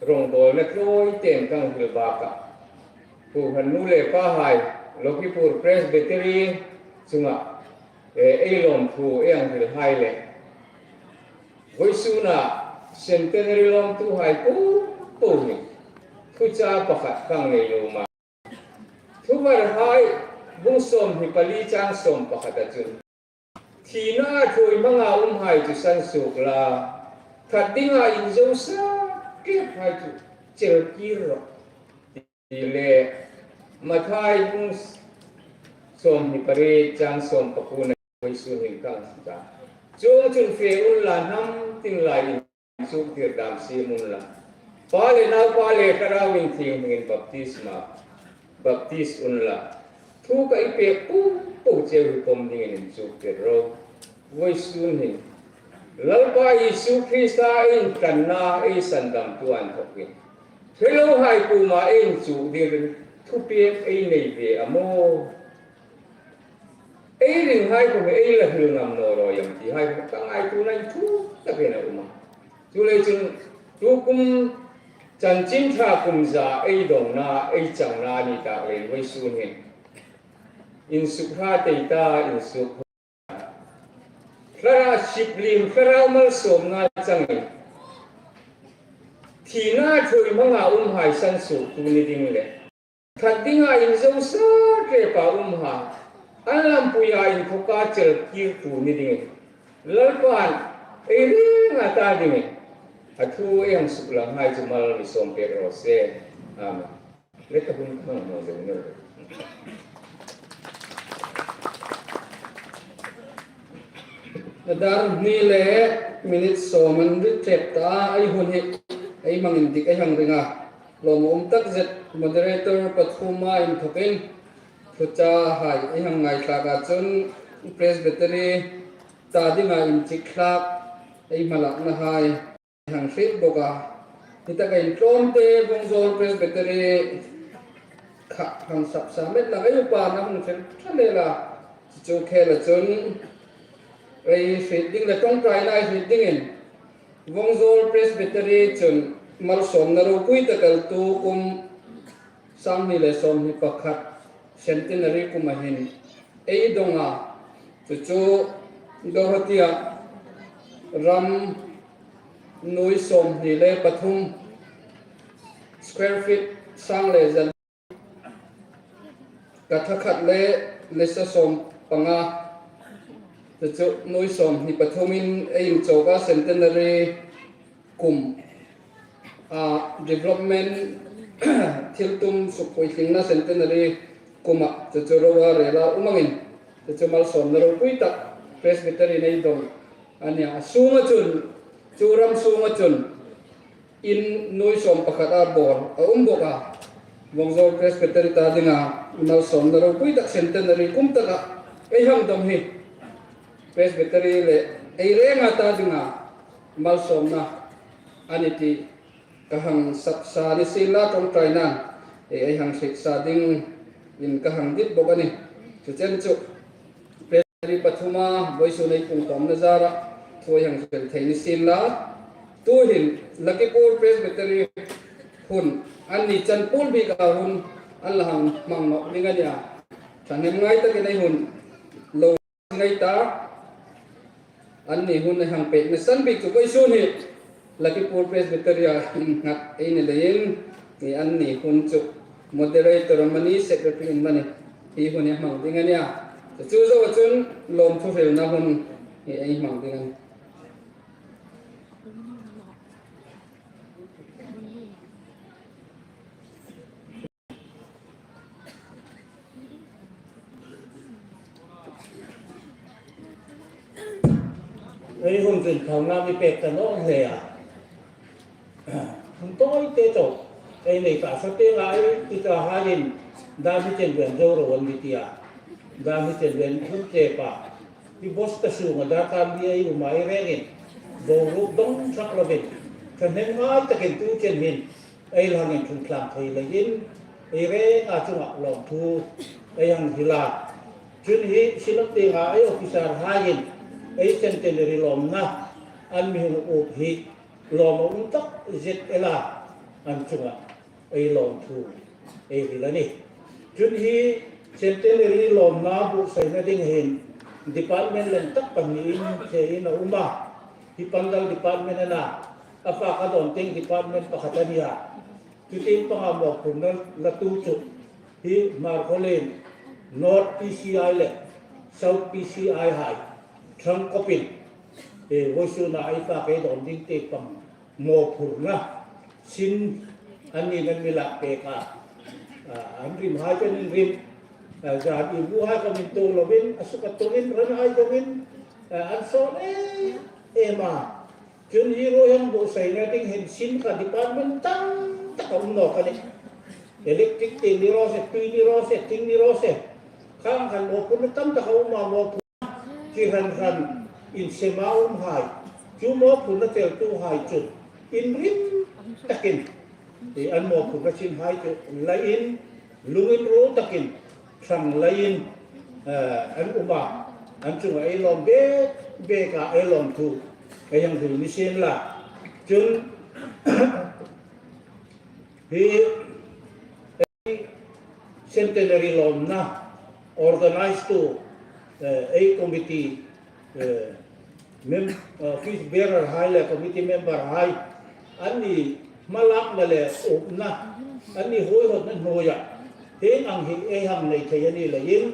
rongbawlna tlawi ten ka hril bak a. Kohran nu le pahai, Lokhipur Presbytery chunga, eh, ei lawmthu ei hang hril hai le. Vawisuna Centenary lawmtuhai po po hi thuchah pakhat ka nei nuom a. Thuvarhai bung sawmhni pali chang sawm pakhat a chun, thina ṭhuoi hmanga umhai chu sansuok la, that dinga inzosa tlephai chu chelkir rawh. Ti le, Mathai bung sawmhni pariet chang sawm pakuona vawisun hin ka hang ta. Chuongchun fe unla, hnam tin lai inchuktir dam siem unla. Pa le Naupa le Thlarau Inthieng hmingin baptisma, baptis unla. Thu ka pek po po cheu hi pawm dingin inchuktir ro. Vawisun hin Lalpa Isu Krista ei intlanna, ei sandamtu a inthokin hre lohai kuoma ei inchuk dingin thupek ei nei ve a maw. Ei ringhai khom ei la hril ngam naw rawi am ti hai khom ka ngaituona inthuk takin a um a. Chuleiin tukum chanchin ṭha kum za ei dongna, ei changna ni tak leiin vawisun hin insuk hrat ei ta, insuk Thlarau sip liem, Thlarau malsawmna changin thina ṭhuoi hmanga umhai sansuoktu ni ding le, that dinga inzosa tlepa umhai an lampuia inthoka chelkirtu ni dingin Lalpan ei ring a ta dingin a thu ei hang suklanghai chu mal mi sawm pek raw se. Amen. Le ka hun ka hmang hmang deu ner. Dar hni le minute sawm an ri tep ta, ei hun hi ei hmang indik ei hang ring a. Lawmum tak zet moderator pathuma inthokin thuchahai ei hang ngaithlak a chun Presbytery ta dinga inchik thlak ei hmalaknahai hang hriet bawk a. Hi taka intlawmte Vawngzawl Presbytery kha hang sap sa met lang ei upa na hung chen tha le la. Chu khela chun ei hriet ding le ṭawngṭaina ei hriet dingin Vawngzawl Presbytery chun malsawmna ropui tak el tukum sanghni le sawmhni pakhat centenary kuma hin ei dong a, chu chu Dorothea ram nuoi sawmhni le pathum, square feet sang le zan, katha khat le lesa sawm panga, chu chu nuoi sawmhni pathumin ei inchawk a, centenary kum, a, development thiltum sukpuitlingna centenary kuma chu chu ro a rel a um angin, chu chu malsawmna ropui tak Presbytery-in ei dong a nih a. A sunga chun, chu ram sunga chun in nuoi sawm pakhat a bawr a um bawk a. Vawngzawl Presbytery ta dinga malsawmna ropui tak centenary kum taka ei hang dawng hi Presbytery le ei renga ta dinga malsawmna a ni ti ka hang sak sa ni sien la, ṭawngṭainain ei hang hriet sa dingin ka hang dit bawk a nih. Chu chen chu Presbytery pathuma vawisun ei pungkhawmna zara thu ei hang hril thei ni sien la. Tuhin Lakhipur Presbytery hun anni chan pawl bika hun an la hang hmang nawk ding a nih a. Thahnem ngai takin ei hun lo ngai ta. Anni hun ei hang pekna san bik chu vawisun hi Lakhipur Presbytery-a innghat ei ni leiin, anni hun chu moderator amanih, secretary amanih, hi hun hi hmang ding a nih a. Chu zo chun lawmthu hrilna hun hi ei hmang ding a nih. Ei hun chun thauna mi pek ta naw hle a. Hun tawi te chau. Ei nei ta sa te ngai ti ta hain dam hi chen ven zo ro an ni tia. Dam hi chen ven hun te pa. Hi bosta sunga darkar mi ei um a, ei rengin boruok dawng sak lovin, thahnem ngai takin tu chen hin ei hang inthung tlang thei leiin ei renga chunga lawmthu ei hang hril a. Chun hi Synod tienga ei officer haiin ei centenary lawmna an mi hung up hi lawm a um tak zet el a, an chunga ei lawmthu ei hril a nih. Chun hi centenary lawmna buotsaina ding hin department lem tak pahni inthawkin a um a. Hi Pandal department a na, a fak a dawn tieng department pakhat a nih a. Chu tieng panga mawphurna latu chu hi Hmarkhawlien North P C I le South P C I hai ṭhang khawpin, e, vawisuna ei fak ei dawn ding tieng pang mawphurna sin an ni an mi lak pek a. A, an rim hai chun an rim, a, zan i bu hai khawm intuok lovin, a suk a tungin, ran hai khawmin, a, an sawn em em a. Chun hi ruoi hang buotsaina ding hin sin kha department tam tak a um nawk a nih. Electric tieng ni raw se, tui ni raw se, thing ni raw se. Khang khan mawphurna tam tak a um a, mawphurna chi hran hran insema um hai. Chu mawphurna cheltu hai chu inrim takin, e, an mawphurna sin hai chu lain, lunginruol takin, ṭhang lain, eh, an um a, an chunga ei lawm bek bek a, ei lawmthu ei hang hril ni sien la. Chun hi ei centenary lawmna organize tu, eh, ei committee, eh, mem-, eh, office bearer hai le committee member hai, anni hmalakna le upna, anni huoihawtna hnuoia hieng ang hi ei hang nei thei a ni leiin,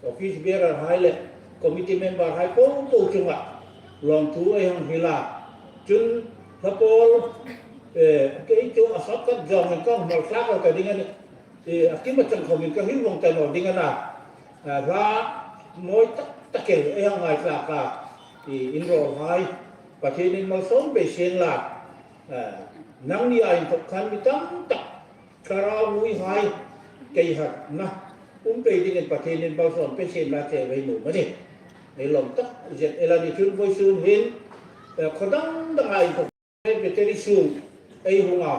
office bearer hai le committee member hai po po chunga lawmthu ei hang hril a. Chun hla pawl, eh, kei chu a sawt kat zawngin ka hmu hlak lo ta ding a nih. E, a kim a chang khawmin ka hril vawng ta naw ding a na. A, hla mawi tak tak el ei hang ngaithlak a, e, inrawlhai Pathienin malsawm pei sien la. A, nangnia inthawk khan mi tam tak thlarau hui hai kei harna um pei dingin Pathienin malsawm pei sien la che vei nuom a nih. Ei lawm tak zet el a nih. Chun vawisun hin, e, khaw dang danga inthawk Presbytery sung ei hung a,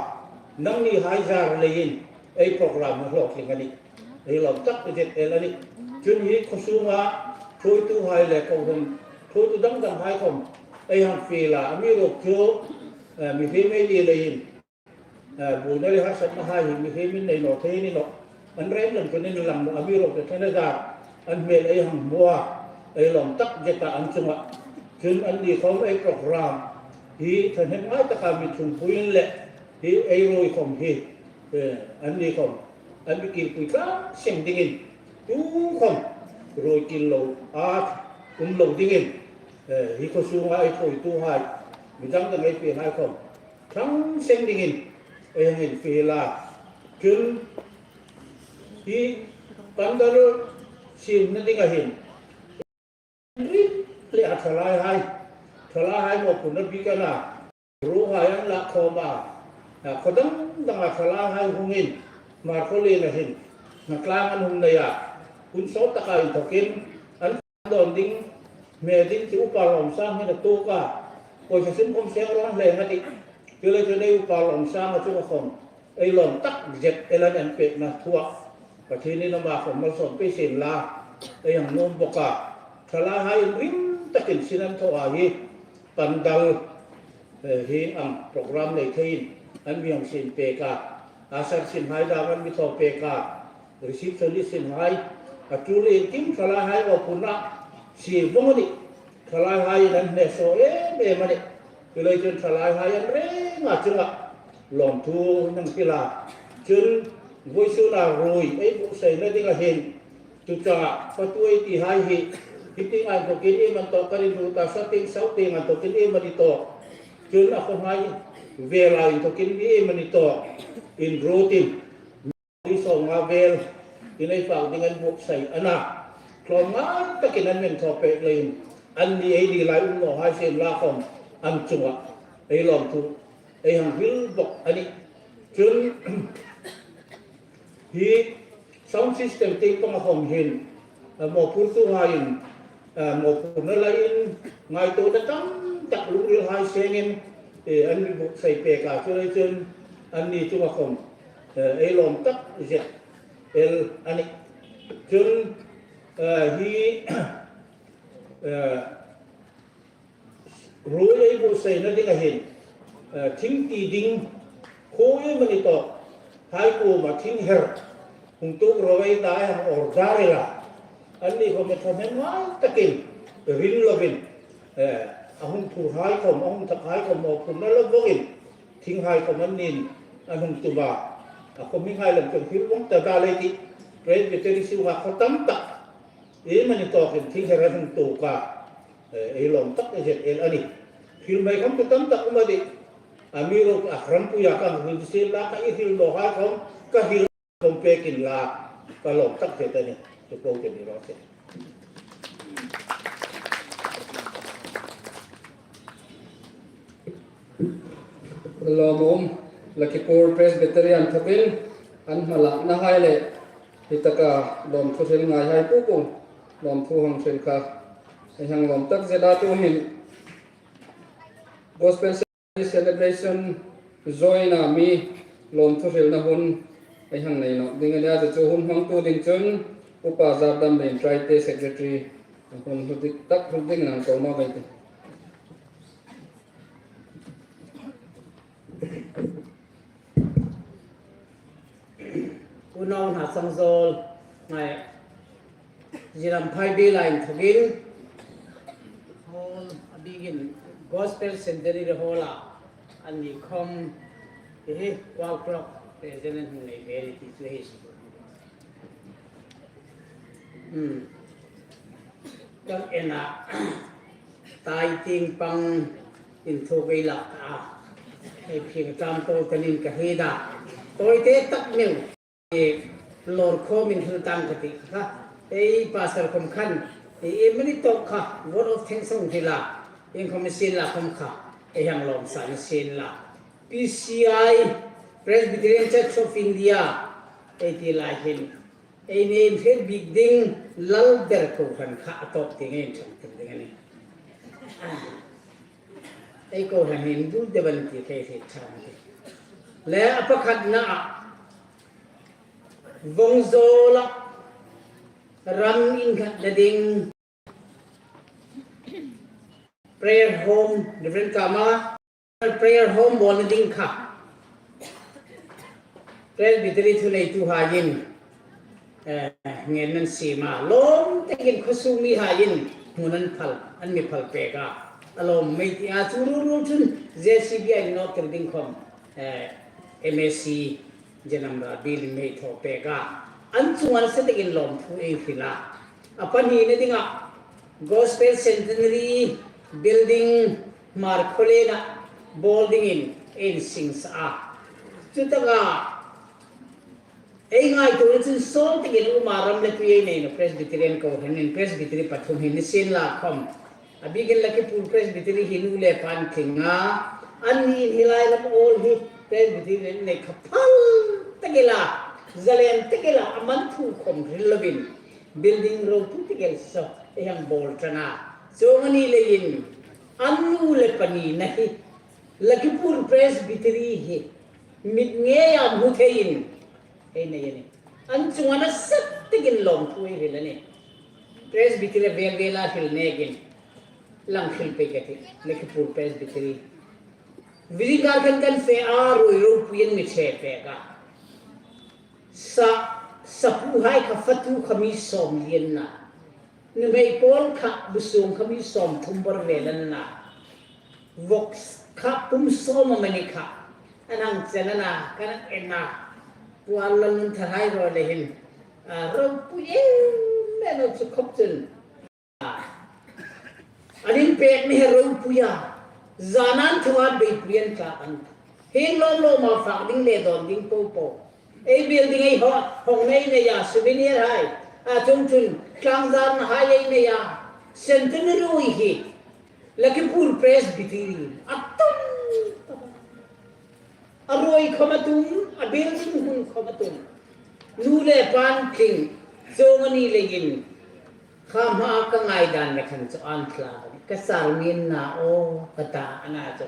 nangnihai zar leiin ei program a hlawtling a nih. Ei lawm tak zet el a nih. Chun hi khaw sunga ṭhuoituhai le kohran ṭhuoitu dang danghai khawm ei hang fiel a, amiruokchu, eh, mihriem ei ni leiin, eh, buoina le harsatnahai hi mihriemin nei naw thei a ni nawh. An rem lem chun an inlang naw, amiruokchu thena zar an hmel ei hang hmu a, ei lawm tak zet a an chunga. Chun anni khawm ei program hi thahnem ngai taka mi thungpuiin le hi ei ruoi khawm hi, eh, anni khawm an mi kilpui tlang seng dingin, tu khawm ruoi kil lo a um lo dingin, eh, hi khaw sunga ei ṭhuoituhai, mi dang dang ei fielhai khawm thlang seng dingin ei hang infiel a. Chun hi pandal siemna dinga hin rim le a thalaihai, thalaihai mawphurna bik a na, ruhai an lak khawm a, a, khaw dang danga thalaihai hungin, Hmarkhawlien a hin, hna tlang an hung nei a, hun sawt taka inthokin, an dawn ding, hme ding chu Upa Lawmsang hin a tuok a, pawisa sum khom seng rawng hle a tih. Chuleiin ei Upa Lawmsang a chunga khom, ei lawm takzet el an pekna thua, Pathienin ama khom malsawm pei sien la, ei hang nuom bawk a, thalaihai inrim takin sin an thaw a hi, pandal, eh, hi ang program nei theiin an mi hang siem pek a, usher sinhai dam an mi thaw pek a, receptionist sinhai, a ṭul iengkim thalaihai awpunna si vawng a nih. Thalaihaiin an hne saw em em a nih. Chuleiin thalaihai an renga chunga lawmthu hang hril a. Chun vawisuna ruoi ei buotsaina dinga hin, tuta patuoi tihai hi, hi tieng inthokin iem an tawk, kan inruot a, sa tieng sau tieng inthokin iem an tawk. Chun a khawhai vela inthokin mi iem an tawk, inruotin, mi sawmnga vel, in ei fak ding an buotsai a na. Tlawmngai takin an men thaw pek leiin, anni ei ni lai um naw hai sien la khom, an chunga ei lawmthu ei hang hril bawk a nih. Chun, hi sound system tieng panga khom hin, eh, mawphurtuhaiin, eh, mawphurna lain ngaituona tam tak lungrilhai sengin, eh, an mi buotsai pek a, chuleiin anni chunga khom, eh, ei lawm takzet el a nih. Chun, eh, hi, eh, ruoi ei buotsaina dinga hin, eh, thing ti ding, khuo iem an tawk, hai kuoma thing her hung tuok ro ei ta, ei hang order el a. Anni khom thahnemngai takin, ring lovin, eh, a hung phurhai khom, a hung thakhai khom, mawphurna lo vawngin, thinghai khom annin an hung tum a. A khom hi ngai lam chun hril vawng ta ding a tih, Presbytery sunga khaw tam tak, iem an tawkin thing her an hung tuok a. Eh, ei lawm takzet el a nih. Hril mai khom chu tam tak um a tih. Amiruokchu a hrampuia ka hril sien la, ka i hril nawhai khom, ka hril khom pekin la, ka lawm takzet a nih. Chu po chu ni raw se. Lawmum, Lakhipur Presbyterian inthokin, an hmalaknahai le, hi taka lawmthu hril ngaihai po po, lawmthu hang hril kha, ei hang lawm takzet a, tuhin Gospel Celebration join-a mi lawmthu hrilna hun ei hang nei nawk ding a nih a, chu hun hmangtu ding chun Upa Zardamlien Traite, Secretary, hun hlu dik tak hlu dingin hang ko nawk ei tih. Unau hna chang zawl ngai, Ziram Phai Biel-a inthokin, hall a bikin Gospel Centenary Hall-a anni khom, hi hi, twelve o'clock present an hung nei ve a nih ti chu hei sukha. Hmm. Kan en a, tai tieng pang inthokin ei lak ta a. Ei phing tam to tanin ka hriet a. Tawite tak neu. E, lawr khawmin hril tang ka tih kha. Ei pastor khom khan, ei, ei mani tawk kha, vote of thanks hung hril a. Iengkhom sien la khom kha, ei hang lawm sa ni sien la. P C I, Presbyterian Church of India, ei ti lai hin. Ei nei hriet bik ding lal ber kohran kha a tawp tieng ei inṭhang tir ding a nih. Ei kohran hin bul deu an ti kei hriet ṭha a nih. Le a pakhatna a, Vawngzawla ram inkhatna ding prayer home, Reverend Kama, prayer home bawlna ding kha Presbytery thuneituhaiin, eh, ngen nan siem a, lawm takin khawsung mihaiin hmun an phal, an mi phal pek a, a lawm mei ti a, chu ruol ruol chun J C B-a innawt tir ding khom, eh, M A C Janam Rabil-in mi thaw pek a, an chunga nasa takin lawmthu ei hril a. A pahnina dinga Gospel Centenary Building Hmarkhawliena bawl dingin ei insingsa a. Chutaka ei ngaituona chun sawl takin uma ram le tui ei nei naw Presbyterian kohranin Presbytery pathum hi ni sien la khom. A bikin Lakhipur Presbytery hi nu le pa an tling a, Anni hi lai lam awl hi Presbyterian nei kha phal tak el a, zalen tak el a, a man thu khom hril lovin, building ropui tak el saw ei hang bawl ṭan a. Chuong a ni leiin, an nu le pa nina hi, Lakhipur Presbytery hi, mit ngeia hmu theiin, ei nei a nih. An chunga nasa takin lawmthu ei hril a nih. Presbytery vel vela hril nekin, lang hril pei ka tih, Lakhipur Presbytery. Vicar kan kan fe a, ruoi ropui an mi che pek a. Sa, sapuhai kha fatu kha mi sawm li an na. Nuhmei pawl kha bu sung kha mi sawmthum bawr vel an na. Vawk kha pum sawm amani kha. An hang chen a na, kan en a. Pu Lalnuntharhai ruok le hin, a, ropui em em chu khop chun. An inpek mi hi ropui a, zan an thaw an beipui an tlak an. Hieng lawm lawma fak ding le dawn ding popo. Ei building ei hawng, hawng nei nei a, souvenir hai. A chuongchun, tlangzarna hai ei nei a. Centenary ruoi hi, Lakhipur Presbytery, a tam. A ruoi khom a tum, a building hun khom a tum. Nu le pa'n tling, chuong a ni leiin, kha hma ka ngaidan le khan chu an tlak a nih. Ka char mi an na aw, ka ta, a na chu.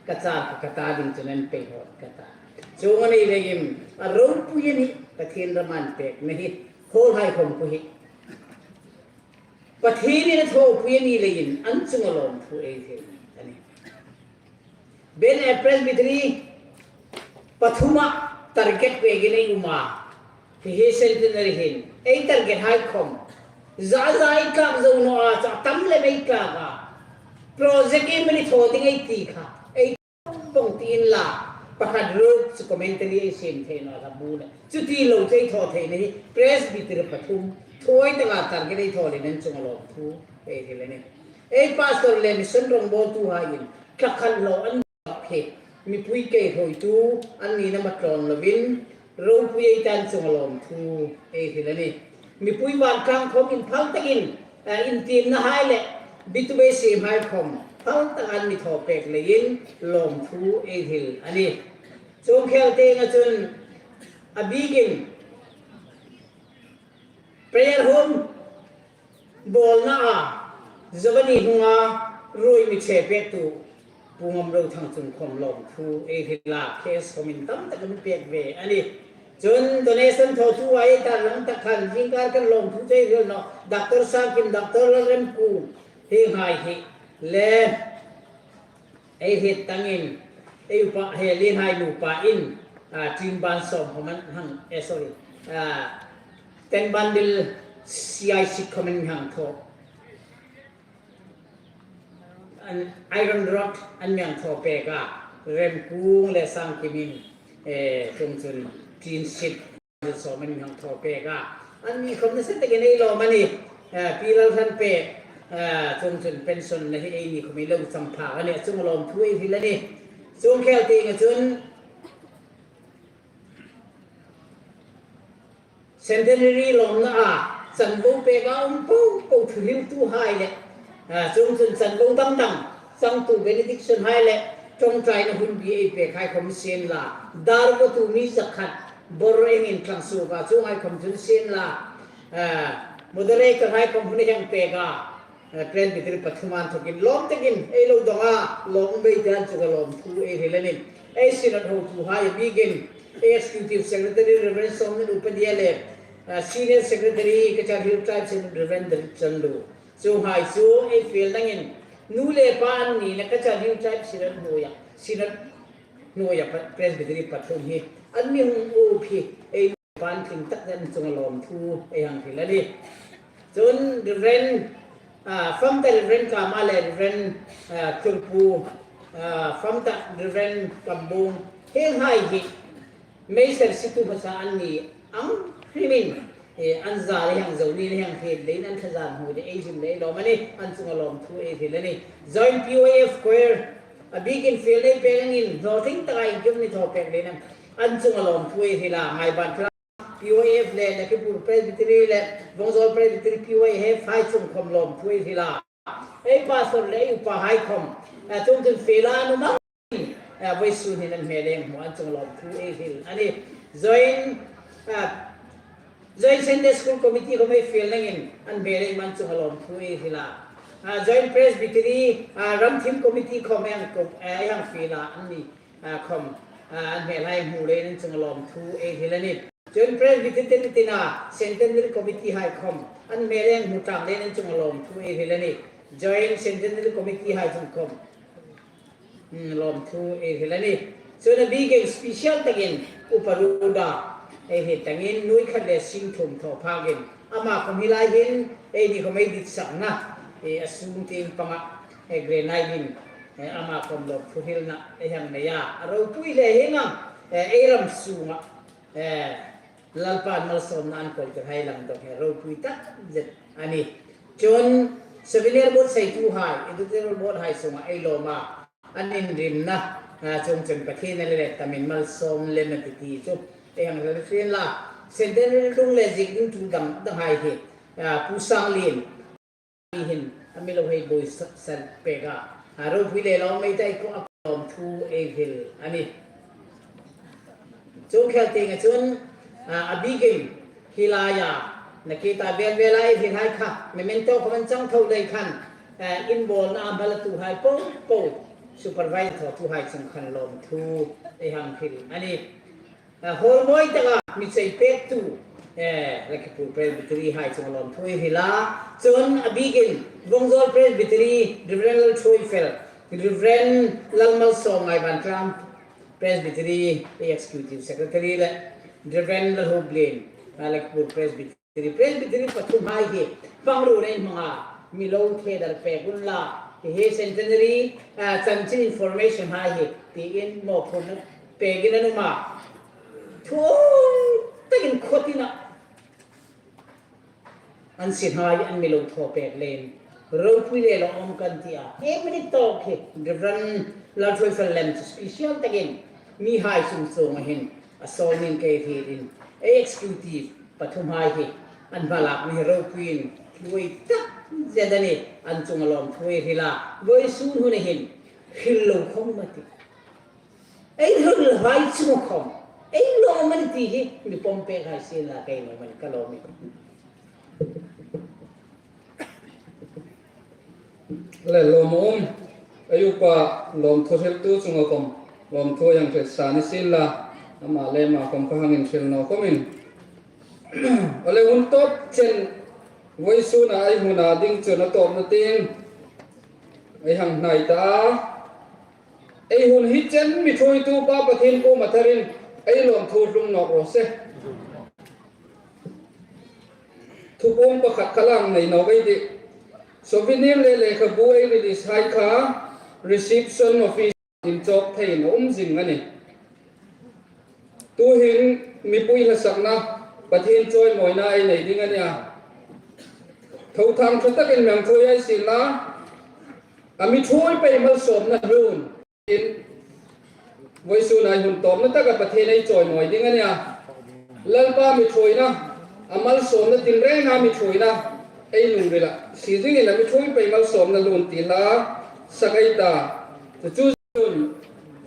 Ka char kha ka ta ding chun an pei hawt ka ta. Chuong a ni leiin, a ropui a nih, Pathien rama an pekna hi, hall hai khom khu hi. Pathienin a thawpui a ni leiin, an chunga lawmthu ei hril a nih. Ben e Presbytery pathuma target pekin ei um a. Hi hi centenary hin ei target hai khom. Za za ei tlak zo naw a, chu a tam lem ei tlak a. Project ei mani thaw ding ei ti kha. Ei bawng ti inla, pakhat ruok chu commentary ei siem thei naw a bu le. Chuti lo chu ei thaw theina hi Presbytery pathum. Thaw taka target ei thaw leiin an chunga lawmthu ei hril a nih. Ei pastor le mission rawngbawltuhaiin, tlakhat lo an hi, mipui kei hruoitu, an nina matlawn lovin, ropui ei ta an chunga lawmthu ei hril a nih. Mipui vantlang khom in phal takin, eh, intiemna hai le, B two A siem hai khom, phal taka an mi thaw pek leiin, lawmthu ei hril a nih. Chuong khel tienga chun, a bikin, prayer home, bawlna a, Jovani hnunga ruoi mi che pektu Pu Ngamrothang chunga khom lawmthu ei hril a, case khom in tam tak an pek ve a nih. Chun donation thawtuhai ei tar lang tak khan, zingkar khan lawmthu ei hril nawh, Doctor Sangkim, Doctor Lalremkung, hienghai hi le, ei hriet tangin, ei upa, he Lienhai nupa in, a, tin ban sawm khom an hang, eh, sorry, a, ten bundle C I C khom an hang thaw. An iron rod an mi hang thaw pek a, Remkung le Sangkimin, eh, chuongchun tin sheet sawm an mi hang thaw pek a. Anni khom nasa takin ei lawm a nih. Eh, Pi Lalhranpek, eh, chuongchun pension-na hi eini khom ei lo chang phak a nih. A chunga lawmthu ei hril a nih. Chuong khel tienga chun centenary lawmna a chanvo peka um popo thuhriltuhai le, a, chuongchun chanvo dang dang changtu benediction-hai le ṭawngṭaina hun bi ei pek hai khom sienla, dar vawtu mi zakhat bawr engin tlang suok a, chuonghai khom chun sienla, a, moderator-hai khom hun ei hang pek a, a, Presbytery pathum inthokin lawm takin ei lo dong a, lawm um bei ti an chunga lawmthu ei hril a nih. Ei Synod hotuhai a bikin, ei Executive Secretary Reverend Sawmnat Upadia le, a, Senior Secretary Cachar Hill Tribe Synod Reverend David Chandu. Chuonghai chu ei fiel dangin, nu le pa an nina Cachar Hill Tribe Synod hnuoia, Synod hnuoia pa-, Presbytery pathum hi an mi hung up hi ei pan tling tak an chunga lawmthu ei hang hril a nih. Chun Reverend, a, fam ta Reverend Kama le Reverend, a, Thurpu, a, fam ta Reverend Kambung, hienghai hi Meiser situ hmasa an ni ang hrimin, eh, an za le hang zo ni le hang hriet leiin an thlazar hmu le ei zim le ei lawm a nih, an chunga lawmthu ei hril a nih. Joint P Y F choir, a bikin fiel ei pek angin, hnawtling taka inkirni thaw pek leiin an chunga lawmthu ei hril a, Ngaiban Club, P Y F le, Lakhipur Presbytery le, Vawngzawl Presbytery P Y F hai chunga khom lawmthu ei hril a. Ei pastor le ei upahai khom, a, chuongchun fiel a nuom ang a, vawisun hin an hmel ei hmu an chunga lawmthu ei hril a nih. Joint, a, Joint Sunday School Committee khawm ei fiel nangin an hmel ei hmu an chunga lawmthu ei hril a. A, Joint Presbytery, a, Ramthim Committee khawm ei hang ko-, a, ei hang fiel a, anni, a, khawm, a, an hmel ei hmu leiin an chunga lawmthu ei hril a nih. Joint Presbytery tina Centenary Committee hai khawm an hmel ei hmu tlang leiin an chunga lawmthu ei hril a nih. Joint Centenary Committee hai chung khawm, hmm, lawmthu ei hril a nih. Chun a bikin special takin Upa Ruda, ei hi tangin nuoi khat le sing thum thaw phakin ama khawm hi lai hin eini khawm ei ditsakna, e, a sung tieng panga, e, granite-in, e, ama khawm lawmthu hrilna ei hang nei a. A ropui le hieng ang, e, ei ram sunga, e, Lalpan malsawmna an kawltirhai lang dawng hi ropui takzet a nih. Chun souvenir board seituhai, editorial board hai sunga ei lawm a, an inrimna, a, chuong chun Pathien a le le tamin malsawm lem a tih ti chu ei hang hril sien la. Centenary lungngai ziek ding tu dang dang hai hi, a, Pu Sanglien hin a mi lo hei buoi sa-, san pek a. A ropui le lawm ei ta ei ko a lawmthu ei hril a nih. Chuong khel tienga chun, a, a bikin hi laia, nakie ta vel vela ei hrilhai kha, memento khawm an chang tho lei khan, a, inbawlna a hmalatuhai po po, supervise thawtuhai chung khan lawmthu ei hang hril a nih. A, hall mawi taka mi chei pektu, eh, Lakhipur Presbytery hai chunga lawmthu ei hril a. Chun a bikin Vawngzawl Presbytery, Reverend Lalthuoifel, Reverend Lalmalsawmngai, Vantlang Presbytery Executive Secretary le Reverend Lalhuoblien, a, Lakhipur Presbytery Presbytery pathum hai hi pangruoin hmanga mi lo thedar pek unla, hi hi Centenary, a, chanchin information hai hi tiin mawphurna pekin an um a. Thuoi takin khawtina an sinhai an mi lo thaw pek leiin ropui le lawm kan ti a. Ei minute talk hi Reverend Lalthuoifel lem chu special takin mihai sung sunga hin a sawl ning kei hriet in, ei executive pathum hai hi an hmalakna hi ropuiin thuoi takzet a nih, an chunga lawmthu ei hril a. Vawisun hun hin hril lo khawm a tih. Ei hrilhai chunga khawm ei lawm a nih ti hi mi pawm pek hai sien la, kei lawm a nih, ka lawm a nih. Le lawm um, ei upa lawmthu hriltu chunga khawm lawmthu ei hang hril sa ni sien la, ama le ama khawm ka hang inhril naw khawmin. A le, hun tawp chen vawisuna ei huna ding chun a tawpna tieng ei hang hnai ta a. Ei hun hi chen mi thuoitu Pa Pathien kuoma tharin ei lawmthu tlung nawk raw se. Thupuong pakhat ka hang nei nawk ei tih. Souvenir le lekhabu ei release hai kha reception office inchawk theiin a um zing a nih. Tuhin mipui hlasakna Pathien chawimawina ei nei ding a nih a. Tho thang ṭha takin mi hang thuoi ei sien la, a mi thuoi pei malsawmna lun in, vawisuna ei hun tawpna taka Pathien ei chawimawi ding a nih a. Lalpa mi thuoina, a malsawmna tinrenga mi thuoina ei lungrila sie dingin a mi thuoi pei malsawmna lun ti hla sak ei ta. Chu chu chun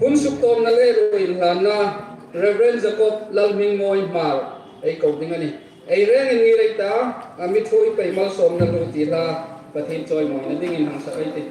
hun suktawpna le ruoinhlanna Reverend Jacob Lalhmingmawi Hmar ei ko ding a nih. Ei rengin ngir ei ta, a mi thuoi pei malsawmna lun ti hla Pathien chawimawina dingin hang sak ei tih.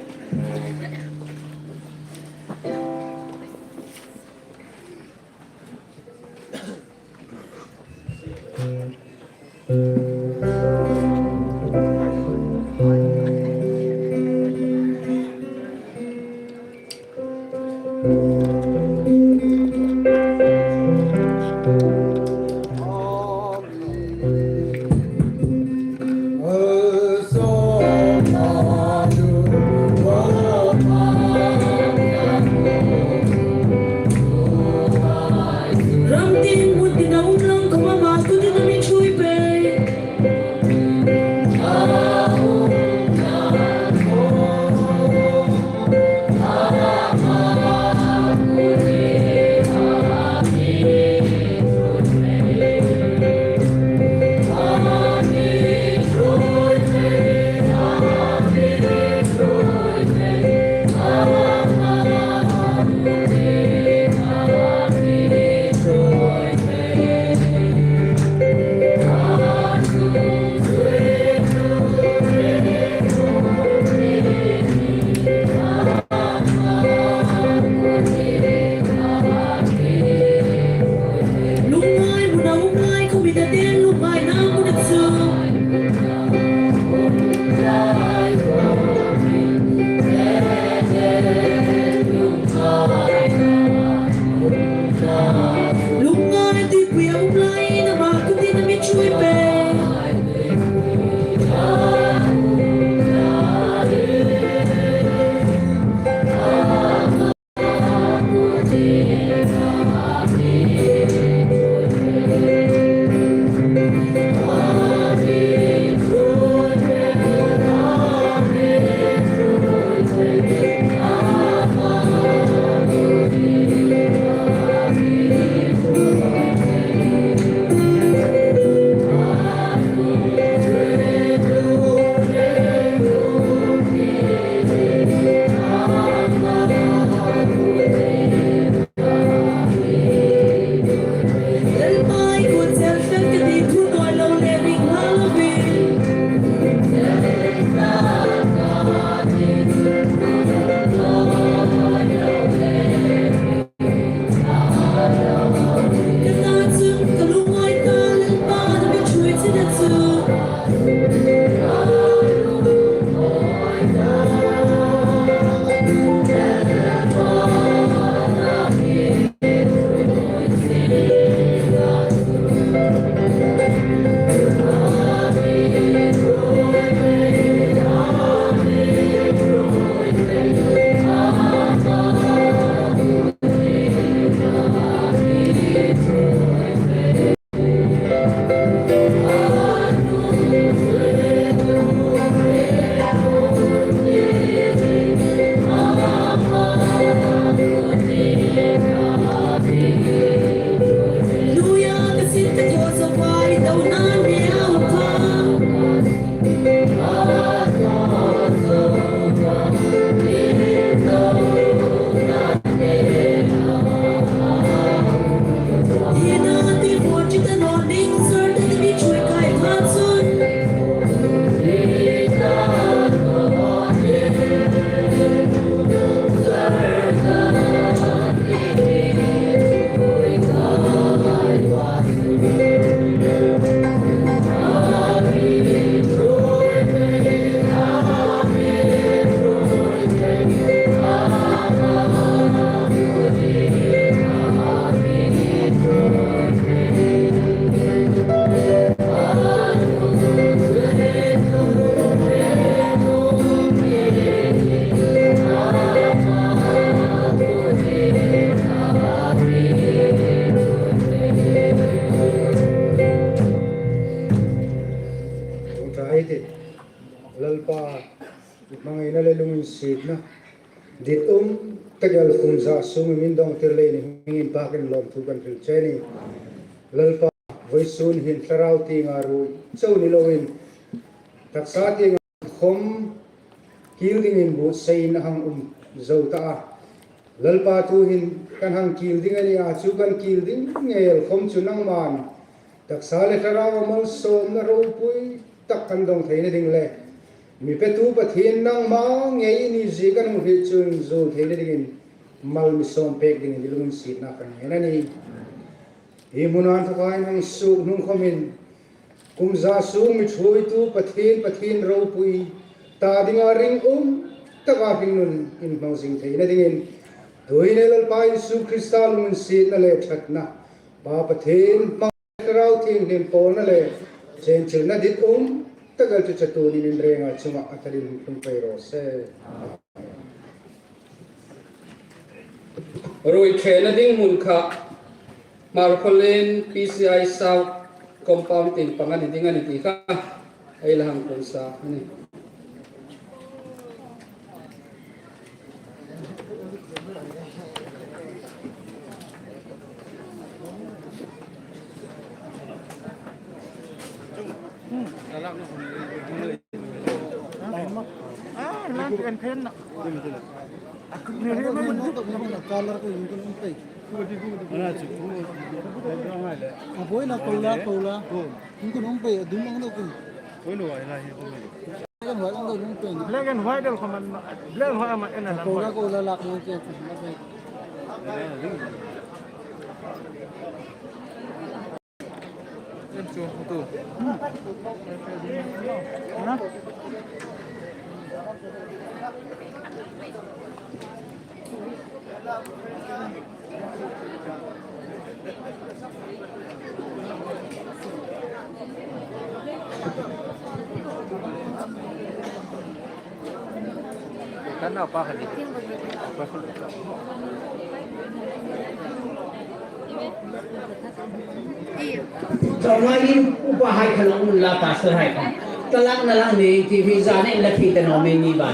lunginsietna, dit um tak el khum za sung min dawngtir leiin hming inpakin lawmthu kan hril che a nih. Lalpa, vawisun hin thlarau tienga ruoi chau ni loin, taksa tienga khom kil dingin buotsaiin a hang um zo ta a. Lalpa, tu hin kan hang kil ding a ni a, chu kan kil ding ngei el khom chu nangman taksa le thlarau malsawmna ropui tak kan dawng theina ding le mi petu Pathien nangma ngei i ni zie kan hung hriet chun zuol theina dingin mal mi sawm pek dingin i lunginsietna kan ngen a nih. Hi hmuna inthoka in hang suok hnung khomin kum za sung mi thuoitu Pathien, Pathien ropui ta dinga ringum taka hringnun in hmang zing theina dingin, tuhin ei Lalpa Isu Krista lunginsietna le ṭhatna, Pa Pathien hmang, Thlarau Thienghlim pawlna le chenchilna dit um tak el chu chatuonin in renga chunga a thalin hung tlung pei raw se. Ruoi ṭhena ding hmun kha Hmarkhawlien P C I South compound tieng panga ni ding a ni ti kha ei la hang hril sa a nih. A buoina ko la, ko la. Hung ko hung pei, a dum ang deuh ko. Black and white ang deuh hung pei. Black and white el ko man, black and white ama en a lam. Ko la, ko la lak hung pei. Kan nau pa kha ni. Chawmai in upa hai kha lo um la, pastor hai kha. Talak na lang ni T V za ne la phi ta no me ni ba.